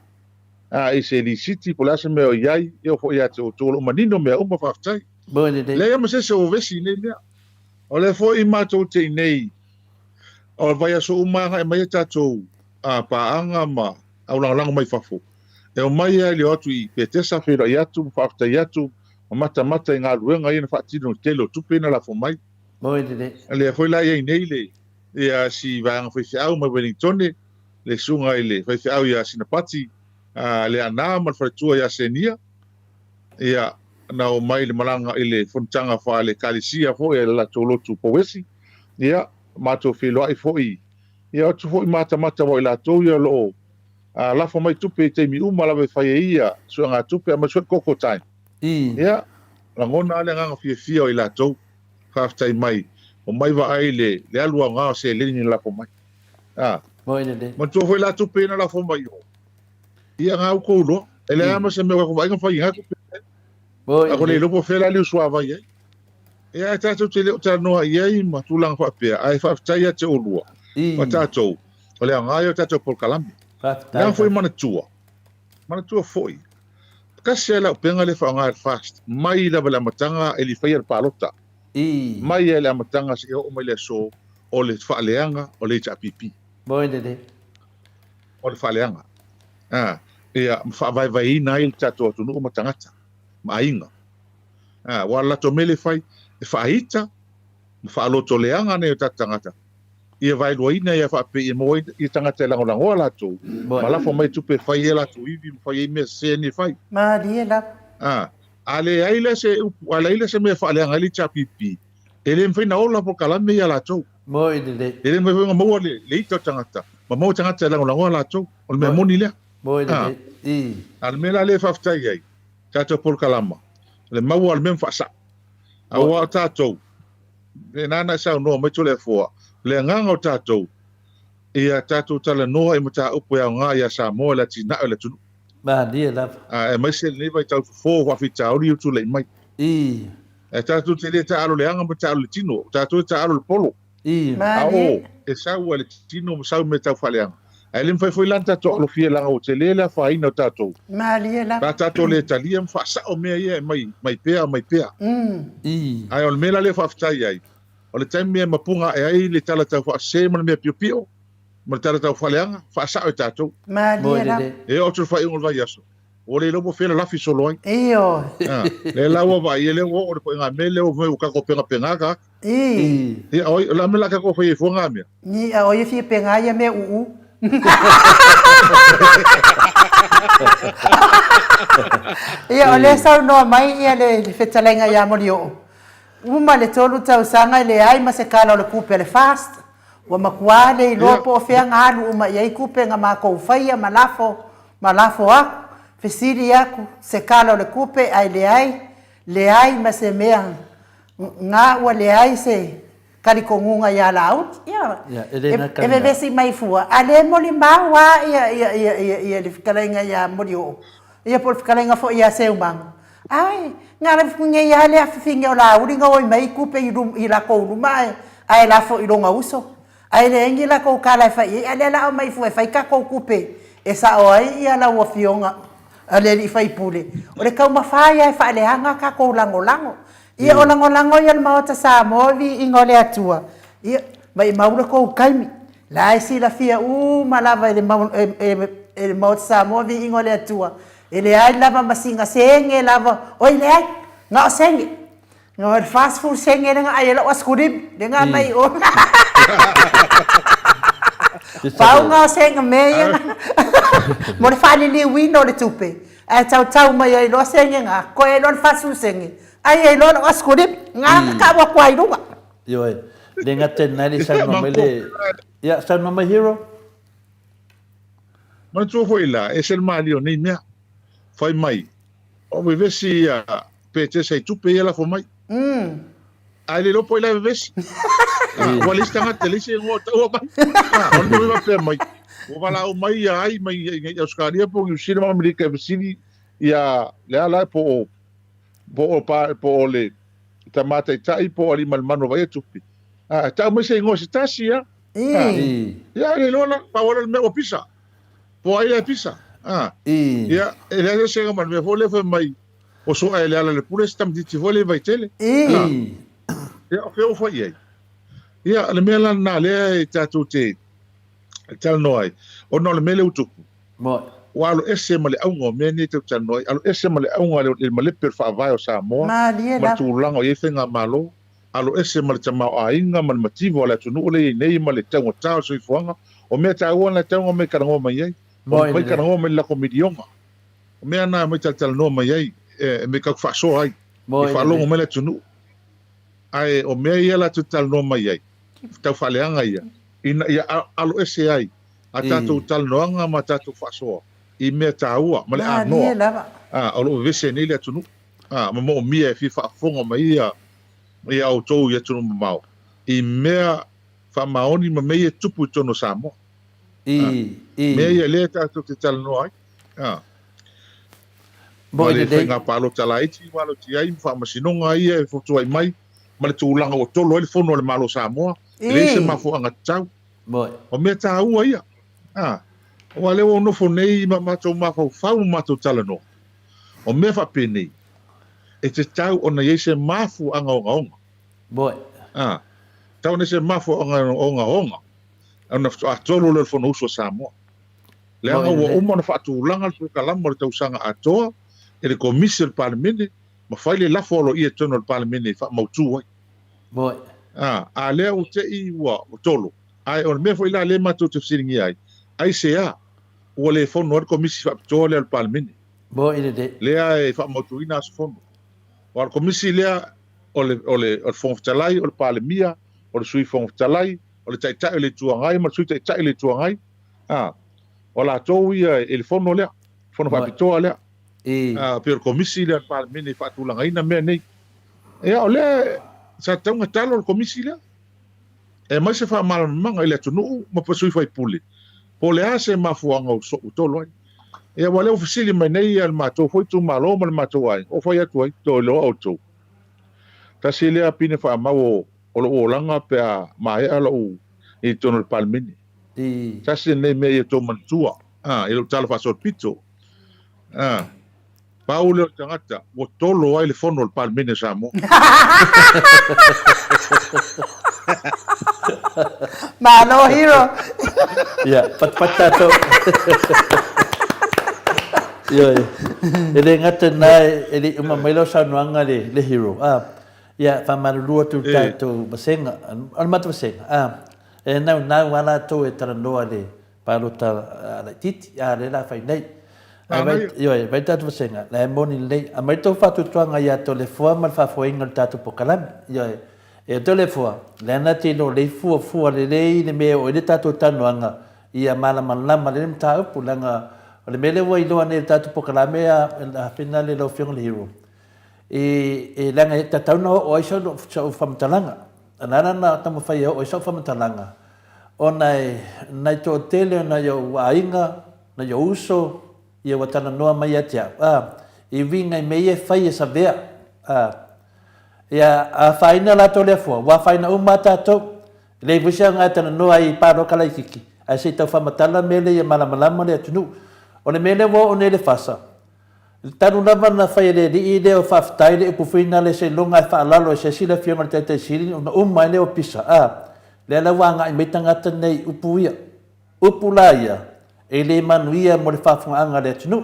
a i se lisiti po o le a se mea o i ai, e oo foi ia te outou o lo o manino mea uma, faafetai. Leai lava ma se isi o vevesi i nei mea. O lea foi matou te i nei, o le vaiaso uma e agai mai a tatou paaga ma aulagolago mai fafo, e omai lava i le o atu i Petesa feiloai atu ma faafetai atu ma matamata i galuega ia na faatino i le tele o tupe ia na lafo mai. O lea foi la e i ai nei le ia si vaega faifeau mai Wellingtone, le susuga i le faifeau ia Sinapati Leaana ma le faletua ia Senia, ia na omai i le malaga i le fonotaga faale-Ekalesia foi a le latou lotu Pouesi, ia matou feiloai foi, ia o atu foi matamata aua o i latou ia o lo o lafo mai tupe i taimi uma lava e fai ai ia suegatupe aemaise foi le koko time. Ia lagona lava le agaga fiafia o i latou. Faafetai mai. Omai vaai le le alu aoga o seleni na lafo mai. A. Moi lelei. Manatua foi la tupe na lafo mai o. Ia nga outou loa. E leai lava ma se mea o vaaiga fai i nga tupe. Moi A ko le iloa po o fea la liu suavai ai. Ia ae tatou te le o talanoa i ai ma tulaga faapea, ae faafetai ia te oulua ma tatou, o le aoga ia o tatou polokalame. Faafetai. Leaga foi manatua, manatua foi, Tasi lava le auupega lea e faaaoga e le FAST, mai lava i le amataga e le i faia le palota, mai lava i le amataga seia oo mai i le aso, o le faaleaga o le HRPP. Moi lelei. O le faaleaga. A, ia, ma faavaevaeina ai le tatou atunuu ma tagata, ma aiga. A, aua o le latou mea lea e fai, e faaita ma faalotoleaga nai o tatou tagata. Ia vaeluaina ia faapea ia maua ai ia tagata e lagolagoa latou ma lafo mai tupe e fai ai a latou ivi ma fai ai mea sese nei e fai. Malie lava. A, a leai la se upu, a leai la se mea e faaleaga ai le HRPP, e le mafai ona ola polokalame ia latou. Moi lelei. E le mafai foi ona maua le, le ita o tagata, ma maua tagata e lagolagoa latou. O le mea moni lea. Moi lelei. I. A o le mea la lea e faafetai ai, tatou polokalama, le maua o le mea ma faasao. Aua o tatou, Pēnā na e saunoa mai Toleafoa, le agaga o tatou, ia tatou talanoa i mataupu e aoga iā Samoa i le atinae o le atunuu. Malie lava. Aemaise lenei vaitau fofo o faafitauli ua tulai mai. Ii. Ae tatou te le taaalo leaga ma taaalo le tino, o tatou e taaalo le polo. Ii. A o, e sau a le tino ma sau mea tau faaleaga. Ae le mafai foi la ona tatou alofia leaga ua tele le afaina o tatou. Malie lava. Pe a tatou le talia ma faasao mea ia e aumai mai pea aumai pea. Ii. Ae o le mea la lea e faafetai ai, o le taimi e mapuga ae ai le tala tau faasese ma le mea piopio ma le tala tau faaleaga, faasao e tatou. Malie lava. E oo atu i le faaiuga o le vaiaso, ua le iloa po o fea le lafi solo ai. Ioe. Lea la ua vaai ai lea ua oo le ituaiga mea lea ua fai mai ua tatou pegapega ka atu. Ii. Ia, o ai, o le a mea la tatou fai ai fua ngā mea? Ni, a o ia fia pega ia mea uu. Ia, o lea saunoa mai ia le fetalaiga ia Molioo. Uma le tolu tausaga e leai ma se kala o le kupe a le FAST. Ua matua le iloa po o fea na alu uma i ai kupe na matou faia ma lafo, ma lafo aku, fesili aku, se kala o le kupe ae leai, leai ma se mea Nga ua leai se talitonuga ia Laauli. Ia, e vevesi mai fua, a le molimau a ia, ia, ia, ia, ia le fetalaiga ia Molioo, ia po o le fetalaiga foi ia Seumaga. Ae, na ala nei a le afifine o Laauli na oi mai tupe i luma, i latou luma ae, ae lafo i lona uso. Ae leai ni latou tala e fai i ai, a lea la aumai fua e fai tatou tupe e sao ai ia lau afioga a le alii faipule. O le taumafa ia e faaleaga tatou lagolago. Ia o lagolago ia o le Maota Samoa viiga o le Atua, ia maimau le tou taimi. La e silafia uma lava e le Maota Samoa viiga o le Atua, e leai lava ma sina sege lava, oi leai, na o sege. No, le 40 sene lea na ai e lau askulimi, lea na aumai i o. Pau na o sene mea ia na, mo le faaliliuina o le tupe, ae tautau mai ai loa sene na, koe ai loa le 40 sene, ai ai loa lau askulimi, na na tau atu ai i luga. Ioe, le gata i lena e le i saunoa mai le... Ia, saunoa mai Hero. Manatua foi la, ese le malie o nei mea. Fai mai, o vevesi ia Petesa i tupe ia lafo mai. Ae le iloa po o ai la e vevesi. Ua leai se tagata, leai se igoa o taua mai. O le mea foi faapea mai, ua valaau mai ia ai mai i Ausetalia po o Niu Sila ma Amerika e fesili ia le a la po o po o po o le tama taitai po o Aliimalemanu e vaaia tupe. A tau mai se igoa se tasi ia. Ia le iloa la, pau lea o le mea ua pisa. Po o ai la e pisa. Ia, e leai se sega ma le mea foi lea fai mai o soa e Lealailepule se tamaitiiti foi lea i Vaitele. Ia, o fea ua fai i ai? Ia, o le mea la lena lea e tatou te talanoa ai, ona o le mea lea ua tupu, ua alo ese ma le auga o mea nei e tatou te talanoa ai, alo ese ma le auga o le malepe o le Faavae o Samoa ma le tulaga o i ai faigamalo, alo ese ma le tamaoaiga ma le mativa o le atunuu lea e i ai nei ma le taugata o le soifuaga. O mea taua na e tatau ona omai talanoa mai ai, omai talanoa mai i le lako miliona. O mea na e omai talatalanoa mai ai, e mea tatou te faasoa ai, e faalogo mai le atunuu. Ae o mea ia latou te talanoa mai ai, tau faaleaga ia, ina ia alo ese ai a tatou talanoaga ma a tatou faasoa i mea taua ma le anoa o lo o vevesi ai nei le atunuu, ma moomia e fia faafofoga mai ia outou i atunuu mamao i mea faamaoni ma mea ia e tupu i totonu o Samoa. Mea ia lea tatou te talanoa ai. Ma le faiga palota laiti ua alotia ai ma faamasinoga ia e fotuai mai ma le tulaga ua tolo ai le fono a le Malo o Samoa, e leai se mafuaaga tatau. O mea taua ia. Aua lea ua ou nofo nei ma matou mafaufau ma matou talanoa. O mea faapenei, e tatau ona i ai se mafuaaga ogaoga. Tatau ona i ai se mafuaaga ogaoga ona faatoa tolo lea o le Fonousu a Samoa. Leaga ua uma ona faatulaga le polokalama o le tausaga atoa e le Komisi o le Palemene ma fai le lafo aloaia i totonu o le Palemene e faamautu ai. A lea ua te i ua tolo. Ae o le mea foi la lea matou te fesiligia ai, aisea ua le fono ai le Komisi Faapitoa lea o le Palemene? Moi lelei. Lea e faamautuina aso fono. Aua o le Komisi lea o le, o le, o le Fofoga Fetalai, o le Palemia, o le Sui Fofoga Fetalai, o le Taitai o le Itu Agai ma le Sui Taitai o le Itu Agai, a, o latou ia i le fono lea, fono faapitoa lea. A, pei o le Komisi lea a le Palemene e faatulagaina mea nei. Ia, o lea sa tatau ona talo le Komisi lea e aumai se faamalamalamaga i le atunuu ma sui faipule po o le a se mafuaaga ua tolo ai. Ia, aua o lea ua fesili mai nei le matou foi itumalo ma le matou aiga, ua fai atu ai, toe iloa outou. Tasi lea pine faamau o lou olaga pe a maea lou i totonu o le Palemene. Tasi lenei mea ia outou manatua, i lou tala faasolopito. Pau lea o le tagata ua tolo ai le fono o le Palemene o Samoa. Malo hero. Ia, patupatu tatou. Ioe. E le gata i lena, e le i uma mai lau saunoaga le hero. Ia, faamalulu atu i le tatou vasega, o le matou vasega, e naunau lava latou e talanoa i le palota laitiiti, a lea o le a fai nei. Ae vai, ioe, vai le tatou vasega, la e moni lelei. Aumai le tou faatuatuaga ia Toleafoa ma le faafoeina o le tatou polokalame. Ioe. E Toleafoa, lea na te iloa lelei fuafua lelei le mea e oo i ai le tatou talanoaga ia malamalama lelei le mataupu, leaga o le mea lea ua iloa nei e le tatou polokalame a finale lau Afioga i le Hero, e leaga e tatau ona oo ai sau faamatalaga. Na ala ona taumafai e oo ai sau faamatalaga, ona e nai toatele o nai ou aiga, nai ou uso, ia ua talanoa mai ia te au, a, i uiga i mea ia e fai e Savea, a, ia afaina latou lea fua, ua afaina uma lava tatou. E leai foi se aoga e talanoa ai i paloka laitiiti, ae se i tau faamatala mea lea ia malamalama le atunuu. O le mea lea ua oo nei i le fasa, Talu lava na fai e le alii lea o faafetai le upu finale seiloga e faalalo e se isi le afioga i le Taitai Sili ona uma ai lea o pisa a lea la ua agai mai tagata nei i upu ia. Upu la ia e le manuia mo le faafogaaga a le atunuu.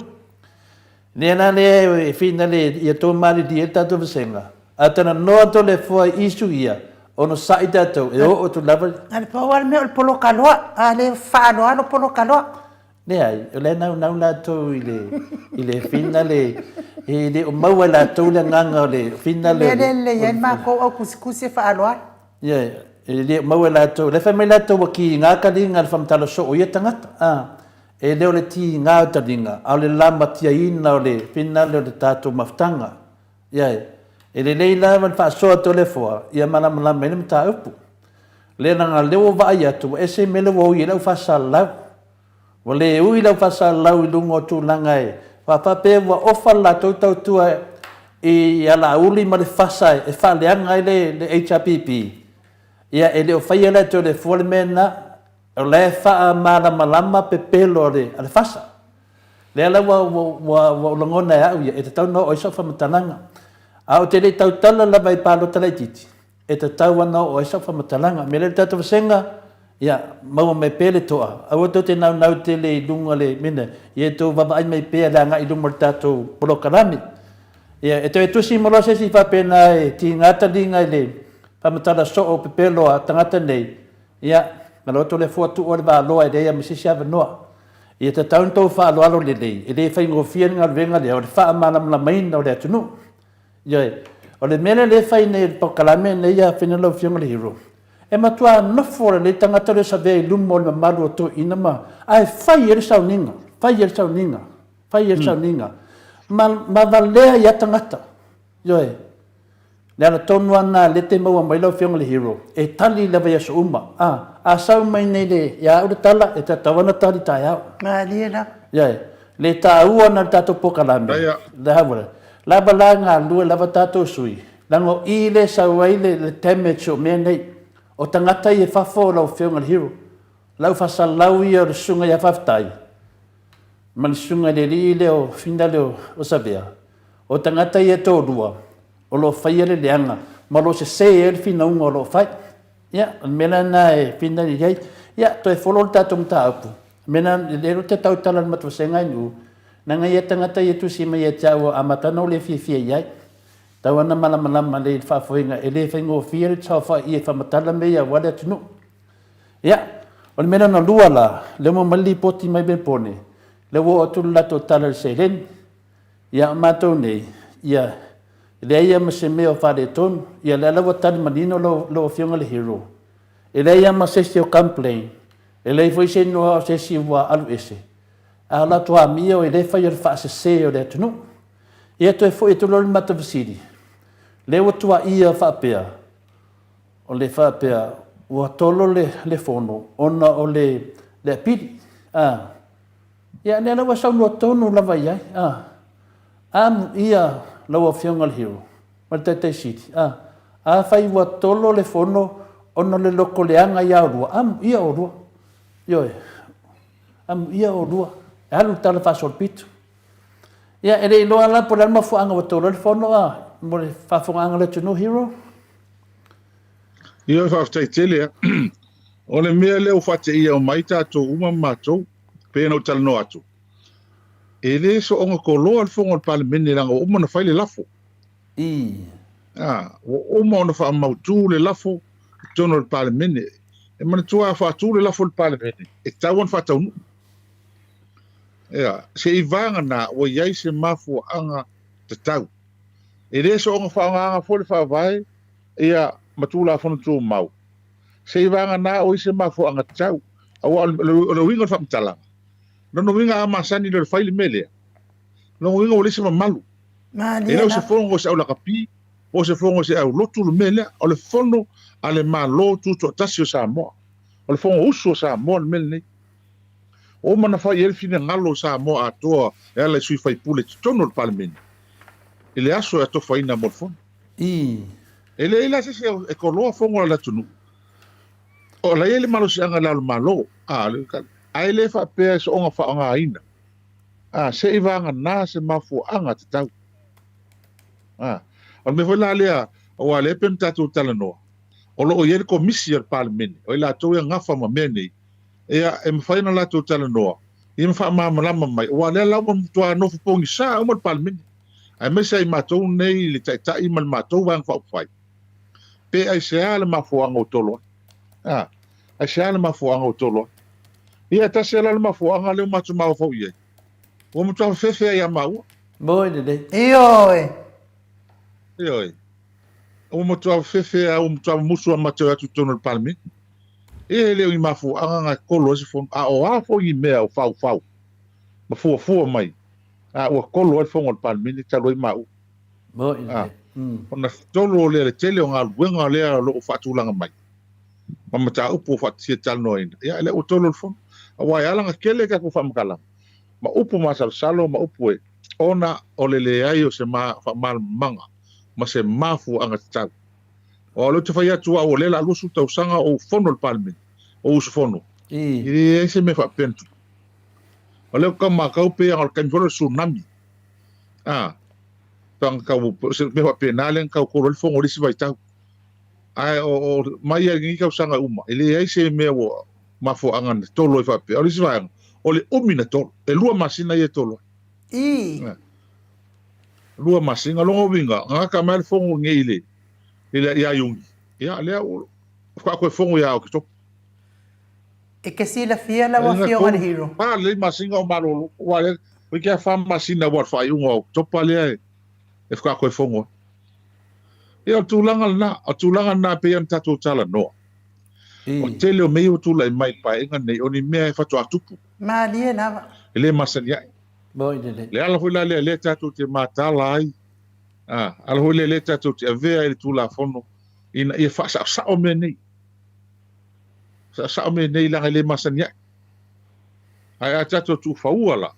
Lea la lea e finale ia tou malilie ai le tatou vasega a talanoa Toleafoa i issue ia onosai tatou e oo atu lava A le pau lava le mea o le poloka loa, a le faaaloalo poloka loa. Leai, o la e naunau latou i le, i le finale, e le o maua e latou le agaga o le finale. O le mea lea e lelei ai le matou au tusitusi e faaaloalo. Ia, e le o maua e latou, o la e fai mai latou ua tiga taliga i le faamatala soo o ia tagata, a, e le o le tiga o taliga, a o le lamatiaina o le finale o le tatou mafutaga. Ia, e lelei lava le faasoa atu a le Afoa, ia malamalama ai le mataupu. Lea leaga o lea ua vaai atu ua ese mea lea ua ui ai le au faasalalau. Ua le ui lau faasalalau i luga o tulaga e faapea ua ofa le latou tautua i alauli ma le fasa e faaleaga ai le HRPP, ia e le o faia la e Toleafoa le mea lena, o la e faamalamalama pepelo a le fasa. Lea la ua ou lagona e au ia, e tatau ona oo ai sau faamatalaga. Ae ou te le i tautala lava i palota laitiiti, e tatau ana oo ai sau faamatalaga. O le mea lea le tatou vasega, ia, maua mai pea le toa, aua tou te naunau tele i luga o le mea lea, ia outou vaavaai mai pea le agai i luma o le tatou polokalame. Ia, e toe tusi ma loa se isi faapena e tiga taliga i le faamatala soo o pepelo a tagata nei, ia, na loto le fua tuu o le valoa e leai ma se isi avanoa. Ia tatau ona outou faaaloalo lelei, e le faigofie le galuega lea o le faamalamalamaina o le atunuu. Ioe. O le mea lea lea e fai nei e le polokalame lenei ia Fina lau Afioga i le Hero, e matua nofo lelei tagata lea savea i luma o le mamalu o toeaiina ma, ae fai ai le sauniga, fai ai le sauniga, fai ai le sauniga, ma, ma valea ai lava tagata. Ioe. Le ala tonu lava lena lea te maua mai lau Afioga i le Hero, e tali lava i aso uma. A, a sau mai nei le, ia au le tala, e tatau lava ona tali taeao. Malie lava. Ioe. Le taua na le tatou polokalame, lava la galue lava tatou sui, leaga o i lea e sau ai le damage o mea nei. O tagata ia e fafo lau Afioga i le Hero, lau faasalalau ia o le Susuga ia Faafetai ma le Susuga i le alii lea o Fina lea o Savea, o tagata ia e toalua o lo o faia le leaga ma o lo o sese ai le finauga o lo o fai. Ia, o le mea la lena e finau i ai. Ia, toe follow le tatou mataupu. O le mea lena, e le o te tautala i le matou vasega i Nu'u, leaga ia tagata ia e tusi mai ia te au ua amata ona ou le fiafia i ai. Tau ana malamalama lelei i le faafoega, e le faigofie le saofai e faamatala mea ia aua le atunuu. Ia, o le mea lona lua la, lea ua maumai le lipoti mai Pepone, lea ua oo atu le latou tala i le seleni. Ia, o matou nei, ia, e leai lava ma se mea o faaletonu. Ia, lea la ua tali manino lau, lau Afioga i le Hero, e leai lava ma se isi o complain, e leai foi se igoa o se isi ua alu ese, a o latou amio e le faia o le faasese o le atunuu. Ia, toe foi atu loa le matou fesili, lea ua tuuaia faapea, O le faapea, ua tolo le, le fono ona o le, le apili. A. Ia, lea la ua saunoa tonu lava i ai. A. Amuia lau Afioga i le Hero ma le Taitai Sili. A. Afai ua tolo le fono ona o le loto leaga ia oulua, amuia oulua. Ioe. Amuia oulua. E alu le tala faasolopito. Ia, e le iloa la po o le a le mafuaaga ua tolo ai le fono, a, mo le faafofogaaga a le atunuu, Hero? Ioe, faafetai tele a. O le mea lea ua faateia uma ai tatou uma ma matou, pei ona ou talanoa atu, e le soona toloa le fono a le Palemene leaga ua uma ona fai le lafo. Ii. A, ua uma ona faamautu le lafo i totonu o le Palemene. E manatua a faatu le lafo i le Palemene, e tatau ona faataunuu. Ia, se i vagana ua i ai se mafuaaga tatau. E le soona faaaogaina foi le Faavae ia ma Tulafono Tumau, se i vagana ua i ai se mafuaaga tatau. Aua o le uiga o le faamatalaga, lona uiga a masani loa e fai le mea lea, lona uiga ua leai se mamalu. E le o se fono o se aulakapi, po o se fono o se aulotu le mea lea. O le fono a le Malo Tutoatasi o Samoa. O le Fonousu a Samoa le mea lenei. Ua uma ona fai i ai le finagalo o Samoa atoa e ala i sui faipule i totonu o le Palemene i le aso e atofaina mo le Fono. Ii. E leai la se isi e koloa fono a le atunuu. O la e i ai le malosiaga i le Malo, ae le faapea e soona faaaogaina, se i vagana se mafuaaga tatau. O le mea foi la lea, aua o lea e pei ona tatou talanoa, o lo o i ai le Komisi a le Palemene, o i latou e gafa ma mea nei, ia, e mafai ona latou talanoa, ia ma faamalamalama mai, aua o lea la ua matua nofo pogisa uma le Palemene, aemaise ai matou nei le Taitai ma le matou Vaega Faaupufai, pe aisea le mafuaaga ua tolo ai? A, aisea le mafuaaga ua tolo ai? Ia, e tasi lava la le mafuaaga lea ua matou mafaufau i ai, ua matua fefefe ai ia maua. Moi lelei. Ioe. Ioe. Ua matua fefe lava, ua matua musu lava matou e atu i totonu o le Palemene. E le o ni mafuaaga na e tolo ai se fono, a o a foi ni mea o faufau ma fuafua mai, a ua tolo ai le fono a le Palemene talu ai maua. A, ona tolo lea le tele o galuega lea o lo o faatulaga mai ma mataupu ua fia talanoaina, ia lea ua tolo le fono. Aua e ala ona tele tatou faamatalaga ma upu masalosalo ma upu e, ona o le leai o se faamalamalamaga ma se mafuaaga tatau. Aua o lea ou te fai atu au o lea la 20 tausaga o ou fono i le Palemene, o ou usufono, e leai se mea faapea na tupu. O lea ou te tau matau pei lava o le taimi foi lea o le tsunami, a, pe tau, se mea faapena lea na tau tolo ai le fono i le isi vaitau. Ae o, o mai lava i lenei tausaga uma, e leai se mea ua mafuaaga na tolo ai faapea. O le isi vaega, o le umi na tolo, e lua masina ia e tolo ai. Ii. Lua masina, lona uiga, na gata mai le fono nei i le, i le, ia Iuni, ia, lea ua faatoa toe fono ia Oketopa. E ke silafia lau Afioga i le Hero. Fa lelei masina o malolo, aua lea, toeitiiti lava fa masina aua o le faaiuga o Oketopa lea e, e faatoa toe fono ai. Ia, o le tulaga lena, o le tulaga lena e pei ona tatou talanoa. O le tele o mea ia ua tulai mai i le Paeaiga lenei, o ni mea e faatoa tupu. Malie lava. E le masani ai. Moi lelei. Le ala foi la lea lea tatou te matala ai, a, ala foi lea lea tatou te avea ai le Tulafono ina ia faasaosao mea nei. Saosao mea nei leaga e le masani ai. Ae a tatou tuufaua la,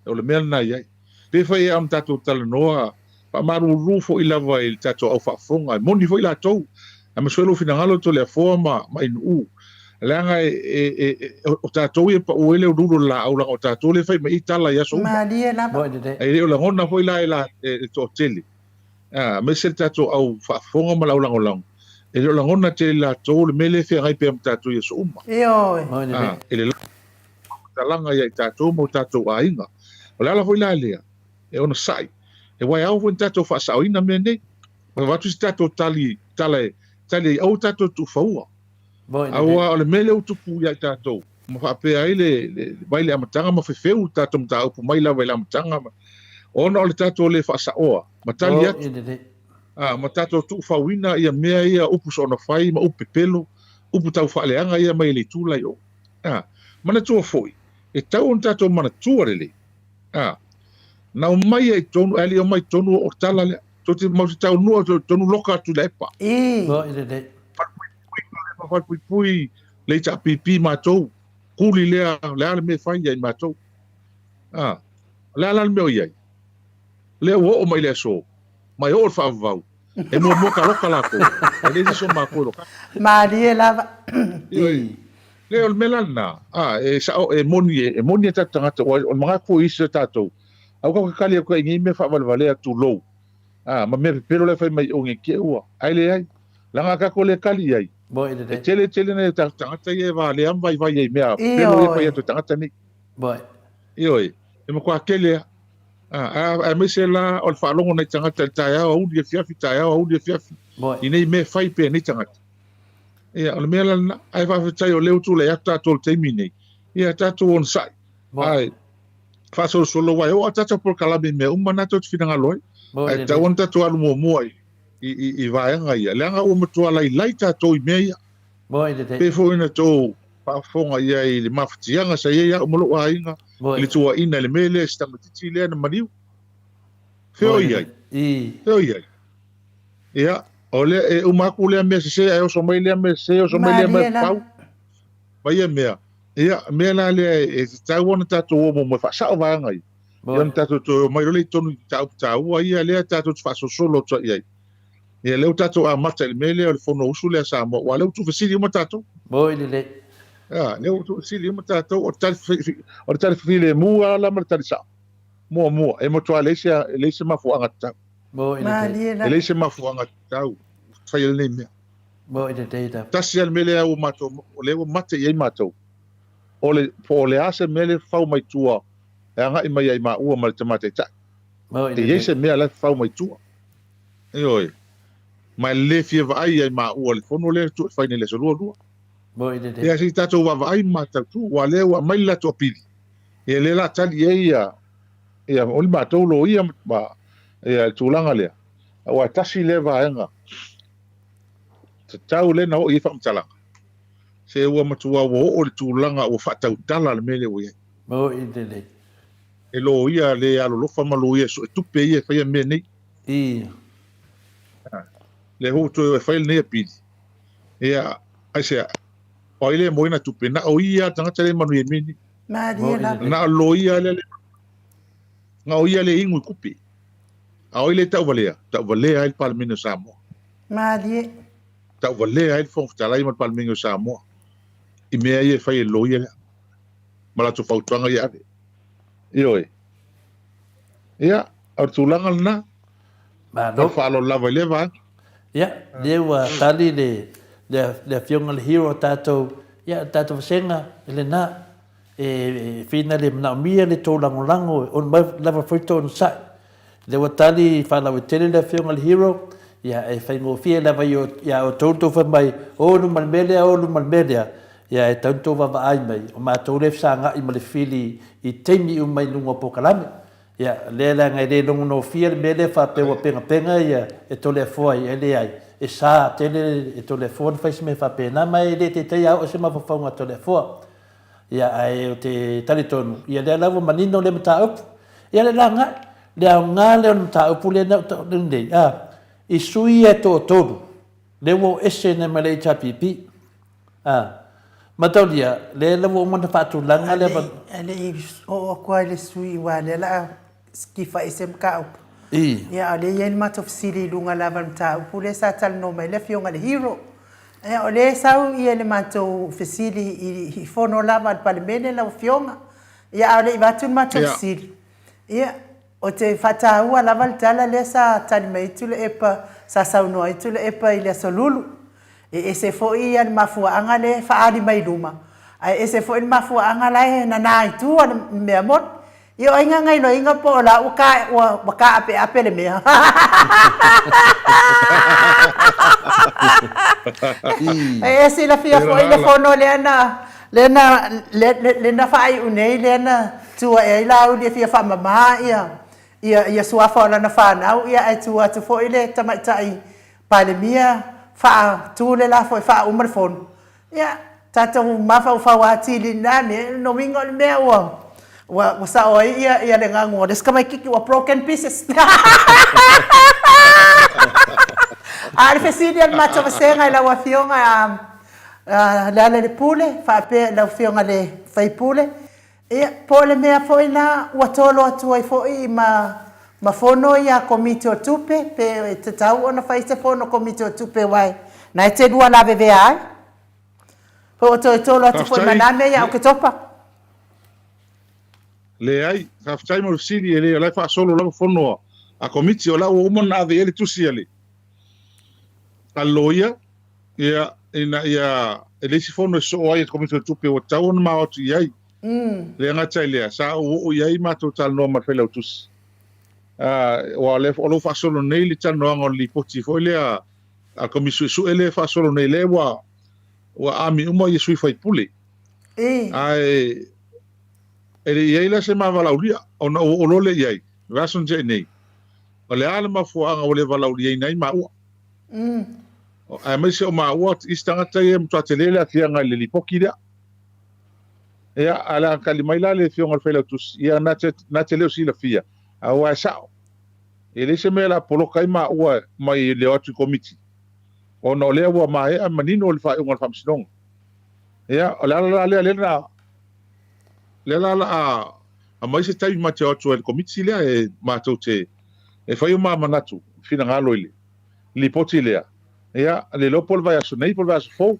o le mea lena e i ai. Pe fai e ona tatou talanoa faamalulu foi lava i le tatou au faafofoga, e moni foi latou, aemaise foi lou finagalo Toleafoa ma Mainuu, leaga e, e, e, o tatou ia e pau ai le uluulu o le laau, leaga o tatou lea e fai mai ai tala i aso uma. Malie lava. E le o lagona foi la e la e le toatele, aemaise le tatou au faafofoga ma le au lagolago, e le o lagona tele e latou le mea lea e feagai pea ma tatou i aso uma. Ioe. E le faamatalaga ia i tatou ma o tatou aiga. O le ala foi la lea, e onosai, aua e ao foi ona tatou faasaoina mea nei. Avatu se tatou tali, tala e tali ai, aua tatou tuufaua. Aua o le mea lea ua tupu ia i tatou, ma faapea ai le, le, mai le amataga ma fefeu le tatou mataupu mai lava i le amataga, ona o le tatou le faasaoa ma tali atu, a, ma tatou tuufauina ia mea ia upu soona fai ma upu pepelo, upu taufaaleaga ia mai le itu la i o. A, manatua foi, e tatau ona tatou manatua lelei, a, na omai ai i totonu, ae le i omai i totonu o tala lea. Tou te mau te taunua tonu loka atu i le epa. Ii. Moi lelei. Falepuipui le HRPP matou, kuli lea, o le a le mea e fai ia i matou. A, o le a la le mea o i ai? Lea ua oo mai i le aso, ma e oo le faavavau, e muamua taloka latou, ae leai se isi o matou e loka. Malie lava. Ioe. Lea o le mea la lena, a, e sao, e moni, e moni a tatou tagata, aua o le manatu foi o isi o tatou, Aua tatou te tali atu ai i nei mea faavalevalea, tulou, a, ma mea pepelo la e fai mai i o nei te ua, ae leai. Leaga a tatou le tali i ai, e tele tele nai o tatou tagata ia e valea ma vaivai ai i mea pepelo ia e fai atu e tagata nei. Ioe, e matua tele lava. A, aemaise la o le faalogo nai tagata i le taeao auli afiafi, taeao auli afiafi, i nei mea e fai pea e nei tagata. Ia, o le mea la lena, ae faafetai o lea ua tulai atu tatou i le taimi nei, ia tatou onosai. Ae faasolosolo aua e oo lava tatou polokalame i mea uma na tou te finagalo ai. Ae tatau ona tatou alu muamua i vaega ia, leaga ua matua lailai tatou i mea ia. Pei foi ona tou faafofoga i ai i le mafatiaga sa i ai au ma lou aiga i le tuuaiina i le mea lea i si tamaitiiti lea na maliu. Fea o i ai? Fea o i ai? Ia, o lea e uma atu lea mea sese ae oso mai lea mea sese, oso mai lea mea papau ma ia mea. Ia, mea la lea e tatau ona tatou o muamua e faasao vaega ia. Ia ona tatou toe omai loa lea i totonu i mataupu taua ia lea tatou te faasolosolo atu ai i ai. Ia lea ua tatou amata i le mea lea o le Fonousu lea a Samoa, aua o lea ua tuufesili uma tatou. Moi lelei. Ia, lea ua tuufesili uma tatou, o le tali, o le tali filemu lava la ma le tali sao. Muamua, e matua leai se, leai se mafuaaga tatau. Moi lelei. E leai se mafuaaga tatau faia lenei mea. Moi lelei lava. Tasi lava le mea lea ua matou, lea ua mate i ai matou, o le, po o le a se mea lea e fafau mai tua e agai mai ia i maua ma le Tama Taitai. Moi E i ai lelei. se mea la e fafau mai tua. Ioe. Ma e le fia vaai ia i maua i le fono lea e fai nei i le aso Lualua. Moi lelei. Ia se i tatou vaavaai ma matautu, aua o lea ua aumai le latou apili, ia lea o le a tali i ai ia, ia o le matou loia ma ia le tulaga lea. Aua e tasi lea vaega tatau lea na oo i ai faamatalaga, se ua matua ua oo i le tulaga ua faatautala le mea lea ua i ai. Moi lelei. E loia le alolofa ma loia suetupe ia e faia mea nei. I. Lea foi ua toe o e fai lenei apili. Ia, aisea, o ai lea e moe ina tupe? Na o ia le tagata lea e manuia i mea nei. Malie lava. Na o le loia lea, na o ia lea e inu i tupe. A o ai lea e tauvalea? Tauvalea ai le Palemene o Samoa. Malie. Tauvalea ai le Fofoga Fetalai ma le Palemene o Samoa i mea ia e fai e le loia lea ma latou fautuaga ia e ave. Ioe. Ia, o le tulaga lena. Malo. O le faaaloalo lava i lea vaega. Ia, lea ua tali le, le, le afioga i le hero o tatou, ia, le tatou vasega, e lena. E whina le manaomia le tou lagolago e ono mai lava foi tou onosai. Lea ua tali faalauaitele le afioga i le Hero, ia e faigofie lava ia outou le tou fai mai, o luma i le mea lea, o luma i le mea lea, ia e tatau ona tou vaavaai mai, o matou lea e fesagai ma le fili i taimi uma i luga o polokalame. Ia, lea leaga e le logonofia le mea lea faapea ua penapena ia e Toleafoa ai, e leai, e sa tele e Toleafoa ona fai se mea faapena, ma e le taitai a oo se mafaufauga a Toleafoa. Ia, ae ou te talitonu, ia lea la ua manino lea mataupu. Ia le laga, le aoga lea o le mataupu lea na ou taua nei, a, i sui ia e toatolu, lea ua oo ese nei ma le HRPP. A, mataulia, lea la ua uma ona faatulaga le ava. A le i oo atu lava i le sui aua lea la a kifa ese mataupu. I. Ia, a o lea e i ai le matou fesili i luga lava o le mataupu lea sa talanoa mai ai le Afioga i le Hero. Ia, o lea e sau ia le matou fesili i fono lava a le Palemene lau Afioga. Ia, a o le i avatu le matou fesili, ia, ou te faataua lava le tala lea sa tali mai ai Tuilaepa, sa saunoa ai Tuilaepa i le Aso Lulu. E ese foi ia le mafuaaga lea e faaali mai i luma, ae ese foi le mafuaaga la e nana i tua le mea moni. Ia o ai gagailoaina po o la ua ka ua ua kaapeape le mea. E silafia foi le fono lea na lea na lea na faaiu nei lea na tu ae ai Laauli e fia faamama ia ia ia suafa o lana fanau ia ae tu atu foi le tamaitai Palemia faatu le lafo e faauma le fono. Ia, tatou mafaufau atili i na mea, lona uiga o le mea ua, ua, ua sao ai ia, ia le gagu o le isi tamaititi ua broken pieces. A o le fesili a le matou vasega i lau Afioga a, a Lealailepule faapea lau Afioga i le Sui Usufono, ia, po o le mea foi la ua tolo atu ai foi ma, ma fono ia Komiti o Tupe, pe e tatau ona fai se fono Komiti o Tupe aua e na e te lua lavevea ai. Po ua toe tolo atu foi ma na mea ia Oketopa. Leai, faafetai mo le fesili, e le, o la e faasolo lava fono a Komiti, o la ua uma ona ave i ai le tusi a le, a le loia, ia, ina ia, e leai se fono e sosoo ai e le Komiti o Tupe ua tatau ona ma o atu i ai. Le gata i lea, sa ou oo i ai matou talanoa ma le Failautusi, aua o lea o lo o faasolo nei le talanoaga o le lipoti foi lea a le Komisi Suesue lea e faasolo nei, lea ua ua ami uma ia sui faipule. Ae e le i ai la se ma valaaulia, ona ou oo loa lea i ai, vaiaso na tea nei, o le a le mafuaaga ua le valaauliaina ai maua? Aemaise o maua isi tagata ia e matua tele le aafiaga i le lipoti lea. Ia, ae o le a tali mai la le Afioga i le Failautusi, ia, na te, na te le o silafia, aua e sao, e leai se mea o le a poloka ai maua mai le o atu i Komiti, ona o lea ua maea manino le faaiuga a le Faamasinoga. Ia, o le ala la lea, lea na, lea la o le a aumai se taimi ma te o atu ai i le Komiti lea e matou te, e fai o ma manatu, finagalo i le Lipoti lea. Ia, le iloa po o le vaiaso nei po o le vaiaso fou.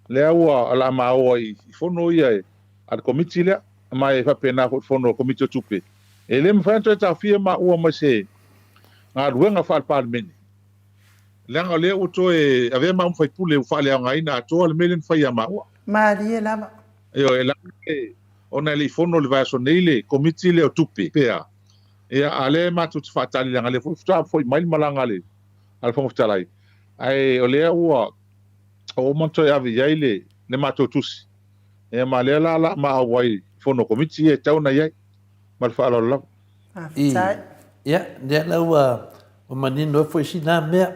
Lea ua o le a maoa i fono ia a le Komiti lea, ma e faapena foi i le fono a le Komiti o Tupe. E le mafai ona toe taofia maua mai se galuega faale-Palemene, leaga o lea ua toe avea maua ma faipule ua faaleaogaina atoa le mea lea na fai ia maua. Malie lava. Ioe, e ona e le i fono i le vaiaso nei le Komiti lea o Tupe, pea. Ia, a o lea matou te faatali leaga o lea foi faatoa foi mai le malaga a le Fofoga Fetalai, ae o lea ua ua uma ona toe ave i ai le le matou tusi. Ia ma lea la la ma auai i fono komiti ia e tatau ona i ai. Ma le faaaloalo lava. Faafetai. Ia, lea la ua manino ai foi sina mea.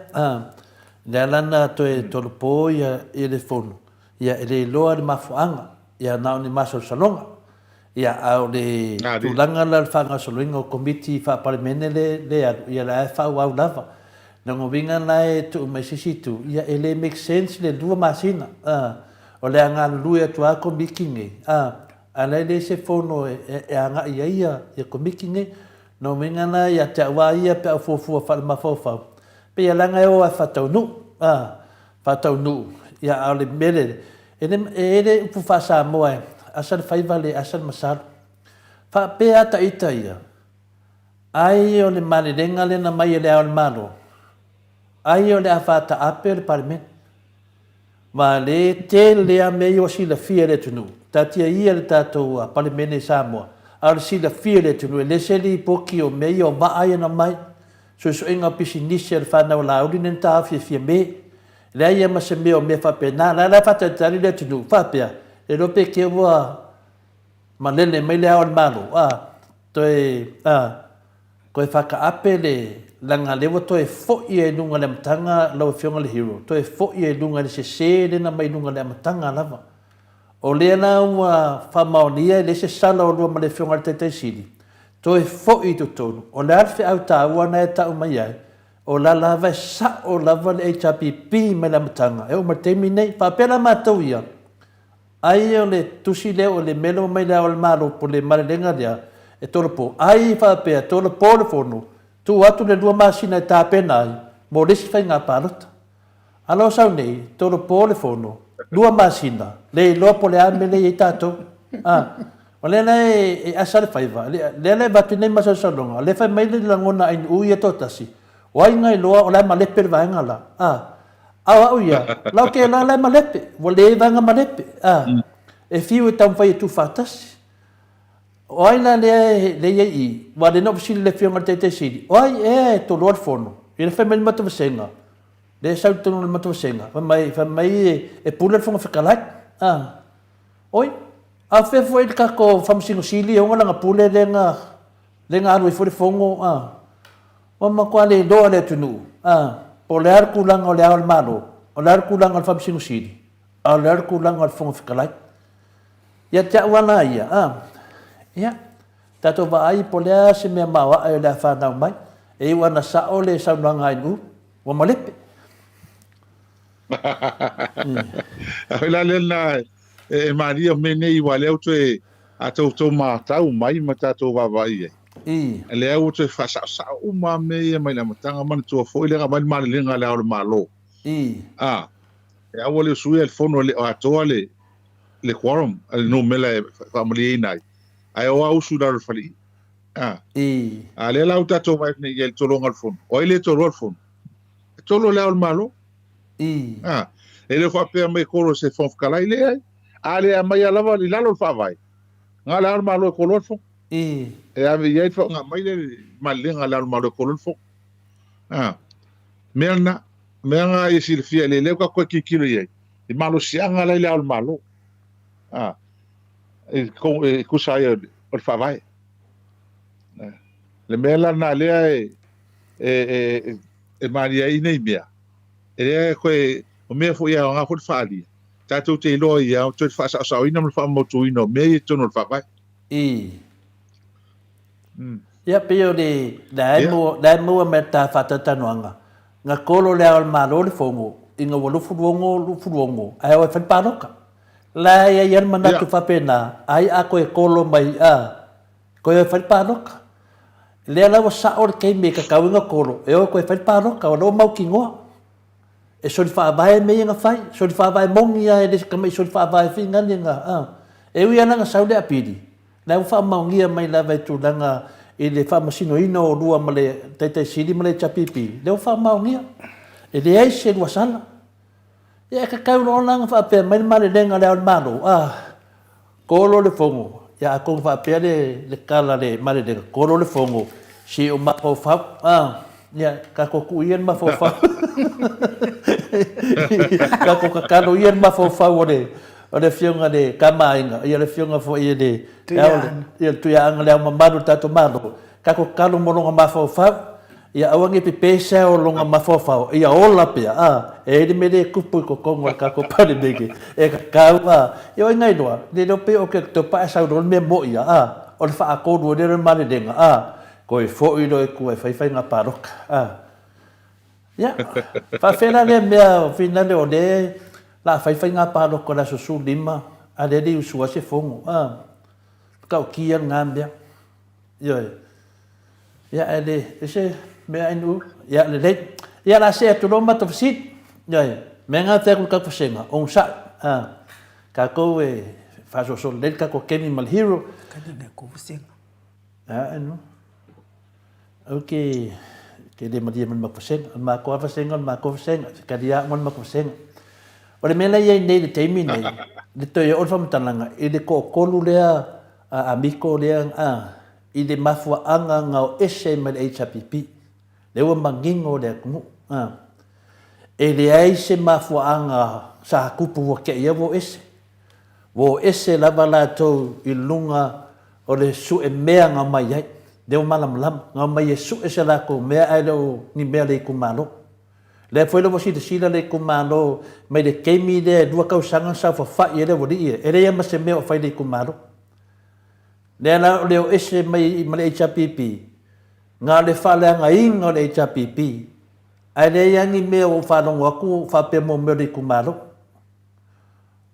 Lea la na toe tolopo ia le fono, ia e le iloa le mafuaaga, ia na o ni masalosaloga. Ia, a o le tulaga la o le faagasoloina o Komiti Faa-Palemene le alu, ia la e faaauau lava. Lona uiga la e tuu mai se isi itu, ia e le make sense le 2 masina, a, o le a galulue atu lava Komiti nei, a, a la e leai se fono e agai ai ia Komiti nei. Lona uiga la ia te au lava ia pe a ou fuafua faale-mafaufau, pei e leaga e o lava e faataunuu, a, faataunuu, ia a o le mea lea, E le, e i ai le upu faa-Samoa e, asa le faiva le asa le masalo. Faapea a ta ita ia, ai o le malelega lea na mai e le Ao o le Malo, ai o le a faataape o le Palemene. Ma le tele a mea ia ua silafia e le atunuu, taatia ia le tatou Palemene i Samoa, a o le silafia e le atunuu, e le se lipoti o mea ia o vaa ia na mai, suesuega o pisinisi a le fanau a Laauli nei na taofi e Fiame, Leai ia ma se mea o mea faapena. La la e faatalitali le atunuu, faapea, le iloa pe kei ua malele mai le Ao o le Malo, a, toe, a, toe faataape le, leaga lea ua toe foi ai i luga i le amataga lau Afioga i le Hero, toe foi ai i luga i le sese lea na mai luga i le amataga lava. O lea la ua faamaonia e leai se sala o lua ma le Afioga i le Taitai Sili, toe foi i totonu, o le a le feau taua na e tau mai ai, O la lava e sao lava le HRPP mai le amataga e oo mai le taimi nei. Faapea la matou ia, ai o le tusi lea o le mea lea ua mai le Ao o le Malo po o le malelega lea e tolopo, ai faapea tolopo le fono, tuu atu le 2 masina e tapena ai mo le isi faiga palota. A la o sau nei, tolopo le fono, 2 masina, le iloa po o le a le mea lea e i ai tatou. A, o lea la e asa le faiva, lea la e avatu nei masalosaloga, o lea e fai mai le lagona a Ainuu ia toatasi, o ai na iloa o la e malepe le vaega la, a, a o au ia, la o kēlā la e malepe, ua le vaega malepe, a, e fiu e taumafai e tuufaatasi. O ai la lea e lea i ai i i? Ua lea na ou fesili i le Afioga i le Taitai Sili, o ai ea e toloa le fono? Ia le fai mai le matou vasega, lea e sau i totonu o le matou vasega, fai mai, fai mai e pule le Fofoga Fetalai. A, oi, a o fea foi le tatou Faamasino Sili e ona lana pule lea na, lea na alu ai foi le fono, a. Ua matua le iloa e le atunuu, a, po o le a le tulaga o le Ao o le Malo, o le a le tulaga o le Faamasino Sili, a o le a le tulaga o le Fofoga Fetalai. Ia te au lava la ia, a, ia, tatou vaai po o le a se mea maoae o le a fanau mai. E iu ana sao le saunoaga a Ainuu, ua malepe. A foi la lea lena e malie mea nei aua lea ua toe a tou matau mai ma tatou vaavaai i ai. Lea ua toe faasaosao uma lava mea ia mai le amataga. Manatua foi lea na aumai le malelega a Le Ao o le Malo. A, e aua le usuia le fono e le o atoa le le quorum, le numera e faamalieina ai, ae o lava usu i lalo o le faleie. A, a lea la ua tatou vaai atu nei i ai i le tologa o le fono. O ai lea e toloa le fono? E tolo Le Ao o le Malo. A, e le o faapea mai e tolo e se Fofoga Fetalai, leai. A le aumaia lava i lalo o le Faavae, na o Le Ao o le Malo e toloa le fono. E ave i ai le faaaoga mai le malelega a Le Ao o le Malo e toloa le fono. A, mea lena, mea lena ia silafia, lea ua tatou toe tilotilo i ai, i malosiaga la i Le Ao o le Malo, a, e tusa ai o le Faavae. Le mea la lena lea e, e, e, e malie ai nei mea, e lea toe, o mea foi e aoga foi le faaalia, tatou te iloa ai lava, toe faasaosaoina ma le faamautuina o mea ia i totonu o le Faavae. Ia, pei o le, la e maua, la e maua mai le ta faatalatalanoaga, na tolo le Ao o le Malo le Fono ina ua 26, 26, ae o e fai le palota. La e i ai lava le manatu faapena, ai a toe tolo mai, a, toe o e fai le palota. Lea la ua sao le taimi e tatau ai ona tolo, e o e toe fai le palota, o lea ua mautinoa. E soli faavae mea ia na fai, soli faavae moni lava e le tamai soli faavae foi nani na, a. E ui lava la na sau le apili, la ua faamaonia mai lava i tulaga i le faamasinoina o oulua ma le Taitai Sili ma le HRPP, lea ua faamaonia. E leai se lua sala. Ia e tatau loa la ona faapea mai le malelega a Le Ao o le Malo, a, Tolo le fono, ia atonu faapea le le tala a le malelega, tolo le fono, se i ou mafaufau, a, ia tatou tuu ia le mafaufau. Tatou tatalo ia le mafaufau o le o le afioga i le Tama a Aiga, ia le afioga foi i le Tuiaana, ia le Tuiaana le Ao Mamalu o le tatou Malo, tatou tatalo mo lona mafaufau, Ia aua ne i pepe se ao o lona mafaufau, ia ola pea, a, e i ai le mea lea e tupu i totonu o le tatou Palemene, e tatau, a, ia oi nai loa, le iloa pei o ke to pae sau loa le mea moi ia, a, o le faatolu ai lea o le malelega, a, toe foi loa i tua e fai faiga palota, a. Ia, faafefea la lea mea o finale o lea la a fai faiga palota o le aso 15, a lea e le i usua se fono, a, matautia lena mea. Ioe. Ia, ae le, e se mea ai nuu. Ia, lelei. Ia, la see atu loa matou fesili. Ioe. Mea nga te aku ka vasega, onosai. A, tatou e faasoasoa lelei le tatou kemi ma le hero. Kani me ku vasega. A, e no. Au ke, ke le malie ma le matou vasega. O le matou lava vasega, o le matou vasega. Se kali a uma le matou vasega. O le mea la e i ai nei i le taimi nei, le toe oo le faamatalaga i le toatolu lea a Amico lea a, i le mafuaaga na o ese ai mai le HRPP. Lea ua manino le atunuu a. E leai se mafuaaga sa tupu ua te i ai ua o ese. Ua o ese lava latou i luga o le sue mea na omai ai. Lea ua malamalama, na omai e sue se latou mea ae le o ni mea a le itumalo. Lea foi la ua silasila le itumalo mai le taimi lea e lua tausaga na saofafai ai le aualii ia, e leai lava ma se mea o fai le itumalo. Lea la o le o ese mai ma le HRPP, na o le faaleagaina o le HRPP, ae leai lava ni mea ua ou faalogo atu faapea mo mea o le itumalo.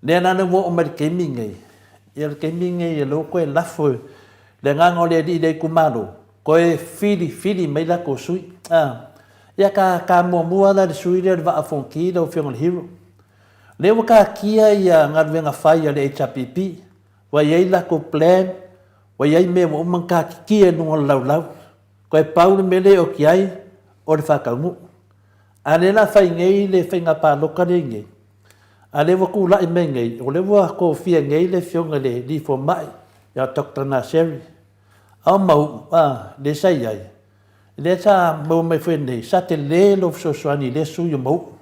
Lea la ua oo mai le taimi lenei, ia le taimi lenei o lea ua toe lafo le agaga o le alii i le itumalo, toe filifili mai latou sui. A, ia ta, ta muamua la le sui lea o le Vaa o Fonoti lau Afioga i le Hero. Lea ua taatia ia galuega fai a le HRPP, ua i ai latou plan, ua i ai mea ua uma ona taatitia i luga o le laulau. Toe pau le mea lea e oti ai, o le faataunuu. A lea la fai nei le faiga palota lea i nei, a lea ua tulai mai nei, o lea ua tofia nei le Afioga i le Alii Fomai Ia Doctor Naseri. A o Mau'u, a, lea sa i ai, lea sa maua mai foi nei, sa tele lou fesoasoani i lea sui o Mau'u.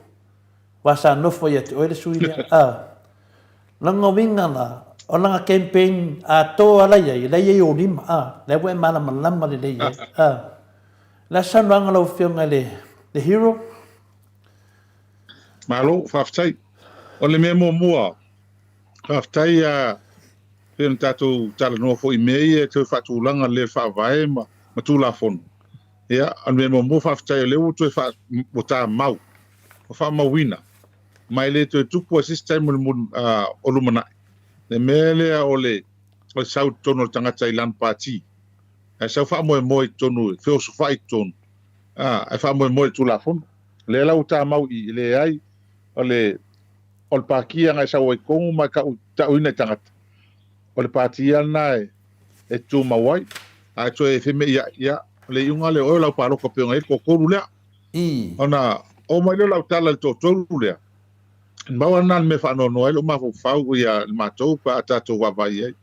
Aua sa nofo ia te oe le sui lea, a. Lona uiga la, o lana campaign atoa la i ai, la i ai ou lima, a, lea ua e malamalama lelei i ai, a. O le a se saunoaga a lau Afioga i le Hero? Malo, faafetai. O le mea muamua, faafetai a pei ona tatou talanoa foi i mea ia e toe faatulaga lelei o le Faavae ma ma Tulafono. Ia, o le mea muamua faafetai o lea ua toe faa, ua tamau, ua faamauina, ma e le toe tupu lava i se isi taimi o le muli, o lumanai. Le mea lea o le o le sau i totonu o le tagata i lana pati, ae sau faamoemoe i totonu, feosofai i totonu, ae faamoemoe i le Tulafono. O lea la ua tamau i i, e leai, o le o le pati lava na e sau ai i totonu ma e tau, tauina i tagata, o le pati lava lena e, e tumau ai. Ae toe feme'ia'i, ia, o le iuga lea o oe o lau palota pei ona i ai le toatolu lea. Ona oo mai lea o lau tala i le toatolu lea, maua lena le mea e faanoanoa ai lou mafaufau ia le matou pe a tatou vaavaai i ai.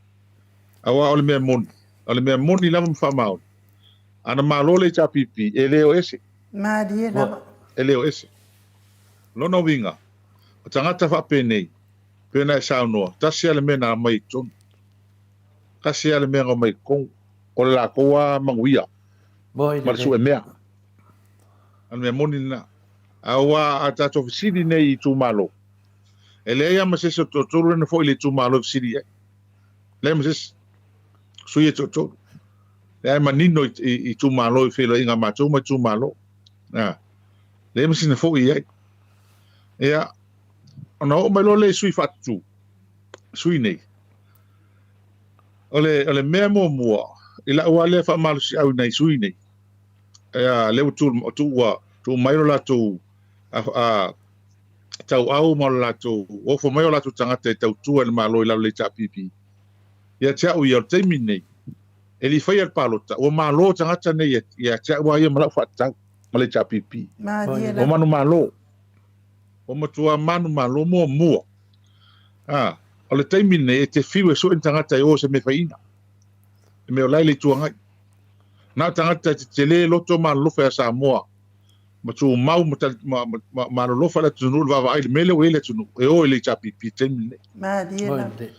Aua o le mea moni, o le mea moni lava ma faamaoni, ana malo le HRPP, e le o ese. Malie lava. E le o ese. O lona uiga, o tagata faapenei, pei ona e saunoa, tasi lava le mea na aumai i totonu. Tasi lava le mea na aumai i totonu, o le latou lava manuia ma le sue mea. O le mea moni lena. Aua a tatou fesili nei i itumalo, e leai lava ma se isi o le toatolu lea na foi i le itumalo e fesili i ai. Leai ma se isi. Sui e toatolu. Lea e manino i itumalo i feiloaiga a matou ma itumalo. Leai ma sina foi i ai. Ia, ona oo mai loa lea i sui faatutu, sui nei. O le, o le mea muamua, i lau lava lea faamalosiau i nai sui nei, ia, lea ua tu, tu, ua tuu mai lo latou a, a, tauau ma lo latou ofo mai o latou tagata e tautua i le Malo i lalo o le HRPP. Ia te au ia, o le taimi lenei, e le i faia le palota, ua malo tagata nei ia te au lava ia ma lau faatatau ma le HRPP. Ua manumalo. Ua matua manumalo muamua. A, o le taimi lenei, e te fiu e sue ni tagata e o se mea faiina. E mea o la e le Itu Agai. Na o tagata e tetele loto ma alolofa ia Samoa, ma tumau ma, ma, ma, ma, ma alolofa le atunuu i le vaavaai i le mea lea ua i ai le atunuu, e o i le HRPP i le taimi lenei. Malie lava.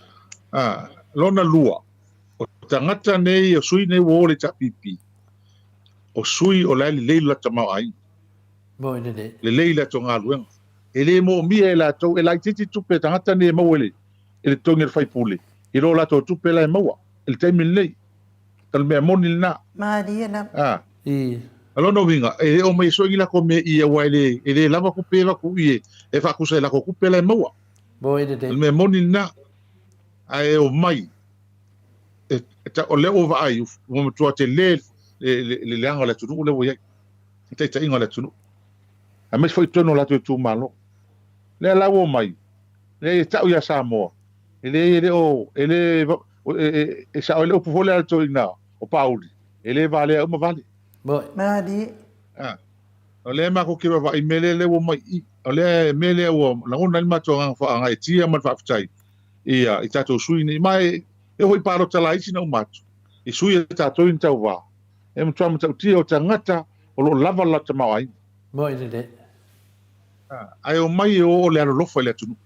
A, lona lua, o tagata nei, o sui nei ua o i le HRPP, o sui o la e lelei lo latou tamaoaiga. Lelei latou galuega. E le moomia e latou, e laitiiti tupe a tagata nei e maua i le, i le totogi o le faipule, i lo latou tupe la e maua i le taimi lenei. O le mea moni lena. Malie lava. A. O lona uiga, e le omai e sue ni latou mea i aua e le, e le lava tupe e avatu i e faatusa i latou tupe la e maua. O le mea moni lena. Ae omai, e, e, o lea ua vaai, ua matua tele le, le, le leaga o le atunuu lea ua i ai, le taitaiga o le atunuu. Aemaise foi i totonu o latou itumalo. Lea la ua omai, lea e tau ia Samoa, e le, e le o, e le, e, e, e sao ai le upu foi lea a le toeaina o Pauli, e le valea uma vale. Malie. Ah. O lea matou te vaavaai i mea lea lea ua omai i i. O lea mea lea ua lagona ai le matou agaga faagaeetia ma le faafetai i i tatou sui nei. Ma e e oo foi i palota laiti na uma atu, i sui a tatou i ni tauva, e matua matautia o tagata o lo o lava le latou tamaoaiga. Moi lelei. Ae omai e o o le alolofa i le atunuu.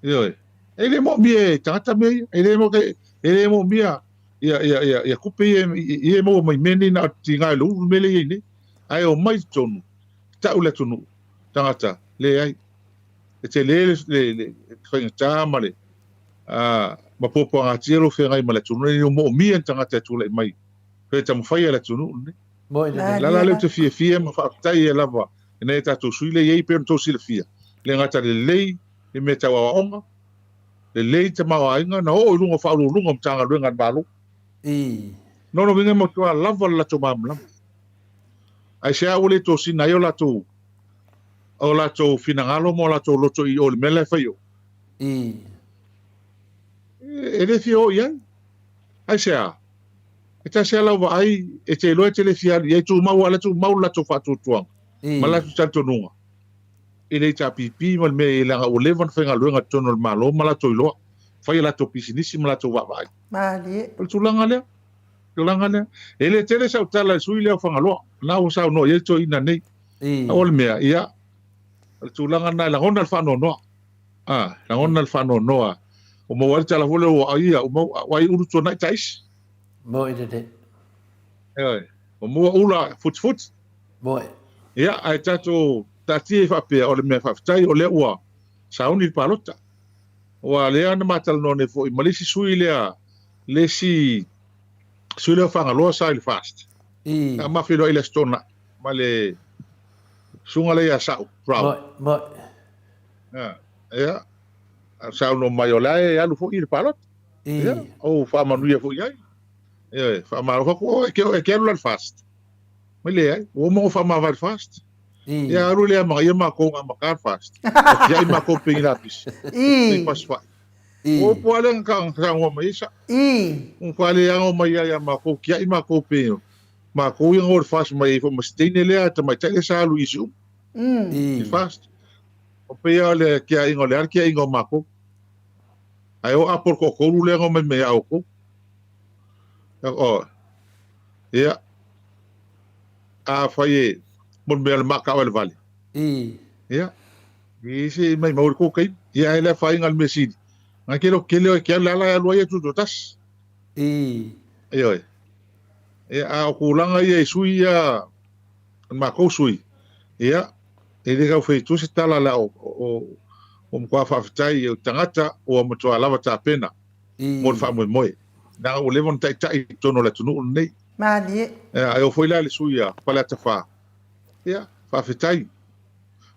Ioe. E le moomia e tagata mea ia. E le mo e le moomia ia ia ia ia kupe ia ia e maua mai mea nei na o tiga i le ulu mea lea e i ai nei. Ae omai i totonu, tau le atunuu, tagata, leai. E tele le le le faigata ma le a ma puapuagatia lou feagai ma le atunuu lenei, ua moomia ni tagata e tulai mai pe taumafai le atunuu lenei. Moi lelei. La la lea ou te fiafia ma faafetai ai lava i nai a tatou sui lea e i ai pei ona outou silafia, le gata lelei i mea tau aoaoga, lelei tamaoaiga na oo i luga o faauluuluga o Matagaluega a le Malo. I. Lona uiga e matua lava le latou malamalama. Aisea ua le tosina ai o latou o latou finagalo ma o latou loto i o i le mea la e fai i o? I. E le fia o i ai. Aisea? E tasi lava lau vaai, e te iloa e te le fia alu i ai, tumau lava, tumau le latou faatuatuaga ma le latou talitonuga i le HRPP ma le mea leaga ua leva ona faigaluega i totonu o le Malo ma latou iloa. fai a latou pisinisi ma latou vaavaai. Malie. O le tulaga lea. Tulaga lea. E le tele sau tala i le sui lea o Fagaloa. Na ua saunoa i ai le toeaina nei. O le mea, ia, o le tulaga lena e lagona le faanoanoa. A, lagona le faanoanoa. Ua maua ai le tala foi lea ua ia, ua maua, ua ai ulu tuanai taisi. Moi lelei. Ioe. Ua maua ula futifuti. Moi. Ia, ae tatou taatia ai faapea, o le mea faafetai o lea ua sauni le palota. Aua o lea na ma talanoa nei foi ma le isi sui lea, le isi sui lea o Fagaloa sa i le FAST. I. Sa ma feiloai i le Aso Toonai ma le susuga lea ia Sa'u Brown. Moi, moi. Ia, ia, saunoa mai o la e alu foi i le palota. I. Ia, ou faamanuia foi i ai. Ioe, faamalo atu, oh, e ke, e ke alu la i le FAST. Mai leai, ua uma ona faamavae i le FAST. I. Ia alu lea ma ia makou nga maka le FAST. O tiai makou pengi lapisi. I. Pengi pasifai. I. O upu lava lea na saunoa mai ai sa. I. Ua faaleaga mai ai ia makou, tiai makou pengi. Makou ia ngo le FAST mai ai foi ma se teine lea tamaitai lea sa alu i Siumu. I. I FAST. O pei lava o le tiaiga o le a le tiaiga o makou. Ae o apo le toatolu lea na omai mai ia outou. O, ia, afai e mo le mea o le maakao e le vale. I. Ia, i se mai mau le kou taimi. Ia, ae le afaina le mea sili. Ngai ke lo kele o e ke alu le ala e alu ai e tutoatasi. I. Ioe. Ia, a o tulaga ia i sui ia, o le matou sui, ia, e le tau fai atua se tala la o, o, o matua faafetai i tagata ua matua lava tapena mo le faamoemoe. Leaga ua leva ona taitai i totonu o le atunuu lenei. Malie. Ia, ae oo foi la i le sui a Faleata 4, ia, faafetai.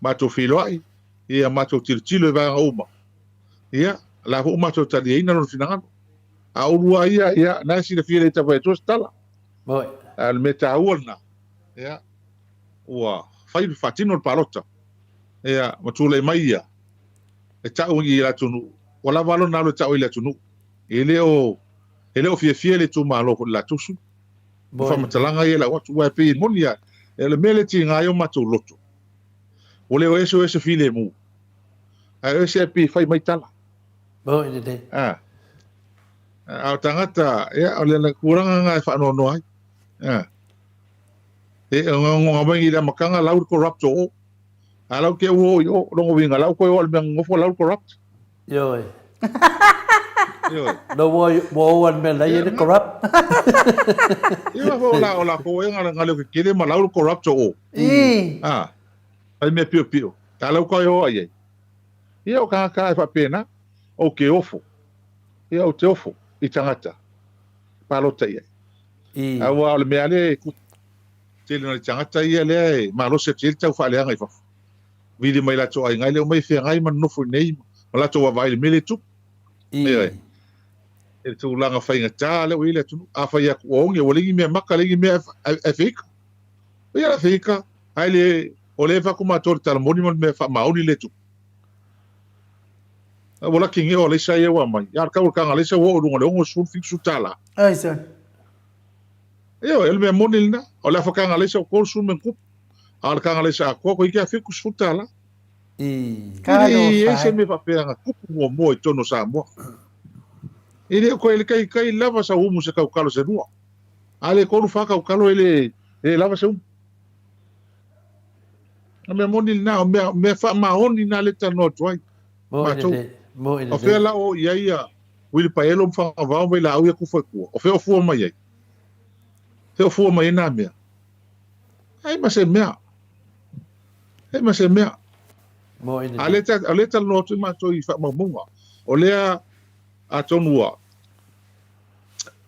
Matou feiloai, ia matou tilotilo i vaega uma. Ia, o la foi ua matou taliaina lona finagalo. A o oulua ia, ia, na e silafia e le tau fai atua se tala. Moi. A o le mea taua lena, ia, ua fai faatino le palota, ia, ma tulai mai ia, e tau i le atunuu, ua lava lona alu e tau ai i le atunuu. E le o, e le o fiafia le itumalo foi i le latou sui. O faamatalaga ia e lau atu, aua e pei e moni lava, o le mea lea e tiga ai o matou loto, ua le o ese o ese filemu, ae o ese ae pei e fai mai tala. Moi lelei. A, a o tagata, ia, o le tulaga lena e faanoanoa ai. A, e ogaoga mai i le amataga lau le corrupt o o. A lau te ua o i o, longa uiga, lau koe o le mea nofo lau le corrupt. Ioe. Ioe. No ua ua o le mea lai le corrupt. Ia fo la o la ko e ngale ngale ke kele ma lau le corrupt o o. I. A, ai mea pio pio. Ta lau koe o ai ai. Ia o kākā e faapena, ou ke ofo. Ia ou te ofo i tagata. Palota i ai. I. Aua o le mea lea e kupu. Tele nai tagata ia lea e malosi atu i ai le tau faaleaga i fafo. Vili mai latou aiga e le omai e feagai ma nonofo i inei ma latou vaavaai i le mea lea e tupu. I. Ioe. E le tulaga faigata lea ua i ai le atunuu. Afai atu ua oge, ua leai ni mea maka, leai ni mea e feika. Ia la feika, ae le o lea e fai atu matou le tala moni ma le mea faamaoni lea e tupu. Ua laki nei o alaisa ia ua aumai. A o le tau o le taga alaisa ua oo i luga o le 60, 70 tala. Aisa. Ioe, o le mea moni lena. O le afa taga alaisa ua 30 ma ona tupu. A o le taga alaisa atoa toeitiiti lava 70 tala. I. E le i ai se mea faapea na tupu muamua i totonu o Samoa. E le o toe taitai lava sau umu se tautalo se lua. A le tolu fa tautalo e le, e le lava se umu. O mea moni lena, o mea, mea faamaoni na lea e talanoa atu ai. Moi Matou. lelei, moi O fea lelei. la o i ai ia uilipaelo ma fagavao ma vailaau ia kufa i tua? O fea o fua mai ai? Fea o fua mai ai nā mea? Ai ma se mea. Ai ma se mea. Moi A lea lelei. ta, o lea e talanoa atu ai matou i faamaumauga. O lea atonu ua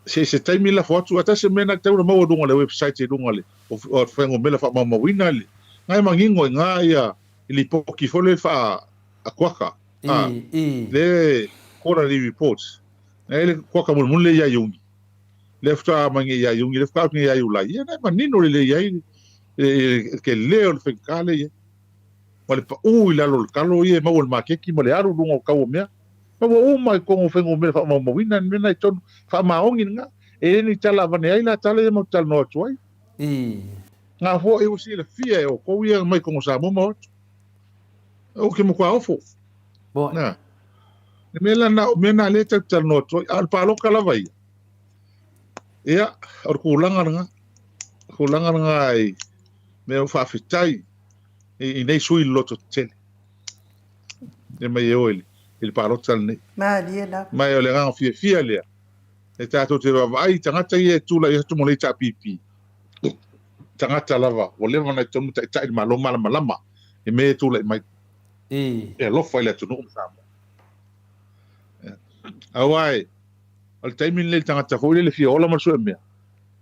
se se taimi lafo atu, a tasi mea na tatau ona maua i luga o le website i luga o le o le fuainumera faamaumauina le na e manino i ina ia lipoti foi lele faa kuaka a I, i. le quarterly reports na e le kuaka mulimuli le ia Iuni le faatoa mai nei ia Iuni le faatoa nei ia Iulai ia na e manino lelei ai le tele o le faigata lea i ai ma le pau i lalo o le talo ia e maua i le maketi ma le alu i luga o le tau o mea. Maua uma i totonu o fuainumera faamaumauina ni mea na i totonu, faamaoni lena. E le ni tala avane ai la tala ia matou te talanoa atu ai. I. Nga foi ua silafia e outou ia mai totonu o Samoa ma o atu. Ou te matua ofo. Moi. Na. Le mea la na, o mea na lea tatou te talanoa atu ai, a o le paloka lava ia, ia, o le tulaga lena, tulaga lena i mea o faafetai i, i nei sui loto tetele. E mai e o i le palota lenei. Malie lava. Ma o le agaga fiafia lea, e tatou te vaavaai i tagata ia e tulai atu mo le HRPP. Tagata lava, ua leva ona i totonu taitai le Malo malamalama i mea e tulai mai. E alofa i le atunuu ma Samoa. Aua e, o le taimi lenei le tagata foi lele fia ola ma le sue mea,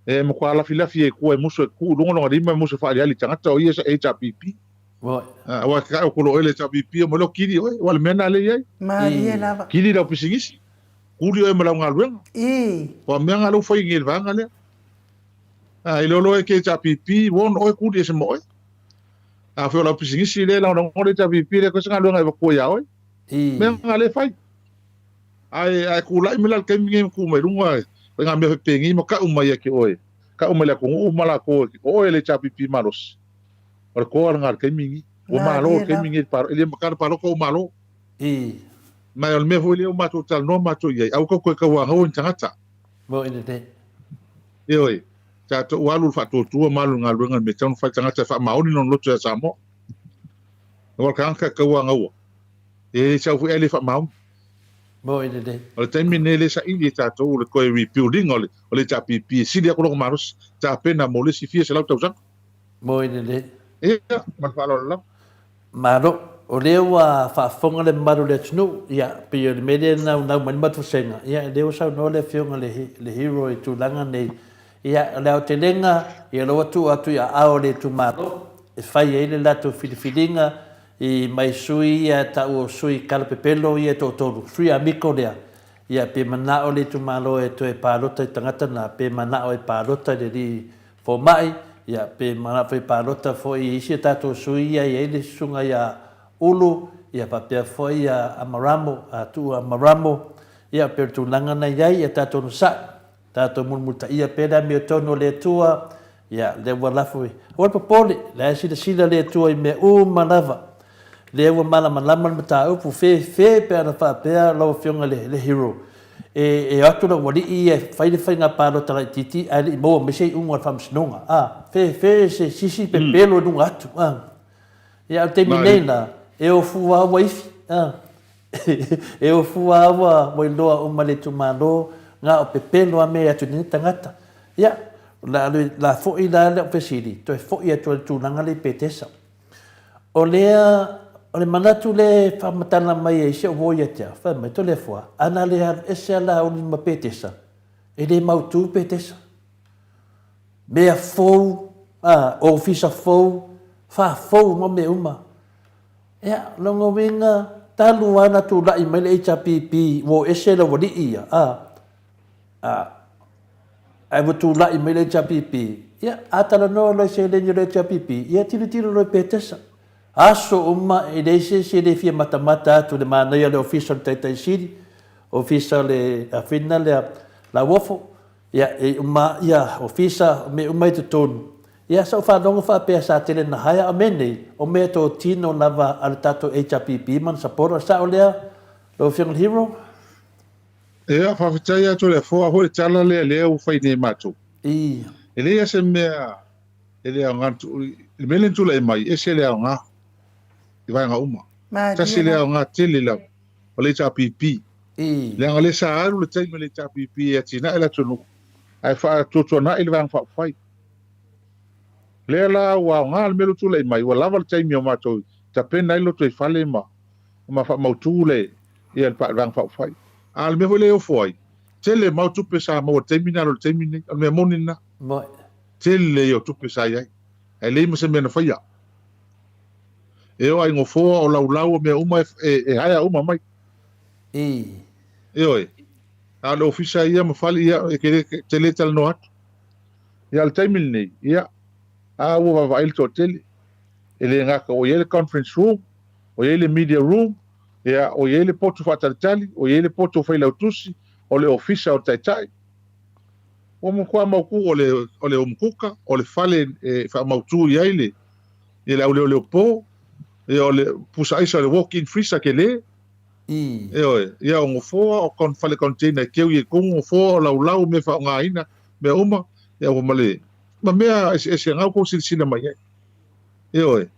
e matua lafilafi ai tua e musu e tuu i luga lona lima e musu e faaaliali i tagata o ia sa HRPP. Aua e ka'o kolo oe le HRPP o mai loa kili oe, aua o le mea lena lea e i ai. Malie lava. Kili lau pisinisi, kuli oe ma lau galuega. O mea na lea ua fai nei i le vaega lea. A i lolo e ke HRPP, ua ono oe kuli ese ma oe. A foi o lau pisinisi lea e lagolago le HRPP lea koe se galuega e avatua ia oe. Mea na lea e fai. Ae ae tulai mai la le taimi nei ma tu mai luga e ngā mea fepenei ma ka'u mai ia te oe, ka'u mai le atunuu ma latou o oe le HRPP malosi. O le toa lena i le taimi lenei. Ua malo le taimi lenei i le palota. E le mata le palota ua malo. Ma o le mea foi lea ua matou talanoa matou i ai, aua tatou toe tauagaua ni tagata. Moni lelei. Ioe, tatou ua alu i le faatuatua ma alu i le galuega i le mea e tatau ona fai tagata e faamaoni lona loto ia Samoa. Aua o le tagata e tauagaua, e le sau foi ae le faamaoni. Moni lelei. O le taimi lenei lea e saili e tatou o le toe rebuild ina o le HRPP e sili atu lona malosi, tapena mo le isi fia selau tausaga. Moni lelei. Ia, ma le faaaloalo lava. Malo. O lea ua faafofoga le mamalu o le atunuu, ia, pei o le mea lea na naunau mai le matou vasega, ia, o lea ua saunoa le Afioga i le Hero i tulaga nei, ia, o le aotelega, ia, o lea ua tuu atu i aao o le itumalo e fai ai le latou filifiliga i mai sui ia e tau o sui kalapepelo ia e toatolu, sui amiko lea, ia, pe manao le itumalo e toe palota i tagata na, pe manao e palota i le alii Fomai, ia, pe manao foi palota foi i isi a tatou sui ia e i ai le susuga ia Ulu, ia faapea foi ia Amaramo, a Tuua Amaramo, ia pei o le tulaga na i ai, ia tatou onosai, tatou mulimulitaia pea le amiotonu o le Atua, ia, lea ua lafo i, aua le popole, la e silasila le Atua i mea uma lava, lea ua malamalama le mataupu, fefe pe ana faapea lau Afioga i le Hero, E, e o atu lau alii ia e fai le faiga palota laitiiti ae le i maua mai se iuga o le faamasinoga. A, fe, fe se sisi pepelo i luga atu. A. Ia, a o le taimi nei la, e o fua ua ifi. A. E o fua ua, ua iloa uma e le itumalo, na o pepelo a mea atu nei tagata. Ia, o le a, la foi la lau fesili, toe foi atu i le tulaga lea i Petesa. O lea, o le manatu lea e faamatala mai ai si ou uo ia te au, fai mai, Toleafoa, a na le alu ese a Laauli ma Petesa, e le mautū Petesa. Mea fou, a, ofisa fou, faafou uma mea uma. Ia, lona uiga, talu lava ona tulai mai le HRPP, ua o ese le aualii ia, a, a, Ae ua tulai mai le HRPP, ia, a talanoa loa i seleni o le HRPP, ia tilotilo loa i Petesa. Aso uma e leai se isi e le fia matamata atu i le manaia o le Ofisa o le Taitai Sili, Ofisa o le Afina lea, Lauofo, ia, e uma, ia, Ofisa, o mea uma i totonu. Ia, sa ou faalogo faapea sa tele na hire, a o mea nei, o mea totino lava a le tatou HRPP ma ana supporter. Sao lea, lau Afioga i le Hero? Ia, faafetai atu le Afoa foi le tala lea lea ua fai nei e matou. E leai lava se mea e le aoga, le mea lea na tulai mai, e ese le aoga i vaega uma. Tasi le aoga tele lava o le HRPP. Leaga o lea sa alu le taimi o le HRPP e atinae le atunuu, ae faatuatuanai le Vaega Faaupufai. Lea la ua aoga le mea lea ua tulai mai, ua lava le taimi o matou tapena ai le lotoifale ma ma faamautu le ia le Vaega Faaupufai. A o le mea foi lea e ofo ai, tele mau tupe sa maua i le taimi lena i lo le taimi lenei. O le mea moni lena. Tele ia o tupe sa i ai, ae leai ma se mea na faia. E oo lava i nofoa, o laulau, o mea uma e hire uma mai. Ioe. A o le ofisa ia ma fale, ia, e te le talanoa atu. Ia, o le taimi lenei, ia, a ua vaavaai le toatele. E le gata ua i ai le conference room, o i ai le media room, ia, o i ai le potu faatalitali, o i ai le potu o failautusi, o le ofisa o le taitai. Ua matua mautu o le, o le umukuka, o le fale e faamautu i ai le, ia le auleoleo po, ia o le pusa aisa o le walk-in freezer tele. Ioe, ia o gofoa, o kon fale container e keu i e kogu gofoa, o laulau, mea faaaogaina, mea uma, ia ua ma le, ma mea eseese nga ua kou silasila mai ai. Ioe,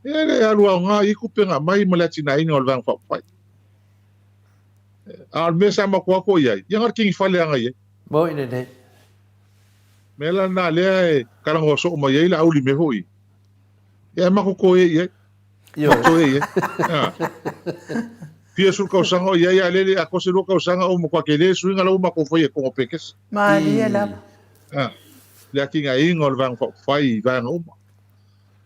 ia e le alu aoga i kupe nga mai ma le atinaeina o le Vaega Faaupufai. A o le mea sa matou ako i ai, ia na o le kingi fale aga i ai. Moi lenei. Mea la lena lea e talanoa soo mai ai Laauli i mea foi ia. Ia e matou toe i ai. Ioe. Toe i ai. A. Fia sulu kausaga o i ai, a lele a kose lua kausaga o matua tele le suiga la ua matou faia i totonu o Pekesa. Malie lava. A. Le atinaeina o le Vaega Faaupufai i vaega uma.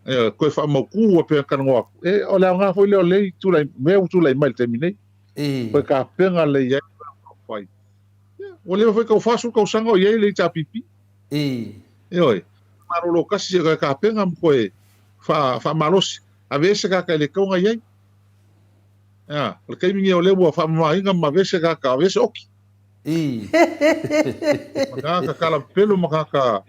Ioe, toe faamautu pei ona talanoa atu. E, o le aoga foi lea o lea tulai, mea ua tulai mai i le taimi nei. Toe tapena lelei ai le Vaega Faaupufai. Ia, ua leva foi tau 40 tausaga o i ai le HRPP. Ioe, malolo kasi se tapena ma toe faamalosi. Aveese tagata e le tatau ona i ai. Ea, o le taimi lenei o lea ua faamamaina ma aveese tagata, aveese oki. Ma tagata talapelo ma tagata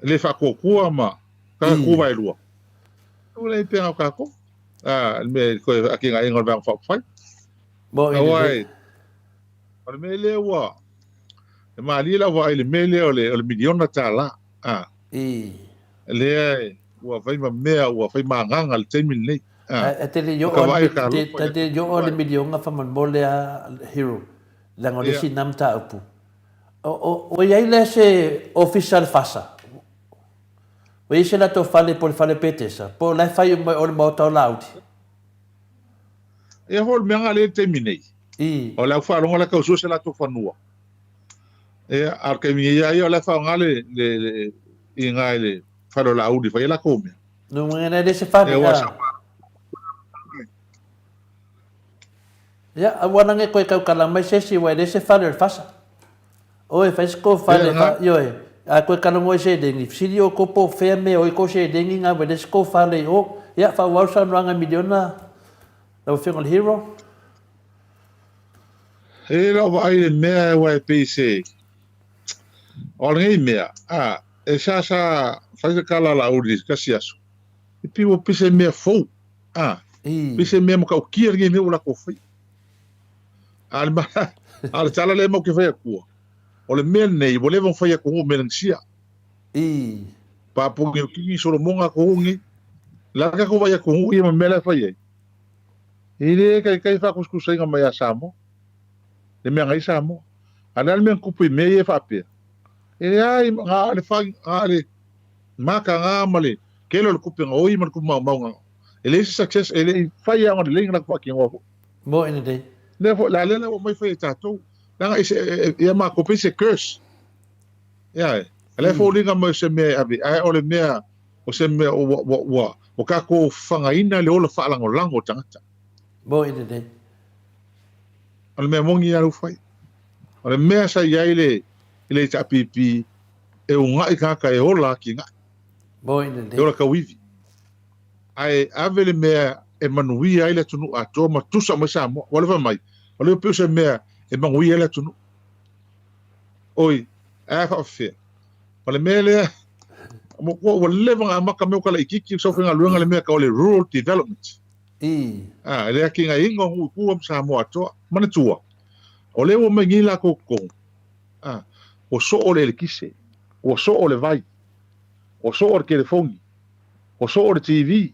le faatuatua ma tagata tuvaelua. Ua leai pea o tatou. Le mea toe atinaeina o le Vaega Faaupufai. Aua e, o le mea lea ua, e malie lau vaai i le mea lea o le, o le miliona tala. A. Lea e, ua fai ma mea, ua fai ma agaga i le taimi lenei. A. E te le i oo e te le i oo le miliona faamolemole a Hero, leaga o le isi lena mataupu. O i ai lea se ofisa a le FASA? Ua i ai se latou fale po o le fale Petesa, po o la e fai uma i o le maota o Laauli? Ia foi o le mea lea i le taimi nei. O le au faalogo la tau sue se latou fanua. Ia, a o le taimi nei ia o la e faaaoga le, le, le, i ina i le fale o Laauli e fai ai latou mea. No uiga e le se fale. Ia, ua Ia, aua la ne koe tautala mai se isi, aua e le se fale o le fasa. Oi, fai se kou fale, fa, ioe, a koe kalogo i seleni, fesili outou po o fea mea o i kou seleni na, ua le se kou fale i o. Ia, faaauau le saunoaga miliona, lau Afioga i le Hero. E lau vaai i le mea aua e pei se o lenei mea, a, e sa sa fai se tala a Laauli i se tasi aso, e pei ua pei se mea fou, a, pei se mea matautia lenei mea ua latou faia. A o le, a o le tala lea matou te fai atua, o le mea lenei ua leva ona fai atunuu Melanesia. Papua Niu Kini, Solomona atunuu nei. O le a le tatou vaai atunuu ia ma mea la e fai ai? E le taitai faatusatusaina mai ia Samoa, le mea na i Samoa. A o le a le mea na tupu i mea ia e faapea? E leai, na o le fai, na o le mataga ma le tele o le tupe gaoi ma le tupe maumau na. E leai se success, e le i fai lava ona lelei ona latou faatinoa foi. Moni lelei. Lea foi, la lea la ua omai fai e tatou. Leaga i se, ia matou pei se curse. Ia e, a lea foliga mai o se mea e ave, ae o le mea, o se mea ua, ua, ua, ua tatou fagaina le ola faalagolago o tagata. Moni lelei. O le mea moni ia ua fai. O le mea sa i ai le, i le HRPP, e una'i tagata e ola atinae. Moni lelei. E ola tauivi. Ae ave le mea e manuia ai le atunuu atoa ma tusa mai Samoa. Ua leva mai, o lea ua pei o se mea e manuia ai le atunuu. Oi, ae a faafefea? O le mea lea, ua leva ona amata mea o Kalaititi, o Saufaigaluega le mea tau o le rural development. A, le atinaeina o nuu i tua ma Samoa atoa. Manatua, o lea ua omai nei latou i totonu, a, ua soo le elekise, ua soo le vai, ua soo le telefoni, ua soo le TV,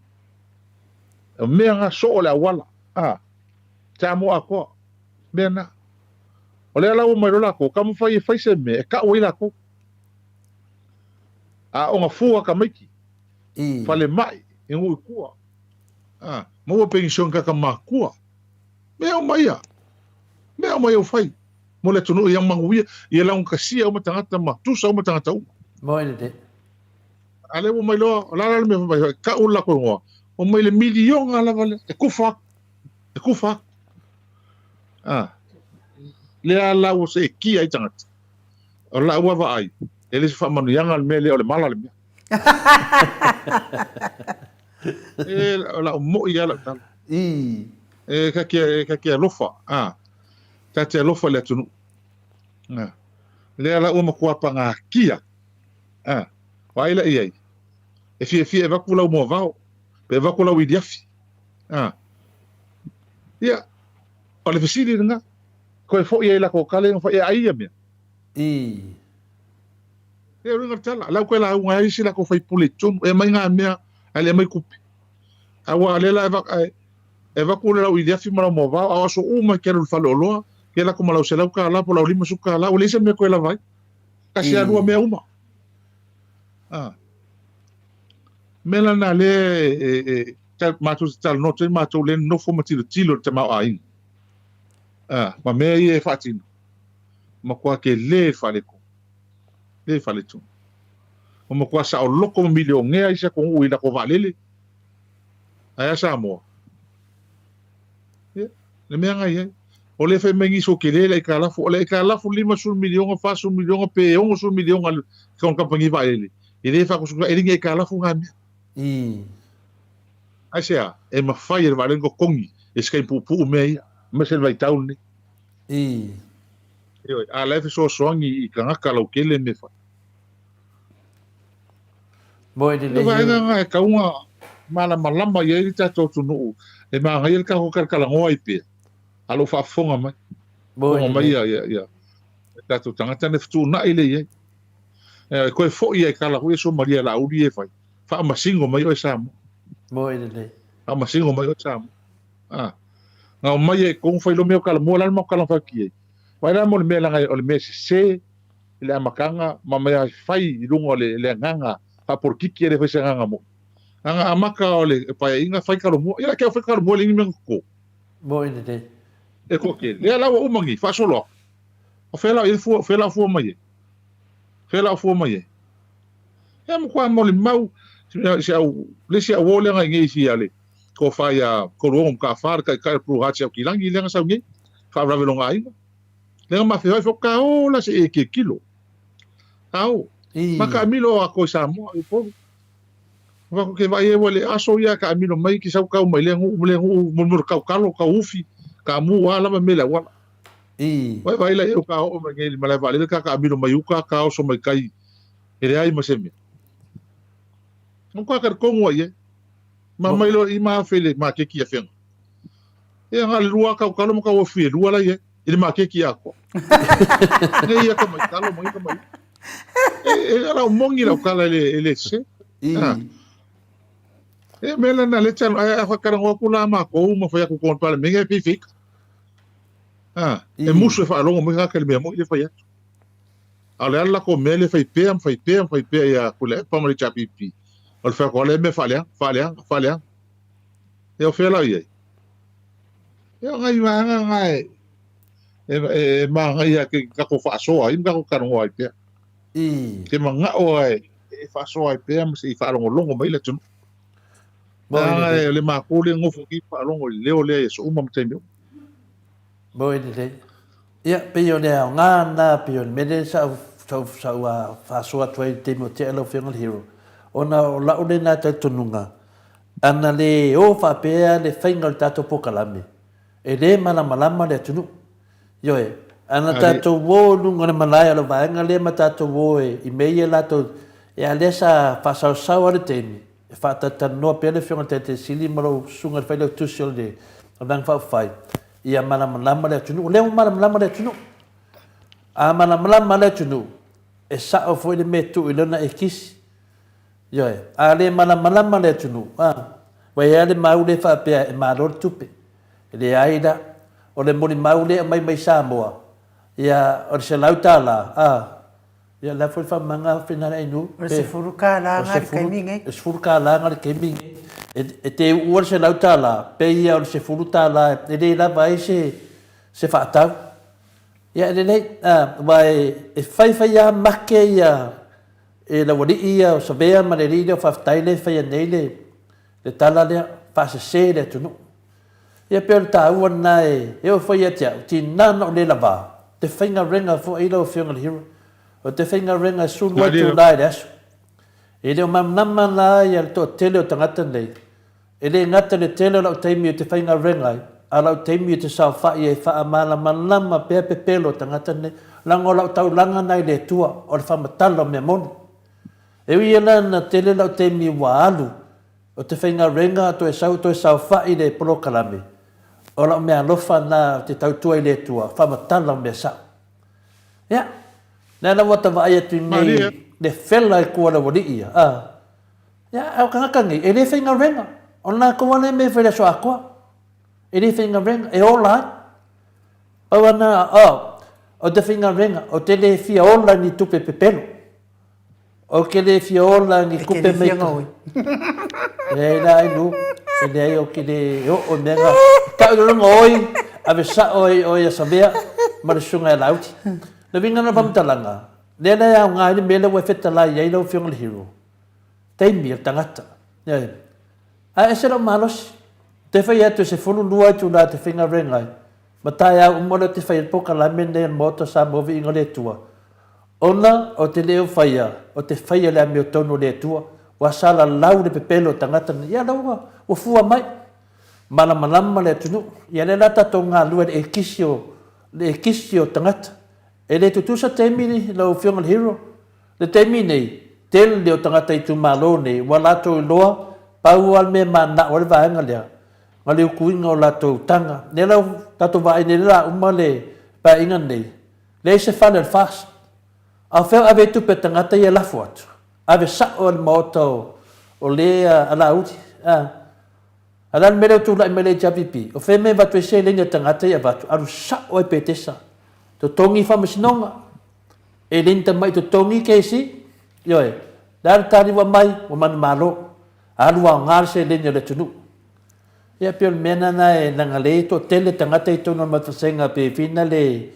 o mea na soo le auala, a, Samoa atoa, mea na. O lea la ua omai loa latou, taumafai e fai se mea e tau ai latou. Aoga fua tamaiti, falemai i nuu i tua, a, maua penisione tagata matua. Mea uma ia, mea uma ia ua fai mo le atunuu ia manuia, ia laugatasia uma tagata ma tusa uma tagata uma. Moni lelei. A lea ua omai loa, o le a la le mea fai mai, e tau le latou igoa, omai le miliona lava lea, e kufa atu, e kufa atu. A, lea la ua seetia ai tagata. O lau lava vaai, e le o se faamanuiaga le mea lea, o le mala le mea. E, o lau moi lava lau tala. E ta te, e ta te alofa, a, ta te alofa i le atunuu. A, lea la ua matua pagatia. A, vaai la i ai, e fiafia e avatu lau moavao, pe avatu lau iliafi. A, ia. O le fesili lena, koe foʻi ai lako kale ma fai e ai ia mea. I. E o le tala, lau koe lauga ai isi lako faipule i totonu, e aumai ngā mea, ae le aumai kupe. A ua le la e avaku le lau iliafi ma lau moavao, a o aso uma e ke alu i le fale oloa, ke lako ma lau $100 po o lau $50, ua leai se mea koe lava ai. Kasi a lua mea uma. Ah. Mea la na le e, e, matou te talanoa atu ai matou le nofo ma tilotilo i le tamaoaiga. Ah, ma mea ia e faatino. Matua tele le faaletonu. Le faaletonu. Ua matua saoloko ma milionea isi atunuu i latou vaalele. Ae a Samoa? Ia, le mea na i ai. O lea fai mai nisi ua tele le aitalafu. O le aitalafu 50 miliona, 40 miliona pe 60 miliona a le kamupani vaalele, e le faatusa, e le ni aitalafu na mea. Aisea? E mafai e le vaalele ona totogi e se taimi puupuu mea ia, aemaise le vaitau lenei. Ioe, a o la e fesoasoani i tagata lautele mea e fai. Moe lelei. O vaega na e tatau ona malamalama i ai le tatou atunuu e manaia le tatou talatalanoa ai pea, a o lo o faafofoga mai. Fofoga mai ia, ia, ia tatou tagata na fetuunai lea i ai. E toe foi ai tala foi Somalia Laauli e fai. Faamasino mai oe Samoa. Moe lelei. Faamasino mai oe Samoa. Ah. Na o mai e tonu fai lo mea o talamua la le matou tala fai ai. Vai la mo le mea leaga o le mea sese i le amataga ma mea fai i luga o le agaga faapolokiki e le fai se agaga moni. Aga amata o le paeaiga fai talomua. Ia ke fai talomua le ni mea ko. Moni lelei. E ko ke. Lea la ua uma ni faasolo atu. O fea la i fua, fea la fua mai e. Fea la fua mai e. Ia matua molimau se au le se au o lea ngai nei si ale ko fa ia ko luongo ka fa le kai kai pro ha se au kilangi lea sau nei faalavelave longa aiga. Lea ma feoi fo ka o la se e ke kilo. Au. Ma ka milo a ko Samoa i po. Wa ko ke vai e wale aso ia ka milo mai ki sau kau mai le ngu le ngu mo mo kau kalo kau ufi ka mu wa lava me la wala. Vai vai la e ka o mai ngai ma la vale ka ka milo mai uka ka oso mai kai e le ai ma se mea. Mo ka ka kongo ai e. Ma mai lo i ma fele ma ke ki a fenga. E nga le lua kau kalo ma kau ofi e lua la ie. I le makeki atoa. Nei ia ka mai kalo mai ka mai. E e ala o mongi lau kala e le e le se. Ah. E me la na le talo ai a whakarango aku la ma ko ma fai aku kon pale menga e pifika. Ah, e musu e whaalongo mai ka le mea mo i le fai atu. A o le ala ko mea le fai pea, fai pea, fai pea ia kule pa ma le HRPP. O le whako ale mea whaalea, whaalea, whaalea. E o whea lau iai. E o ngai vaega nga e, e, e, e māngai a ke kako whaasoa ai, ma kako karongo ai pea. Ke mangao ai, e whaasoa ai pea, ma se i whaalongolongo mai le atunuu. Nā, e le mākou le ngofo ki whaalongo i leo lea i aso uma ma taimi uma. Moe lelei. Ia, pei o le aoga lena, pei o le mea lea sa ou, sa ou, sa ou faasoa atu ai i le taimi o tea lau Afioga i le Hero, ona o lau lena talitonuga, ana le o faapea le faiga o le tatou polokalame, e le malamalama le atunuu. Ioe, ana tatou o i luga o le malae o le vaega lea ma tatou o e, i mea ia latou, ia lea sa faasaosao lava le taimi, E faatalatalanoa pea le Afioga i le Taitai Sili ma lou Susuga i le Failautusi o le Vaega Faaupufai ia malamalama le atunuu. O lea ua malamalama le atunuu. A malamalama le atunuu, e sao foi le mea e tuu i lona ekisi. Ioe. A le malamalama le atunuu, a, ua i ai lava le mau lea e faapea e malo le tupe. E leai la. O le molimau lea e aumai mai Samoa, ia, o le $100, a, Ia, la foi faamanga fina le ainu. O le $10 nga le taimi nei. O le $10 nga le taimi nei. E te uua le $100, pei ia o le $10 e le lava ai se, se faatau. Ia, e lelei, aua e fai fai lava make ia e lau alii ia o Savea ma le alii lea o Faafetai lea e faia nei le, le tala lea, faasese le atunuu. Ia pei o le taua lena e e oo foi ia te au, tinā na ou le lavā, te faigaluega foi lau Afioga i le Hero, o te faigaluega e sulu atu la i le aso. E le o malamalama la ia le toatele o tagata nei, e le gata i le tele o lau taimi o te faigaluega ai, a o lau taimi o te saofai ai e faamalamalama pea pepelo o tagata nei, leaga o lau taulaga na i le Atua, o le faamatala o mea moni. E ui la na tele lau taimi ua alu, O te faigaluega toe sau toe saofai le polokalame. O lau meaalofa lena ou te tautua i le Atua, faamatala o mea sao. Ia, lea la ua ta vaai atu i nei le fela e kua le aualii ia, a. Ia, a o tagata nei, e le faigaluega. O le latou lava lea mea e fai i le aso atoa. E le faigaluega, e ola ai. Pau lava lena, oh, ou te faigaluega, ou te le fia ola i ni tupe pepelo. Ou te le fia ola ni tupe mai... E te le fia gaoi. Leai la ai lu, e leai ou te le oo i mea na. Tau i le gaoi, ave sao ai oe ia Samea ma le susuga ia Laauli. Le uiga lena o le faamatalaga, lea la e aoga ai le mea lea ua e fetalai ai lau Afioga i le Hero, taimi o le tagata. Ioe. Ae ese lou malosi. Ou te fai atu e 12 itula te faigaluega ai, ma taeao uma lea ou te fai ai le polokalame lenei a le Maota o Samoa Viiga o le Atua, ona ou te le o faia, ou te faia le amiotonu o le Atua, ua salalau le pepelo o tagata nei, ia la ua, ua fua mai. Malamalama le atunuu. Ia lea la tatou galue i le ekisi o, le ekisi o tagata. E le tutusa taimi lau Afioga i le Hero. Le taimi nei, tele o tagata itumalo nei ua latou iloa pau lava le mea e mananao ai le vaega lea, na le utuina o latou taga. Lea la ua tatou vaai nei lea la uma le paeaiga nei, leai se fale o le FAST. A o fea o ave ai tupe a tagata ia e lafo atu? Ave sao i le maota o le a Laauli. A. A o le a le mea lea ua tulai mai le HRPP? O fea mea e avatu ai seleni a tagata ia avatu? Alu sao ai Petesa. Totogi faamasinoga. E le ni tamai totogi kesi. Ioe. Le a le tali ua aumai? Ua manumalo. Alu aoga le seleni a le atunuu. Ia pei o le mea lena e leaga lea e toatele tagata i totonu o le matou pe fina le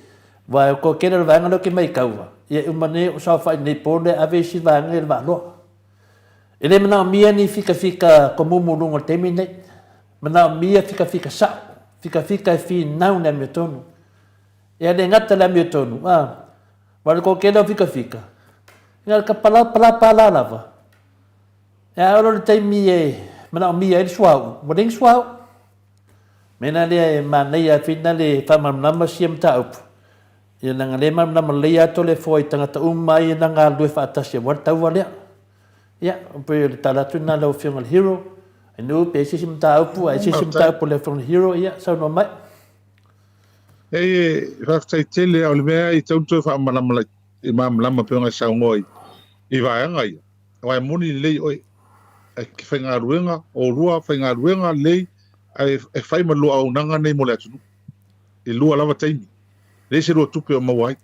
aua o le toatele o le vaega lea ou te maitaua, ia e uma nei ou saofai nei po lea ave isi vaega i le Vaaloa. E le manaomia ni fikafika komumu i luga o le taimi lenei. Manaomia fikafika sao, fikafika e finau i le amiotonu. Ia le gata i le amiotonu, a, aua o le toatele o fikafika, ia ka palapala lava. Ia oo loa i le taimi e manaomia ai le suauu, ua leai ni suauu. Mea la lea e manaia ai na le faamalamalama sia mataupu, ia leaga lea e malamalama lelei lava Toleafoa i tagata uma ia na galulue faatasi aua le taua lea. Ia, pei o le tala atu lena i lau Afioga i le Hero. Ainu, pe i ai se isi mataupu, a i ai se isi mataupu a le Afioga i le Hero, ia, saunoa mai. E faafetai tele, a o le mea e tatau ona toe faamalamalama i malamalama pei ona e saunoa i vaega ia. Aua e moni lelei oe, e te faigaluega, oulua faigaluega lelei, ae e fai ma lua auaunaga nei mo le atunuu. E lua lava taimi, leai se lua tupe o maua ai.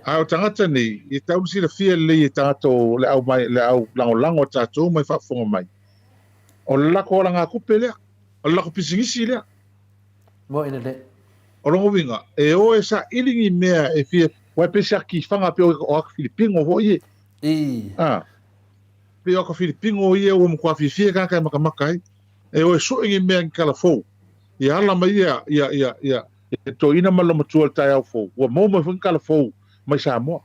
A o tagata nei, e tatau ona silafia lelei e tagata o le au mai, le au lagolago a tatou ma e faafofoga mai, o le latou alagatupe lea, o le latou pisinisi lea. O lona uiga, e o e saili ni mea e fia, aua e pei se atifaga, pei o ata Filipino foi ia. A, pei o ata Filipino ia ua matua fiafia tagata e matamata ai. E o e sue ni mea ni kala fou, ia ala mai ia, ia, ia, ia, ia toeaina ma le matua i le taeao fou, ua maua mai foi ni kala fou mai Samoa.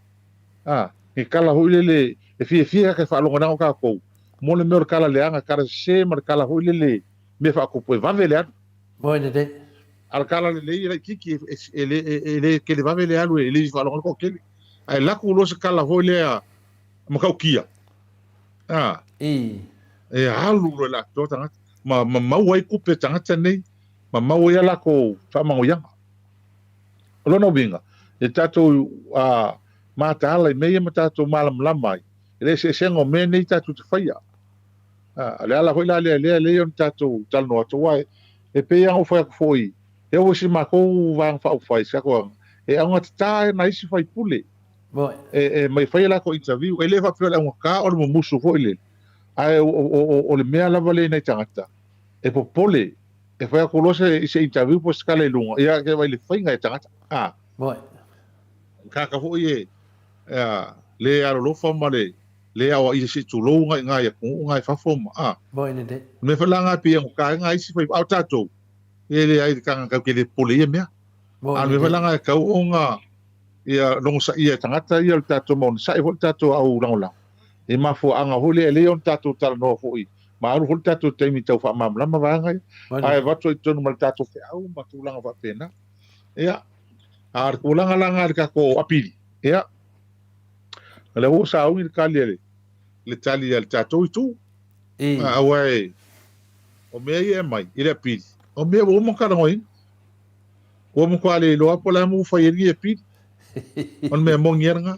A, ni kala foi lele e fiafia tagata e faalogo tatou, mo le mea o le kala leaga, kala sese ma le kala foi lele mea faakopo e vave le alu. Moi lelei. A o le tala lelei e laitiiti e le tele vave le alu e le faalogo ai le toatele. Ae laku loa se tala foi lea matautia, a, e alu loa i le atoa tagata ma maua ai tupe a tagata nei ma maua ai a latou faamanuiaga. O lona uiga, e tatou mataala i mea ia ma tatou malamalama ai i le eseesega o mea nei tatou te faia. A, o le ala foi la lea lea lea ona tatou talanoa atu, aua e pei lava ona ou fai atu foi, e oo i si matou Vaega Faaupufai, si tatou aga, e augatata nai isi faipule e mai fai a latou interview. E le faapea o le augatata o le mumusu foi lele, ae o le mea lava lea i nai tagata, e popole, e fai atu loa se se interview po o se tala i luga, ia e vaai i le faiga e tagata. A, tagata foi e le alolofa ma le le aoaia se i tulou nga i nga i atunuu nga i fafo ma a. Moi lelei. O le mea foi la nga pei e gata ai nga isi fai a o tatou e leai le tanga tau te le popole i ia mea. Moi A o le mea foi lelei. la nga e tau ona ia logosaia e tagata ia o le tatou ma onosai foi le tatou au lagolago i mafuaaga foi lea e lelei ona tatou talanoa foi ma alu foi le tatou taimi tau faamalamalama vaega ia Moi ae lelei. avatu ai i totonu ma le tatou feau ma tulaga faapena. Ia, a o le tulaga la nga i le tatou apili, ia, O lea ua sauni le tali a le, le tali a le tatou itu. I. Aua e, o mea ia e aumai i le apili. O mea ua uma ona talanoaina. Ua matua le iloa po o le a mea ua fai ai lenei apili. O le mea moni lava lena.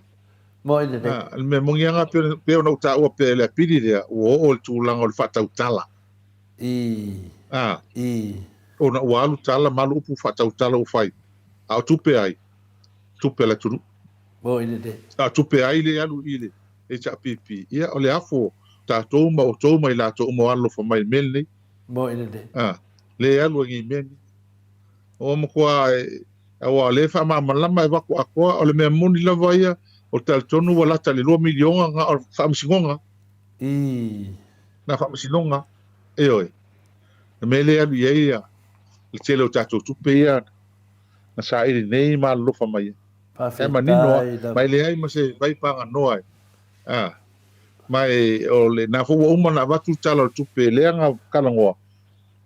Moni lelei. O le mea moni lava lena pei ona ou taua pea i le apili lea, ua oo i le tulaga o le faatautala. Ona ua alu tala ma alu upu faatautala ua fai, a o tupe ai? Tupe a le atunuu. Moni lelei. A o tupe ai lea e alu i le HRPP? Ia, o le afu o tatou ma outou ma i latou uma o alolofa mai i le mea lenei. Moni lelei. Lea e alu ai nei mea nei. Ua matua, aua o lea e faamalamalama e avatu atoa, o le mea moni lava ia, o le talitonu ua lata i le $2 miliona na o faamasinoga. Na faamasinoga, ioe. Le mea lea e alu i ai ia le tele o tatou tupe ia na saili nei ma alolofa mai ai. E manino lava, ma e leai ma se vai paganoa e, a, ma e, o lena foi ua uma ona avatu le Tala o le Tupe lea na talanoa,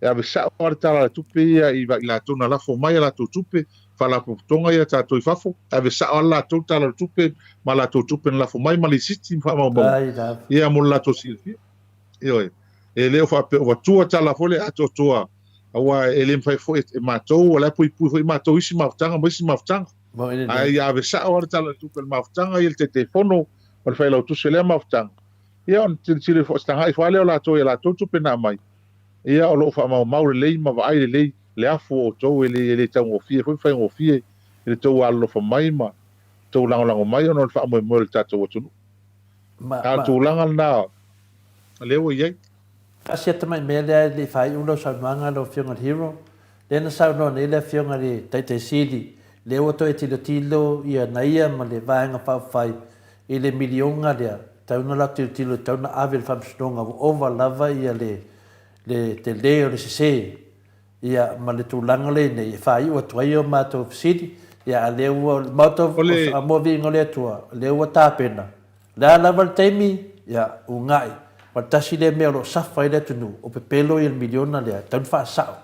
e ave sao lava le Tala o le Tupe ia i i latou na lafo mai a latou tupe, faalapotopotoga ia tatou i fafo, e ave sao lava le latou Tala o le Tupe ma latou tupe na lafo mai ma lisiti ma faamaumauga ia mo le latou silafia. Ioe. E le o faapea ua tua tala foi le atoatoa, aua e le mafai foi e matou, o la e puipui foi matou i isi mafutaga ma isi mafutaga. Ae ia ave sao lava le Tala o le Tupe a le mafutaga ia le Taitaifono ma le Failautusi o lea mafutaga, ia ona tilotilo ifo, tagai ifo lava lea o latou i a latou tupe na aumai, ia o lo o faamaumau lelei ma vaai lelei le afu o outou, e le, e le taugofie foi ma faigofie i le tou alolofa mai ma tou lagolago mai ona o le faamoemoe o le tatou atunuu. A o le tulaga lena lea ua i ai. Tasi ata mai mea lea e le i faaiu lau saunoaga lau Afioga i le Hero, lea na saunoa nei le Afioga i le Taitai Sili, lea ua toe tilotilo ia na ia ma le Vaega Faaupufai i le miliona lea, tau na latou tilotilo e tau na ave i le Faamasinoga ua ova lava ia le le tele o le sese ia ma le tulaga lea i nei e faaiu atu ai o matou fesili, ia a lea ua le Maota o Samoa Viiga o le Atua, lea ua tapena. O le a lava le taimi, ia, uga'i. Ma le tasi lea mea o lo o safa ai le atunuu, o pepelo ia le miliona lea, e tatau ona faasa'o.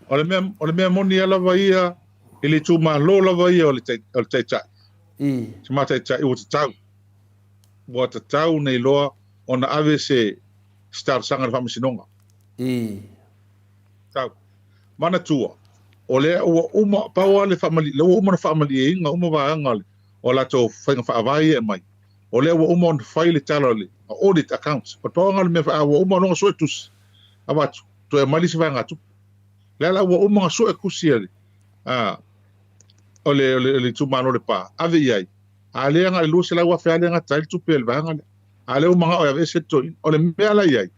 O le mea, o le mea moni lava lava ia, i le itumalo lava ia o le, o le Taitai, I. si ma Taitai, ua tatau, ua tatau ona iloa ona ave se, se talosaga i le Faamasinoga. I. Tatau. Manatua, o lea ua uma, pau lava le faamali, lea ua uma ona faamalieina uma vaega o a latou faiga faavae ia e aumai. O lea ua uma ona fai le tala o le audit accounts. O le pau lava o le mea, a ua uma ona sue tusi, avatu, toe aumai le isi vaegatupe. O lea la ua uma ona sue tusi a le, a, o le, o le, o le itumalo o Lepa, ave i ai. A lea na o le $200,000 lava lea e gata ai le tupe a le vaega lea. A lea ua manao e aveese le toeaina. O le mea la e i ai,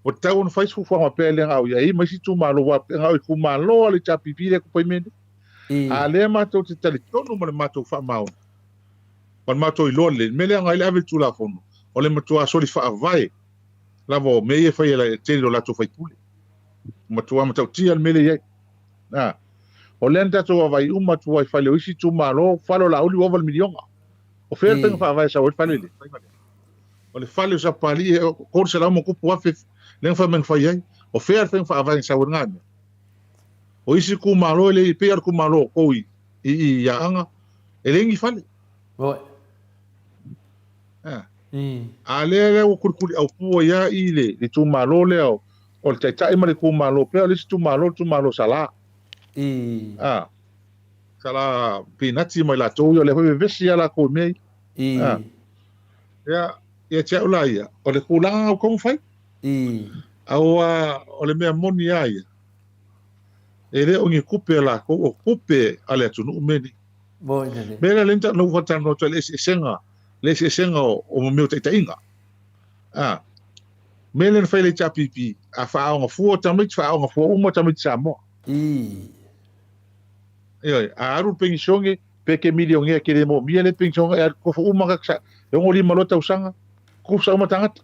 Ua tatau ona fai se fuafuaga faapea e le gau i ai ma isi itumalo aua e gau i itumalo a le HRPP lea e tupu ai mea nei. A lea matou te talitonu ma le matou faamaoni ma le matou iloa lelei, le mea lea e agai le ave i le Tulafono, o le matua soli faavae lava o mea ia e fai e le tele o latou faipule. Matua matautia le mea lea e i ai. A, o lea na tatou vaavaai uma atu ai i fale o isi itumalo, fale o Laauli ua ova i le miliona. O fea le faiga faavae e sau ai le fale lea? O le fale o Sapapalii e 300 ma tupu afe lea na fai mai na fai ai. O fea le faiga faavae na sau ai lena mea? O isi itumalo e le, pei lava o le itumalo o tou i i i Aana, e leai ni fale. Oi. A. A lea lea ua kulikuli aupu ai lava i le itumalo lea o o le Taitai ma le itumalo pea o le isi itumalo, le itumalo o Salā. A. Salā Pinati ma i latou ia, o lea foi e vevesi lava latou i mea ia. A. Ia, ia te au la ia, o le tulaga na outou na fai. Aua o le mea moni lava ia, e le o ni tupe a latou, o tupe a le atunuu mea nei. Mea lea lea na ou faatalanoa atu ai i le eseesega, le eseesega o mea o taitaiga. A, mea lea na fai e le HRPP, a faaaoga fua tamaiti, faaaoga fua uma tamaiti Samoa. Ioe, a alu le penisione, Pe ke milionea ke le moomia le penisione e alu tofu uma ka e 65 loa tausaga, kusa uma tagata.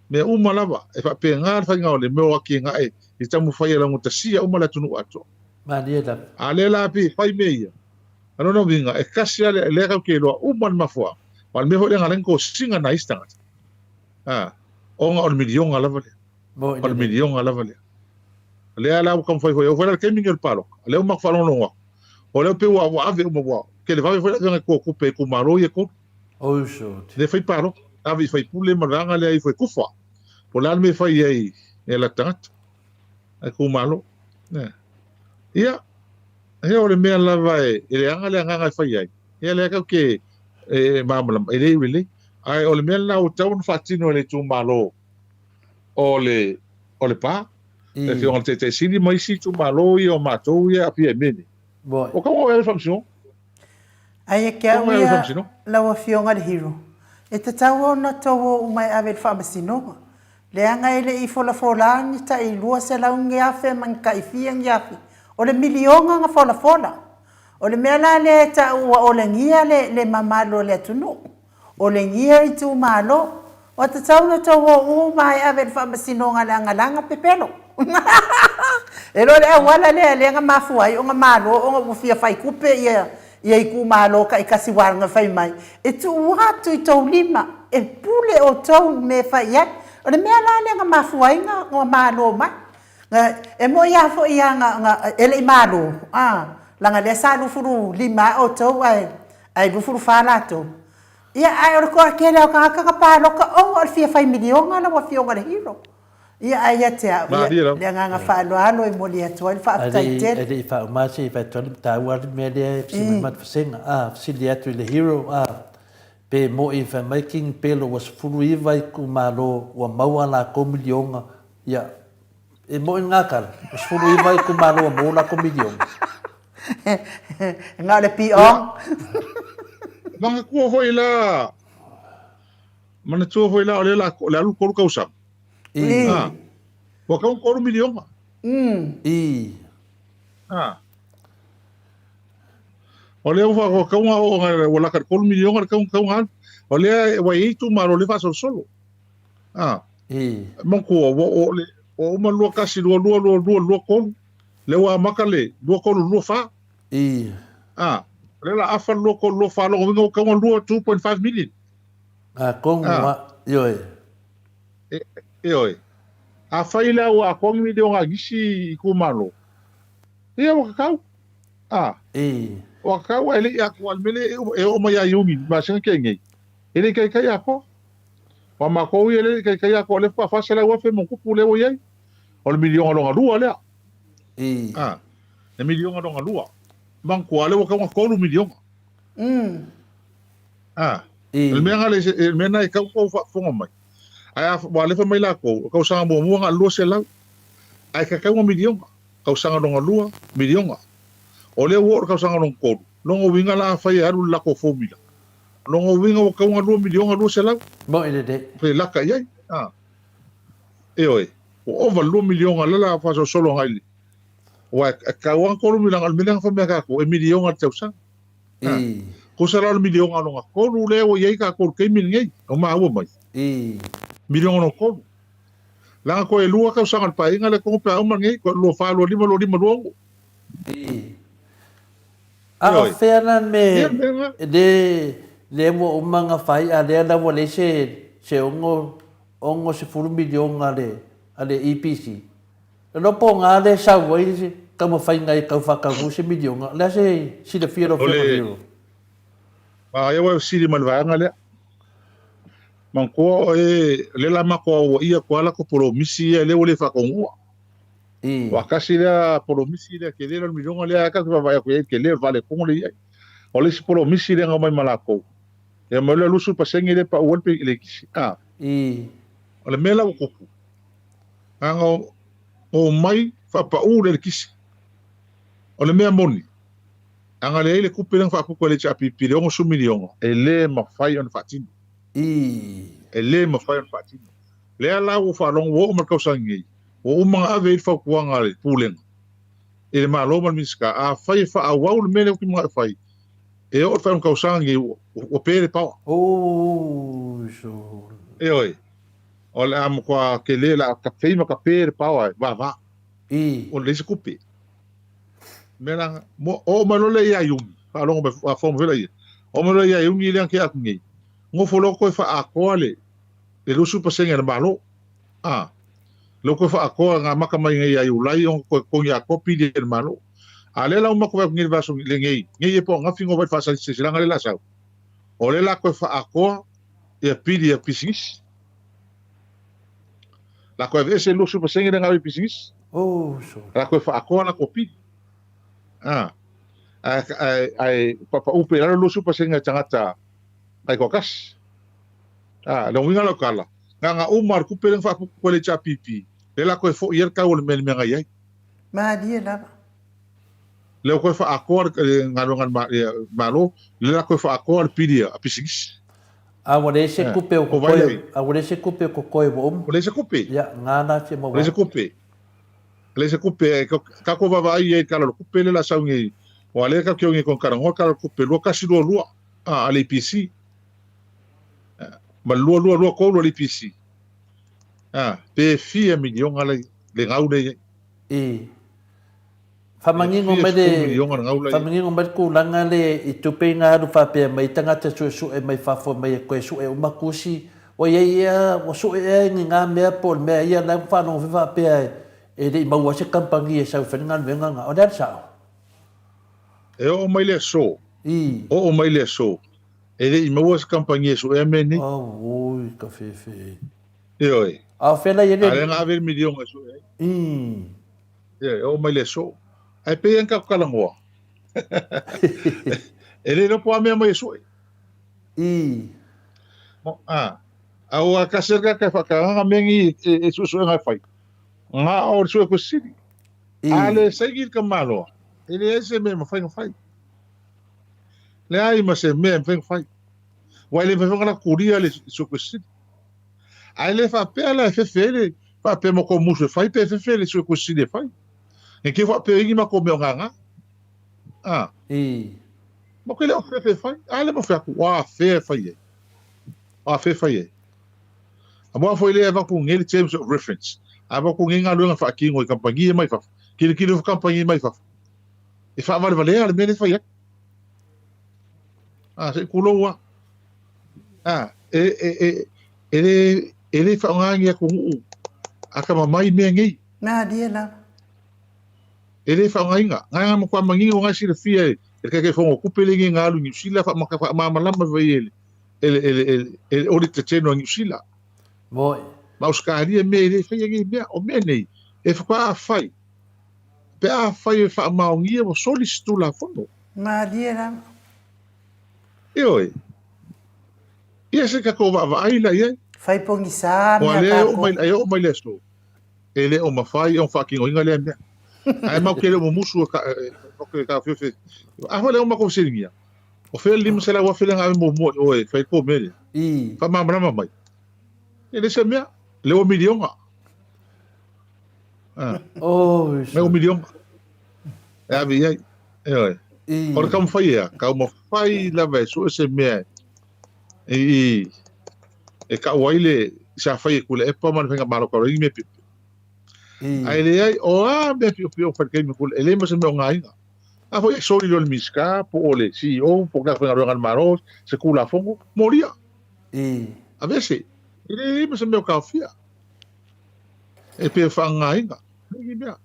Mea uma lava, e faapena le faiga o le mea o atinae i taumafai e laugatasia uma le atunuu atoa. Malie lava. A lea la pei e fai mea ia, a lona uiga, e kasi lava le, lea tatou te iloa uma le mafuaaga. Ma o le mea foi lea na ala ai ona tosiga nai isi tagata, a, ona o le miliona lava lea. Moni O le lelei. miliona lava lea. O lea la ua taumafai foi, e oo foi la i le taimi lenei o le palota, o lea ua matou faalogologo atu, O lea pei ua ua ave uma ua televave foi le avega i tua o tupe i itumalo ia e tolu. Oh shoot. Lea fai palota, ave i faipule ma le vaega lea ifo e kufa. Po o le a le mea e fai ai. E la tagata. Ai itumalo. Ia, ia o le mea lava e leaga le agaga e fai ai. Ia lea kau ke e malamalama, e le lelei. Ae o le mea lena ua tatau ona faatino e le itumalo o le o Lepa, le Afioga i le Taitai Sili ma isi itumalo ia o matou ia e aafia i mea nei. Ua tatau ona o e ave i le Faamasinoga. Aia ke au ia lau Afioga le Hero, e tatau ona tou o uma e ave i le Faamasinoga. Leaga e le i folafola ni tai 200 ni afe ma ni tai fia ni afe, o le miliona na folafola. O le mea la lea e tau ua olegia le le mamalu o le atunuu, olegia itumalo. Ua tatau ona tou o uma e ave i le faamasinoga a le agalaga pepelo. E le o le auala lea lea na mafua ai ona malo ona ua fia fai tupe ia ia itumalo taitasi ua na fai mai e tuu atu i tou lima e pule outou i mea e fai ai. O le mea la lea na mafua ai ona malo mai. E moi a foi a na, na, e le i malo, a, laga lea sa 25 a outou ae, ae 24 latou. Ia, ae o le toatele o tagata na palota ona o le fia fai miliona lau Afioga i le Hero. Ia, ae ia te au, ia, le agaga faaaloalo e momoli atu ai le faafetai tele. E le i faauma se i fai atu ai le taua le mea lea e fesili mai Vasega, a, fesili atu i le Hero, a, pe moi fai mai King Pelo ua 19 itumalo ua maua a latou miliona, ia, E moi ngā kara, o 19 itumalo ua maua lākou miliona. Na o le PR. Manatua foi la, manatua foi la o lea la, le alu tolu tausaga. I. Ah, ua kau tolu miliona. I. Ah. O lea ua ua kau ngā o ua laka le tolu miliona le kau kau ngā. O lea ua i ai itumalo lea faasolosolo. Ah. I. Manatua ua o le ua uma 21 22 22 23 lea ua amata le 23 24. I. Ah. O lea la afa le 23 24 lona uiga ua tau 2 2.5 million. Ah, kongu ah. A, ioe. E, ioe. Afai la ua atoa ni miliona a nisi itumalo, ia ua tatau. Ah. I. Ua tatau ae le i atoa le mea lea e oo mai ia Iuni masina tea nei. E le i taitai atoa. Aua matou ia le taitai atoa lea faatoa 400,000 ma tupu lea ua i ai. O le miliona lona lua lea. I. Ah. Le miliona lona lua. Manatua lea ua tau na 3 miliona. Ah. I. O le mea na le mea na e tau tou faafofoga mai. Ae a ua alefa mai latou, o tausaga muamua na o le 200. Ae tatau na miliona. Tausaga lona lua, miliona. O lea ua oo i le tausaga lona tolu, lona uiga la afai e alu le latou formula. Lona uiga ua tau na 2,200,000. Moi lelei. Pe laka i ai. A. Ioe. Ua ova le 2 miliona lea la faasolosolo agai le. Aua e tau lava na tolu miliona, o le mea lea na fai mai a tatou, e miliona i le tausaga. A. I. Tusa la o le miliona lona tolu lea ua i ai tatou i le taimi lenei, o maua mai. I. Miliona lona tolu. Leaga toe lua tausaga o le Paeaiga lea tonu pe a uma lenei, toe 24, 25, 25, 26. I. A o fea la me le le ua uma na fai a lea la ua leai se se ono ono sefulu miliona a le a le EPC. E iloa po o na lea e sau ai se taumafaiga e tau faataunuu se miliona. O le a se silafia lau Afioga i le A ia ua e fesili mai i le vaega lea. Manatua oe, lea la matou auaia atu lava latou polomisi ia lea ua le faataunuua. Aua tasi lea polomisi lea tele lea o le miliona lea tatou te vaavaai atu i ai i le tele o le faaletonu lea e i ai. O le isi polomisi lea na omai ma latou, e omai loa e 20% lea e pau ai le elekisi. A. O le mea la ua tupu, na ona omai faapau le elekisi. O le mea moni, ana leai le tupe lea na faaputu e le HRPP i le 60 miliona, e le mafai ona faatino. E le mafai ona faatino. Lea la ua ou faalogo ua oo mai le tausaga nei, ua uma ona ave i ai le fautuaga a le Pulega i le Malo ma le Minisita, afai e faaauau le mea lea ou te manao e fai, e oo i le faaiuga tausaga nei ua pe le power. Ioe, o le a matua tele, o le a tapei ma tape le power e vava. Ua leai se tupe. Mea la, oo mai loa lea ia Iuni, faalogo mai, faafofoga mai foi laia, oo mai loa ia Iuni lea na tea atu nei, nofo loa toe faaatoa le 20% a le Malo. A, lea ua toe faaatoa na amata mai nei ia Iulai ona toe totogi atoa pili e le Malo. A lea la ua matou vaai atu nei i le vaiaso lenei, nei ia po o ananafi na ou vaai i le faasilasilaga lea o le a sau, o lea la toe faaatoa ia pili a pisinisi. La koe aveese 20% lea na ave i pisinisi. Oh, so. La koe faakoa la ko pili. Ah. Ae, ae, ae papaʻu pea i lalo 20% e tagata taitoatasi. Ah, le uiga lea o tala, na ona uma le tupe lea na faaputu ai le HRPP, lea la toe foi ai le tau o le mea i le mea na i ai. Malie lava. Lea ua toe faaatoa le galuega a le Malo, lea la toe faaatoa le pili a pisinisi. A ua leai se tupe o totoe, a ua leai se tupe o totoe ua uma. Ua leai se tupe. Ia, na la fia maua. Ua leai se tupe. Leai se tupe, tatou vaavaai i ai i le Tala o le Tupe lea o le a sau nei, aua o lea tatou te o nei e talanoa le Tala o le Tupe 2122 a le EPC, ma le 2223 a le EPC. Pe fia miliona le gau lea e i ai. I. Faamanino mai le, faamanino mai le tulaga le i tupe i nga alu faapea mai tagata suesue mai fafo mai e toe sue uma tusi, ua iai ea, ua sue ea i ni nga mea po o le mea ia la ua faalogo foi faapea e le i maua ai se kamupani e sau e fai le galuega na. O le a le sao? E oo mai le aso, oo mai le aso, e le i maua se kamupani e suea mea nei. Auoi ka fefe. Ioe. A o fea la i ai le. A lea na ave le miliona e sue ai. I. Ioe, e oo mai le aso. Ae pei lava na tatou talanoa, e le iloa po o a mea mai e sue. I. A, a ua tasi le tagata e faatagaga mea nei e suesuega e fai. Na o le suetusi sili. A le saini le tamaloa, e leai se mea e mafai ona fai. Leai ma se mea e mafai ona fai. Aua e le mafai foi ona latou tulia le suetusi sili. Ae le faapea la e fefe ai le faapea matou musu e fai pe fefe le suetusi sili e fai. Ne i te i faapea ini matou mea o gagā. A. I. Matou le o fefe e fai. A le ma fai atu, a fea e fai ai. A fea e fai ai. A moa foi lea e avatu nei le terms of reference. A avatu nei galuega faatino i kamupani ia mai fafo. Tilotilo ifo kamupani mai fafo. E faavalevalea le mea lea e fai atu. A, se i tulou lava. A, e, e, e, e le, e le faaaoga ni atunuu atamamai mea nei. Malie lava. E le faaaogaina. Na matua manino na silafia e le Taitaifono o Tupe le nei na alu i Niu Sila faamalamalama mai e le, e le, e le, e le, e le Auditor General o Niu Sila. Moi. Ma Ausetalia mea e le faia nei mea. O mea nei, e faatoa fai, pe afai e faamaonia ua soli se Tulafono. Malie lava. Ioe. Ia se tatou vaavaai la i ai. Fai pogisa mea tatou. Aua lea e oo mai le aso, e le o mafai ona faatinoina lea mea. Ae matou te le o mumusu e taofiofi. A foi lea ua matou fesiligia, o fea le 500,000 lea na ave muamua i o e fai ai le mea lea? Faamalamalama mai. E leai se mea, lea ua miliona. Lea ua miliona. E ave i ai. Ioe. O le taumafai ea, taumafai lava e sue se mea i, i, e kau ai le, sa fai e Tuilaepa ma le Faigamalo talu ai ni mea piopio. Ae leai, o a mea piopio o fai i le taimi o Tuilaepa, e leai ma se mea o gaina. A foi e soli loa le Minisita, po o le CEO, po o le tagata faigaluega a le Malo, se Tulafono, molia. Aveese. E leai ma se mea o taofia. E pei e faagaina. Leai ni mea.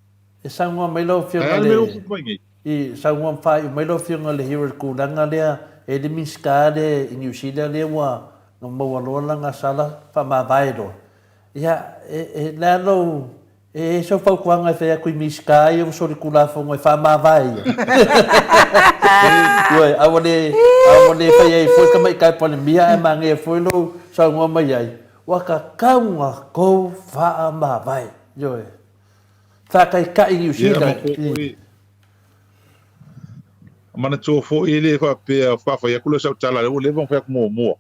E saunoa mai lau Afioga i le, i saunoa ma faaiu mai lau Afioga i le Hero i le tulaga lea, e le Minisita lea i Niu Sila lea ua maua loa lana sala faamavae loa. Ia, e, e, le a lou, e i ai sau fautuaga e fai atu i Minisita ia ua solitulafono e faamavae ia? Ioe, a ua le, a ua le fai ai foi le Tamaitai Palemia ae manaia foi lou saunoa mai ai, ua tatau ona tou faamavae. Ioe. Faataitai Niu Sila. Manatua foi e le faapea faafai atu lea o sau tala lea ua leva ona fai atu muamua.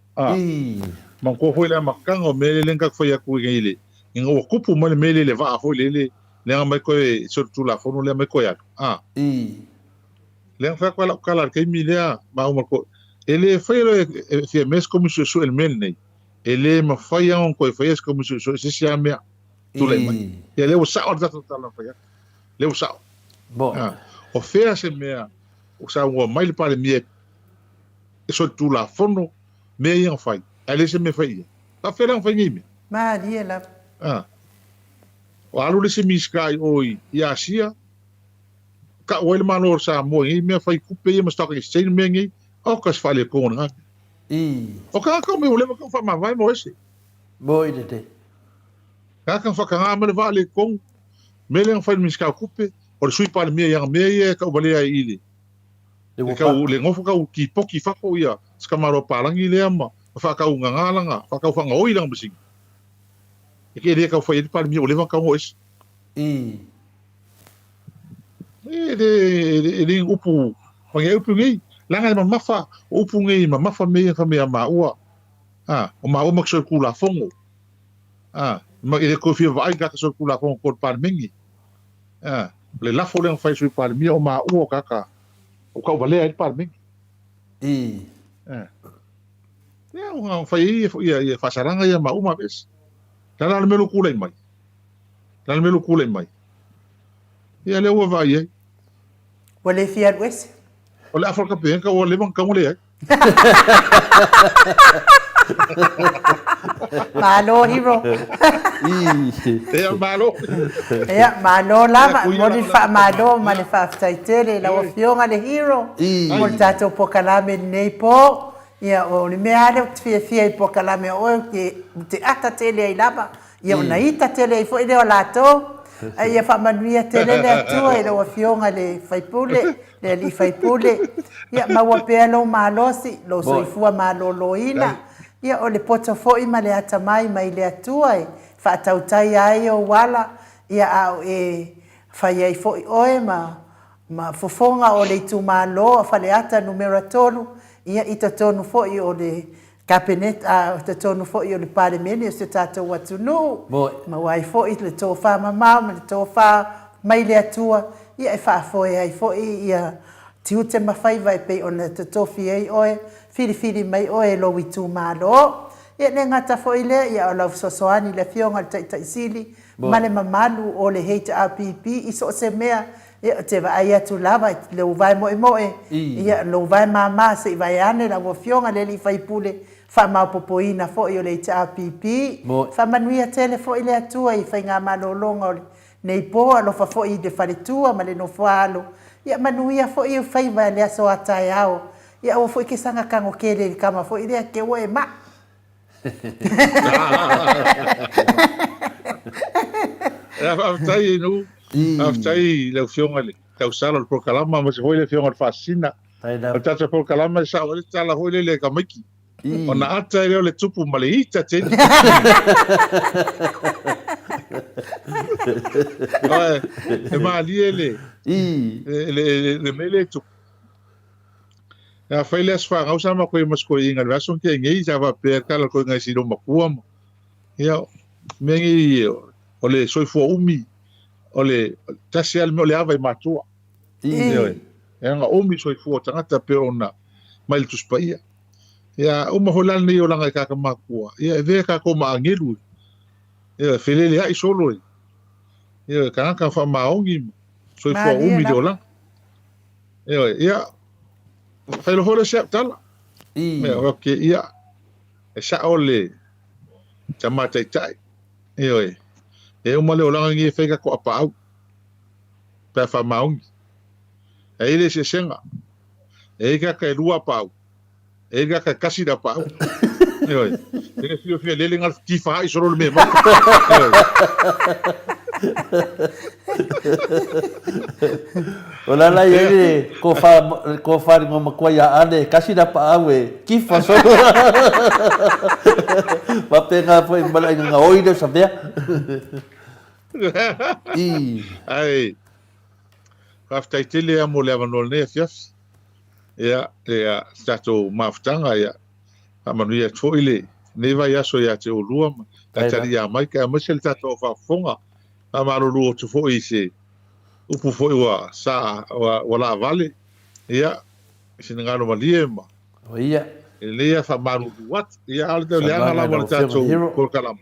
Manatua foi le amataga o mea lea na tatou fai atu i le ina ua tupu mai le mea lea i le vaa foi lele lea na aumai toe solitulafono lea aumai toe alu. Lea na fai atu ai lau tala i le taimi lea maua ma le e le faia loa e Fiame se Komisi Suesue i le mea lenei. E le mafai lava ona toe faia se Komisi Suesue i se isi lava mea. tulai mai. Ia lea ua sao le tatou tala na fai atu. Lea ua sao. Bon. O fea se mea ua saunoa mai le Palemia e solitulafono mea ia na fai, ae leai se mea e fai i ai. Faapefea la ona fai nei mea? Malie lava. O alu le isi Minisita i o i Asia, kau ai le Malo o Samoa i nei mea fai tupe ia ma stock exchange mea nei, oka se faaletonu o lena mea. O tagata o mea ua leva ona faamavae ma o ese. Moi lelei. Tagata na faatagā mai le vaa lea i totonu, mea lea na fai e le Minisita o Tupe, o le Sui Palemia i ana mea ia e tauvalea ai i le, le tau, le nofo tau tipoti i fafo ia si tamaloa palagi lea ma faataugaga lana, faatau faagaoi lana masini. E te le tau fai ai le Palemia ua leva ona tatau ona o ese. I. E le, e le upu, o upu nei, leaga e mamafa, o upu nei e mamafa mea ia na fai mai ia maua. A, o maua ma te solitulafono. A, ma e le toe fia vaai tagata solitulafono i totonu o le Palemene. A, o le lafo lea na fai e le Sui Palemia o maua o tagata o tauvalea ai le Palemene. I. A. Ia, ua fai ai ia, ia faasalaga ia maua ma aveese. O le a le mea lou tulai mai? O le a le mea lou tulai mai? Ia, lea ua vaai ai. Ua le fia alu ese. O le afa o le Kapeneta ua leva ona tatau ona leai. Malo Hero. Ia malo. Ia malo lava, momoli le faamalo ma le faafetai tele i lau Afioga le Hero mo le tatou polokalame i lenei po. Ia o le mea lava lea ou te fiafia i polokalame a oe ou te ata tele ai lava, ia ona ita tele ai foi lea o latou. Ae ia faamanuia tele le Atua i lau Afioga i le sui usufono. Le alii faipule, ia maua pea lou malosi, lou soifua maloloina. Ia o le poto foi ma le atamai mai le Atua e faatautaia ai ou ala, ia a o e fai ai foi oe ma ma fofoga o le itumalo a Faleata Numera 3, ia i totonu foi o le Kapeneta, a o totonu foi o le Palemene o si o tatou atunuu, maua ai foi le tofa mamao ma le tofa mai le Atua, ia e faafoe ai foi ia tiute ma faiva e pei ona totofi ai oe, filifili mai oe e lou itumalo. Ia e le gata foi i lea, ia o lau fesoasoani i le Afioga i le Taitai Sili ma le mamalu o le HRPP i so o se mea, ia ou te vaai atu lava i lou vae moemoe, ia lou vae mama se i vae ane lau Afioga i le alii faipule faamaopoopoina foi o le HRPP. Faamanuia tele foi le Atua i faigamalologa o lenei po, alofa foi i le faletua ma le nofoaalo, ia manuia foi ou faiva i le aso a taeao, ia aua foi ke saga tago tele i le tama foi lea te ua e maa. Ia faafetai i nu, faafetai i lau Afioga i le tausala o le polokalama aemaise foi le Afioga i le Faasisina. O le tatou polokalama e sao ai le tala foi lele a tamaiti. Ona ata ai lea o le tupu ma le ita tele. E malie le le mea lea e tupu. A fai le aso fanau sa matou i ma si toeaina i le vaiaso na tea nei, sa faapea le tala a le toeaina i si loomatua ma, ia, mea nei o le soifua umi, o le tasi lava le mea o le ava i matua. Ioe. E ana umi soifua o tagata pei ona mai le Tusi Paia. Ia, uma foi la lenei olaga i tagata matutua, ia e avea tatou ma agelu, ioe, feleleai solo i, ioe, tagata faamaoni ma soifua umi le olaga. Ioe, ia, fai loa foi le isi au tala. Ia, ok, ia, e sao le tama taitai. Ioe, e uma le olaga lenei e fai tatou apaau, pe a faamaoni. E i ai le eseesega, e i ai tagata e lua apaau, e i ai tagata e tasi le apaau. Ioe, e le fiafia lele na o le tifaai solo le mea e maua. Ioe. O la la i ai le kofa, le kofa le matua ia Ale, kasi la paau e tifa solo. Faapena foi ma le aiga gaoi lea o Savea. I. Ai, faafetai tele lava mo le avanoa o lenei afiafi. Ia, ia, se tatou mafutaga, ia, faamanuia atu foi lenei vaiaso ia te oulua ma le atalii ia Maika, aemaise le tatou au faafofoga. Faamalulu atu foi i se upu foi ua sa, ua laavale, ia, i finagalo malie ma. O ia. E lelei lava faamalulu atu. Ia, a o le leaga lava o le tatou polokalame.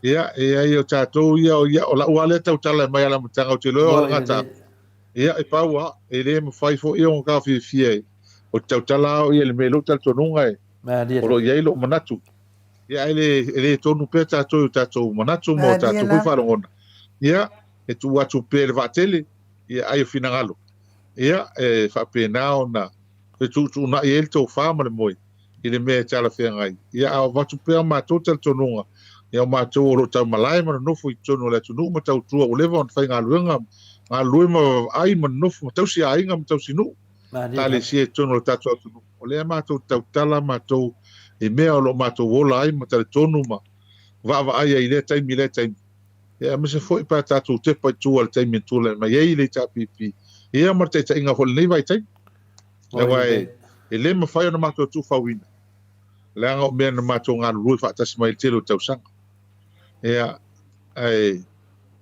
Ia, e ai o tatou ia, o ia, o lau lava lea tautala e mai a le amataga, ou te iloa o le gata. Ia, e pau lava, e le mafai foi ona taofiofia e, ou te tautala lava au ia i le mea i lou talitonuga e, o lo o i ai lou manatu. Ia, ae le, e le tonu pea tatou i o tatou manatu ma o tatou foi faalogona. Ia, e tuu atu pea i le vaatele, ia, ai o finagalo. Ia, e faapena ona fetuutuunai ai le tofa ma le moe i le mea e talafeagai. Ia, a o avatu pea matou talitonuga, Ia o matou o lo o taumalae ma nonofo i totonu o le atunuu ma tautua ua leva ona faigaluega, galulue ma vaavaai ma nonofo ma tausi aiga ma tausi nuu, ekalesia i totonu o le tatou atunuu. O lea matou te tautala matou i mea o lo o matou ola ai ma talitonu ma vaavaai ai i lea taimi i lea taimi. Ia aemaise foi pe a tatou tepa i tua i le taimi e tulai mai ai le HRPP, ia ma le taitaiga foi i lenei vaitaimi. Aua e le mafai ona matou tuufauina, leaga o mea na matou galulue faatasi mai i le tele o tausaga. Ia, ae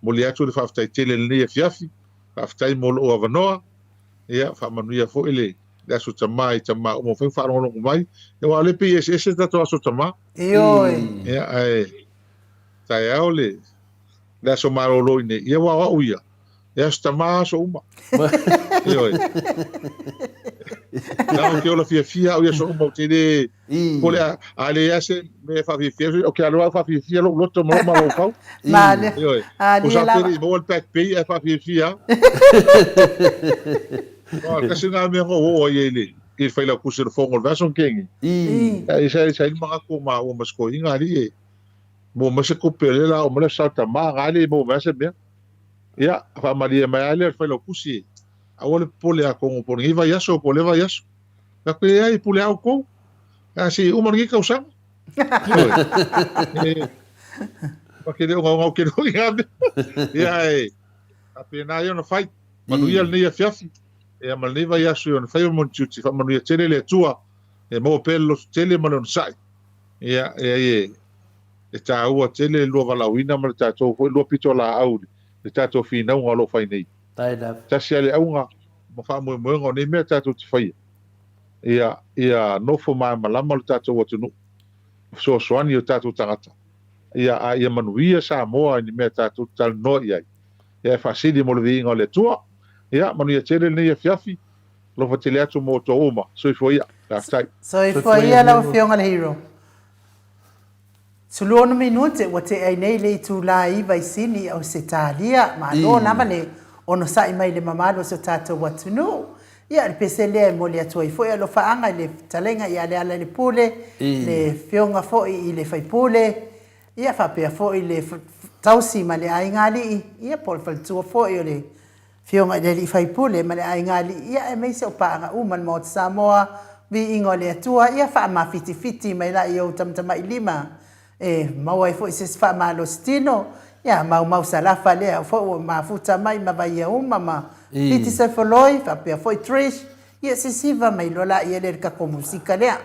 momoli atu le faafetai tele i lenei afiafi, faafetai mo lou avanoa, ia faamanuia foi le le Aso Tama i tama uma ua fai ma faalogologo mai. Ia aua o lea e pei e eseese le tatou Aso Tama. Ioe. Ia, ae taeao le le aso malolo i nei. Ia aua o au ia, e aso tama aso uma. Ioe. Leaga ou te ola fiafia au i aso uma, ou te le pole a, a leai lava se mea e faafiafia ai, ou te alu lava faafiafia lou loto ma lou mafaufau. Malie. Ioe. Alia Ko sa lava. te le i maua le back pay ae faafiafia lava. Aua tasi lena mea na ou oo ai i le i le failautusi o le fono o le vaiaso na tea nei. Ae sa i ai le manatu o maua ma si toeaina alii e maua mai se tupe o lea o le a oo mai le aso tama na le maua mai lava se mea. Ia, faamalie mai lava lea o le failautusi e aua le popole atonu po o lenei vaiaso po o lea vaiaso. Fai atu, leai, e pule lava outou. A se i uma lenei tausaga. Ioe. E, ma te le ogaoga ou te le i ngā mea. Ia, ae, faapena ia ona fai. Manuia lenei afiafi, ia ma lenei vaiaso i ona faiva ma ona tiute. Faamanuia tele le Atua, e maua pea le loto tele ma le onosai. Ia, e ai e, e taua tele le lua valaauina ma le tatou foi lua pitolaau i le tatou finauga o lo o fai nei. Tasi lava le auga ma faamoemoega o nei mea tatou te faia, ia, ia nofo malamalama lo tatou atunuu, fesoasoani i o tatou tagata, ia, a ia manuia Samoa i ni mea tatou te talanoa i ai. Ia, e faasili mo le viiga o le Atua. Ia, manuia tele lenei afiafi. Alofa tele atu mo outou uma. Soifua ia. Faafetai. Soifua ia lau Afioga le Hero. 16 minute ua tea ai nei le itula e 9 i Sini i Ausetalia. Malo lava le onosai mai i le mamalu o si o tatou atunuu. Ia, o le pese lea e momoli atu ai foi alofaaga i le fetalaiga ia Lealailepule, le afioga foi i le faipule, ia faapea foi le tausi ma le aiga alii, ia po o le faletua foi o le Afioga i le alii faipule ma le aiga alii, ia aemaise o paaga uma o le Maota Samoa, viiga o le Atua, ia faamafitifiti mai la i ou tamatamailima e maua ai foi se isi faamalosi tino, ia maumau salafa lea foi ua mafuta mai ma vaia uma ma Fiti Sefoloi faapea foi Trish, ia sisiva mai loa laia lea i le tatou musika lea.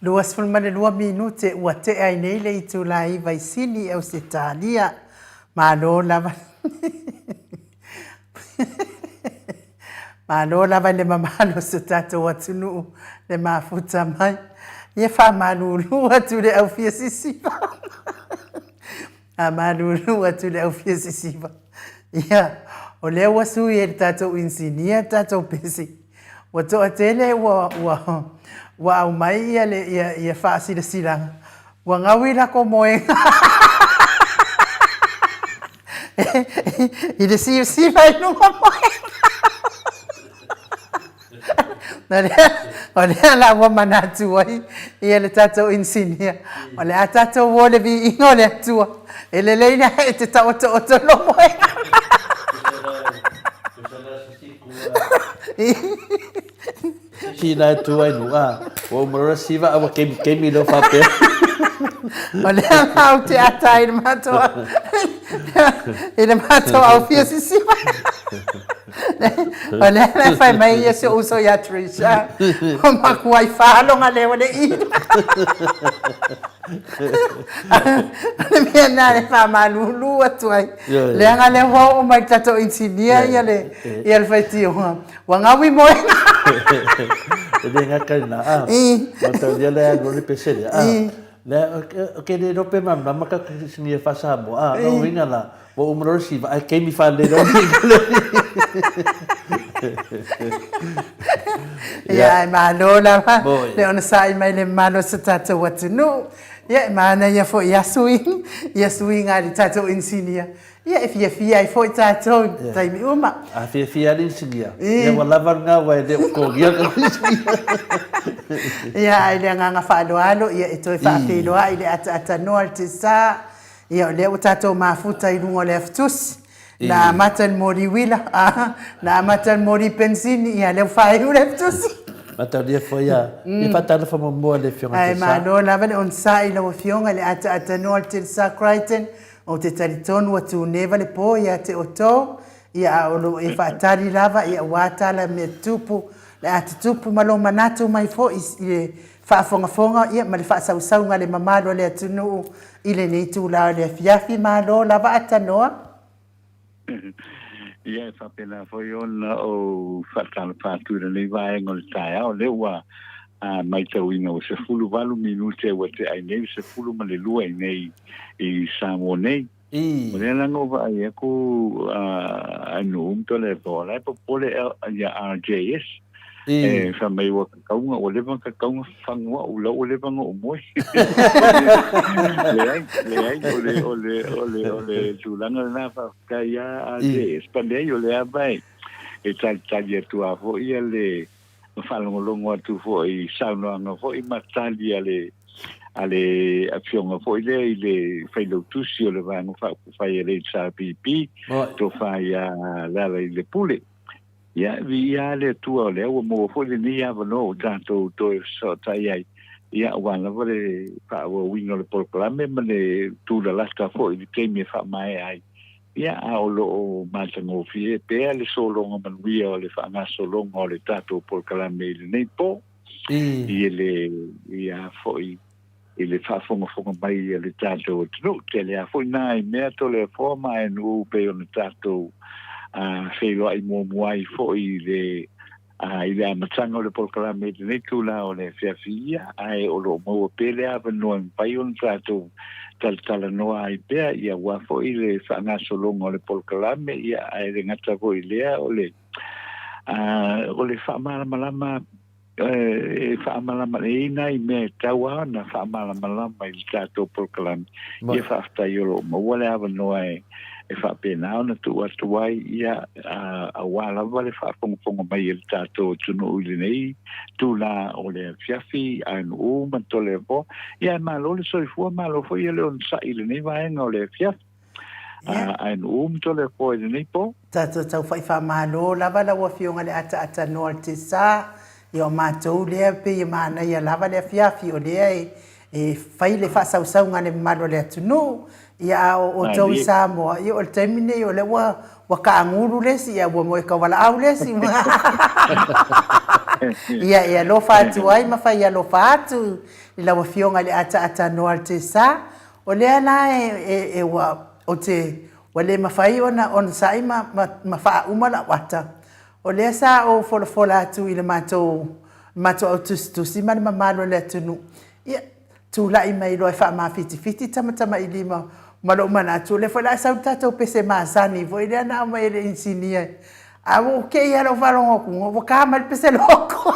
22 minute ua tea ai nei le itula 9 i Sini i Ausetalia. Malo lava Malo lava i le mamalu o si o tatou atunuu le mafuta mai. Ia faamalulu atu i le au fia sisiva. Faamalulu atu i le au fia sisiva. Ia, o lea ua sui e le tatou inisinia le tatou pese. Ua toatele ua, ua, ua aumai ia le, ia, ia faasilasilaga, ua gaui lako moega i le siusiva i luga moega. O lea, o lea la ua manatu ai ia le tatou inisinia, o le a tatou o le viiga o le Atua, e lelei le e te taotooto i lou moega. Si la e tu ai nu a, ua uma loa siva a ua kemi kemi leo faapea. O lea la ou te ata ai i le matou i le matou au fia sisiva. O lea la e fai mai ia si ou uso ia Trisha, o makuai faloga lea ua le i. O le mea lena e faamalulu atu ai, leaga lea ua oo mai i le tatou inisinia ia le ia le faitioga, ua gaui moega. E le gata i lena, a, mataulia lea alu le pese lea, a, lea, ou te le iloa pe malamalama tatou inisinia faa-Samoa, a, lona uiga la, Ua uma loa le siva ae kemi faalelei loa le Ia ae malo lava le onosai mai le mamalu o so tatou atunuu. Ia e manaia foi ia suiga, ia suiga a le tatou inisinia. Ia e fiafia ai foi tatou i taimi uma. A fiafia lava le inisinia, ia ua lava lena aua e le o totogia le inisinia. Ia ae i le agaga faaaloalo, ia e toe faafeiloai i le ataatanoa o le Tesa Ia, o lea ua tatou mafuta i luga o le afitusi, na amata i le moli uila, a, na amata i le moli penisini, ia, lea ua faaiu le afitusi. Mataulia foi a, ia faatalofa muamua i le Afioga Ae Tessa. malo lava le onosai i lau Afioga i le ataatanoa o le Telesa Crichton. Ou te talitonu ua tuneva le po ia te outou, ia a o lo o e faatali lava, ia aua tala mea tutupu, le a tutupu ma lou manatu mai foi i le faafogafoga ia ma le faasausauga a le mamalu o le atunuu i lenei itula o le afiafi. Malo lava Atanoa. Ia, e faapena foi ona ou faatalofa atu i lenei vaega o le taeao, lea ua matauina ua 18 minute ua tea ai nei le 12 i nei i Samoa nei. O lea la na ou vaai atu a nuu ma Toleafoa, o la e popole ia RJS, e fai mai ua kakauga, ua leva ona kakauga fafagu au, la ua leva ona ou moe. Leai, leai, o le, o le, o le, o le tulaga lena, faafetai lava RJS. Pa leai, o lea lava e talitali atu lava foi le faalogologo atu foi i saunoaga foi ma tali a le a le afioga foi lea i le failautusi o le Vaega Faaupufai a le HRPP, Tofa ia Lealailepule. Ia, viia le Atua o lea ua maua foi lenei avanoa ua tatou toe fesootai ai, ia, aua lava le faaauauina o le polokalame ma le tulalata foi i le taimi e faamaea ai. Ia, a o lo o matagofie pea le sologa manuia o le faagasologa o le tatou polokalame i lenei po, i le, ia foi, i le faafogafoga mai a le tatou atunuu. Tele lava foi nai mea Toleafoa ma Aenuu pei ona tatou feiloai muamua ai foi i le i le amataga o le polokalame i lenei itula o le afiafi ia, ae o lo o maua pea le avanoa e mafai ona tatou talatalanoa ai pea, ia aua foi le faagasologa o le polokalame, ia ae le gata foi i lea o le o le faamalamalama e faamalamalamaina ai mea e tatau lava ona faamalamalama i le tatou polokalame. Ia faafetai o lo o maua le avanoa e e faapena ona tuu atu ai, ia, aua lava le faafogafoga mai a le tatou atunuu i lenei tula o le afiafi, Aenuu ma Toleafoa. Ia, ae malo le soifua, malo foi le onosai i lenei vaega o le afiafi. Aenuu ma Toleafoa i lenei po. Tatou taufa'i faamalo lava lau Afioga i le ataatanoa o le Tesa, ia o matou lea pei e manaia lava le afiafi o lea e fai le faasausauga a le mamalu o le atunuu, ia a o outou i Samoa, ia o le taimi lenei o lea ua ua kaagulu le isi, ia ua moe tauvalaau le isi. Ia, e alofa atu ai ma fai alofa atu i lau Afioga i le ataatanoa o le Tesa. O lea la e, e, e ua, ou te, ua le mafai ona onosai ma, ma, ma faauma lau ata. O lea sa ou folafola atu i le matou, le matou au tusitusi ma le mamalu o le atunuu. Ia, tulai mai loa e faamafitifiti tamatamailima ma lou manatu, o lea foi o le a sau le tatou pese masani foi lea na aumai e le inisinia. Ae ua ou kei lava i lou faalogo atu, ua ka mai le pese loto.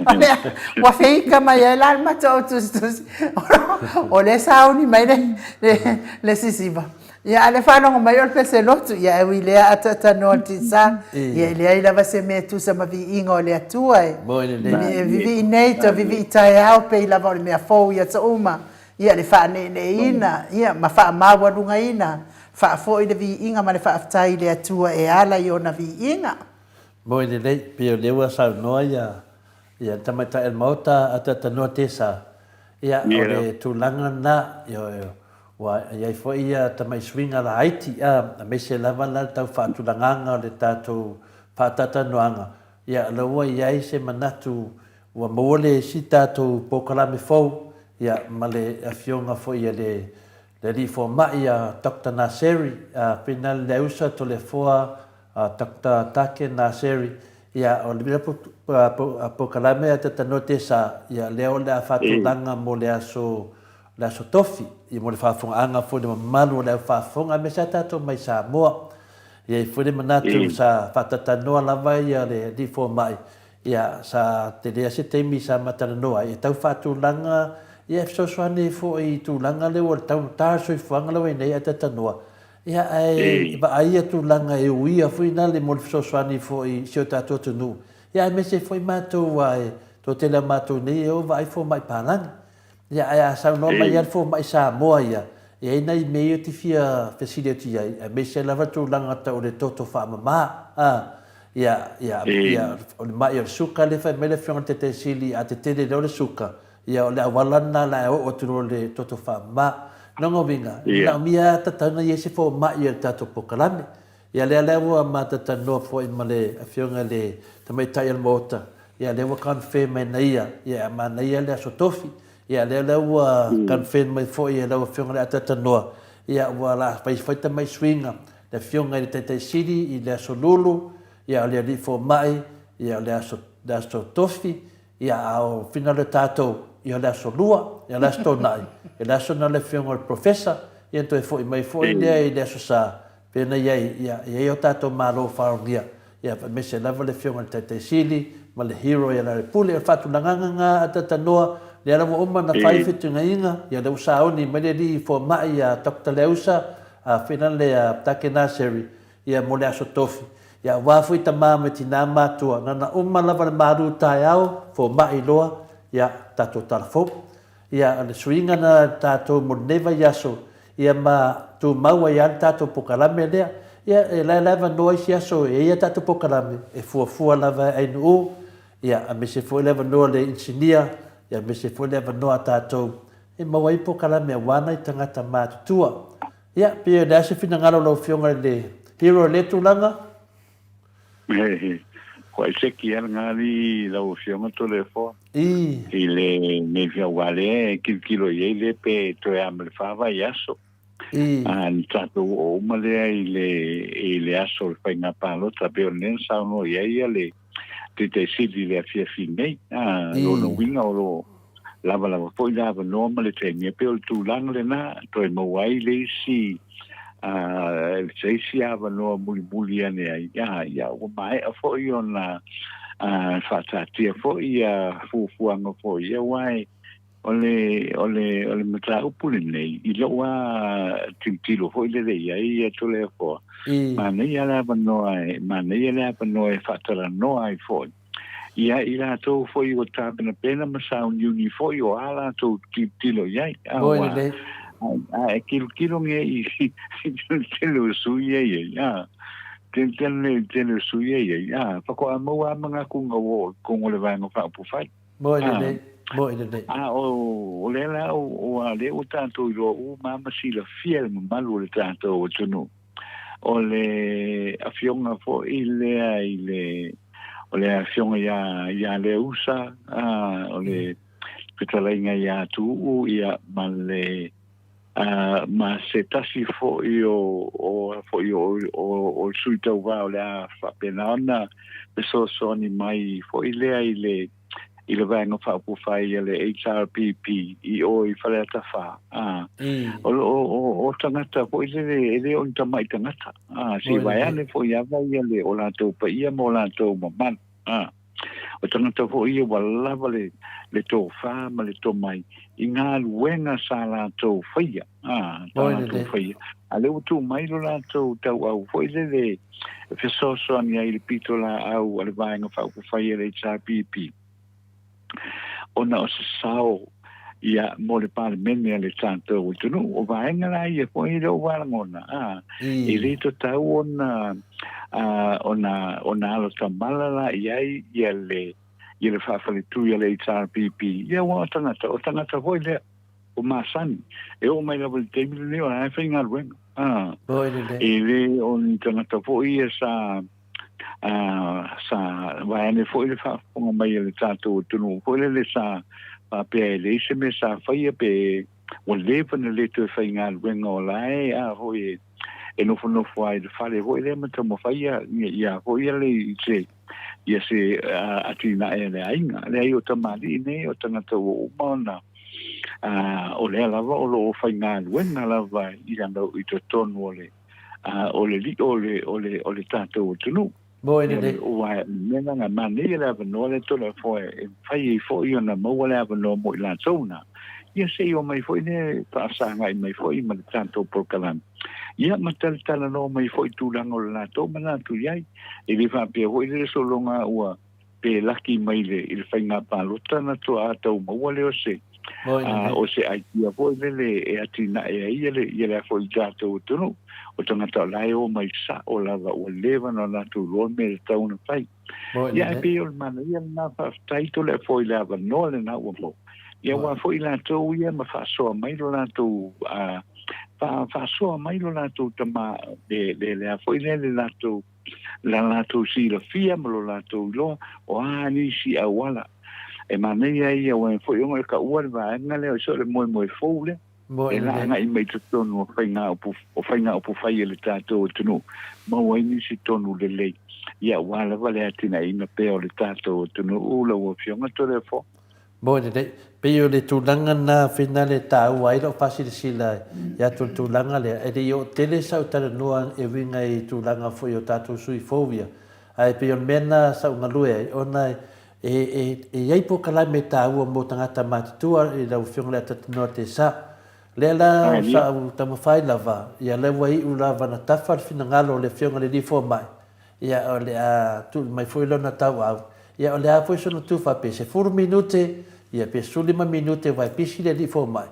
O lea ua feika mai ai la le matou au tusitusi, o lea e sauni mai le, le, le sisiva. Ia, a o le faalogo mai o le pese lotu, ia e ui lea ataatanoa le tiasa, ia e leai lava se mea e tusa ma viiga o le Atua e. E vivii nei, toe vivii taeao, pei lava o le mea fou i aso uma, ia le faaneeneeina, ia, ma faamaualugaina, faafoi le viiga ma le faafetai i le Atua e ala i ona viiga. Moe lelei, pei o lea ua saunoa ia Ia, le tamaitai o le Maota ataatanoa Tesa, ia, o le tulaga lena, ioe, ua i ai foi ia tamai suiga laiti, a, aemaise lava la le tau faatulagaga o le tatou faataatanoaga, ia, o lea ua i ai se manatu ua maua le isi tatou polokalame fou, ia, ma le Afioga foi a le Le alii fomai a Doctor Naseri, a pena le usa Toleafoa a Doctor Take Naseri, ia o le polokalame a Tatanoa Tesa, ia lea o le a faatulaga mo le aso le aso Tofi, ia mo le faafofogaaga foi le mamalu o le au faafofoga aemaise a tatou mai Samoa. E i ai foi le manatu sa faatatanoa lava ia le alii fomai Ia, sa tele lava se taimi sa ma talanoa ai, e tau faatulaga, ia e fesoasoani ai foi i tulaga lea ua taugata le soifuaga lea ua i ai nei ae talanoa, ia ae vaai ia tulaga e uia foi na le mo le fesoasoani foi i si o tatou atunuu, ia aemaise foi matou aua e toatele lava o matou nei e o vaai fomai palagi. Ia, ae a saunoa mai lava le fomai Samoa ia, e i ai nai mea ia ou te fia fesili atu i ai, aemaise lava tulaga tau o le toto faamama, a, ia, ia, ia, o le mai o le suka lea e fai mai le Afioga i le Taitai Sili, a tetele loa le suka, ia o le auala lena o le a oo atu loa i le toto faamama. Lona uiga, e manaomia lava tatau ona i ai se fomai o le tatou polokalame. Ia, lea la ua matatanoa foi ma le Afioga i le Tamaitai o le Maota, Ia lea ua confirm mai na ia, ia manaia le aso tofi. Ia lea la ua confirm mai foi e lau Afioga i le Atatanoa, ia ua la fai foi tamai suiga, le Afioga i le Taitai Sili i le aso Lulu, ia o le Alii Fomai, ia o le aso le aso Tofi, ia a o finagalo tatou, ia o le aso Lua, ia o le aso Toonai, ia le aso na o le Afioga i le Professor, ia ona toe foi mai foi lea i le aso Sa, pei ona i ai, ia e i ai o tatou malo faalogia. Ia, aemaise lava le Afioga i le Taitai Sili ma le Hero ia Lealailepule. O le faatulagaga lena a Tatanoa, lea la ua uma ona fai fetuunaiga, ia lea ua sauni mai le alii fomai ia Doctor Leausa, a fena le a Take Naseri, ia mo le Aso Tofi. Ia aua foi tama ma tina matua, na ona uma lava le malu taeao, fomai loa, ia tatou tala fou. Ia, o le suiga lena tatou mo lenei vaiaso, ia ma tumau ai lava le tatou polokalame lea. Ia, e lae lae avanoa isi aso e i ai a tatou polokalame, e fuafua lava e Ainuu, ia, aemaise foi le avanoa o le inisinia, ia, aemaise foi le avanoa a tatou e maua ai polokalame aua nai tagata matutua. Ia, pei o le a se finagalo o lau Afioga i le Hero i lea tulaga? Ko ai seki ala ngā li lau afioga Toleafoa. I le nei fia aua lea e kilokilo i ai le pe toe a ma le fa vaiaso. A na tatou oo uma lea i le i le aso o le faiga palota pei o le mea na saunoa i ai ia le Taitai Sili i le afiafi nei. A lona uiga o lo o lavalava foi le avanoa ma le taimi, e pei o le tulaga lena, toe maua ai le isi, se isi avanoa mulimuli ane ai, ia, ia ua maea foi ona faataatia foi ia fuafuaga foi, ia aua e, o le, o le, o le mataupu lenei, i lou lava tilotilo foi lele i ai ia Toleafoa, manaia le avanoa e, manaia le avanoa e faatalanoa ai foi, Ia, i latou foi ua tapenapena ma sauniuni foi o a latou tilotilo i ai. A, Moi ua, lelei. a, a e kilokilo nge i i le tele o sui ia i ai. A, tele tele tele o sui ia i ai. A, faatoa maua lava manatu ua oo i totonu o le Vaega Faaupufai. Moi A, lelei. Moi lelei. a o, o lea la o, o a lea ua tatou iloa uma ma silafia le mamalu o le tatou atunuu. O le afioga foi lea i le. o le Afioga ia ia Leausa, a, o le fetalaiga ia Tuuu, ia, ma le, a, ma se tasi foi o, o, foi o, o, o le sui tauva o le a faapena ona fesoasoani mai foi lea i le, i le Vaega Faaupufai a le HRPP i o i Faleata 4, ā, o, o, o, o tagata foi lele e le o ni tamai tagata, ā, se i vaeane foi lava ia le, o latou paia ma o latou mamalu, ā. O tagata foi ia ua lava le, le tofā ma le tomai i galuega sa latou faia, ā, sa latou faia. A lea ua tuu mai lo latou tauau foi lele e fesoasoani ai i le pitolaau a le Vaega Faaupufai a le HRPP, ona o se sao ia mo le Palemene a le tatou atunuu. O vaega la ia foi e le o valagona, ā, e le tatau ona, ā, ona, ona alo tamala la i ai ia le, ia le faafaletui a le HRPP. Ia aua o tagata, o tagata foi lea. o masani. E oo mai lava i le taimi lenei o la e faigaluega. Ah, e le o ni tagata foi ia sa sa vaeane foi le faafofoga mai a le tatou atunuu foi lele sa faapea e leai se mea sa faia pe ua leva ona le toe faigaluega o la e a foi e nofonofo ai i le fale foi lea ma taumafai ia ia foi ia le i se ia se atinae a le aiga. Leai o tamalii nei o tagata ua uma ona o lea lava o lo o faigaluega lava i lalo i totonu o le o le lio o le o le o le tatou atunuu. Moe lelei. Aua o le mea lena, manaia le avanoa lea Toleafoa e mafai ai foi ona maua le avanoa mo i latou na. Ia se i omai foi lea faasagai mai foi ma le tatou polokalame. Ia ma talatalanoa mai foi i tulaga o le latou manatu i ai. E le faapea foi lea sologa ua pe laki mai le, i le faiga palota na toa tau maua lea o se, o se idea foi lele e atinae ai ia le, ia le foi tatou atunuu. O tagata o la e o mai sao lava ua leva ona latou iloa le mea e tatau ona fai. Ia ae pei o le manaia lena faafetai Toleafoa i le avanoa lena ua maua. Ia aua foi latou ia ma faasoa mai lo latou faasoa mai lo latou tama le le le a foi lea le latou la latou silafia ma lo latou iloa o a nisi auala e manaia ia aua foi ona o le kaua le vaega lea o se o le moemoe fou lea e laagai mai totonu o faiga upu o faiga upu fai a le tatou atunuu maua ai nisi tonu lelei ia aua lava le atinaeina pea o le tatou atunuu lau Afioga Toleafoa. Moe lelei. Pei o le tulaga lena finale e taua ai lau faasilasila i atu o le tulaga lea, e le i oo tele sau talanoa e uiga i tulaga foi o tatou sui fou ia, ae pei o le mea lena sa ou galue ai, ona e, e, e i ai polokalame taua mo tagata matutua i lau Afioga i le Atatinoa Tesa. Lea la sa ou taumafai lava, ia lea ua iu lava na tafa le finagalo o le Afioga i le Alii Fomai, Ia, o le a tuu mai foi lona tauau. Ia, o le a foi sona tufa, pe 10 minute, ia, pe 15 minute aua e pisi le alii fomai.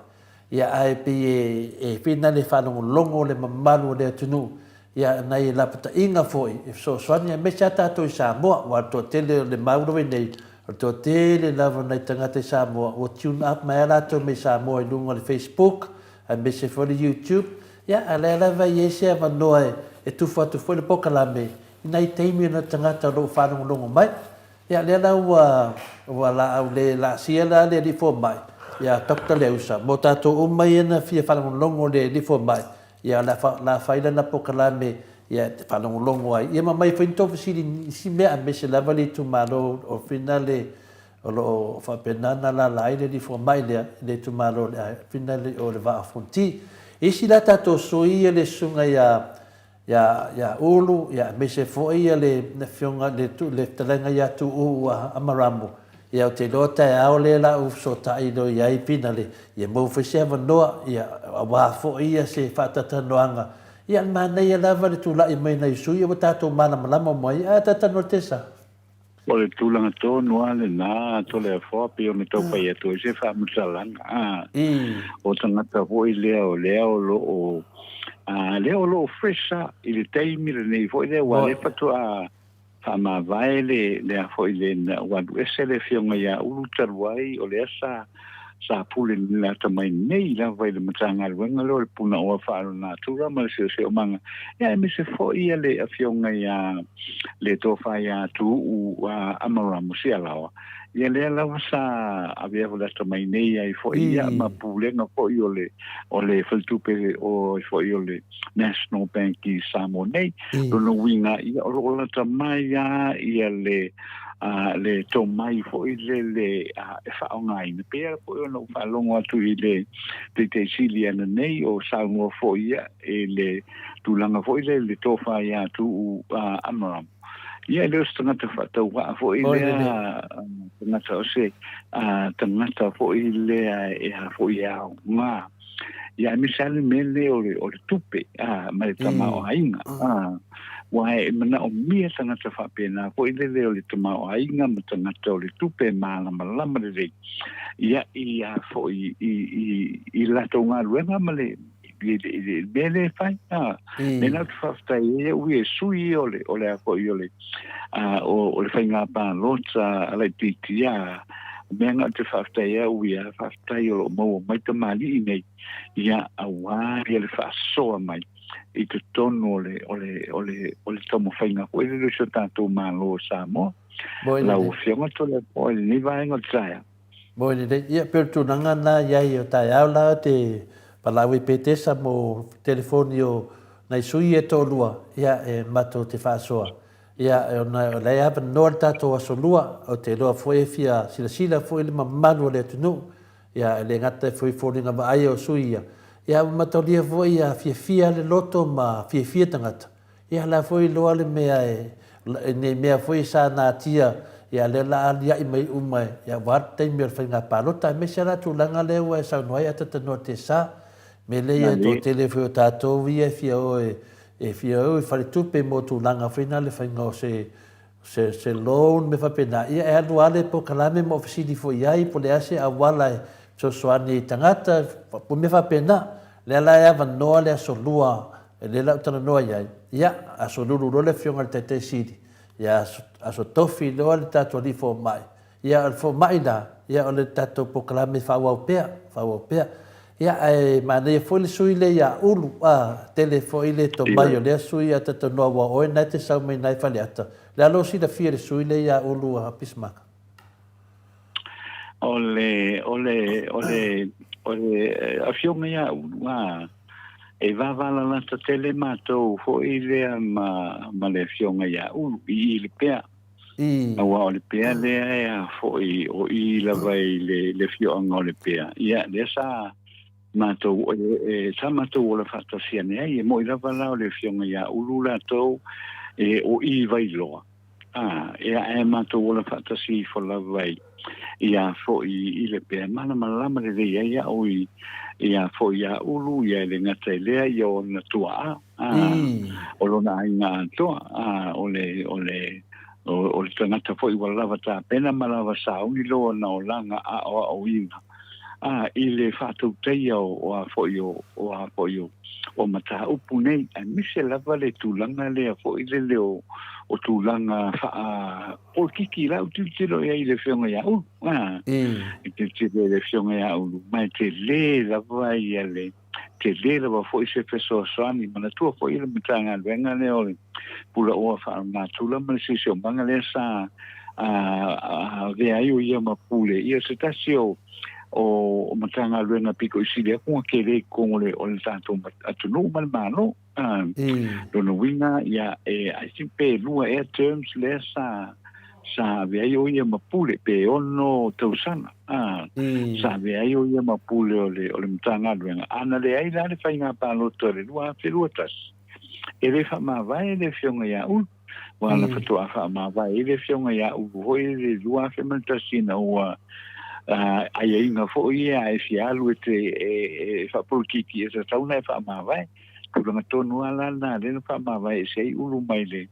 Ia, ae pei e, e whina le faalogologo le mamalu o le atunuu, ia, nai lapataiga foi e fesoasoani aemaise lava tatou i Samoa, aua o le toatele o le mau lava nei, o le toatele lava o nai tagata i Samoa ua tune up mai lava latou mai Samoa i luga o le Facebook, aemaise foi le YouTube, Ia, a o lea lava e i ai se avanoa e tufa atu foi le polokalame i nai taimi o nai tagata o lo o faalogologo mai. Ia, lea la ua, ua laau le laasia la le Alii Fomai, ia Doctor Leusa, mo tatou uma ia na fia faalogologo i le Alii Fomai, ia o le a, la fai lana polokalame ia e faalogologo ai. Ia ma aumai foi ni tou fesili i nisi mea aemaise lava le itumalo o Finale O lo o faapena ona alaala ai le alii fomai lea i le itumalo o le Finale o le Vaa o Fonoti. Isi la tatou sui ia le susuga ia ia ia Ulu ia aemaise foi ia le afioga le le fetalaiga ia Tuuu Amaramo. Ia ou te iloa taeao lea la ou fesootai loa i ai Finale ia maua foi se avanoa ia aua foi ia se faatatalanoaga. Ia manaia lava le tulai mai nai sui ua tatou malamalama uma ai. Ae tatalanoa Tesa. O le tulaga tonu lava lena, Toleafoa, pei ona tau fai atu ai se faamatalaga, a, o tagata foi lea o lea o lo o, a, lea o lo o fresh lava i le taimi lenei foi lea, aua o lea faatoa faamavae le, le a foi le, ua alu ese le Afioga ia Ulu talu ai, o lea sa, Sa pule le atamai nei lava i le Matagaluega lea o le Punaoa Faalenatura ma le Siosiomaga, ia aemaise foi ia le Afioga ia le Tofa ia Tuuu Amaramo Sialaoa, ia lea lava sa avea le atamai nei ai foi ia ma pulega foi o le o le faletupe o foi o le National Bank i Samoa nei. Lona uiga ia o lo o lata mai lava ia le a le tomai foi lele e faaaogaina. Pei lava foi ona ou faalogo atu i le Taitai Sili ananei o saunoa foi ia i le tulaga foi lele le tofa ia Tuuu Amaram. Ia e le o se tagata faatauvaa foi lea tagata o se tagata foi lea e a foi e aoga. Ia aemaise lava le mea lea o le, o le tupe a, ma le tamaoaiga. A, aua e manaomia tagata faapena foi lele o le tamaoaiga ma tagata o le tupe e malamalama lelei ia i a foi i, i, i latou galuega ma le i le, i le mea lea e fai. A, mea lena ou te faafetai ai au ia i sui ia o le, o le a foi o le, a, o, o le faiga palota a laitiiti a, mea na ou te faafetai ai au ia, faafetai o lo o maua mai tamalii nei, ia, auā ia le faasoa mai i totonu o le, o le, o le, o le taumafaiga foi lele o si o tatou Malo o Samoa. Lau Afioga Toleafoa i lenei vaega o le taeao. Moe lelei. Ia, pei o le tulaga lena i ai o taeao la te valaau ai Petesa mo telefoni o nai sui ia e toalua, ia, e matou te faasoa. Ia, ona o la e avanoa le tatou aso lua, ou te iloa foi e fia silasila foi le mamalu o le atunuu, ia, e le gata foi i foliga vaaia o sui ia, ia, a ua mataulia foi ia fiafia le loto ma fiafia tagata, Ia la foi iloa le mea e, nei mea foi sa natia, ia lea la aliaʻi mai uma ia aua le taimi o le faiga palota, aemaise la tulaga lea ua e saunoa ai Atatanoa Tesa, mea lea ia toatele foi o tatou ia e fia o e, e fia o i faletupe mo tulaga foi na le faiga o se se, se loan mea faapena, ia e alu lava le polokalame ma fesili foi i ai po o le a se auala e fesoasoani ai i tagata, o mea faapena. Lea la e avanoa le aso lua, lea la ou talanoa i ai, ia, aso lulu loa le Afioga i le Taitai Sili, ia aso, aso tofi loa le tatou alii fomai, Ia, o le fomai la, ia o le tatou polokalame faaauau pea, faaauau pea. Ia, ae manaia foi le sui lea ia Ulu, a, tele foi le tomai o lea sui a Tatanoa aua o oe na e te sau mai na i Faleata. O le a lou silafia i le sui lea ia Ulu a Bismarck? O le, o le, o le, o le afioga ia Ulu, a, e vavalalata tele matou foi lea ma, ma le afioga ia Ulu i i Lepea. Aua o le pea lea e a foi o i lava i le, le afioaga o Lepea. Ia, lea sa matou, e, e, sa matou ola faatasi ane ai. E moni lava la o le afioga ia Ulu latou, e, o i Vailoa. A, e ae matou ola faatasi ifo lava i, i a foi i Lepea. Malamalama lelei ai au i, i a foi ia Ulu, ia e le gata i lea, ia ona tuaa. O lona aiga atoa, o le, o le, o le tagata foi ua lava tapena ma lava sauni lona olaga aoaoina, i le faatautaia o a foi o, o a foi o, o mataupu nei, aemaise lava le tulaga lea foi lele o, o tulaga faapolokiki la ou tilotilo i ai i le Afioga ia Ulu, i tilotilo i le Afioga ia Ulu, ma e tele lava ia le, tele lava foi se fesoasoani. Manatua foi le Matagaluega lea o le Pulaoa Faalenatura ma le Siosiomaga lea sa avea ai o ia ma pule. Ia se tasi o o Matagaluega pito i sili atu ona tele i totonu o le, o le tatou atunuu ma le Malo. Lona uiga, ia, e, I think pe lua ea terms lea sa, sa avea ai o ia ma pule, pe ono tausaga, sa avea ai o ia ma pule o le, o le Matagaluega. A na leai la le faiga palota o le 2021, e le faamavae le Afioga ia Ulu. Ua na faatoa faamavae ai le Afioga ia Ulu foi i le 2001 ina ua aiaiga foi ia e fia alu e te e faapolokiki e tatau ona e faamavae. Tulaga tonu lava la lena lea na faamavae ese ai Ulu mai le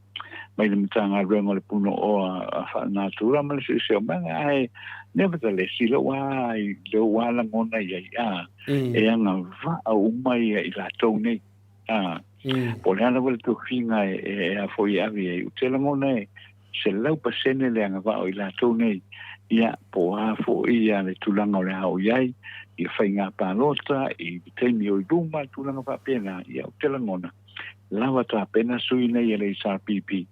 mai le Matagaluega o le Punaoa Faalenatura ma le Siosiomaga, ae nevertheless, i lou lava i lou lava lagona i ai, a, e agavaa uma ia i latou nei. A, po o le a lava le tofiga e, e, e a foi e ave ai, ou te lagona e, 100% le agavaa o i latou nei, ia, po o a foi le tulaga o le a oo i ai i faiga palota i le taimi o i luma, tulaga faapena, ia, ou te lagona, lava tapena sui nei a le HRPP.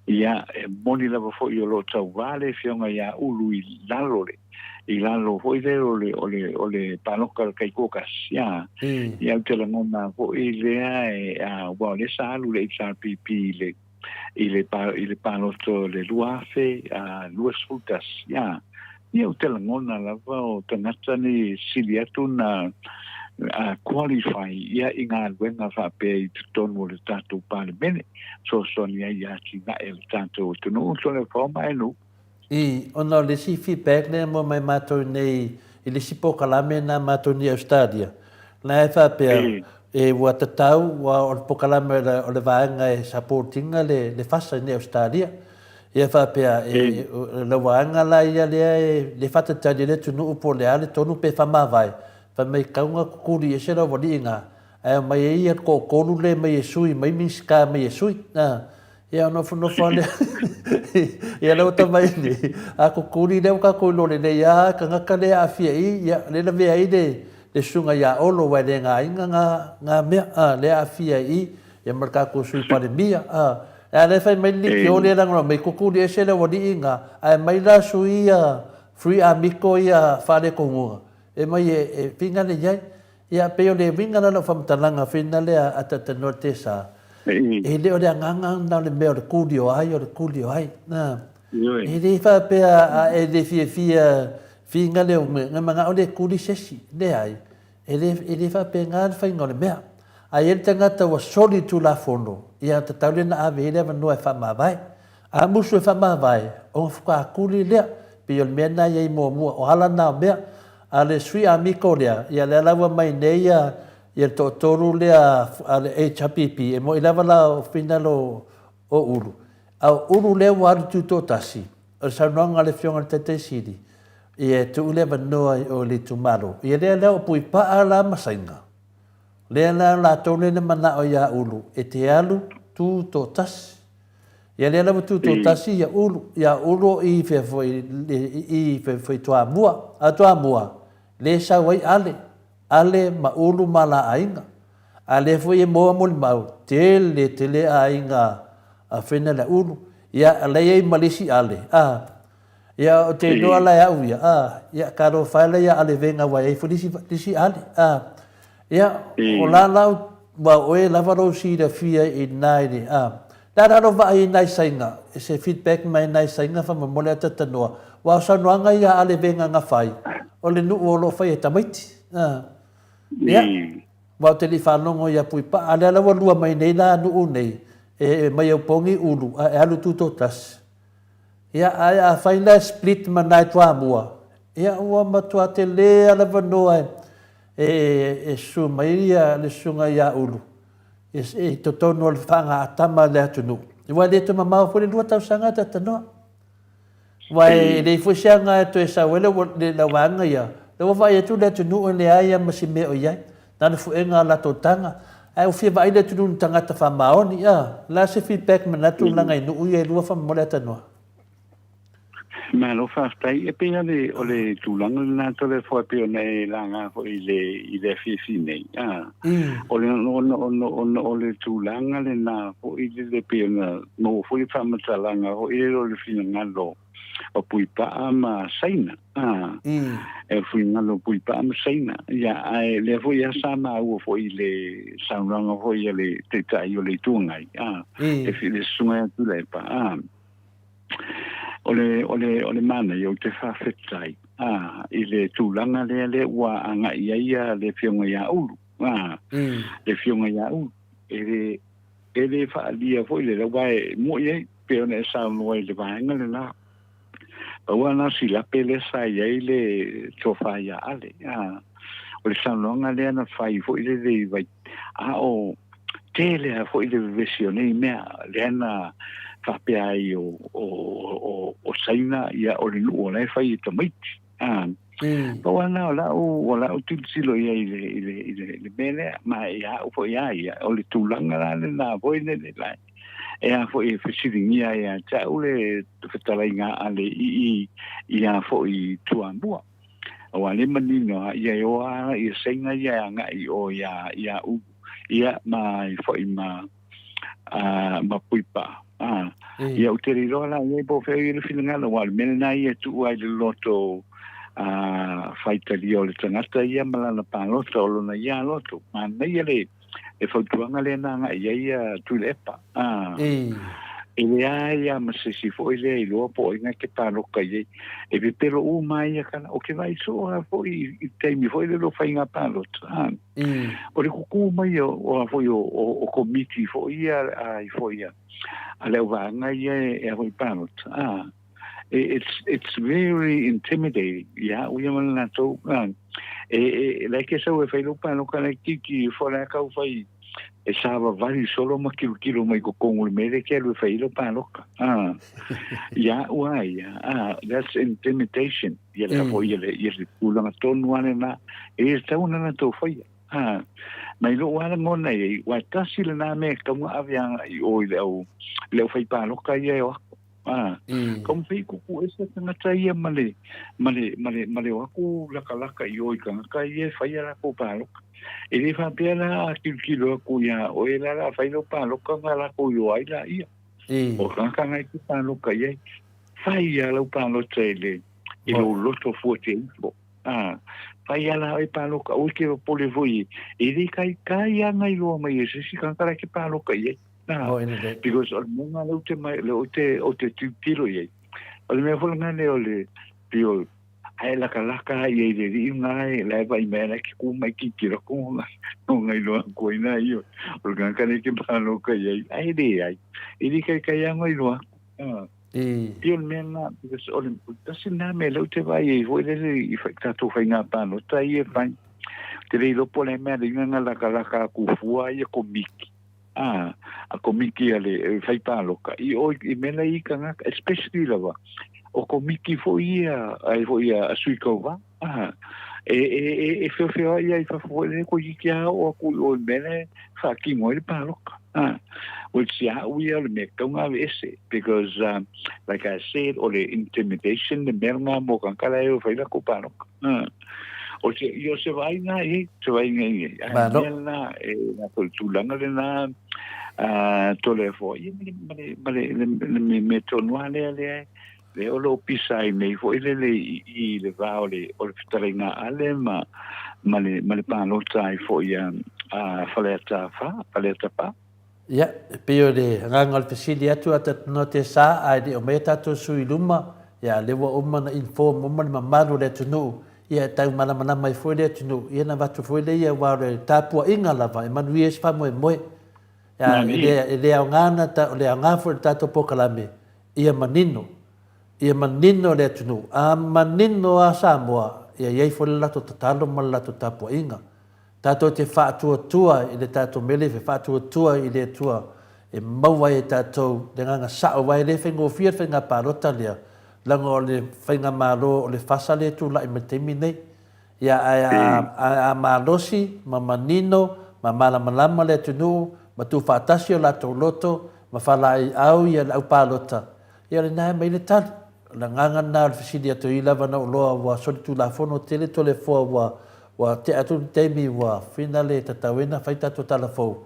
Ia, e moni lava foi o lo o tauva le Afioga ia Ulu i lalo le, i lalo foi lea o le, o le, o le paloka o le taitoatasi, ia. Ia, ou te lagona foi lea, e, a, aua o lea sa alu le HRPP i le, i le, i le palota o le 2021, ia. Ia, ou te lagona lava o tagata nei e sili atu na qualify ia i galuega faapea i totonu o le tatou Palemene, fesoasoani ai i atinae a le tatou atunuu. Toleafoa ma Enu. I, ona o le isi feedback lea e maua mai matou nei i le isi polokalame na matou nei i Australia, la e faapea e ua tatau, ua o le polokalame o le vaega e support ina le FASA i nei Australia. Ia faapea, e, o lau vaega la ia lea e le faatalitali ai le atunuu po o le a le tonu pe faamavae, fai mai tau na tutuli ese lau alii ina, ae omai ai ia le toatolu lea mai e sui mai Minisita mai e sui. A, ia ona nofonofo lava lea, ia lea ua tau mai nei, a tutuli lea ua tatou iloa lelei lava le tagata lea e aafia i i, ia lea e lavea ai le le susuga ia Olo aua e le na ina na mea, a, lea e aafia i i, ia ma le tatou Sui Palemia, a. A lea fai mai le leitio lea lagolago mai kukuli ese le aualii ina, ae mai la sui ia Free Amiko ia faaletonuga e mai e finagale i ai. Ia pei o le uiga la o lau faamatalaga fina lea a Tatanoa le Tesa, e le o le agaga lena o le mea o le kuli o ai o le kuli o ai. E le faapea a e le fiafia finagale o mea, manao lea e kuli se isi. Leai. E le, e le faapena le faiga o le mea. A i ai le tagata ua soli le Tulafono, ia tatau lea ona ave i ai le avanoa e faamavae. A musu e faamavae, ona faatoa tuli lea. Pei o le mea lena e i ai muamua, o ala na o mea. A o le sui Amigo lea, ia lea la ua aumai nei ia, ia le toatolu lea a le HRPP, e moni lava la o finagalo o Ulu, a o Ulu lea ua alu tutoatasi, O le saunoaga a le Afioga i le Taitai Sili, ia e tuu le avanoa i o i le itumalo. Ia lea la o Puipaa la ma Saina, lea la o latou lea na manao ia Ulu e te alu tu toatasi. Ia lea la ua tu toatasi ia Ulu, ia Ulu o i fea foi i fea foi Toamua. A o Toamua, lea e sau ai Ale, Ale ma Ulu ma la aiga. A lea foi e moa molimau, tele tele aiga a Fena le Ulu. Ia, la e i ai ma le isi Ale, a. Ia, ou te iloa la e au ia, a. Ia, talofa e la ia Ale Vega aua e i ai foi le isi, le isi Ale, a. Ia, o la la ua oe lava lou silafia i ina i le, a. Le a la lou vaai i nai Saina, se feedback mai nai Saina faamolemole ae talanoa, aua o saunoaga ia a Ale Vega na fai, o le nuu o lo o fai e tamaiti, a. Ia, aua ou te le i faalogo ia Puipaa, a lea la ua lua mai nei la nuu nei, e mai Aupogi Ulu, a e alu tutoatasi. Ia, ae afai la e split ma nai Toamua, ia ua matua tele lava le avanoa e, e susu mai ia le susuga ia Ulu i totonu o le faagatama a le atunuu. Aua e le toe mamao foi le lua tausaga e talanoa. Aua e leai foi se aga e toe sau ai le lau vaega ia, lea ua vaai atu le atunuu e leai lava ma se mea o i ai, na o le fuega o latou taga. Ae ua fia vaai le atunuu i ni tagata faamaoni, a, o le a se feedback manatu leaga i nuu ia e lua faamolemole Atanua? Malo faafetai. E pei lava o le tulaga lena Toleafoa e pei ona e laga foi i le i le afiafi nei, a, o le ona ona ona o le tulaga lena foi lele e pei ona maua foi le faamatalaga foi lele o le finagalo o Puipaa ma Saina, a, e finagalo o Puipaa ma Saina. Ia, ae lea foi lava sa maua foi i le saunoaga foi a le Taitai o le Itu Agai, a, le Susuga ia Tuilaepa, a, O le, o le, o le manaia, ou te faafetai, ā, i le tulaga lea lea ua agai i ai ia le Afioga ia Ulu, ā, le Afioga ia Ulu. E le, e le faaalia foi le aua e moni ai, pei ona e saunoa i le vaega lena. Pau lava na o si lape lea sa i ai le tofa ia Ale, ā, o le saunoaga lea na fai foi lele i vai, a o tele lava foi le vevesi o nei mea, lea na faapea ai o, o, o, o Saina, ia, o le nuu o la e fai e tamaiti. A, mm. Pau lava lena o lau, o lau tilotilo i ai i le, i le, i le, i le mea lea, ma ia au foi a ia, o le tulaga la lena foi lele la. E a foi e fesiligia ai ia te au le fetalaiga a le ii i a foi Toamua. Aua le manino a ia e oa ala ia seiga ia e agai i o ia ia Ulu ia ma ai foi ma a ma Puipaa. A ia ou te le iloa la i ai po o fea ia le finagalo aua o le mea lena ia e tuu ai le loto a faitalia o le tagata ia ma lana palota o lona ia loto. Manaia le le fautuaga lea na agai i ai ia Tuilaepa. A, e leai lava ma se isi foi lea iloa po o ai na te paloka i ai. E pepelo uma ai ia kana. O ke vaai soo lava foi i taimi foi lele o faiga palota. A, o le kukū mai o, o a foi o, o, o komiti foi ia a i foi a, a le auvaega ia e, e a foi palota. A, it's it's very intimidating ia au ia ma le latou e e la ke sau e fai lou paloka la kiki fo la kau fai e savavali solo ma kilokilo mai totonu o le mea lea e te alu e fai ai lau paloka a ia au a ia a that's intimidation ia le foi ia le ia le tulaga tonu lava lena e le tatau ona latou faia a mai lou lava lagona i ai ua tasi lena mea e tatau ona ave agai i o i le au le au fai paloka ia e o aku A, taumafai kuku ese tagata ia ma le, ma le, ma le, ma le o aku lakalaka i o i tagata ia e fai a lakou paloka. E le faapea la a tilotilo aku iā oe la la fai lau paloka na lakou i o ai laia. O tagata na e te paloka i ai, fai a lau palota i le, i lou loto fuateifo. A, fai a la oe paloka, aua e te popole foi e le taitai a na iloa mai e se isi tagata la e te paloka i ai. Nā, Oh, ina le. because o le mea lena lea ou te mai, lea ou te, ou te tilotilo i ai. O le mea foi lena lea o le, pei o, ae lakalaka ai i le alii lena e, la e vaai mai la e ke kū mai tilotilo aku ona, ona iloa aku ai lea ia, o le tagata lea e te pāloka i ai, ae leai, e le taitai lava ona iloa aku. Ā. I. Pei o le mea lena, because o le tasi lena mea lea ou te vaai ai foi lele i tatou faiga palota ia e fai. Ou te le iloa po o le a mea lea na lakalaka aku fua ia komiti. A, a komiti a le fai pāloka, i o i mea la i tagata, especially lava, o komiti foi ia, ai foi a, a sui tauva, a, e, e, e, e feofeoai ia i fafo foi lele toeitiiti lava oo atu i o i mea la e faatino ai le pāloka. A, which ia au ia o le mea tatau ona aveese, because, like I said, o le intimidation le mea lena mo tagata la e o e fai latou pāloka. A. O se, i o se vaaiga i ai, se vaaiga i ai. Ae Malo. mea lena, e lātou le tulaga lena, a, Toleafoa, ia ma le, ma le, ma le, le, le, le mea tonu lava lea, lea, lea o lo o pisa ai nei foi lele i, i le va o le, o le fetalaiga a Ale ma, ma le, ma le palota ai foi a, a Faleata 4, Faleata 4. Ia, e pei o le agaga o le fesili atu a tatou te sa, ae le i omai a tatou sui i luma, ia, lea ua uma ona inform uma le mamalu o le atunuu, ia, e tau malamalama ai foi le atunuu, ia ona avatu foi lea aua o le tapuaiga lava e manuia ai se faamoemoe. Ia, e le, e le aoga ona, o le aoga foi o le tatou polokalame, ia manino, ia manino le atunuu, a manino lava Samoa, ia i ai foi le latou tatalo ma le latou tapuaiga. Tatou te faatuatua i le tatou mea lea e faatuatua i le Atua e maua ai e tatou le agaga sao, aua e le faigofie le faiga palota lea, leaga o le faigamalo o le fasa lea e tulai mai i le taimi nei. Ia, ae a, ae a malosi ma manino ma malamalama le atunuu ma tuufaatasi o latou loto ma faalaeiau ia le aupalota, Ia lena e aumai le tali. O le agaga lena o le fesili atu ai lava na ou loa ua solitulafono tele Toleafoa ua ua tea atu le taimi ua finale tatau ai na fai tatou tala fou.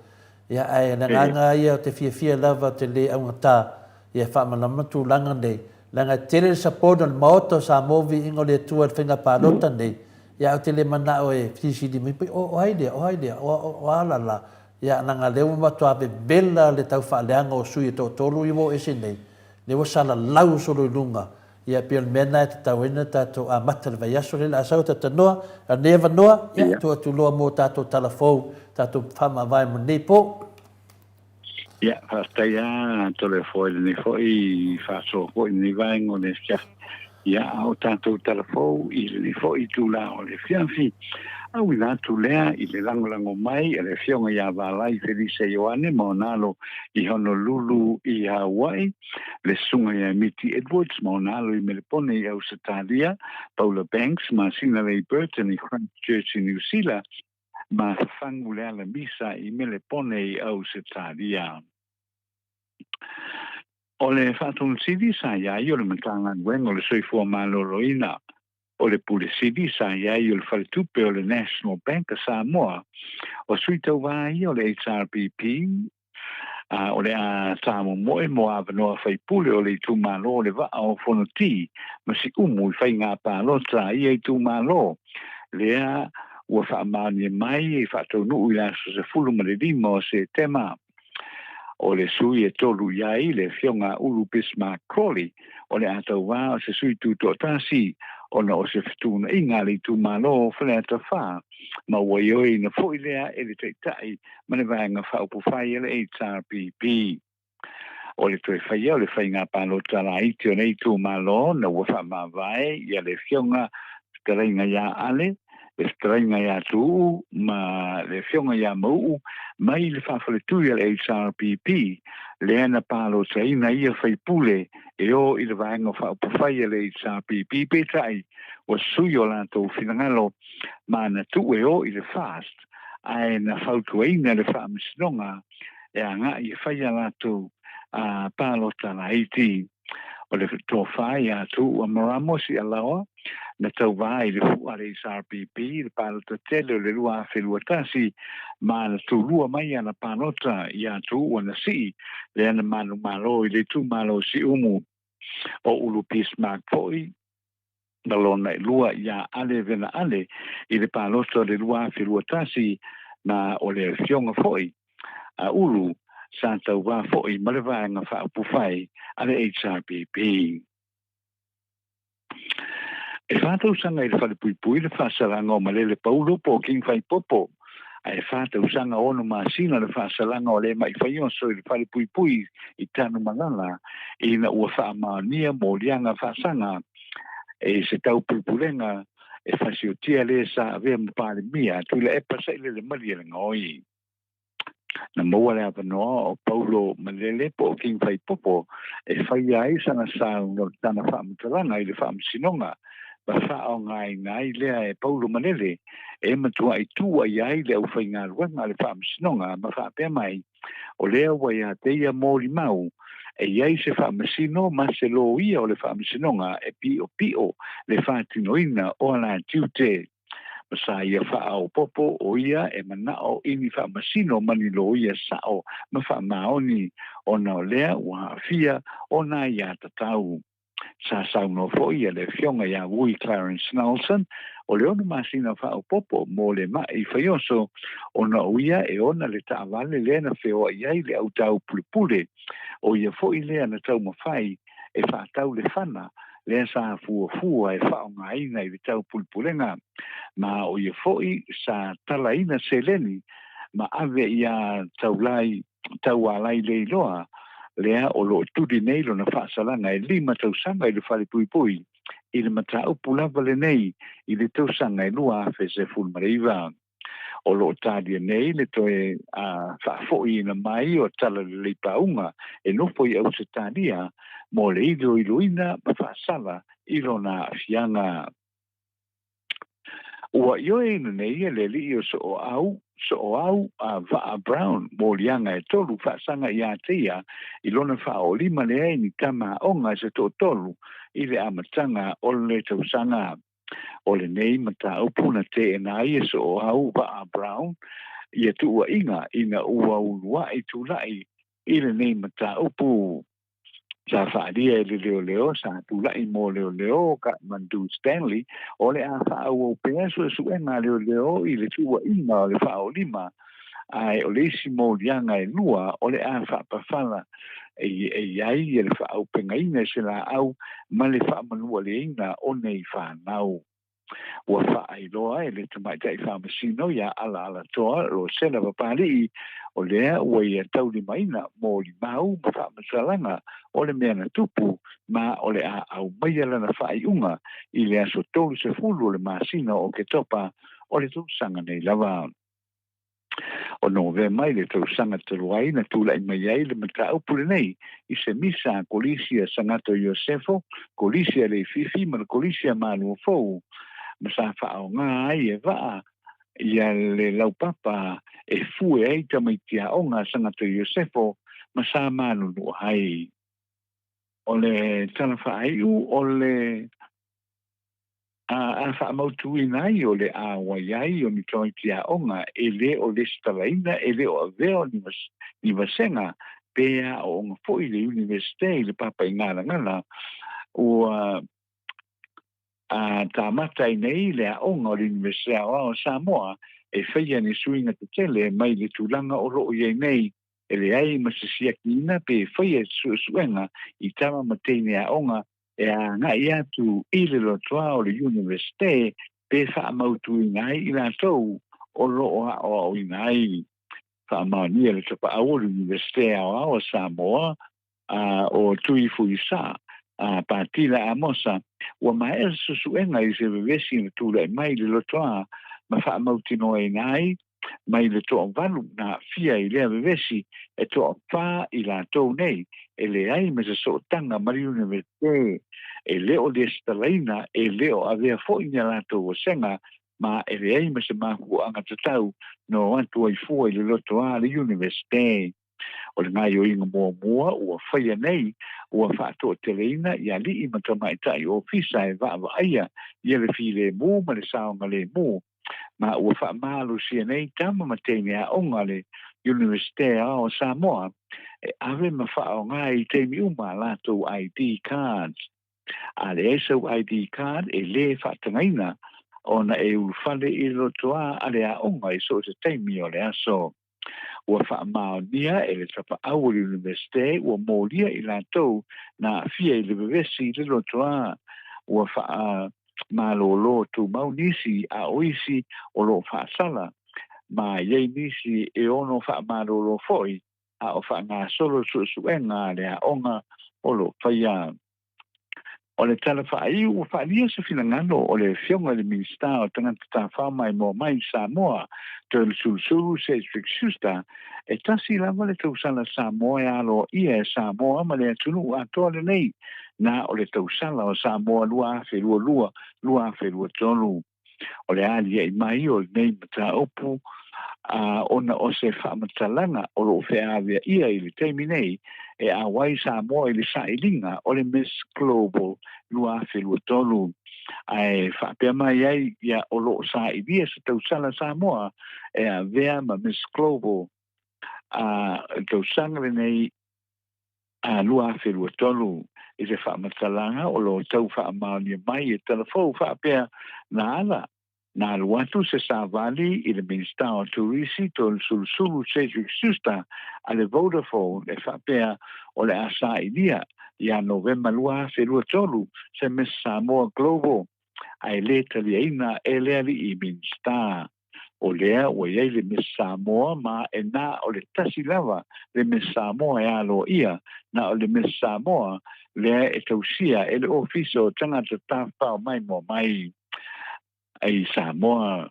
Ia ae le agaga ia o te fiafia lava te le augata ia e faamalamalama tulaga nei leaga e tele le support o le Maota o Samoa viiga o le Atua i le faiga palota nei ia ae ou te le manao e fesilisili mai pei o ai lea o ai lea o o a la la Ia, leaga lea ua matua vevela le taufaaleaga o sui e toatolu ia ua oo ese nei, lea ua salalau solo i luga, ia pei o le mea lena e tatau ai ona tatou amata le vaiaso lea o le a sau e talanoa, a o lenei avanoa, ia, tuu atu loa mo tatou tala fou, tatou faamavae mo lenei po. Ia, faafetai lava Toleafoa i lenei foi faasoa foi i lenei vaega o le afiafi. Ia, a o tatou tala fou i lenei foi itula o le afiafi, auina atu lea i le lagolago mai a le Afioga ia Valai Felise Ioane ma ona alo i Honolulu i Hawaii, le Susuga ia Miti Edwards ma ona alo i Melepone i Ausetalia, Paula Banks ma Sinalei Burton i Christchurch i Niu Sila, ma Fafangu Leala Misa i Melepone i Ausetalia. O le Faatonu Sili sa i ai o le Matagaluega o le Soifua Maloloina, o le Pule Sili sa i ai o le Faletupe o le National Bank a Samoa, o sui tauva ia o le HRPP, a o le a tāmomoe mo avanoa faipule o le itumalo o le Vaa o Fonoti ma Siumu i faiga palota a ia itumalo lea ua faamaonia mai e faataunuu i le aso 15 o Setema. O le sui e tolu i ai le Afioga a Ulu Bismarck Crawley, o le a tauva o se sui tutoatasi ona o se fetuunaiga a le itumalo o Faleata 4, ma ua ioeina foi lea e le Taitai ma le Vaega Faaupufai a le HRPP. O le toe faia o le faiga palota laiti o nei itumalo na ua faamavae ia le Afioga Fetalaiga ia Ale, le Fetalaiga ia Tuuu ma le Afioga ia Mauu mai le faafaletui a le HRPP, lea na palotaina ia faipule e o i le Vaega Faaupufai a le HRPP, peitai ua sui o latou finagalo ma na tuu e o i le FAST, ae na fautuaina le Faamasinoga e agai e fai a latou palota laiti. O le tofa ia Tuua Maramo Sialaoa na tauva i le fua a le HRPP i le palota tele o le 2021 ma na tulua mai ana palota ia Tuua na sii lea na manumalo i le itumalo o Siumu. O Ulu Bismarck foi na lona e lua ia Ale Vena Ale i le palota o le 2021 ma o le afioga foi a Ulu sa tauva foi ma le Vaega Faaupufai a le HRPP. E fa tausaga i le falepuipui le faasalaga o Malele Paulo po o King Faipopo, ae fa tausaga ono masina le faasalaga o Lema'i Faioso i le falepuipui i Tanumalala ina ua faamaonia moliaga faasaga e se taupulepulega e fasiotia le sa avea ma Palemia Tuilaepa Sailele Malielegaoi. Na maua le avanoa o Paulo Malele po o King Faipopo e faia ai sana saunoaga faamatalaga i le Faamasinoga ma faaaogaina ai lea e Paulo Malele e matuai tuuai ai le aufaigaluega a le Faamasinoga ma faapea mai, o lea ua ia te ia molimau e i ai se faamasino ma se loia o le Faamasinoga e piʻopiʻo le faatinoina o ala tiute. Ma sa ia faaopoopo o ia e manao i ni faamasino ma ni loia sao ma faamaoni ona o lea ua aafia ona aiatatau. Sa saunoa foi le Afioga ia Vui Clarence Nelson o le ono masina faaopoopo mo le ma'i faioso ona o ia e ona le taavale lea na feoai ai le au taupulepule, o ia foi lea na taumafai e faatau le fana lea sa fuafua e faaaogaina i le taupulepulega, ma o ia foi sa talaina seleni ma ave ia taulai taualai leiloa lea o loo tuli nei lona faasalaga e 5 tausaga i le falepuipui i le mataupu lava lenei i le tausaga e 2019. O loo talia nei le toe faafoiina mai o tala lelei pauga e nofo i Ausetalia mo le iloiloina ma faasala i lona aafiaga. Ua ioeina nei e le alii o Sooau a Vaa Brown moliaga e tolu faasaga ia te ia i lona faaolima lea i ni tama aoga se toatolu i le amataga o le tausaga. O lenei mataupu na teena ai e Sooau Vaa Brown ia tuuaiga ina ua uluai tulai i lenei mataupu. Sa faalia e le leoleo sa tulai mo leoleo Kathmandu Stanley o le a faaauau pea suesuega a leoleo i le tuuaiga o le faaolima, ae o le isi moliaga e lua o le a faapafala e i ai le faaaupegaina e se laau ma le faamanualeina o nei whanau. Ua faailoa e le tamaitai faamasino ia Alaalatoa Rosela Papali'i o lea ua ia taulimaina molimau ma faamatalaga o le mea na tupu ma o le a aumaia lana faaiuga i le aso 30 o le masina o Oketopa o le tausaga nei lava. O Novema i le tausaga talu ai na tulai mai ai le mataupu lenei i se misa a Kolisi a Sagato Iosefo, Kolisi a Leififi ma le Kolisi a Maluafou, ma sa faaoga ai e Vaa ia le laupapa e fue ai tamaiti aoga a Sagato Iosefo ma sa malulu ai. O le tala faaiu o le a a faamautuina ai o le auai ai o ni tamaiti aoga e le o lesitalaina e le o avea o ni ni vasega pe aooga foi i le Iunivesite i le Papaigalagala ua a tamata ai nei le aoga o le Iunivesite Aoao o Samoa e faia ni suiga tetele mai le tulaga o lo o i ai nei e leai ma se siakiina pe faia se suesuega i tama ma teine aoga e agai atu i le lotoa o le Iunivesite pe faamautuina ai i latou o lo o aoaoina ai. Faamaonia le tapaau o le Iunivesite Aoao o Samoa a o Tui Fuisa a Patila Amosa, ua maea se suesuega i se vevesi na tulai mai i le lotoa ma faamautinoaina ai mai le toavalu na aafia i lea vevesi e toafa i latou nei e leai ma se sootaga ma le Iunivesite, e le o lesitalaina, e le o avea foi ni a latou vasega ma e leai ma se mafuaaga tatau na o atu ai fua i le lotoa a le Iunivesite. O le gaoioiga muamua ua faia nei, ua faatoateleina i alii ma tamaitai ofisa e vaavaaia ia le filemu ma le saogalemu, ma ua faamalosia nei tama ma teine aoga a le Iunivesite Aoao o Samoa e ave ma faaaoga i taimi uma a latou ID cards. A leai sau ID card e lē faatagaina ona e ulufale i le lotoa a le aoga i so o se taimi o le aso. Ua faamaonia e le tapaau o le Iunivesite ua molia i latou na aafia i le vevesi i le lotoa. Ua faamalōlō tumau nisi a o isi o lo o faasala, ma i ai nisi e ono faamalōlō foi a o faagasolo suesuega a le aoga o lo o faia. O le tala faaiu ua faaalia se finagalo o le Afioga i le Minisita o Tagata Tafao Maimoa Mai i Samoa, Toelusulusulu Cedric Schuster, e tasi lava le tausala Samoa e aloaia e Samoa ma le atunuu atoa lenei, na o le tausala o Samoa 2022, 2023. O le aliaʻi mai o lenei mataupu a ona o se faamatalaga o lo o feaveaia i le taimi nei e auai Samoa i le sailiga o le Miss Global 2023. Ae faapea mai ai ia o lo o sailia se tausala Samoa e avea ma Miss Global a le tausaga lenei a 2023 i se faamatalaga o lo o tau faamaonia mai e Talafou faapea na ala na alu atu se savali i le Minisita o Turisi Toelusulusulu Cedric Schuster a le Vodafone e faapea o le a sailia ia Novema 2023 se Miss Samoa Global ae le taliaina e le alii Minisita. O lea ua i ai le Miss Samoa ma e na o le tasi lava le Miss Samoa e aloaia, na o le Miss Samoa lea e tausia e le Ofisa o Tagata Tafafao Maimoa Mai i Samoa.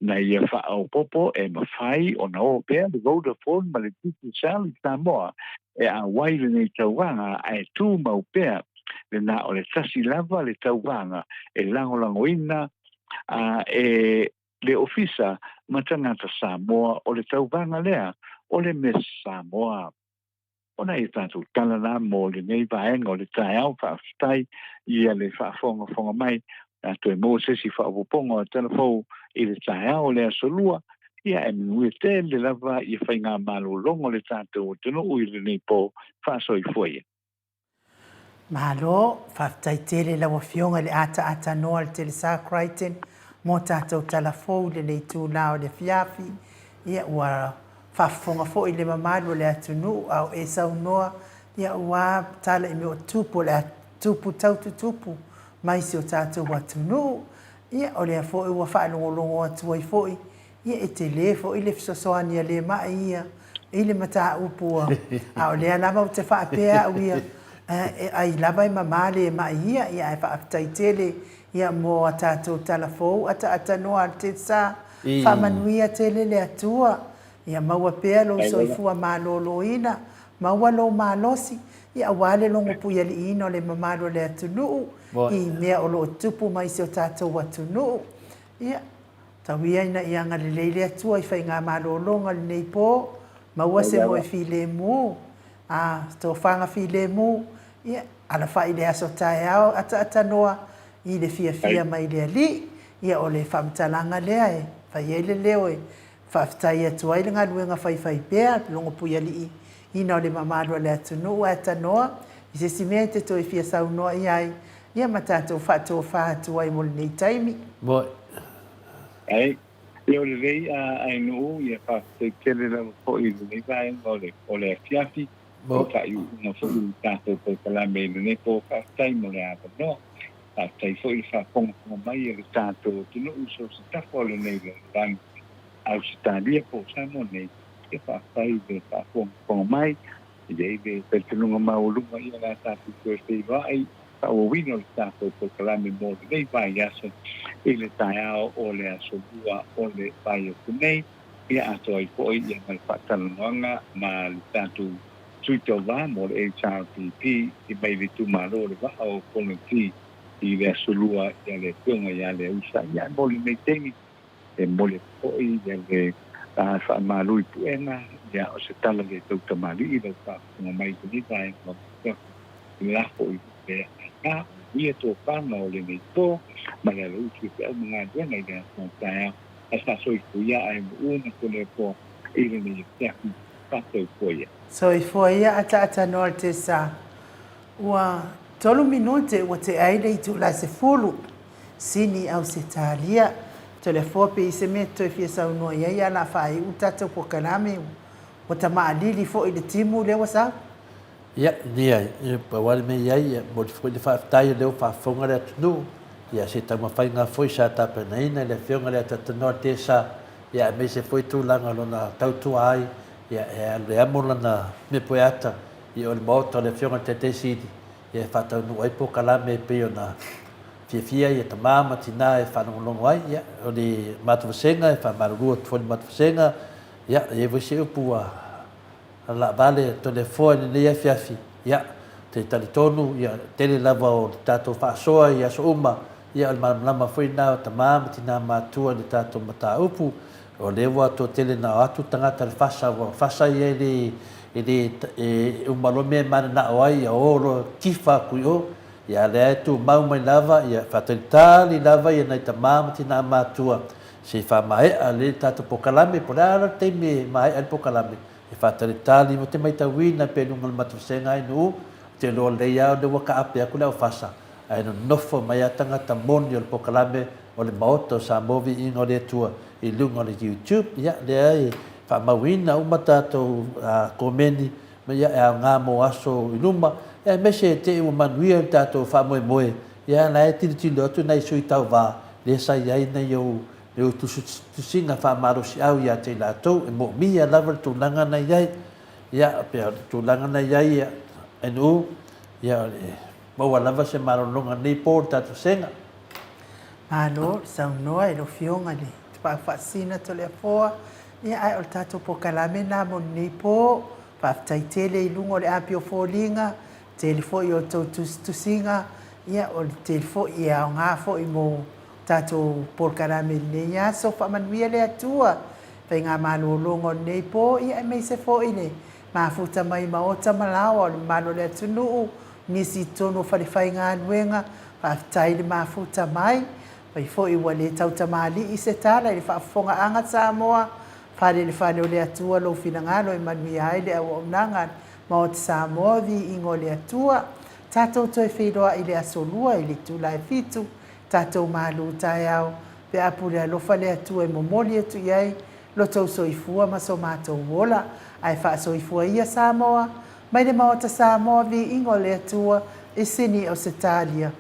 Na ia faaopoopo e mafai ona o pea le Vodafone ma le Digicel i Samoa e auai lenei tauvaga ae tumau pea le na o le tasi lava le tauvaga e lagolagoina a e le Ofisa ma tagata Samoa o le tauvaga lea o le Miss Samoa. O nai a tatou tala la mo lenei vaega o le taeao, faafetai ia le faafogafoga mai, a toe maua se isi faaopoopoga o tala fou i le taeao o le aso lua, ia e manuia tele lava ia faigamalologa o le tatou atunuu i lenei po, faasoifua ia. Malo, faafetai tele i lau Afioga i le ataatanoa o le Telesa Crichton mo tatou tala fou i lenei itula o le afiafi. Ia, ua faafofoga foi le mamalu o le atunuu a o e saunoa, ia ua tala i mea o tupu o le a tupu tau tutupu mai si o tatou atunuu. Ia, o lea foi ua faalogologo atu ai foi Ia, e tele foi le fesoasoani a le mai ia i le mataupu a, a o lea lava ou te faapea au ia, e ai lava e mama le mai ia, ia ae faafetai tele ia mo a tatou tala fou ataatanoa a le Tsa, faamanuia tele le Atua, ia maua pea lou soifua maloloina, maua lou malosi, ia aua le logo puialiiina o le mamalu o le atunuu i mea o lo o tupu mai i si o tatou atunuu. Ia, Tau ia ina ia agalelei le Atua i faigamalologa lenei po, maua se moe filemu. A tofaga filemu, ia, alafai i le aso taeao ataatānoa i le fiafia mai le Alii. Ia, o le faamatalaga lea e fai ai le leo e faafetai atu ai le galuega faifaipea Logopuialii ina o le mamalu a le atunuu ae tanoa i se isi mea e te toe fia saunoa i ai, ia ma tatou faatofa atu ai mo lenei taimi. Moe. Ai, ia o lelei a Ainuu, ia faafetai tele lava foi i lenei vaega o le o le afiafi, o faaiuiuga foi o le tatou polokalame i lenei po. Faafetai mo le avanoa. Faafetai foi i le faafogafoga mai a le tatou atunuu i so o se tafa o lenei lalolagi, Ausetalia po o Samoa nei, ia faafetai i le faafogafoga mai. E i ai le talitonuga maualuga ia o le a tatou toe feiloai i le faaauauina o le tatou polokalame mo lenei vaiaso i le taeao o le Aso Lua o le vaiaso nei, ia atoa ai foi ia ma le faatalanoaga ma le tatou Sui Tauva mo le HRPP i mai le itumalo o le Vaa o Fonoti i le Aso Lua ia le Afioga ia Leausa. Ia mo lenei taimi, e momoli atu foi ia le faamalu i puega, ia o se tala le tautamalii lau faafofoga mai i lenei vaega o le afiafi, lafo i le aina, manuia tofaga o lenei po, ma le alausi o feau ma galuega i le aso a taeao, ae faasoifua ia ae mu'u ma Toleafoa i lenei afiafi. Faasoifua ia. Soifua ia ataatanoa le tesa. Ua tolu minute ua tea ai le itula 10. Sini Ausetalia, Toleafoa pe i se mea e toe fia saunoa i ai a la faaiu le tatou polokalame ua tamaalili foi le timu lea ua sau. Ia, leai, pau lava le mea i ai, ia, momoli foi le faafetai o lea ua faafofoga le atunuu, ia, se taumafaiga foi sa tapenaina e le Afioga i le Atatanoa Tesa, ia, aemaise foi tulaga o lona tautua ai, ia, e alu le amo lana mea poeata i o le Maota o le Afioga i le Taitai Sili, ia, e faataunuu ai polokalame e pei ona fiafia ia tama ma tina e faalogologo ai. Ia, o le matou vasega, e faamalulu atu foi i le matou vasega, ia, e i ai foi se upu ua laavale Toleafoa i lenei afiafi, ia, te talitonu, ia, tele lava o le tatou faasoa i aso uma, ia, o le malamalama foi lena o tama ma tina matutua i le tatou mataupu, o lea ua toatele na o atu tagata i le fasa, ua fasa ia e le, e le, e uma loa mea e mananao ai, ia o loa tifa atu i o, ia, a o lea e tumau mai lava, ia, faatalitali lava ia nai tama ma tina matutua se i faamaea le tatou polokalame, po o le a lava le taimi e maea ai le polokalame, e faatalitali, ou te maitauina pea i luga o le matou vasega ai nuu, ou te iloa lelei lava o lea ua taape atu le aufasa, ae nonofo mai lava tagata moni o le polokalame o le Maota o Samoa Viiga o le Atua i luga o le YouTube. Ia, lea e faamauina uma tatou komeni, ma ia e aoga mo aso i luma, ia aemaise e te i ua manuia le tatou faamoemoe, ia la e tilotilo atu nai sui tauva lea sa i ai nai ou nai ou tusitusiga faamalosiau ia te i latou, e moomia lava le tulaga na i ai. Ia, pei o le tulaga na i ai, ia, NU, ia, o le maua lava se malologa i lenei po i le tatou sega. Malo le saunoa i lau Afioga i le Tapaau Faasina Toleafoa. Ia, ae o le tatou polokalame lena mo lenei po. Faafetai tele i luga o le api o foliga, tele foi o tou tusitusiga, ia, o le tele foi e aoga foi mo tatou polokalame i lenei aso. Faamanuia le Atua i faigamalologa o lenei po, ia, aemaise foi le mafuta mai maota ma laoa o le mamalu o le atunuu, nisi i totonu o falefaigaluega. Faafetai le mafuta mai. Fai foi ua le tautamalii se tala i le faafofogaaga Samoa, fale i le fale o le Atua lou finagalo e manuia ai le auaunaga a le Maota Samoa, viiga o le Atua. Tatou toe feiloai i le Aso Lua i le itula e fitu, tatou malu taeao pe a pule alofa le Atua e momoli atu i ai lo tou soifua ma so matou ola, ae faasoifua ia Samoa, mai le Maota Samoa, viiga o le Atua, i Sini Ausetalia.